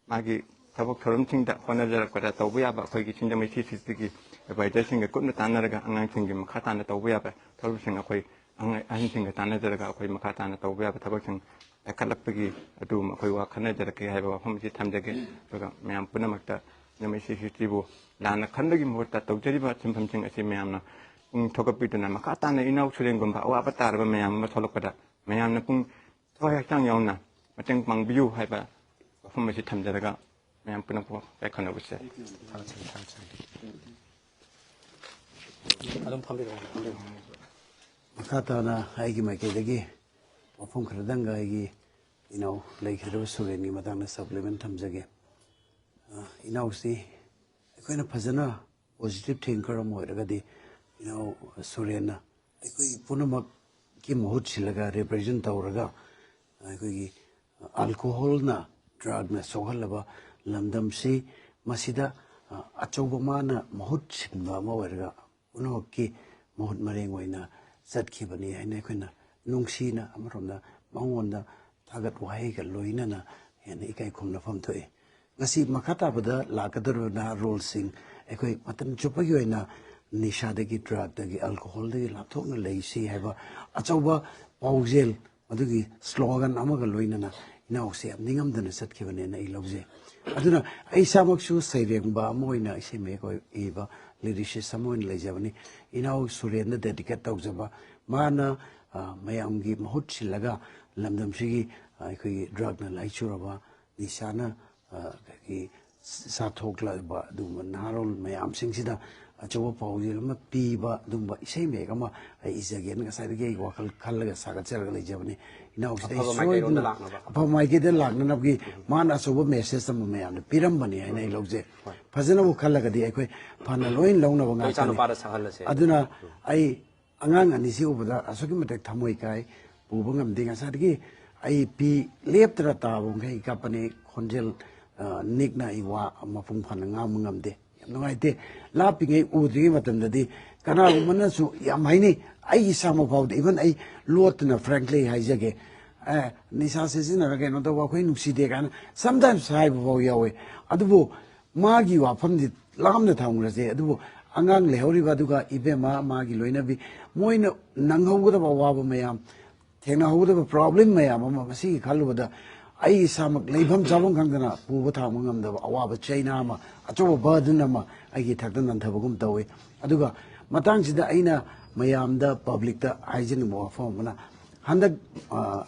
ꯃꯥꯒꯤ ꯊꯕꯛ ꯊꯧꯔꯝꯁꯤꯡꯗ ꯍꯣꯠꯅꯖꯔꯛꯄꯗ ꯇꯧꯕ ꯌꯥꯕ ꯑꯩꯈꯣꯏꯒꯤ ꯁꯤꯡꯖꯃꯩ ꯊ꯭ꯔꯤ ꯁꯤꯛꯁꯇꯤꯒꯤ ꯑꯦꯗꯚꯥꯏꯖꯔꯁꯤꯡꯒ ꯀꯨꯞꯅ ꯇꯥꯟꯅꯔꯒ ꯑꯉꯥꯡꯁꯤꯡꯒꯤ ꯃꯈꯥ ꯇꯥꯅ ꯇꯧꯕ ꯌꯥꯕ ꯊꯕꯛꯁꯤꯡ ꯑꯩꯈꯣꯏ ꯑꯍꯟꯁꯤꯡꯒ ꯇꯥꯟꯅꯖꯔꯒ ꯑꯩꯈꯣꯏ ꯃꯈꯥ ꯇꯥꯅ ꯇꯧꯕ ꯌꯥꯕ ꯊꯕꯛꯁꯤꯡ ꯄꯥꯏꯈꯠꯂꯛꯄꯒꯤ ꯑꯗꯨꯒꯨꯝꯕ ꯑꯩꯈꯣꯏ ꯋꯥ ꯈꯟꯅꯖꯔꯛꯀꯦ ꯍꯥꯏꯕ ꯋꯥꯐꯝ ꯑꯁꯤ ꯊꯝꯖꯒꯦ꯫ ꯑꯗꯨꯒ ꯃꯌꯥꯝ ꯄꯨꯝꯅꯃꯛꯇ ꯅꯨꯃꯤꯠ ꯁꯤꯁꯤꯕꯨ ꯂꯥꯟꯅ ꯈꯟꯕꯒꯤ ꯃꯍꯨꯠꯇ ꯇꯧꯖꯔꯤꯕ ꯁꯤꯟꯐꯝꯁꯤꯡ ꯑꯁꯤ ꯃꯌꯥꯝꯅ ꯄꯨꯛꯅꯤꯡ ꯊꯧꯒꯠꯄꯤꯗꯨꯅ ꯃꯈꯥ ꯇꯥꯅ ꯏꯅꯥꯎ ꯁꯨꯔꯦꯟꯒꯨꯝꯕ ꯑꯋꯥꯕ ꯇꯥꯔꯕ ꯃꯌꯥꯝ ꯑꯃ ꯊꯣꯛꯂꯛꯄꯗ ꯃꯌꯥꯝꯅ ꯄꯨꯡ ꯊꯋꯥꯏ ꯍꯛꯆꯥꯡ ꯌꯥꯎꯅ ꯃꯇꯦꯡ ꯄꯥꯡꯕꯤꯌꯨ ꯍꯥꯏꯕ ꯋꯥꯐꯝ ꯑꯁꯤ ꯊꯝꯖꯔꯒ ꯃꯌꯥꯝ ꯄꯨꯝꯅꯃꯛꯄꯨ ꯌꯥꯏꯐꯅꯕ ꯁꯦ꯫ ꯊꯥꯒꯠꯆꯔꯤ, ꯊꯥꯒꯠꯆꯔꯤ꯫ ꯑꯗꯨꯝ ꯐꯝꯕꯤꯔꯛꯑꯣ, ꯐꯝꯕꯤꯔꯛꯑꯣ꯫ ꯃꯈꯥ ꯇꯥꯅ ꯑꯩꯒꯤ ꯃꯥꯏꯀꯩꯗꯒꯤ ꯋꯥꯐꯝ ꯈꯔꯗꯪꯒ ꯑꯩꯒꯤ ꯏꯅꯥꯎ ꯂꯩꯈꯤꯗ꯭ꯔꯕ ꯁꯨꯔꯦꯟꯒꯤ ꯃꯇꯥꯡꯗ supplement ꯊꯝꯖꯒꯦ꯫ ꯑ, ꯏꯅꯥꯎꯁꯤ ꯑꯩꯈꯣꯏꯅ ꯐꯖꯅ positive thinker ꯑꯃ ꯑꯣꯏꯔꯒꯗꯤ ꯏꯅꯥꯎ ꯁꯨꯔꯦꯟꯅ ꯑꯩꯈꯣꯏ ꯄꯨꯝꯅꯃꯛꯀꯤ ꯃꯍꯨꯠ ꯁꯤꯜꯂꯒ represent ꯇꯧꯔꯒ ꯑꯩꯈꯣꯏꯒꯤ alcoholꯅ, drugꯅ ꯁꯣꯛꯍꯜꯂꯕ ꯂꯝꯗꯝꯁꯤ ꯃꯁꯤꯗ, ꯑ, ꯑꯆꯧꯕ ꯃꯥꯅ ꯃꯍꯨꯠ ꯁꯤꯟꯕ ꯑꯃ ꯑꯣꯏꯔꯒ ꯄꯨꯝꯅꯃꯛꯀꯤ ꯃꯍꯨꯠ ꯃꯔꯦꯡ ꯑꯣꯏꯅ ꯆꯠꯈꯤꯕꯅꯤ ꯍꯥꯏꯅ ꯑꯩꯈꯣꯏꯅ ꯅꯨꯡꯁꯤꯅ ꯑꯃꯔꯣꯝꯗ ꯃꯉꯣꯟꯗ ꯊꯥꯒꯠ ꯋꯥꯍꯩꯒ ꯂꯣꯏꯅꯅ ꯍꯦꯟꯅ ꯏꯀꯥꯏ ꯈꯨꯝꯅꯐꯝ ꯊꯣꯛꯏ꯫ ꯉꯁꯤ ꯃꯈꯥ ꯇꯥꯕꯗ ꯂꯥꯛꯀꯗꯧꯔꯤꯕ ꯅꯍꯥꯔꯣꯜꯁꯤꯡ ꯑꯩꯈꯣꯏ ꯃꯇꯝ ꯆꯨꯞꯄꯒꯤ ꯑꯣꯏꯅ ꯅꯤꯁꯥꯗꯒꯤ, drugꯗꯒꯤ, alcoholꯗꯒꯤ ꯂꯥꯞꯊꯣꯛꯅ ꯂꯩꯁꯤ ꯍꯥꯏꯕ ꯑꯆꯧꯕ ꯄꯥꯎꯖꯦꯜ, ꯑꯗꯨꯒꯤ slogan ꯑꯃꯒ ꯂꯣꯏꯅꯅ ꯏꯅꯥꯎꯁꯦ ꯌꯥꯝ ꯅꯤꯡꯉꯝꯗꯅ ꯆꯠꯈꯤꯕꯅꯦꯅ ꯑꯩ ꯂꯧꯖꯩ꯫ ꯑꯗꯨꯅ ꯑꯩ ꯏꯁꯥꯃꯛꯁꯨ ꯁꯩꯔꯦꯡꯕ ꯑꯃ ꯑꯣꯏꯅ, ꯏꯁꯩ ꯃꯌꯦꯛ ꯑꯣꯏ-, ꯏꯕ lyricist ꯑꯃ ꯑꯣꯏꯅ ꯂꯩꯖꯕꯅꯤ꯫ ꯏꯅꯥꯎ ꯁꯨꯔꯦꯟꯗ dedicate ꯇꯧꯖꯕ, ꯃꯥꯅ, ꯑ, ꯃꯌꯥꯝꯒꯤ ꯃꯍꯨꯠ ꯁꯤꯜꯂꯒ ꯂꯝꯗꯝꯁꯤꯒꯤ, ꯑ, ꯑꯩꯈꯣꯏꯒꯤ drugꯅ ꯂꯥꯏꯆꯨꯔꯕ, ꯅꯤꯁꯥꯅ, ꯑ, ꯑꯩꯈꯣꯏꯒꯤ ꯁꯥꯊꯣꯛꯂꯕ ꯑꯗꯨꯒꯨꯝꯕ ꯅꯍꯥꯔꯣꯜ ꯃꯌꯥꯝꯁꯤꯡꯁꯤꯗ ꯑꯆꯧꯕ ꯄꯥꯎꯖꯦꯜ ꯑꯃ ꯄꯤꯕ ꯑꯗꯨꯒꯨꯝꯕ ꯏꯁꯩ ꯃꯌꯦꯛ ꯑꯃ ꯑꯩ ꯏꯖꯒꯦꯅ ꯉꯁꯥꯏꯗꯒꯤ ꯑꯩ ꯋꯥꯈꯜ ꯈꯜꯂꯒ ꯁꯥꯒꯠꯆꯔꯒ ꯂꯩꯖꯕꯅꯤ꯫ ꯏꯅꯥꯎꯁꯤꯗ ꯑꯩ ꯑꯐꯕ ꯃꯥꯏꯀꯩꯔꯣꯝꯗ ꯁꯣꯏꯗꯅ ꯂꯥꯛꯅꯕ꯫ ꯑꯐꯕ ꯃꯥꯏꯀꯩꯗ ꯂꯥꯛꯅꯅꯕꯒꯤ ꯃꯥꯅ ꯑꯆꯧꯕ message ꯑꯃ ꯃꯌꯥꯝꯗ ꯄꯤꯔꯝꯕꯅꯤ ꯍꯥꯏꯅ ꯑꯩ ꯂꯧꯖꯩ꯫ ꯐꯖꯅꯕꯨ ꯈꯜꯂꯒꯗꯤ ꯑꯩꯈꯣꯏ ꯐꯅ ꯂꯣꯏꯅ ꯂꯧꯅꯕ ꯑꯩꯈꯣꯏ ꯉꯥꯛꯇꯅꯤ꯫ ꯏꯆꯥꯅꯨꯄꯥꯗ ꯁꯛꯍꯜꯂꯁꯦ꯫ ꯑꯗꯨꯅ ꯑꯩ ꯑꯉꯥꯡ ꯑꯅꯤꯁꯤ ꯎꯕꯗ ꯑꯁꯨꯛꯀꯤ ꯃꯇꯤꯛ ꯊꯃꯣꯏ ꯀꯥꯏ, ꯄꯨꯕ ꯉꯝꯗꯦ꯫ ꯉꯁꯥꯏꯗꯒꯤ ꯑꯩ ꯄꯤ ꯂꯦꯞꯇꯅ ꯇꯥꯕ ꯃꯈꯩ ꯀꯞꯄꯅꯤ꯫ ꯈꯣꯟꯖꯦꯜ, ꯑ, ꯅꯤꯛꯅ ꯑꯩ ꯋꯥ ꯃꯄꯨꯡ ꯐꯥꯅ ꯉꯥꯡꯕ ꯉꯝꯗꯦ꯫ ꯌꯥꯝ ꯅꯨꯡꯉꯥꯏꯇꯦ꯫ ꯂꯥꯞꯄꯤꯉꯩ ꯎꯗ꯭ꯔꯤꯉꯩ ꯃꯇꯝꯗꯗꯤ ꯀꯅꯥꯒꯨꯝꯕꯅꯁꯨ ꯌꯥꯝ ꯍꯥꯏꯅꯩ꯫ ꯑꯩ ꯏꯁꯥꯃꯛ ꯐꯥꯎꯗ, even ꯑꯩ ꯂꯣꯠꯇꯅ frankly ꯍꯥꯏꯖꯒꯦ, ꯑꯦ, ꯅꯤꯁꯥ ꯁꯤꯖꯤꯟꯅꯔꯒ ꯀꯩꯅꯣ ꯇꯧꯕ ꯑꯩꯈꯣꯏ ꯅꯨꯡꯁꯤꯗꯦ ꯀꯥꯏꯅ sometimes ꯍꯥꯏꯕ ꯐꯥꯎ ꯌꯥꯎꯋꯦ꯫ ꯑꯗꯨꯕꯨ ꯃꯥꯒꯤ ꯋꯥꯐꯝꯗꯤ ꯂꯥꯞꯅ ꯊꯝꯈ꯭ꯔꯁꯦ꯫ ꯑꯗꯨꯕꯨ ꯑꯉꯥꯡ ꯂꯩꯍꯧꯔꯤꯕ, ꯑꯗꯨꯒ ꯏꯕꯦꯝꯃ, ꯃꯥꯒꯤ ꯂꯣꯏꯅꯕꯤ, ꯃꯣꯏꯅ ꯅꯪꯍꯧꯒꯗꯕ ꯑꯋꯥꯕ ꯃꯌꯥꯝ, ꯊꯦꯡꯅꯍꯧꯒꯗꯕ problem ꯃꯌꯥꯝ ꯑꯃ, ꯃꯁꯤꯒꯤ ꯈꯜꯂꯨꯕꯗ ꯑꯩ ꯏꯁꯥꯃꯛ ꯂꯩꯐꯝ ꯆꯥꯐꯝ ꯈꯪꯗꯅ ꯄꯨꯕ ꯊꯥꯡꯕ ꯉꯝꯗꯕ ꯑꯋꯥꯕ ꯆꯩꯅꯥ ꯑꯃ, ꯑꯆꯧꯕ burden ꯑꯃ ꯑꯩꯒꯤ ꯏꯊꯛꯇ ꯅꯟꯊꯕꯒꯨꯝ ꯇꯧꯋꯤ꯫ ꯑꯗꯨꯒ ꯃꯇꯥꯡꯁꯤꯗ ꯑꯩꯅ ꯃꯌꯥꯝꯗ, publicꯇ ꯍꯥꯏꯖꯅꯤꯡꯕ ꯋꯥꯐꯝ ꯑꯃꯅ, ꯍꯟꯗꯛ, ꯑ,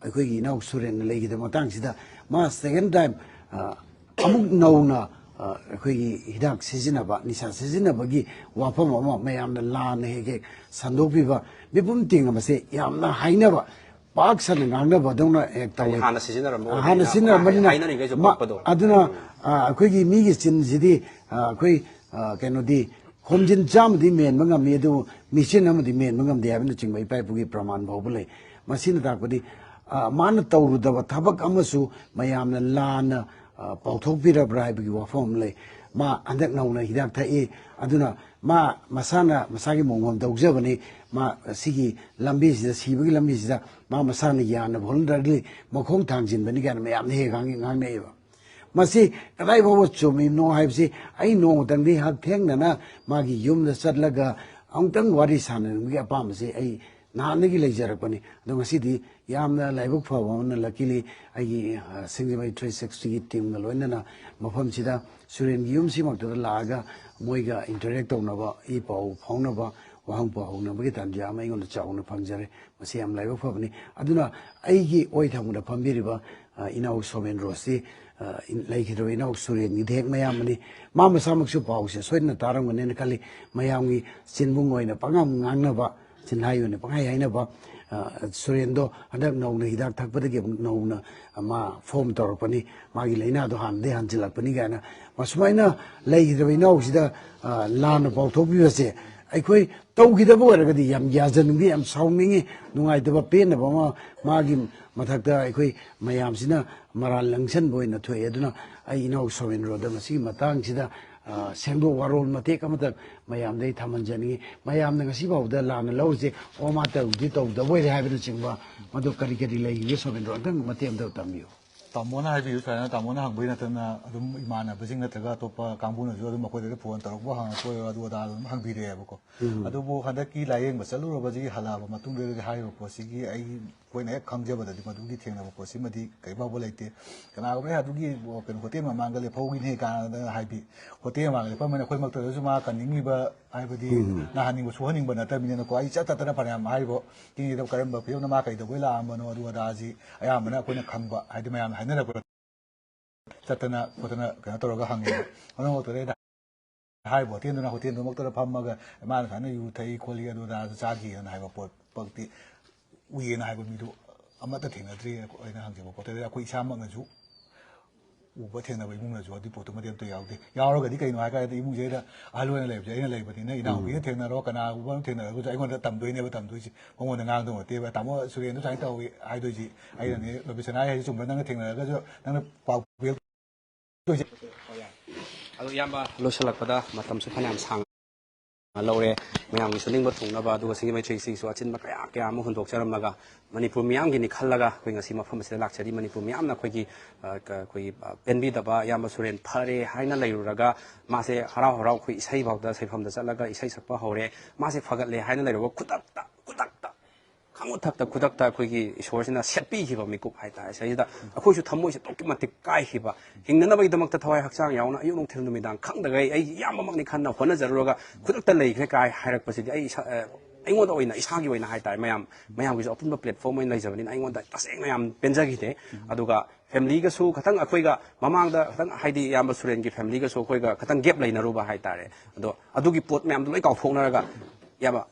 ꯑꯩꯈꯣꯏꯒꯤ ꯏꯅꯥꯎ ꯁꯨꯔꯦꯟꯅ ꯂꯩꯈꯤꯗꯕ ꯃꯇꯥꯡꯁꯤꯗ, ꯃꯥ second time, ꯑ, ꯑꯃꯨꯛ ꯅꯧꯅ, ꯑ, ꯑꯩꯈꯣꯏꯒꯤ ꯍꯤꯗꯥꯛ ꯁꯤꯖꯤꯟꯅꯕ, ꯅꯤꯁꯥ ꯁꯤꯖꯤꯟꯅꯕꯒꯤ ꯋꯥꯐꯝ ꯑꯃ ꯃꯌꯥꯝꯅ ꯂꯥꯟꯅ ꯍꯦꯛ ꯍꯦꯛ ꯁꯟꯗꯣꯛꯄꯤꯕ, ꯃꯤꯄꯨꯝ ꯇꯤꯡꯉꯕꯁꯦ ꯌꯥꯝꯅ ꯍꯥꯏꯅꯕ, ꯄꯥꯛ ꯁꯟꯅ ꯉꯥꯡꯅꯕꯗꯧꯅ ꯍꯦꯛ ꯇꯧꯋꯤ꯫ ꯍꯥꯟꯅ ꯁꯤꯖꯤꯟꯅꯔꯝꯕ ꯍꯥꯟꯅ ꯑꯣꯏꯕꯅꯤꯅ, ꯁꯤꯖꯤꯟꯅꯔꯝꯕꯅꯤꯅ ꯍꯥꯏꯅꯔꯤꯈꯩꯁꯨ ꯃꯥ-, ꯄꯛꯄꯗꯣ꯫ ꯑꯗꯨꯅ, ꯎꯝ꯫ ꯑ, ꯑꯩꯈꯣꯏꯒꯤ ꯃꯤꯒꯤ ꯆꯤꯟꯁꯤꯗꯤ, ꯑ, ꯑꯩꯈꯣꯏ, ꯑ, ꯀꯩꯅꯣꯗꯤ, ꯈꯣꯝꯖꯤꯟ ꯆꯥꯝꯃꯗꯤ ꯃꯦꯟꯕ ꯉꯝꯃꯤ, ꯑꯗꯨꯕꯨ ꯃꯤꯆꯤꯟ ꯑꯃꯗꯤ ꯃꯦꯟꯕ ꯉꯝꯗꯦ ꯍꯥꯏꯕꯅꯆꯤꯡꯕ ꯏꯄꯥ ꯏꯄꯨꯒꯤ ꯄ꯭ꯔꯃꯥꯟ ꯐꯥꯎꯕ ꯂꯩ꯫ ꯃꯁꯤꯅ ꯇꯥꯛꯄꯗꯤ, ꯑ, ꯃꯥꯅ ꯇꯧꯔꯨꯗꯕ ꯊꯕꯛ ꯑꯃꯁꯨ ꯃꯌꯥꯝꯅ ꯂꯥꯟꯅ, ꯑ, ꯄꯥꯎꯊꯣꯛꯄꯤꯔꯕ꯭ꯔꯥ ꯍꯥꯏꯕꯒꯤ ꯋꯥꯐꯝ ꯑꯃ ꯂꯩ꯫ ꯃꯥ ꯍꯟꯗꯛ ꯅꯧꯅ ꯍꯤꯗꯥꯛ ꯊꯛꯏ, ꯑꯗꯨꯅ ꯃꯥ ꯃꯁꯥꯅ ꯃꯁꯥꯒꯤ ꯃꯑꯣꯡ ꯑꯃ ꯇꯧꯖꯕꯅꯤ, ꯃꯥ ꯁꯤꯒꯤ ꯂꯝꯕꯤꯁꯤꯗ, ꯁꯤꯕꯒꯤ ꯂꯝꯕꯤꯁꯤꯗ ꯃꯥ ꯃꯁꯥꯅ ꯌꯥꯅꯕ ꯍꯣꯠꯅꯗ꯭ꯔꯒꯗꯤ ꯃꯈꯣꯡ ꯊꯥꯡꯖꯤꯟꯕꯅꯤ ꯀꯥꯏꯅ ꯃꯌꯥꯝꯅ ꯍꯦꯛ ꯉꯥꯡ-, ꯉꯥꯡꯅꯩꯑꯕ꯫ ꯃꯁꯤ ꯀꯗꯥꯏ ꯐꯥꯎꯕ ꯆꯨꯝꯃꯤꯕꯅꯣ ꯍꯥꯏꯕꯁꯤ ꯑꯩ ꯅꯣꯡꯃꯇꯪꯗꯤ ꯍꯛꯊꯦꯡꯅꯅ ꯃꯥꯒꯤ ꯌꯨꯝꯗ ꯆꯠꯂꯒ ꯑꯃꯨꯛꯇꯪ ꯋꯥꯔꯤ ꯁꯥꯟꯅꯅꯤꯡꯕꯒꯤ ꯑꯄꯥꯝꯕꯁꯤ ꯑꯩ ꯅꯍꯥꯟꯗꯒꯤ ꯂꯩꯖꯔꯛꯄꯅꯤ꯫ ꯑꯗꯣ ꯉꯁꯤꯗꯤ ꯌꯥꯝꯅ ꯂꯥꯏꯕꯛ ꯐꯕ ꯑꯃꯅ, luckily, ꯑꯩꯒꯤ, ꯑ, ꯁꯤꯡꯖꯃꯩ three sixtyꯒꯤ teamꯒ ꯂꯣꯏꯅꯅ ꯃꯐꯝꯁꯤꯗ ꯁꯨꯔꯦꯟꯒꯤ ꯌꯨꯝꯁꯤꯃꯛꯇꯗ ꯂꯥꯛꯑꯒ ꯃꯣꯏꯒ interact ꯇꯧꯅꯕ, ꯏ ꯄꯥꯎ ꯐꯥꯎꯅꯕ, ꯋꯥꯍꯪ ꯄꯥꯎ ꯍꯪꯅꯕꯒꯤ ꯇꯥꯟꯖꯥ ꯑꯃ ꯑꯩꯉꯣꯟꯗ ꯆꯥꯎꯅ ꯐꯪꯖꯔꯦ꯫ ꯃꯁꯤ ꯌꯥꯝ ꯂꯥꯏꯕꯛ ꯐꯕꯅꯤ꯫ ꯑꯗꯨꯅ ꯑꯩꯒꯤ ꯑꯣꯏ ꯊꯪꯕꯗ ꯐꯝꯕꯤꯔꯤꯕ, ꯑ, ꯏꯅꯥꯎ ꯁꯣꯃꯦꯟꯗ꯭ꯔꯣꯁꯤ, ꯑ, ꯏꯟ-, ꯂꯩꯈꯤꯗ꯭ꯔꯕ ꯏꯅꯥꯎ ꯁꯨꯔꯦꯟꯒꯤꯗꯤ ꯍꯦꯛ ꯃꯌꯥꯝꯕꯅꯤ꯫ ꯃꯥ ꯃꯁꯥꯃꯛꯁꯨ ꯄꯥꯎꯁꯦ ꯁꯣꯏꯗꯅ ꯇꯥꯔꯝꯒꯅꯦꯅ ꯈꯜꯂꯤ꯫ ꯃꯌꯥꯝꯒꯤ ꯆꯤꯟꯕꯨꯡ ꯑꯣꯏꯅ ꯄꯪꯉꯥꯡ ꯉꯥꯡꯅꯕ, ꯆꯤꯟꯍꯥꯏ ꯑꯣꯏꯅ ꯄꯪꯍꯥꯏ ꯍꯥꯏꯅꯕ, ꯑ, ꯁꯨꯔꯦꯟꯗꯣ ꯍꯟꯗꯛ ꯅꯧꯅ ꯍꯤꯗꯥꯛ ꯊꯛꯄꯗꯒꯤ ꯑꯃꯨꯛ ꯅꯧꯅ, ꯑ, ꯃꯥ form ꯇꯧꯔꯛꯄꯅꯤ, ꯃꯥꯒꯤ ꯂꯥꯏꯅꯥꯗꯣ ꯍꯥꯟꯅꯗꯩ ꯍꯟꯖꯤꯜꯂꯛꯄꯅꯤ ꯀꯥꯏꯅ, ꯃꯁꯨꯃꯥꯏꯅ ꯂꯩꯈꯤꯗ꯭ꯔꯕ ꯏꯅꯥꯎꯁꯤꯗ, ꯑ, ꯂꯥꯟꯅ ꯄꯥꯎꯊꯣꯛꯄꯤꯕꯁꯦ ꯑꯩꯈꯣꯏ ꯇꯧꯈꯤꯗꯕ ꯑꯣꯏꯔꯒꯗꯤ ꯌꯥꯝ ꯌꯥꯖꯅꯤꯡꯗꯦ, ꯌꯥꯝ ꯁꯥꯎꯅꯤꯡꯉꯤ, ꯅꯨꯡꯉꯥꯏꯇꯕ, ꯄꯦꯟꯗꯕ ꯑꯃ ꯃꯥꯒꯤ ꯃꯊꯛꯇ ꯑꯩꯈꯣꯏ ꯃꯌꯥꯝꯁꯤꯅ ꯃꯔꯥꯜ ꯂꯪꯁꯟꯕ ꯑꯣꯏꯅ ꯊꯣꯛꯑꯦ꯫ ꯑꯗꯨꯅ ꯑꯩ ꯏꯅꯥꯎ ꯁꯣꯃꯦꯟꯗ꯭ꯔꯣꯗ ꯃꯁꯤꯒꯤ ꯃꯇꯥꯡꯁꯤꯗ, ꯑ, ꯁꯦꯡꯗꯣꯛ ꯋꯥꯔꯣꯜ ꯃꯇꯦꯛ ꯑꯃꯇ ꯃꯌꯥꯝꯗ ꯑꯩ ꯊꯝꯍꯟꯖꯅꯤꯡꯉꯤ꯫ ꯃꯌꯥꯝꯅ ꯉꯁꯤ ꯐꯥꯎꯕꯗ ꯂꯥꯟꯅ ꯂꯧꯔꯤꯁꯦ, "ꯑꯣ, ꯃꯥ ꯇꯧꯗꯤ ꯇꯧꯗꯕ ꯑꯣꯏꯔꯦ" ꯍꯥꯏꯕꯅꯆꯤꯡꯕ, ꯃꯗꯨ ꯀꯔꯤ ꯀꯔꯤ ꯂꯩꯔꯤꯒꯦ, ꯁꯣꯃꯦꯟꯗ꯭ꯔꯣ, ꯑꯝꯇꯪ ꯃꯇꯦꯛ ꯑꯃꯇ ꯇꯝꯕꯤꯌꯨ꯫ ꯇꯥꯃꯣꯅ ꯍꯥꯏꯕꯤꯌꯨ ꯁꯨꯃꯥꯏꯅ, ꯇꯥꯃꯣꯅ ꯍꯪꯕꯒꯤ ꯅꯠꯇꯅ ꯑꯗꯨꯝ ꯏꯃꯥꯟꯅꯕꯁꯤꯡ ꯅꯠꯇ꯭ꯔꯒ ꯑꯇꯣꯞꯄ ꯀꯥꯡꯕꯨꯅꯁꯨ ꯑꯗꯨꯝ ꯑꯩꯈꯣꯏꯗ ꯐꯣꯟ ꯇꯧꯔꯛꯄ, ꯍꯪꯉꯛꯄ ꯑꯣꯏꯔꯣ, ꯑꯗꯨ ꯑꯗꯥ ꯑꯗꯨꯝ ꯍꯪꯕꯤꯔꯛꯑꯦꯕꯀꯣ꯫ ꯑꯗꯨꯕꯨ ꯍꯟꯗꯛꯀꯤ ꯂꯥꯏꯌꯦꯡꯕ ꯆꯠꯂꯨꯔꯕꯁꯤꯒꯤ ꯍꯜꯂꯛꯑꯕ ꯃꯇꯨꯡꯗꯗꯤ ꯍꯥꯏꯔꯤꯕ ꯄꯣꯠꯁꯤꯒꯤ ꯑꯩ, ꯑꯩꯈꯣꯏꯅ ꯍꯦꯛ ꯈꯪꯖꯕꯗꯗꯤ ꯃꯗꯨꯒꯤ ꯊꯦꯡꯅꯕ ꯄꯣꯠꯁꯤꯃꯗꯤ ꯀꯔꯤ ꯐꯥꯎꯕ ꯂꯩꯇꯦ꯫ ꯀꯅꯥꯒꯨꯝꯕ "ꯑꯦ, ꯑꯗꯨꯒꯤ ꯀꯩꯅꯣ ꯍꯣꯇꯦꯜ ꯃꯃꯥꯡꯗ ꯂꯦꯞꯍꯧꯒꯤꯅꯦ" ꯀꯥꯏꯅ ꯍꯥꯏꯕꯤ, ꯍꯣꯇꯦꯜ ꯃꯃꯥꯡꯗ ꯂꯦꯞꯄꯝꯕꯅ ꯑꯩꯈꯣꯏꯃꯛꯇꯗꯁꯨ ꯃꯥ ꯀꯟꯅꯤꯡꯉꯤꯕ ꯍꯥꯏꯕꯗꯤ ꯅꯥꯍꯟꯅꯤꯡꯕ, ꯁꯣꯛꯍꯟꯅꯤꯡꯕ ꯅꯠꯇꯕꯅꯤꯅꯀꯣ꯫ ꯑꯩ ꯆꯠ ꯆꯠꯇꯅ ꯐꯅꯌꯥꯝ ꯍꯥꯏꯔꯤꯕꯣ, ꯀꯤꯅꯤꯗ ꯀꯔꯝꯕ ꯐꯤꯕꯝꯗ ꯃꯥ ꯀꯩꯗꯧꯕꯩ ꯂꯥꯛꯑꯝꯕꯅꯣ, ꯑꯗꯨ ꯑꯗꯥꯁꯤ ꯑꯌꯥꯝꯕꯅ ꯑꯩꯈꯣꯏꯅ ꯈꯪꯕ, ꯍꯥꯏꯗꯤ ꯃꯌꯥꯝꯅ ꯍꯥꯏꯅꯔꯛꯄ, ꯆꯠꯇꯅ ꯈꯣꯠꯇꯅ ꯀꯩꯅꯣ ꯇꯧꯔꯒ ꯍꯪꯉꯦꯕ꯫ ꯑꯗꯨꯃꯛꯇꯗ ꯑꯩꯅ ꯍꯥꯏꯔꯤꯕ ꯍꯣꯇꯦꯜꯗꯨꯅ ꯍꯣꯇꯦꯜꯗꯨꯃꯛꯇꯗ ꯐꯝꯃꯒ ꯃꯥꯅ ꯁꯨꯃꯥꯏꯅ ꯌꯨ ꯊꯛꯏ ꯈꯣꯠꯂꯤ ꯑꯗꯨ ꯑꯗꯥ ꯆꯥꯈꯤꯅ ꯍꯥꯏꯕ ꯄꯣꯠ ꯄꯣꯠꯇꯤ ꯎꯏꯌꯦꯅ ꯍꯥꯏꯕ ꯃꯤꯗꯨ ꯑꯃꯠꯇ ꯊꯦꯡꯅꯗ꯭ꯔꯤ꯫ ꯑꯩꯅ ꯍꯪꯖꯕ ꯄꯣꯠꯇꯗꯤ ꯑꯩꯈꯣꯏ ꯏꯁꯥꯃꯛꯅꯁꯨ ꯎꯕ ꯊꯦꯡꯅꯕ ꯏꯃꯨꯡꯅꯁꯨ ꯑꯗꯨꯒꯤ ꯄꯣꯠꯇꯨꯃꯗꯤ ꯑꯝꯇ ꯌꯥꯎꯗꯦ꯫ ꯌꯥꯎꯔꯒꯗꯤ ꯀꯩꯅꯣ ꯍꯥꯏꯔꯀꯥꯟꯗ ꯏꯃꯨꯡꯁꯤꯗ ꯑꯍꯜ ꯑꯣꯏꯅ ꯂꯩꯕꯁꯦ ꯑꯩꯅ ꯂꯩꯕꯅꯤꯅ ꯏꯅꯥꯎꯄꯤꯅ ꯊꯦꯡꯅꯔꯣ, ꯀꯅꯥꯒꯨꯝꯕ ꯑꯃ ꯊꯦꯡꯅꯔꯒꯁꯨ ꯑꯩꯉꯣꯟꯗ ꯇꯝꯗꯣꯏꯅꯦꯕ ꯇꯝꯗꯣꯏꯁꯦ꯫ ꯃꯉꯣꯟꯗ ꯉꯥꯡꯗꯧ ꯅꯠꯇꯦꯕ꯫ "ꯇꯥꯃꯣ ꯁꯨꯔꯦꯟꯗꯨ ꯁꯨꯃꯥꯏꯅ ꯇꯧꯏ" ꯍꯥꯏꯗꯣꯏꯁꯤ ꯑꯩꯅꯅꯦ꯫ "ꯔꯣꯕꯤꯟꯁꯅꯥ ꯍꯥꯏꯁꯦ ꯆꯨꯝꯕ꯭ꯔꯥ? ꯅꯪꯅ ꯊꯦꯡꯅꯔꯒꯁꯨ ꯅꯪꯅ ꯄꯥꯎ ꯄꯤꯔꯛꯇꯣꯏꯁꯦ?" ꯑꯗꯣ ꯏꯌꯥꯝꯕ, ꯂꯣꯏꯁꯤꯜꯂꯛꯄꯗ ꯃꯇꯝꯁꯨ ꯐꯅꯌꯥꯝ ꯁꯥꯡꯅ ꯂꯧꯔꯦ꯫ ꯃꯌꯥꯝꯒꯤꯁꯨ ꯅꯤꯡꯕ ꯊꯨꯡꯅꯕ, ꯑꯗꯨꯒ ꯁꯤꯡꯖꯃꯩ ꯊ꯭ꯔꯤ ꯁꯤꯛꯁꯇꯤꯁꯨ ꯑꯆꯤꯟꯕ ꯀꯌꯥ ꯀꯌꯥ ꯑꯃ ꯍꯨꯟꯗꯣꯛꯆꯔꯝꯂꯒ ꯃꯅꯤꯄꯨꯔ ꯃꯤꯌꯥꯝꯒꯤꯅꯤ ꯈꯜꯂꯒ ꯑꯩꯈꯣꯏ ꯉꯁꯤ ꯃꯐꯝ ꯑꯁꯤꯗ ꯂꯥꯛꯆꯔꯤ꯫ ꯃꯅꯤꯄꯨꯔ ꯃꯤꯌꯥꯝꯅ ꯑꯩꯈꯣꯏꯒꯤ, ꯑ, ꯀ-, ꯑꯩꯈꯣꯏꯒꯤ, ꯑ, ꯄꯦꯟꯕꯤꯗꯕ ꯏꯌꯥꯝꯕ ꯁꯨꯔꯦꯟ ꯐꯔꯦ ꯍꯥꯏꯅ ꯂꯩꯔꯨꯔꯒ ꯃꯥꯁꯦ ꯍꯔꯥꯎ ꯍꯔꯥꯎ ꯑꯩꯈꯣꯏ ꯏꯁꯩ ꯐꯥꯎꯗ ꯁꯩꯐꯝꯗ ꯆꯠꯂꯒ ꯏꯁꯩ ꯁꯛꯄ ꯍꯧꯔꯦ꯫ ꯃꯥꯁꯦ ꯐꯒꯠꯂꯦ ꯍꯥꯏꯅ ꯂꯩꯔꯨꯔꯒ ꯈꯨꯗꯛꯇ, ꯈꯨꯗꯛꯇ ꯈꯪꯉꯨ ꯊꯛꯇ ꯈꯨꯗꯛꯇ ꯑꯩꯈꯣꯏꯒꯤ ꯏꯁꯣꯔꯁꯤꯅ ꯁꯦꯠꯄꯤꯈꯤꯕ ꯃꯤꯀꯨꯞ ꯍꯥꯏꯇꯥꯔꯦ꯫ ꯁꯤꯗꯩꯁꯤꯗ ꯑꯩꯈꯣꯏꯁꯨ ꯊꯃꯣꯏꯁꯦ ꯑꯗꯨꯛꯀꯤ ꯃꯇꯤꯛ ꯀꯥꯏꯈꯤꯕ, ꯍꯤꯡꯅꯅꯕꯒꯤꯗꯃꯛꯇ ꯊꯋꯥꯏ ꯍꯛꯆꯥꯡ ꯌꯥꯎꯅ ꯑꯌꯨꯛ ꯅꯨꯡꯊꯤꯜ ꯅꯨꯃꯤꯗꯥꯡ ꯈꯪꯗꯈꯩ ꯑꯩꯒꯤ ꯏꯌꯥꯝꯕꯃꯛꯅꯤ ꯈꯟꯅ ꯍꯣꯠꯅꯖꯔꯨꯔꯒ ꯈꯨꯗꯛꯇ ꯂꯩꯈ꯭ꯔꯦ ꯀꯥꯏ ꯍꯥꯏꯔꯛꯄꯁꯤꯗꯤ ꯑꯩ ꯏꯁꯥ, ꯑ, ꯑꯩꯉꯣꯟꯗ ꯑꯣꯏꯅ, ꯏꯁꯥꯒꯤ ꯑꯣꯏꯅ ꯍꯥꯏꯇꯥꯔꯦ, ꯃꯌꯥꯝ, ꯃꯌꯥꯝꯒꯤꯁꯨ ꯑꯄꯨꯟꯕ platform ꯑꯣꯏꯅ ꯂꯩꯖꯕꯅꯤꯅ ꯑꯩꯉꯣꯟꯗ ꯇꯁꯦꯡꯅ ꯌꯥꯝ ꯄꯦꯟꯖꯈꯤꯗꯦ꯫ ꯑꯗꯨꯒ ꯐꯦꯃꯤꯂꯤꯒꯁꯨ ꯈꯤꯇꯪ ꯑꯩꯈꯣꯏꯒ ꯃꯃꯥꯡꯗ ꯈꯤꯇꯪ ꯍꯥꯏꯗꯤ ꯏꯌꯥꯝꯕ ꯁꯨꯔꯦꯟꯒꯤ ꯐꯦꯃꯤꯂꯤꯒꯁꯨ ꯑꯩꯈꯣꯏꯒ ꯈꯤꯇꯪ gap ꯂꯩꯅꯔꯨꯕ ꯍꯥꯏꯇꯥꯔꯦ꯫ ꯑꯗꯣ ꯑꯗꯨꯒꯤ ꯄꯣꯠ ꯃꯌꯥꯝꯗꯣ ꯂꯣꯏ ꯀꯥꯎꯊꯣꯛꯅꯔꯒ ꯏꯌꯥꯝꯕ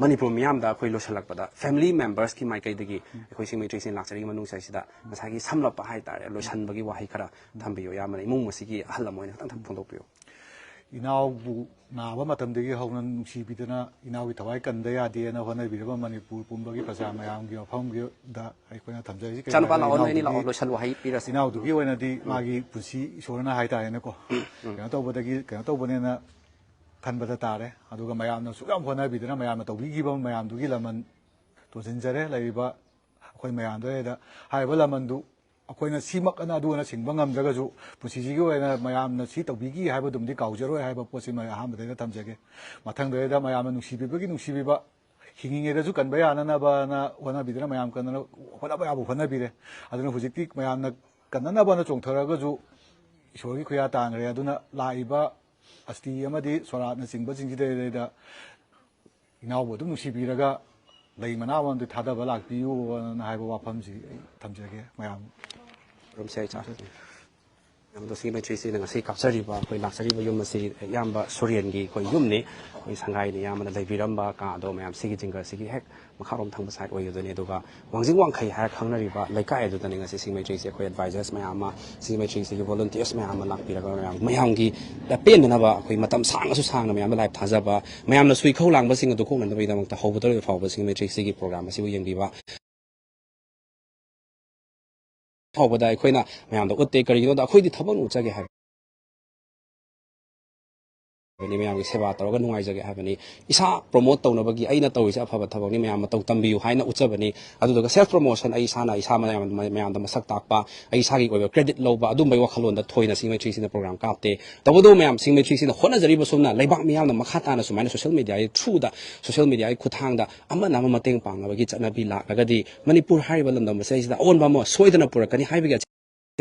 ꯃꯅꯤꯄꯨꯔ ꯃꯤꯌꯥꯝꯗ ꯑꯩꯈꯣꯏ ꯂꯣꯏꯁꯤꯜꯂꯛꯄꯗ family members ꯀꯤ ꯃꯥꯏꯀꯩꯗꯒꯤ ꯑꯩꯈꯣꯏ ꯁꯤꯡꯖꯃꯩ ꯊ꯭ꯔꯤ ꯁꯤꯛꯁꯇꯤ ꯂꯥꯛꯆꯔꯤꯕ ꯃꯅꯨꯡ ꯆꯍꯤꯁꯤꯗ ꯉꯁꯥꯏꯒꯤ ꯁꯝꯂꯞꯄ ꯍꯥꯏꯇꯥꯔꯦ, ꯂꯣꯏꯁꯤꯟꯕꯒꯤ ꯋꯥꯍꯩ ꯈꯔ ꯊꯝꯕꯤꯌꯨ ꯏꯌꯥꯝꯕꯅ, ꯏꯃꯨꯡ ꯑꯁꯤꯒꯤ ꯑꯍꯜ ꯑꯃ ꯑꯣꯏꯅ ꯈꯤꯇꯪ ꯐꯣꯡꯗꯣꯛꯄꯤꯌꯨ꯫ ꯏꯅꯥꯎꯕꯨ ꯅꯥꯕ ꯃꯇꯝꯗꯒꯤ ꯍꯧꯅ ꯅꯨꯡꯁꯤꯕꯤꯗꯅ ꯏꯅꯥꯎꯒꯤ ꯊꯋꯥꯏ ꯀꯟꯗ ꯌꯥꯗꯦꯅ ꯍꯣꯠꯅꯕꯤꯔꯕ ꯃꯅꯤꯄꯨꯔ ꯄꯨꯝꯕꯒꯤ ꯄ꯭ꯔꯖꯥ ꯃꯌꯥꯝꯒꯤ ꯃꯐꯝꯗ ꯑꯩꯈꯣꯏꯅ ꯊꯝꯖꯔꯤꯁꯤ ꯀꯩꯅꯣ ꯏꯆꯥꯅꯨꯄꯥ ꯍꯥꯏꯔꯗꯤ ꯂꯥꯛꯑꯣ, ꯅꯣꯏ ꯑꯅꯤ ꯂꯥꯛꯑꯣ, ꯏꯅꯥꯎꯗꯨꯒꯤ, ꯂꯣꯏꯁꯜꯂꯨ, ꯋꯥꯍꯩ ꯄꯤꯔꯁꯤ꯫ ꯏꯅꯥꯎꯗꯨꯒꯤ ꯑꯣꯏꯅꯗꯤ ꯃꯥꯒꯤ ꯄꯨꯟꯁꯤ ꯏꯁꯣꯔꯅ ꯍꯥꯏꯇꯥꯔꯦꯅꯦꯀꯣ, ꯀꯩꯅꯣ ꯇꯧꯕꯗꯒꯤ, ꯀꯩꯅꯣ ꯇꯧꯕꯅꯦꯅ ꯈꯟꯕꯗ ꯇꯥꯔꯦ꯫ ꯑꯗꯨꯒ ꯃꯌꯥꯝꯅ ꯑꯁꯨꯛ ꯌꯥꯝ ꯍꯣꯠꯅꯕꯤꯗꯅ ꯃꯌꯥꯝꯅ ꯇꯧꯕꯤꯈꯤꯕ ꯃꯌꯥꯝꯗꯨꯒꯤ ꯂꯃꯟ ꯇꯣꯟꯁꯤꯟꯖꯔꯦ꯫ ꯂꯩꯔꯤꯕ ꯑꯩꯈꯣꯏ ꯃꯌꯥꯝꯗꯨꯗ ꯍꯥꯏꯔꯤꯕ ꯂꯃꯟꯗꯨ ꯑꯩꯈꯣꯏꯅ ꯁꯤꯃꯛ ꯑꯅ ꯑꯗꯨ ꯑꯅ ꯁꯤꯡꯕ ꯉꯝꯗ꯭ꯔꯒꯁꯨ, ꯄꯨꯟꯁꯤꯁꯤꯒꯤ ꯑꯣꯏꯅ ꯃꯌꯥꯝꯅ ꯁꯤ ꯇꯧꯕꯤꯈꯤ ꯍꯥꯏꯕꯗꯨꯃꯗꯤ ꯀꯥꯎꯖꯔꯣꯏ ꯍꯥꯏꯕ ꯄꯣꯠꯁꯤꯃ ꯑꯍꯥꯟꯕꯗꯩꯗ ꯊꯝꯖꯒꯦ꯫ ꯃꯊꯪꯗꯩꯗ ꯃꯌꯥꯝꯅ ꯅꯨꯡꯁꯤꯕꯤꯕꯒꯤ ꯅꯨꯡꯁꯤꯕꯤꯕ, ꯍꯤꯡꯉꯤꯉꯩꯗꯁꯨ ꯀꯟꯕ ꯌꯥꯅꯅꯕꯅ ꯍꯣꯠꯅꯕꯤꯗꯅ ꯃꯌꯥꯝ ꯀꯟꯅ ꯍꯣꯠꯅꯕ ꯌꯥꯕ ꯍꯣꯠꯅꯕꯤꯔꯦ꯫ ꯑꯗꯨꯅ ꯍꯧꯖꯤꯛꯇꯤ ꯃꯌꯥꯝꯅ ꯀꯟꯅꯅꯕꯅ ꯆꯣꯡꯊꯔꯒꯁꯨ ꯏꯁꯣꯔꯒꯤ ꯈꯨꯌꯥ ꯇꯥꯡꯈ꯭ꯔꯦ꯫ ꯑꯗꯨꯅ ꯂꯥꯛꯏꯕ ꯑꯁꯇꯤ ꯑꯃꯗꯤ ꯁꯣꯔꯥꯠꯅꯆꯤꯡꯕꯁꯤꯡꯁꯤꯗꯩꯗ ꯏꯅꯥꯎꯕꯨ ꯑꯗꯨꯝ ꯅꯨꯡꯁꯤꯕꯤꯔꯒ ꯂꯩ ꯃꯅꯥ ꯑꯃꯗꯤ ꯊꯥꯗꯕ ꯂꯥꯛꯄꯤꯌꯨꯅ ꯍꯥꯏꯕ ꯋꯥꯐꯝꯁꯤ ꯑꯩ ꯊꯝꯖꯒꯦ ꯃꯌꯥꯝ꯫ ꯈꯨꯔꯨꯝꯁꯦ ꯑꯩ ꯆꯥꯛ ꯑꯗꯣ ꯁꯤ ꯃꯩꯇ꯭ꯔꯤꯁꯤꯅ ꯉꯁꯤ ꯀꯥꯞꯆꯔꯤꯕ, ꯑꯩꯈꯣꯏ ꯂꯥꯛꯆꯔꯤꯕ ꯌꯨꯝ ꯑꯁꯤ ꯑꯌꯥꯝꯕ ꯁꯨꯔꯦꯟꯒꯤ ꯑꯩꯈꯣꯏ ꯌꯨꯝꯅꯤ꯫ ꯑꯩꯈꯣꯏ ꯁꯪꯒꯥꯏꯅ ꯑꯌꯥꯝꯕꯅ ꯂꯩꯕꯤꯔꯝꯕ ꯀꯥ ꯑꯗꯣ ꯃꯌꯥꯝ ꯁꯤꯒꯤ ꯖꯤꯡꯒꯔꯁꯤꯒꯤ ꯍꯦꯛ ꯃꯈꯥꯔꯣꯝ ꯊꯪꯕ ꯁꯥꯏꯠ ꯑꯣꯏꯒꯗꯣꯏꯅꯤ꯫ ꯑꯗꯨꯒ ꯋꯥꯡꯖꯤꯡ ꯋꯥꯡꯈꯩ ꯍꯥꯏꯔ ꯈꯪꯅꯔꯤꯕ ꯂꯩꯀꯥꯏ ꯑꯗꯨꯗꯅꯤ ꯉꯁꯤ ꯁꯤ ꯃꯩꯇ꯭ꯔꯤꯁꯤ ꯑꯩꯈꯣꯏ ꯑꯦꯗꯚꯥꯏꯖꯔꯁ ꯃꯌꯥꯝ ꯑꯃ, ꯁꯤ ꯃꯩꯇ꯭ꯔꯤꯁꯤꯒꯤ ꯚꯣꯂꯨꯟꯇꯤꯌꯔꯁ ꯃꯌꯥꯝ ꯑꯃ ꯂꯥꯛꯄꯤꯔꯒ ꯃꯌꯥꯝ, ꯃꯌꯥꯝꯒꯤ ꯄꯦꯟꯅꯅꯕ ꯑꯩꯈꯣꯏ ꯃꯇꯝ ꯁꯥꯡꯅꯁꯨ ꯁꯥꯡꯅ ꯃꯌꯥꯝꯗ ꯂꯥꯏꯞ ꯊꯥꯖꯕ, ꯃꯌꯥꯝꯅ ꯁꯨꯏꯈꯧ ꯂꯥꯡꯕꯁꯤꯡ ꯑꯗꯨ ꯀꯣꯛꯅꯅꯕꯒꯤꯗꯃꯛꯇ ꯍꯧꯕꯗ ꯂꯣꯏꯕ ꯐꯥꯎꯕ ꯁꯤ ꯃꯩꯇ꯭ꯔꯤꯁꯤꯒꯤ ꯄ꯭ꯔꯣꯒ꯭ꯔꯥꯝ ꯑꯁꯤꯕꯨ ꯌꯦꯡꯕꯤꯕ꯫ ꯐꯥꯎꯕꯗ ꯑꯩꯈꯣꯏꯅ ꯃꯌꯥꯝꯗ ꯎꯠꯇꯦ꯫ ꯀꯔꯤꯒꯤꯅꯣꯗ ꯑꯩꯈꯣꯏꯗꯤ ꯊꯕꯛ ꯎꯠꯆꯒꯦ ꯍꯥꯏꯕꯅꯤ, ꯃꯌꯥꯝꯒꯤ ꯁꯦꯕꯥ ꯇꯧꯔꯒ ꯅꯨꯡꯉꯥꯏꯖꯒꯦ ꯍꯥꯏꯕꯅꯤ꯫ ꯏꯁꯥ ꯄ꯭ꯔꯣꯃꯣꯠ ꯇꯧꯅꯕꯒꯤ ꯑꯩꯅ ꯇꯧꯔꯤꯁꯦ ꯑꯐꯕ ꯊꯕꯛꯅꯤ, ꯃꯌꯥꯝ ꯃꯇꯧ ꯇꯝꯕꯤꯌꯨ ꯍꯥꯏꯅ ꯎꯠꯆꯕꯅꯤ꯫ ꯑꯗꯨꯗꯨꯒ ꯁꯦꯜꯐ ꯄ꯭ꯔꯣꯃꯣꯁꯟ, ꯑꯩ ꯏꯁꯥꯅ ꯏꯁꯥ ꯃꯌꯥꯝ, ꯃꯌꯥꯝꯗ ꯃꯁꯛ ꯇꯥꯛꯄ, ꯑꯩ ꯏꯁꯥꯒꯤ ꯑꯣꯏꯕ ꯀ꯭ꯔꯦꯗꯤꯠ ꯂꯧꯕ, ꯑꯗꯨꯝꯕꯒꯤ ꯋꯥꯈꯜꯂꯣꯟꯗ ꯊꯣꯏꯅ ꯁꯤ ꯃꯩꯇ꯭ꯔꯤꯁꯤꯅ ꯄ꯭ꯔꯣꯒ꯭ꯔꯥꯝ ꯀꯥꯞꯇꯦ꯫ ꯇꯧꯕꯇꯕꯨ ꯃꯌꯥꯝ ꯁꯤ ꯃꯩꯇ꯭ꯔꯤꯁꯤꯅ ꯍꯣꯠꯅꯖꯔꯤꯕ ꯁꯣꯝꯅ ꯂꯩꯕꯥꯛ ꯃꯤꯌꯥꯝꯅ ꯃꯈꯥ ꯇꯥꯅ ꯁꯨꯃꯥꯏꯅ ꯁꯣꯁꯤꯌꯦꯜ ꯃꯦꯗꯤꯌꯥꯒꯤ ꯊ꯭ꯔꯨꯗ, ꯁꯣꯁꯤꯌꯦꯜ ꯃꯦꯗꯤꯌꯥꯒꯤ ꯈꯨꯠꯊꯥꯡꯗ ꯑꯃꯅ ꯑꯃ ꯃꯇꯦꯡ ꯄꯥꯡꯅꯕꯒꯤ ꯆꯠꯅꯕꯤ ꯂꯥꯛꯂꯒꯗꯤ ꯃꯅꯤꯄꯨꯔ ꯍꯥꯏꯔꯤꯕ ꯂꯝꯗꯝ ꯑꯁꯤꯗꯩꯁꯤꯗ ꯑꯑꯣꯟꯕ ꯑꯃ ꯁꯣꯏꯗꯅ ꯄꯨꯔꯛꯀꯅꯤ ꯍꯥꯏꯕꯒꯤ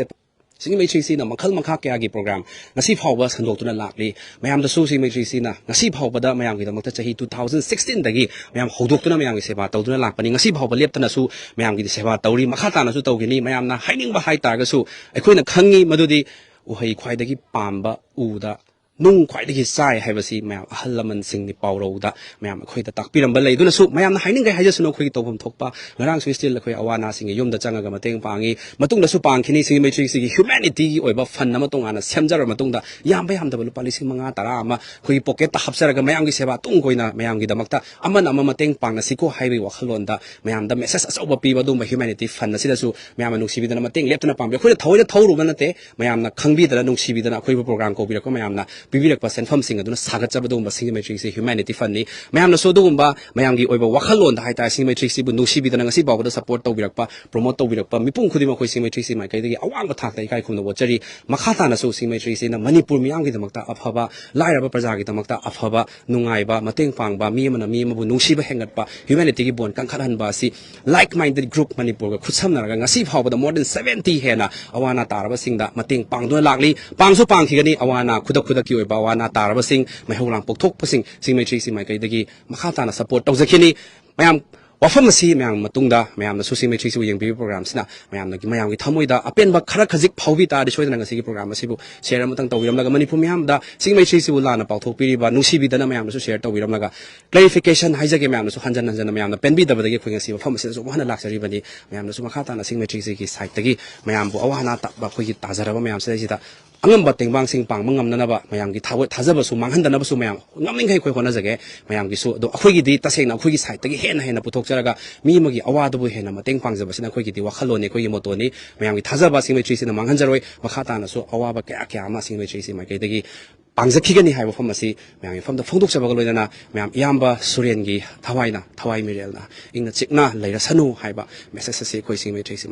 ꯁꯤꯒꯤ ꯃꯩꯇ꯭ꯔꯤꯁꯤꯅ ꯃꯈꯜ ꯃꯈꯥ ꯀꯌꯥꯒꯤ ꯄ꯭ꯔꯣꯒ꯭ꯔꯥꯝ ꯉꯁꯤ ꯐꯥꯎꯕ ꯁꯟꯗꯣꯛꯇꯨꯅ ꯂꯥꯛꯂꯤ꯫ ꯃꯌꯥꯝꯗꯁꯨ ꯁꯤ ꯃꯩꯇ꯭ꯔꯤꯁꯤꯅ ꯉꯁꯤ ꯐꯥꯎꯕꯗ ꯃꯌꯥꯝꯒꯤꯗꯃꯛꯇ ꯆꯍꯤ ꯇꯨ ꯊꯥꯎꯖꯟ ꯁꯤꯛꯁꯇꯤꯟꯗꯒꯤ ꯃꯌꯥꯝ ꯍꯧꯗꯣꯛꯇꯨꯅ ꯃꯌꯥꯝꯒꯤ ꯁꯦꯕꯥ ꯇꯧꯗꯨꯅ ꯂꯥꯛꯄꯅꯤ꯫ ꯉꯁꯤ ꯐꯥꯎꯕ ꯂꯦꯞꯇꯅꯁꯨ ꯃꯌꯥꯝꯒꯤꯗꯤ ꯁꯦꯕꯥ ꯇꯧꯔꯤ, ꯃꯈꯥ ꯇꯥꯅꯁꯨ ꯇꯧꯒꯅꯤ꯫ ꯃꯌꯥꯝꯅ ꯍꯥꯏꯅꯤꯡꯕ ꯍꯥꯏ ꯇꯥꯔꯒꯁꯨ ꯑꯩꯈꯣꯏꯅ ꯈꯪꯉꯤ ꯃꯗꯨꯗꯤ ꯎꯍꯩ ꯈ꯭ꯋꯥꯏꯗꯒꯤ ꯄꯥꯝꯕ ꯎꯗ ꯅꯨꯡ ꯈ꯭ꯋꯥꯏꯗꯒꯤ ꯆꯥꯏ ꯍꯥꯏꯕꯁꯤ ꯃꯌꯥꯝ ꯑꯍꯜ ꯂꯃꯟꯁꯤꯡꯒꯤ ꯄꯥꯎꯔꯧꯗ ꯃꯌꯥꯝ ꯑꯩꯈꯣꯏꯗ ꯇꯥꯛꯄꯤꯔꯝꯕ ꯂꯩ꯫ ꯑꯗꯨꯅꯁꯨ ꯃꯌꯥꯝꯅ ꯍꯥꯏꯅꯤꯡꯈꯩ ꯍꯥꯏꯖꯁꯅꯨ, ꯑꯩꯈꯣꯏꯒꯤ ꯇꯧꯐꯝ ꯊꯣꯛꯄ ꯉꯔꯥꯡꯁꯨ ꯁ꯭ꯇꯤꯜ ꯑꯩꯈꯣꯏ ꯑꯋꯥ ꯑꯅꯥꯁꯤꯡꯒꯤ ꯌꯨꯝꯗ ꯆꯪꯉꯒ ꯃꯇꯦꯡ ꯄꯥꯡꯉꯤ꯫ ꯃꯇꯨꯡꯗꯁꯨ ꯄꯥꯡꯈꯤꯅꯤ꯫ ꯁꯤꯒꯤ ꯃꯩꯇ꯭ꯔꯤꯁꯤꯒꯤ ꯍ꯭ꯌꯨꯃꯦꯅꯤꯇꯤꯒꯤ ꯑꯣꯏꯕ ꯐꯟ ꯑꯃ ꯇꯣꯉꯥꯟꯅ ꯁꯦꯝꯖꯔꯕ ꯃꯇꯨꯡꯗ ꯌꯥꯝꯕ ꯌꯥꯝꯗꯕ ꯂꯨꯄꯥ ꯂꯤꯁꯤꯡ ꯃꯉꯥ ꯇꯔꯥ ꯑꯃ ꯑꯩꯈꯣꯏꯒꯤ ꯄꯣꯀꯦꯠꯇ ꯍꯥꯞꯆꯔꯒ ꯃꯌꯥꯝꯒꯤ ꯁꯦꯕꯥ ꯇꯨꯡ ꯀꯣꯏꯅ ꯃꯌꯥꯝꯒꯤꯗꯃꯛꯇ ꯑꯃꯅ ꯑꯃ ꯃꯇꯦꯡ ꯄꯥꯡꯅꯁꯤꯀꯣ ꯍꯥꯏꯕꯒꯤ ꯋꯥꯈꯜꯂꯣꯟꯗ ꯃꯌꯥꯝꯗ ꯃꯦꯁꯦꯖ ꯑꯆꯧꯕ ꯄꯤꯕ ꯑꯗꯨꯒꯨꯝꯕ ꯍ꯭ꯌꯨꯃꯦꯅꯤꯇꯤ ꯐꯟ ꯑꯁꯤꯗꯁꯨ ꯃꯌꯥꯝꯅ ꯅꯨꯡꯁꯤꯕꯤꯗꯅ ꯃꯇꯦꯡ ꯂꯦꯞꯇꯅ ꯄꯥꯡꯕꯤ꯫ ꯑꯩꯈꯣꯏꯅ ꯊꯑꯣꯏꯅ ꯊꯧꯔꯨꯕ ꯅꯠꯇꯦ, ꯃꯌꯥꯝꯅ ꯈꯪꯕꯤꯗꯅ ꯅꯨꯡꯁꯤꯕꯤꯗꯅ ꯑꯩꯈꯣꯏꯕꯨ ꯄ꯭ꯔꯣꯒ꯭ꯔꯥꯝ ꯀꯧꯕꯤꯔꯛꯄ ꯃꯌꯥꯝꯅ ꯄꯤꯕꯤꯔꯛꯄ ꯁꯦꯟꯐꯝꯁꯤꯡ ꯑꯗꯨꯅ ꯁꯥꯒꯠꯆꯕ ꯑꯗꯨꯒꯨꯝꯕ ꯁꯤꯡꯖꯃꯩ ꯊ꯭ꯔꯤ ꯁꯤ ꯍ꯭ꯌꯨꯃꯦꯅꯤꯇꯤ ꯐꯟꯅꯤ꯫ ꯃꯌꯥꯝꯅꯁꯨ ꯑꯗꯨꯒꯨꯝꯕ ꯃꯌꯥꯝꯒꯤ ꯑꯣꯏꯕ ꯋꯥꯈꯜꯂꯣꯟꯗ ꯍꯥꯏꯇꯥꯔꯦ, ꯁꯤꯡꯖꯃꯩ ꯊ꯭ꯔꯤ ꯁꯤꯕꯨ ꯅꯨꯡꯁꯤꯕꯤꯗꯅ ꯉꯁꯤ ꯐꯥꯎꯕꯗ ꯁꯄꯣꯔꯠ ꯇꯧꯕꯤꯔꯛꯄ, ꯄ꯭ꯔꯣꯃꯣꯠ ꯇꯧꯕꯤꯔꯛꯄ ꯃꯤꯄꯨꯝ ꯈꯨꯗꯤꯡꯃꯛ ꯑꯩꯈꯣꯏ ꯁꯤꯡꯖꯃꯩ ꯊ꯭ꯔꯤ ꯁꯤ ꯃꯥꯏꯀꯩꯗꯒꯤ ꯑꯋꯥꯡꯕ ꯊꯥꯛꯇ ꯏꯀꯥꯏ ꯈꯨꯝꯅꯕ ꯎꯠꯆꯔꯤ꯫ ꯃꯈꯥ ꯇꯥꯅꯁꯨ ꯁꯤꯡꯖꯃꯩ ꯊ꯭ꯔꯤ ꯁꯤꯅ ꯃꯅꯤꯄꯨꯔ ꯃꯤꯌꯥꯝꯒꯤꯗꯃꯛꯇ ꯑꯐꯕ, ꯂꯥꯏꯔꯕ ꯄ꯭ꯔꯖꯥꯒꯤꯗꯃꯛꯇ ꯑꯐꯕ, ꯅꯨꯡꯉꯥꯏꯕ, ꯃꯇꯦꯡ ꯄꯥꯡꯕ, ꯃꯤ ꯑꯃꯅ ꯃꯤ ꯑꯃꯕꯨ ꯅꯨꯡꯁꯤꯕ ꯍꯦꯟꯒꯠꯄ, ꯍ꯭ꯌꯨꯃꯦꯅꯤꯇꯤꯒꯤ ꯕꯣꯟ ꯀꯟꯈꯠꯍꯟꯕ ꯑꯁꯤ ꯂꯥꯏꯛ ꯃꯥꯏꯟꯗꯦꯗ ꯒ꯭ꯔꯨꯞ ꯃꯅꯤꯄꯨꯔꯒ ꯈꯨꯠꯁꯝꯅꯔꯒ ꯉꯁꯤ ꯐꯥꯎꯕꯗ ꯃꯣꯔ ꯗꯦꯟ ꯁꯕꯦꯟꯇꯤ ꯍꯦꯟꯅ ꯑꯋꯥ ꯑꯅꯥ ꯇꯥꯔꯕꯁꯤꯡꯗ ꯃꯇꯦꯡ ꯄꯥꯡꯗꯨꯅ ꯂꯥꯛꯂꯤ, ꯄꯥꯡꯁꯨ ꯄꯥꯡꯈꯤꯒꯅꯤ꯫ ꯑꯋꯥ ꯑꯅꯥ ꯈꯨꯗꯛ ꯈꯨꯗꯛꯀꯤ ꯑꯣꯏꯕ ꯑꯋꯥ ꯑꯅꯥ ꯇꯥꯔꯕꯁꯤꯡ, ꯃꯩꯍꯧ ꯂꯥꯡ ꯄꯣꯛꯊꯣꯛꯄꯁꯤꯡ ꯁꯤꯡꯖꯃꯩ ꯊ꯭ꯔꯤ ꯁꯤ ꯃꯥꯏꯀꯩꯗꯒꯤ ꯃꯈꯥ ꯇꯥꯅ ꯁꯄꯣꯔꯠ ꯇꯧꯖꯈꯤꯅꯤ꯫ ꯃꯌꯥꯝ, ꯋꯥꯐꯝ ꯑꯁꯤ ꯃꯌꯥꯝ ꯃꯇꯨꯡꯗ ꯃꯌꯥꯝꯅꯁꯨ ꯁꯤꯡꯖꯃꯩ ꯊ꯭ꯔꯤ ꯁꯤꯕꯨ ꯌꯦꯡꯕꯤꯕ ꯄ꯭ꯔꯣꯒ꯭ꯔꯥꯝꯁꯤꯅ ꯃꯌꯥꯝꯅ, ꯃꯌꯥꯝꯒꯤ ꯊꯃꯣꯏꯗ ꯑꯄꯦꯟꯕ ꯈꯔ ꯈꯖꯤꯛ ꯐꯥꯎꯕꯤ ꯇꯥꯔꯗꯤ ꯁꯣꯏꯗꯅ ꯉꯁꯤꯒꯤ ꯄ꯭ꯔꯣꯒ꯭ꯔꯥꯝ ꯑꯁꯤꯕꯨ ꯁꯤꯌꯔ ꯑꯃꯇꯪ ꯇꯧꯕꯤꯔꯝꯂꯒ ꯃꯅꯤꯄꯨꯔ ꯃꯤꯌꯥꯝꯗ ꯁꯤꯡꯖꯃꯩ ꯊ꯭ꯔꯤ ꯁꯤꯕꯨ ꯂꯥꯟꯅ ꯄꯥꯎꯊꯣꯛꯄꯤꯔꯤꯕ ꯅꯨꯡꯁꯤꯕꯤꯗꯅ ꯃꯌꯥꯝꯅꯁꯨ ꯁꯤꯌꯔ ꯇꯧꯕꯤꯔꯝꯂꯒ ꯀ꯭ꯂꯦꯔꯤꯐꯤꯀꯦꯁꯟ ꯍꯥꯏꯖꯒꯦ꯫ ꯃꯌꯥꯝꯅꯁꯨ ꯍꯟꯖꯟ ꯍꯟꯖꯟꯅ ꯃꯌꯥꯝꯅ ꯄꯦꯟꯕꯤꯗꯕꯗꯒꯤ ꯑꯩꯈꯣꯏ ꯉꯁꯤ ꯃꯐꯝ ꯑꯁꯤꯗꯁꯨ ꯑꯃꯨꯛ ꯍꯟꯅ ꯂꯥꯛꯆꯔꯤꯕꯅꯤ꯫ ꯃꯌꯥꯝꯅꯁꯨ ꯃꯈꯥ ꯇꯥꯅ ꯁꯤꯡꯖꯃꯩ ꯊ꯭ꯔꯤ ꯁꯤꯒꯤ ꯁꯥꯏꯠꯇꯒꯤ ꯃꯌꯥꯝꯕꯨ ꯑꯋꯥ ꯑꯅꯥ ꯇꯥꯕ ꯑꯩꯈꯣꯏꯒꯤ ꯇꯥꯖꯔꯕ ꯃꯌꯥꯝꯁꯤꯗꯩꯁꯤꯗ ꯑꯉꯝꯕ ꯇꯦꯡꯕꯥꯡꯁꯤꯡ ꯄꯥꯡꯕ ꯉꯝꯅꯅꯕ ꯃꯌꯥꯝꯒꯤ ꯊꯥꯖꯕꯁꯨ ꯃꯥꯡꯍꯟꯗꯅꯕꯁꯨ ꯃꯌꯥꯝ ꯉꯝꯃꯤꯈꯩ ꯑꯩꯈꯣꯏ ꯍꯣꯠꯅꯖꯒꯦ꯫ ꯃꯌꯥꯝꯒꯤꯁꯨ ꯑꯗꯣ ꯑꯩꯈꯣꯏꯒꯤꯗꯤ ꯇꯁꯦꯡꯅ ꯑꯩꯈꯣꯏꯒꯤ ꯁꯥꯏꯠꯇꯒꯤ ꯍꯦꯟꯅ ꯍꯦꯟꯅ ꯄꯨꯊꯣꯛꯆꯔꯒ ꯃꯤ ꯑꯃꯒꯤ ꯑꯋꯥꯗꯕꯨ ꯍꯦꯟꯅ ꯃꯇꯦꯡ ꯄꯥꯡꯖꯕꯁꯤꯅ ꯑꯩꯈꯣꯏꯒꯤꯗꯤ ꯋꯥꯈꯜꯂꯣꯟꯅꯤ, ꯑꯩꯈꯣꯏꯒꯤ ꯃꯣꯇꯣꯅꯤ꯫ ꯃꯌꯥꯝꯒꯤ ꯊꯥꯖꯕ ꯁꯤꯡꯖꯃꯩ ꯊ꯭ꯔꯤ ꯁꯤꯅ ꯃꯥꯡꯍꯟꯖꯔꯣꯏ꯫ ꯃꯈꯥ ꯇꯥꯅꯁꯨ ꯑꯋꯥꯕ ꯀꯌꯥ ꯀꯌꯥ ꯑꯃ ꯁꯤꯡꯖꯃꯩ ꯊ꯭ꯔꯤ ꯁꯤ ꯃꯥꯏꯀꯩꯗꯒꯤ ꯄꯥꯡꯖꯈꯤꯒꯅꯤ ꯍꯥꯏꯕ ꯋꯥꯐꯝ ꯑꯁꯤ ꯃꯌꯥꯝꯒꯤ ꯃꯐꯝꯗ ꯐꯣꯡꯗꯣꯛꯆꯕꯒ ꯂꯣꯏꯅꯅ ꯃꯌꯥꯝ ꯏꯌꯥꯝꯕ ꯁꯨꯔꯦꯟꯒꯤ ꯊꯋꯥꯏꯅ, ꯊꯋꯥꯏ ꯃꯤꯔꯦꯜꯅ ꯏꯪꯅ ꯆꯤꯛꯅ ꯂꯩꯔꯁꯅꯨ ꯍꯥꯏꯕ ꯃꯦꯁꯦꯖ ꯑꯁꯤ ꯑꯩꯈꯣꯏ ꯁꯤꯡꯖꯃꯩ ꯊ꯭ꯔꯤ ꯁꯤ ꯃꯥꯏꯀꯩ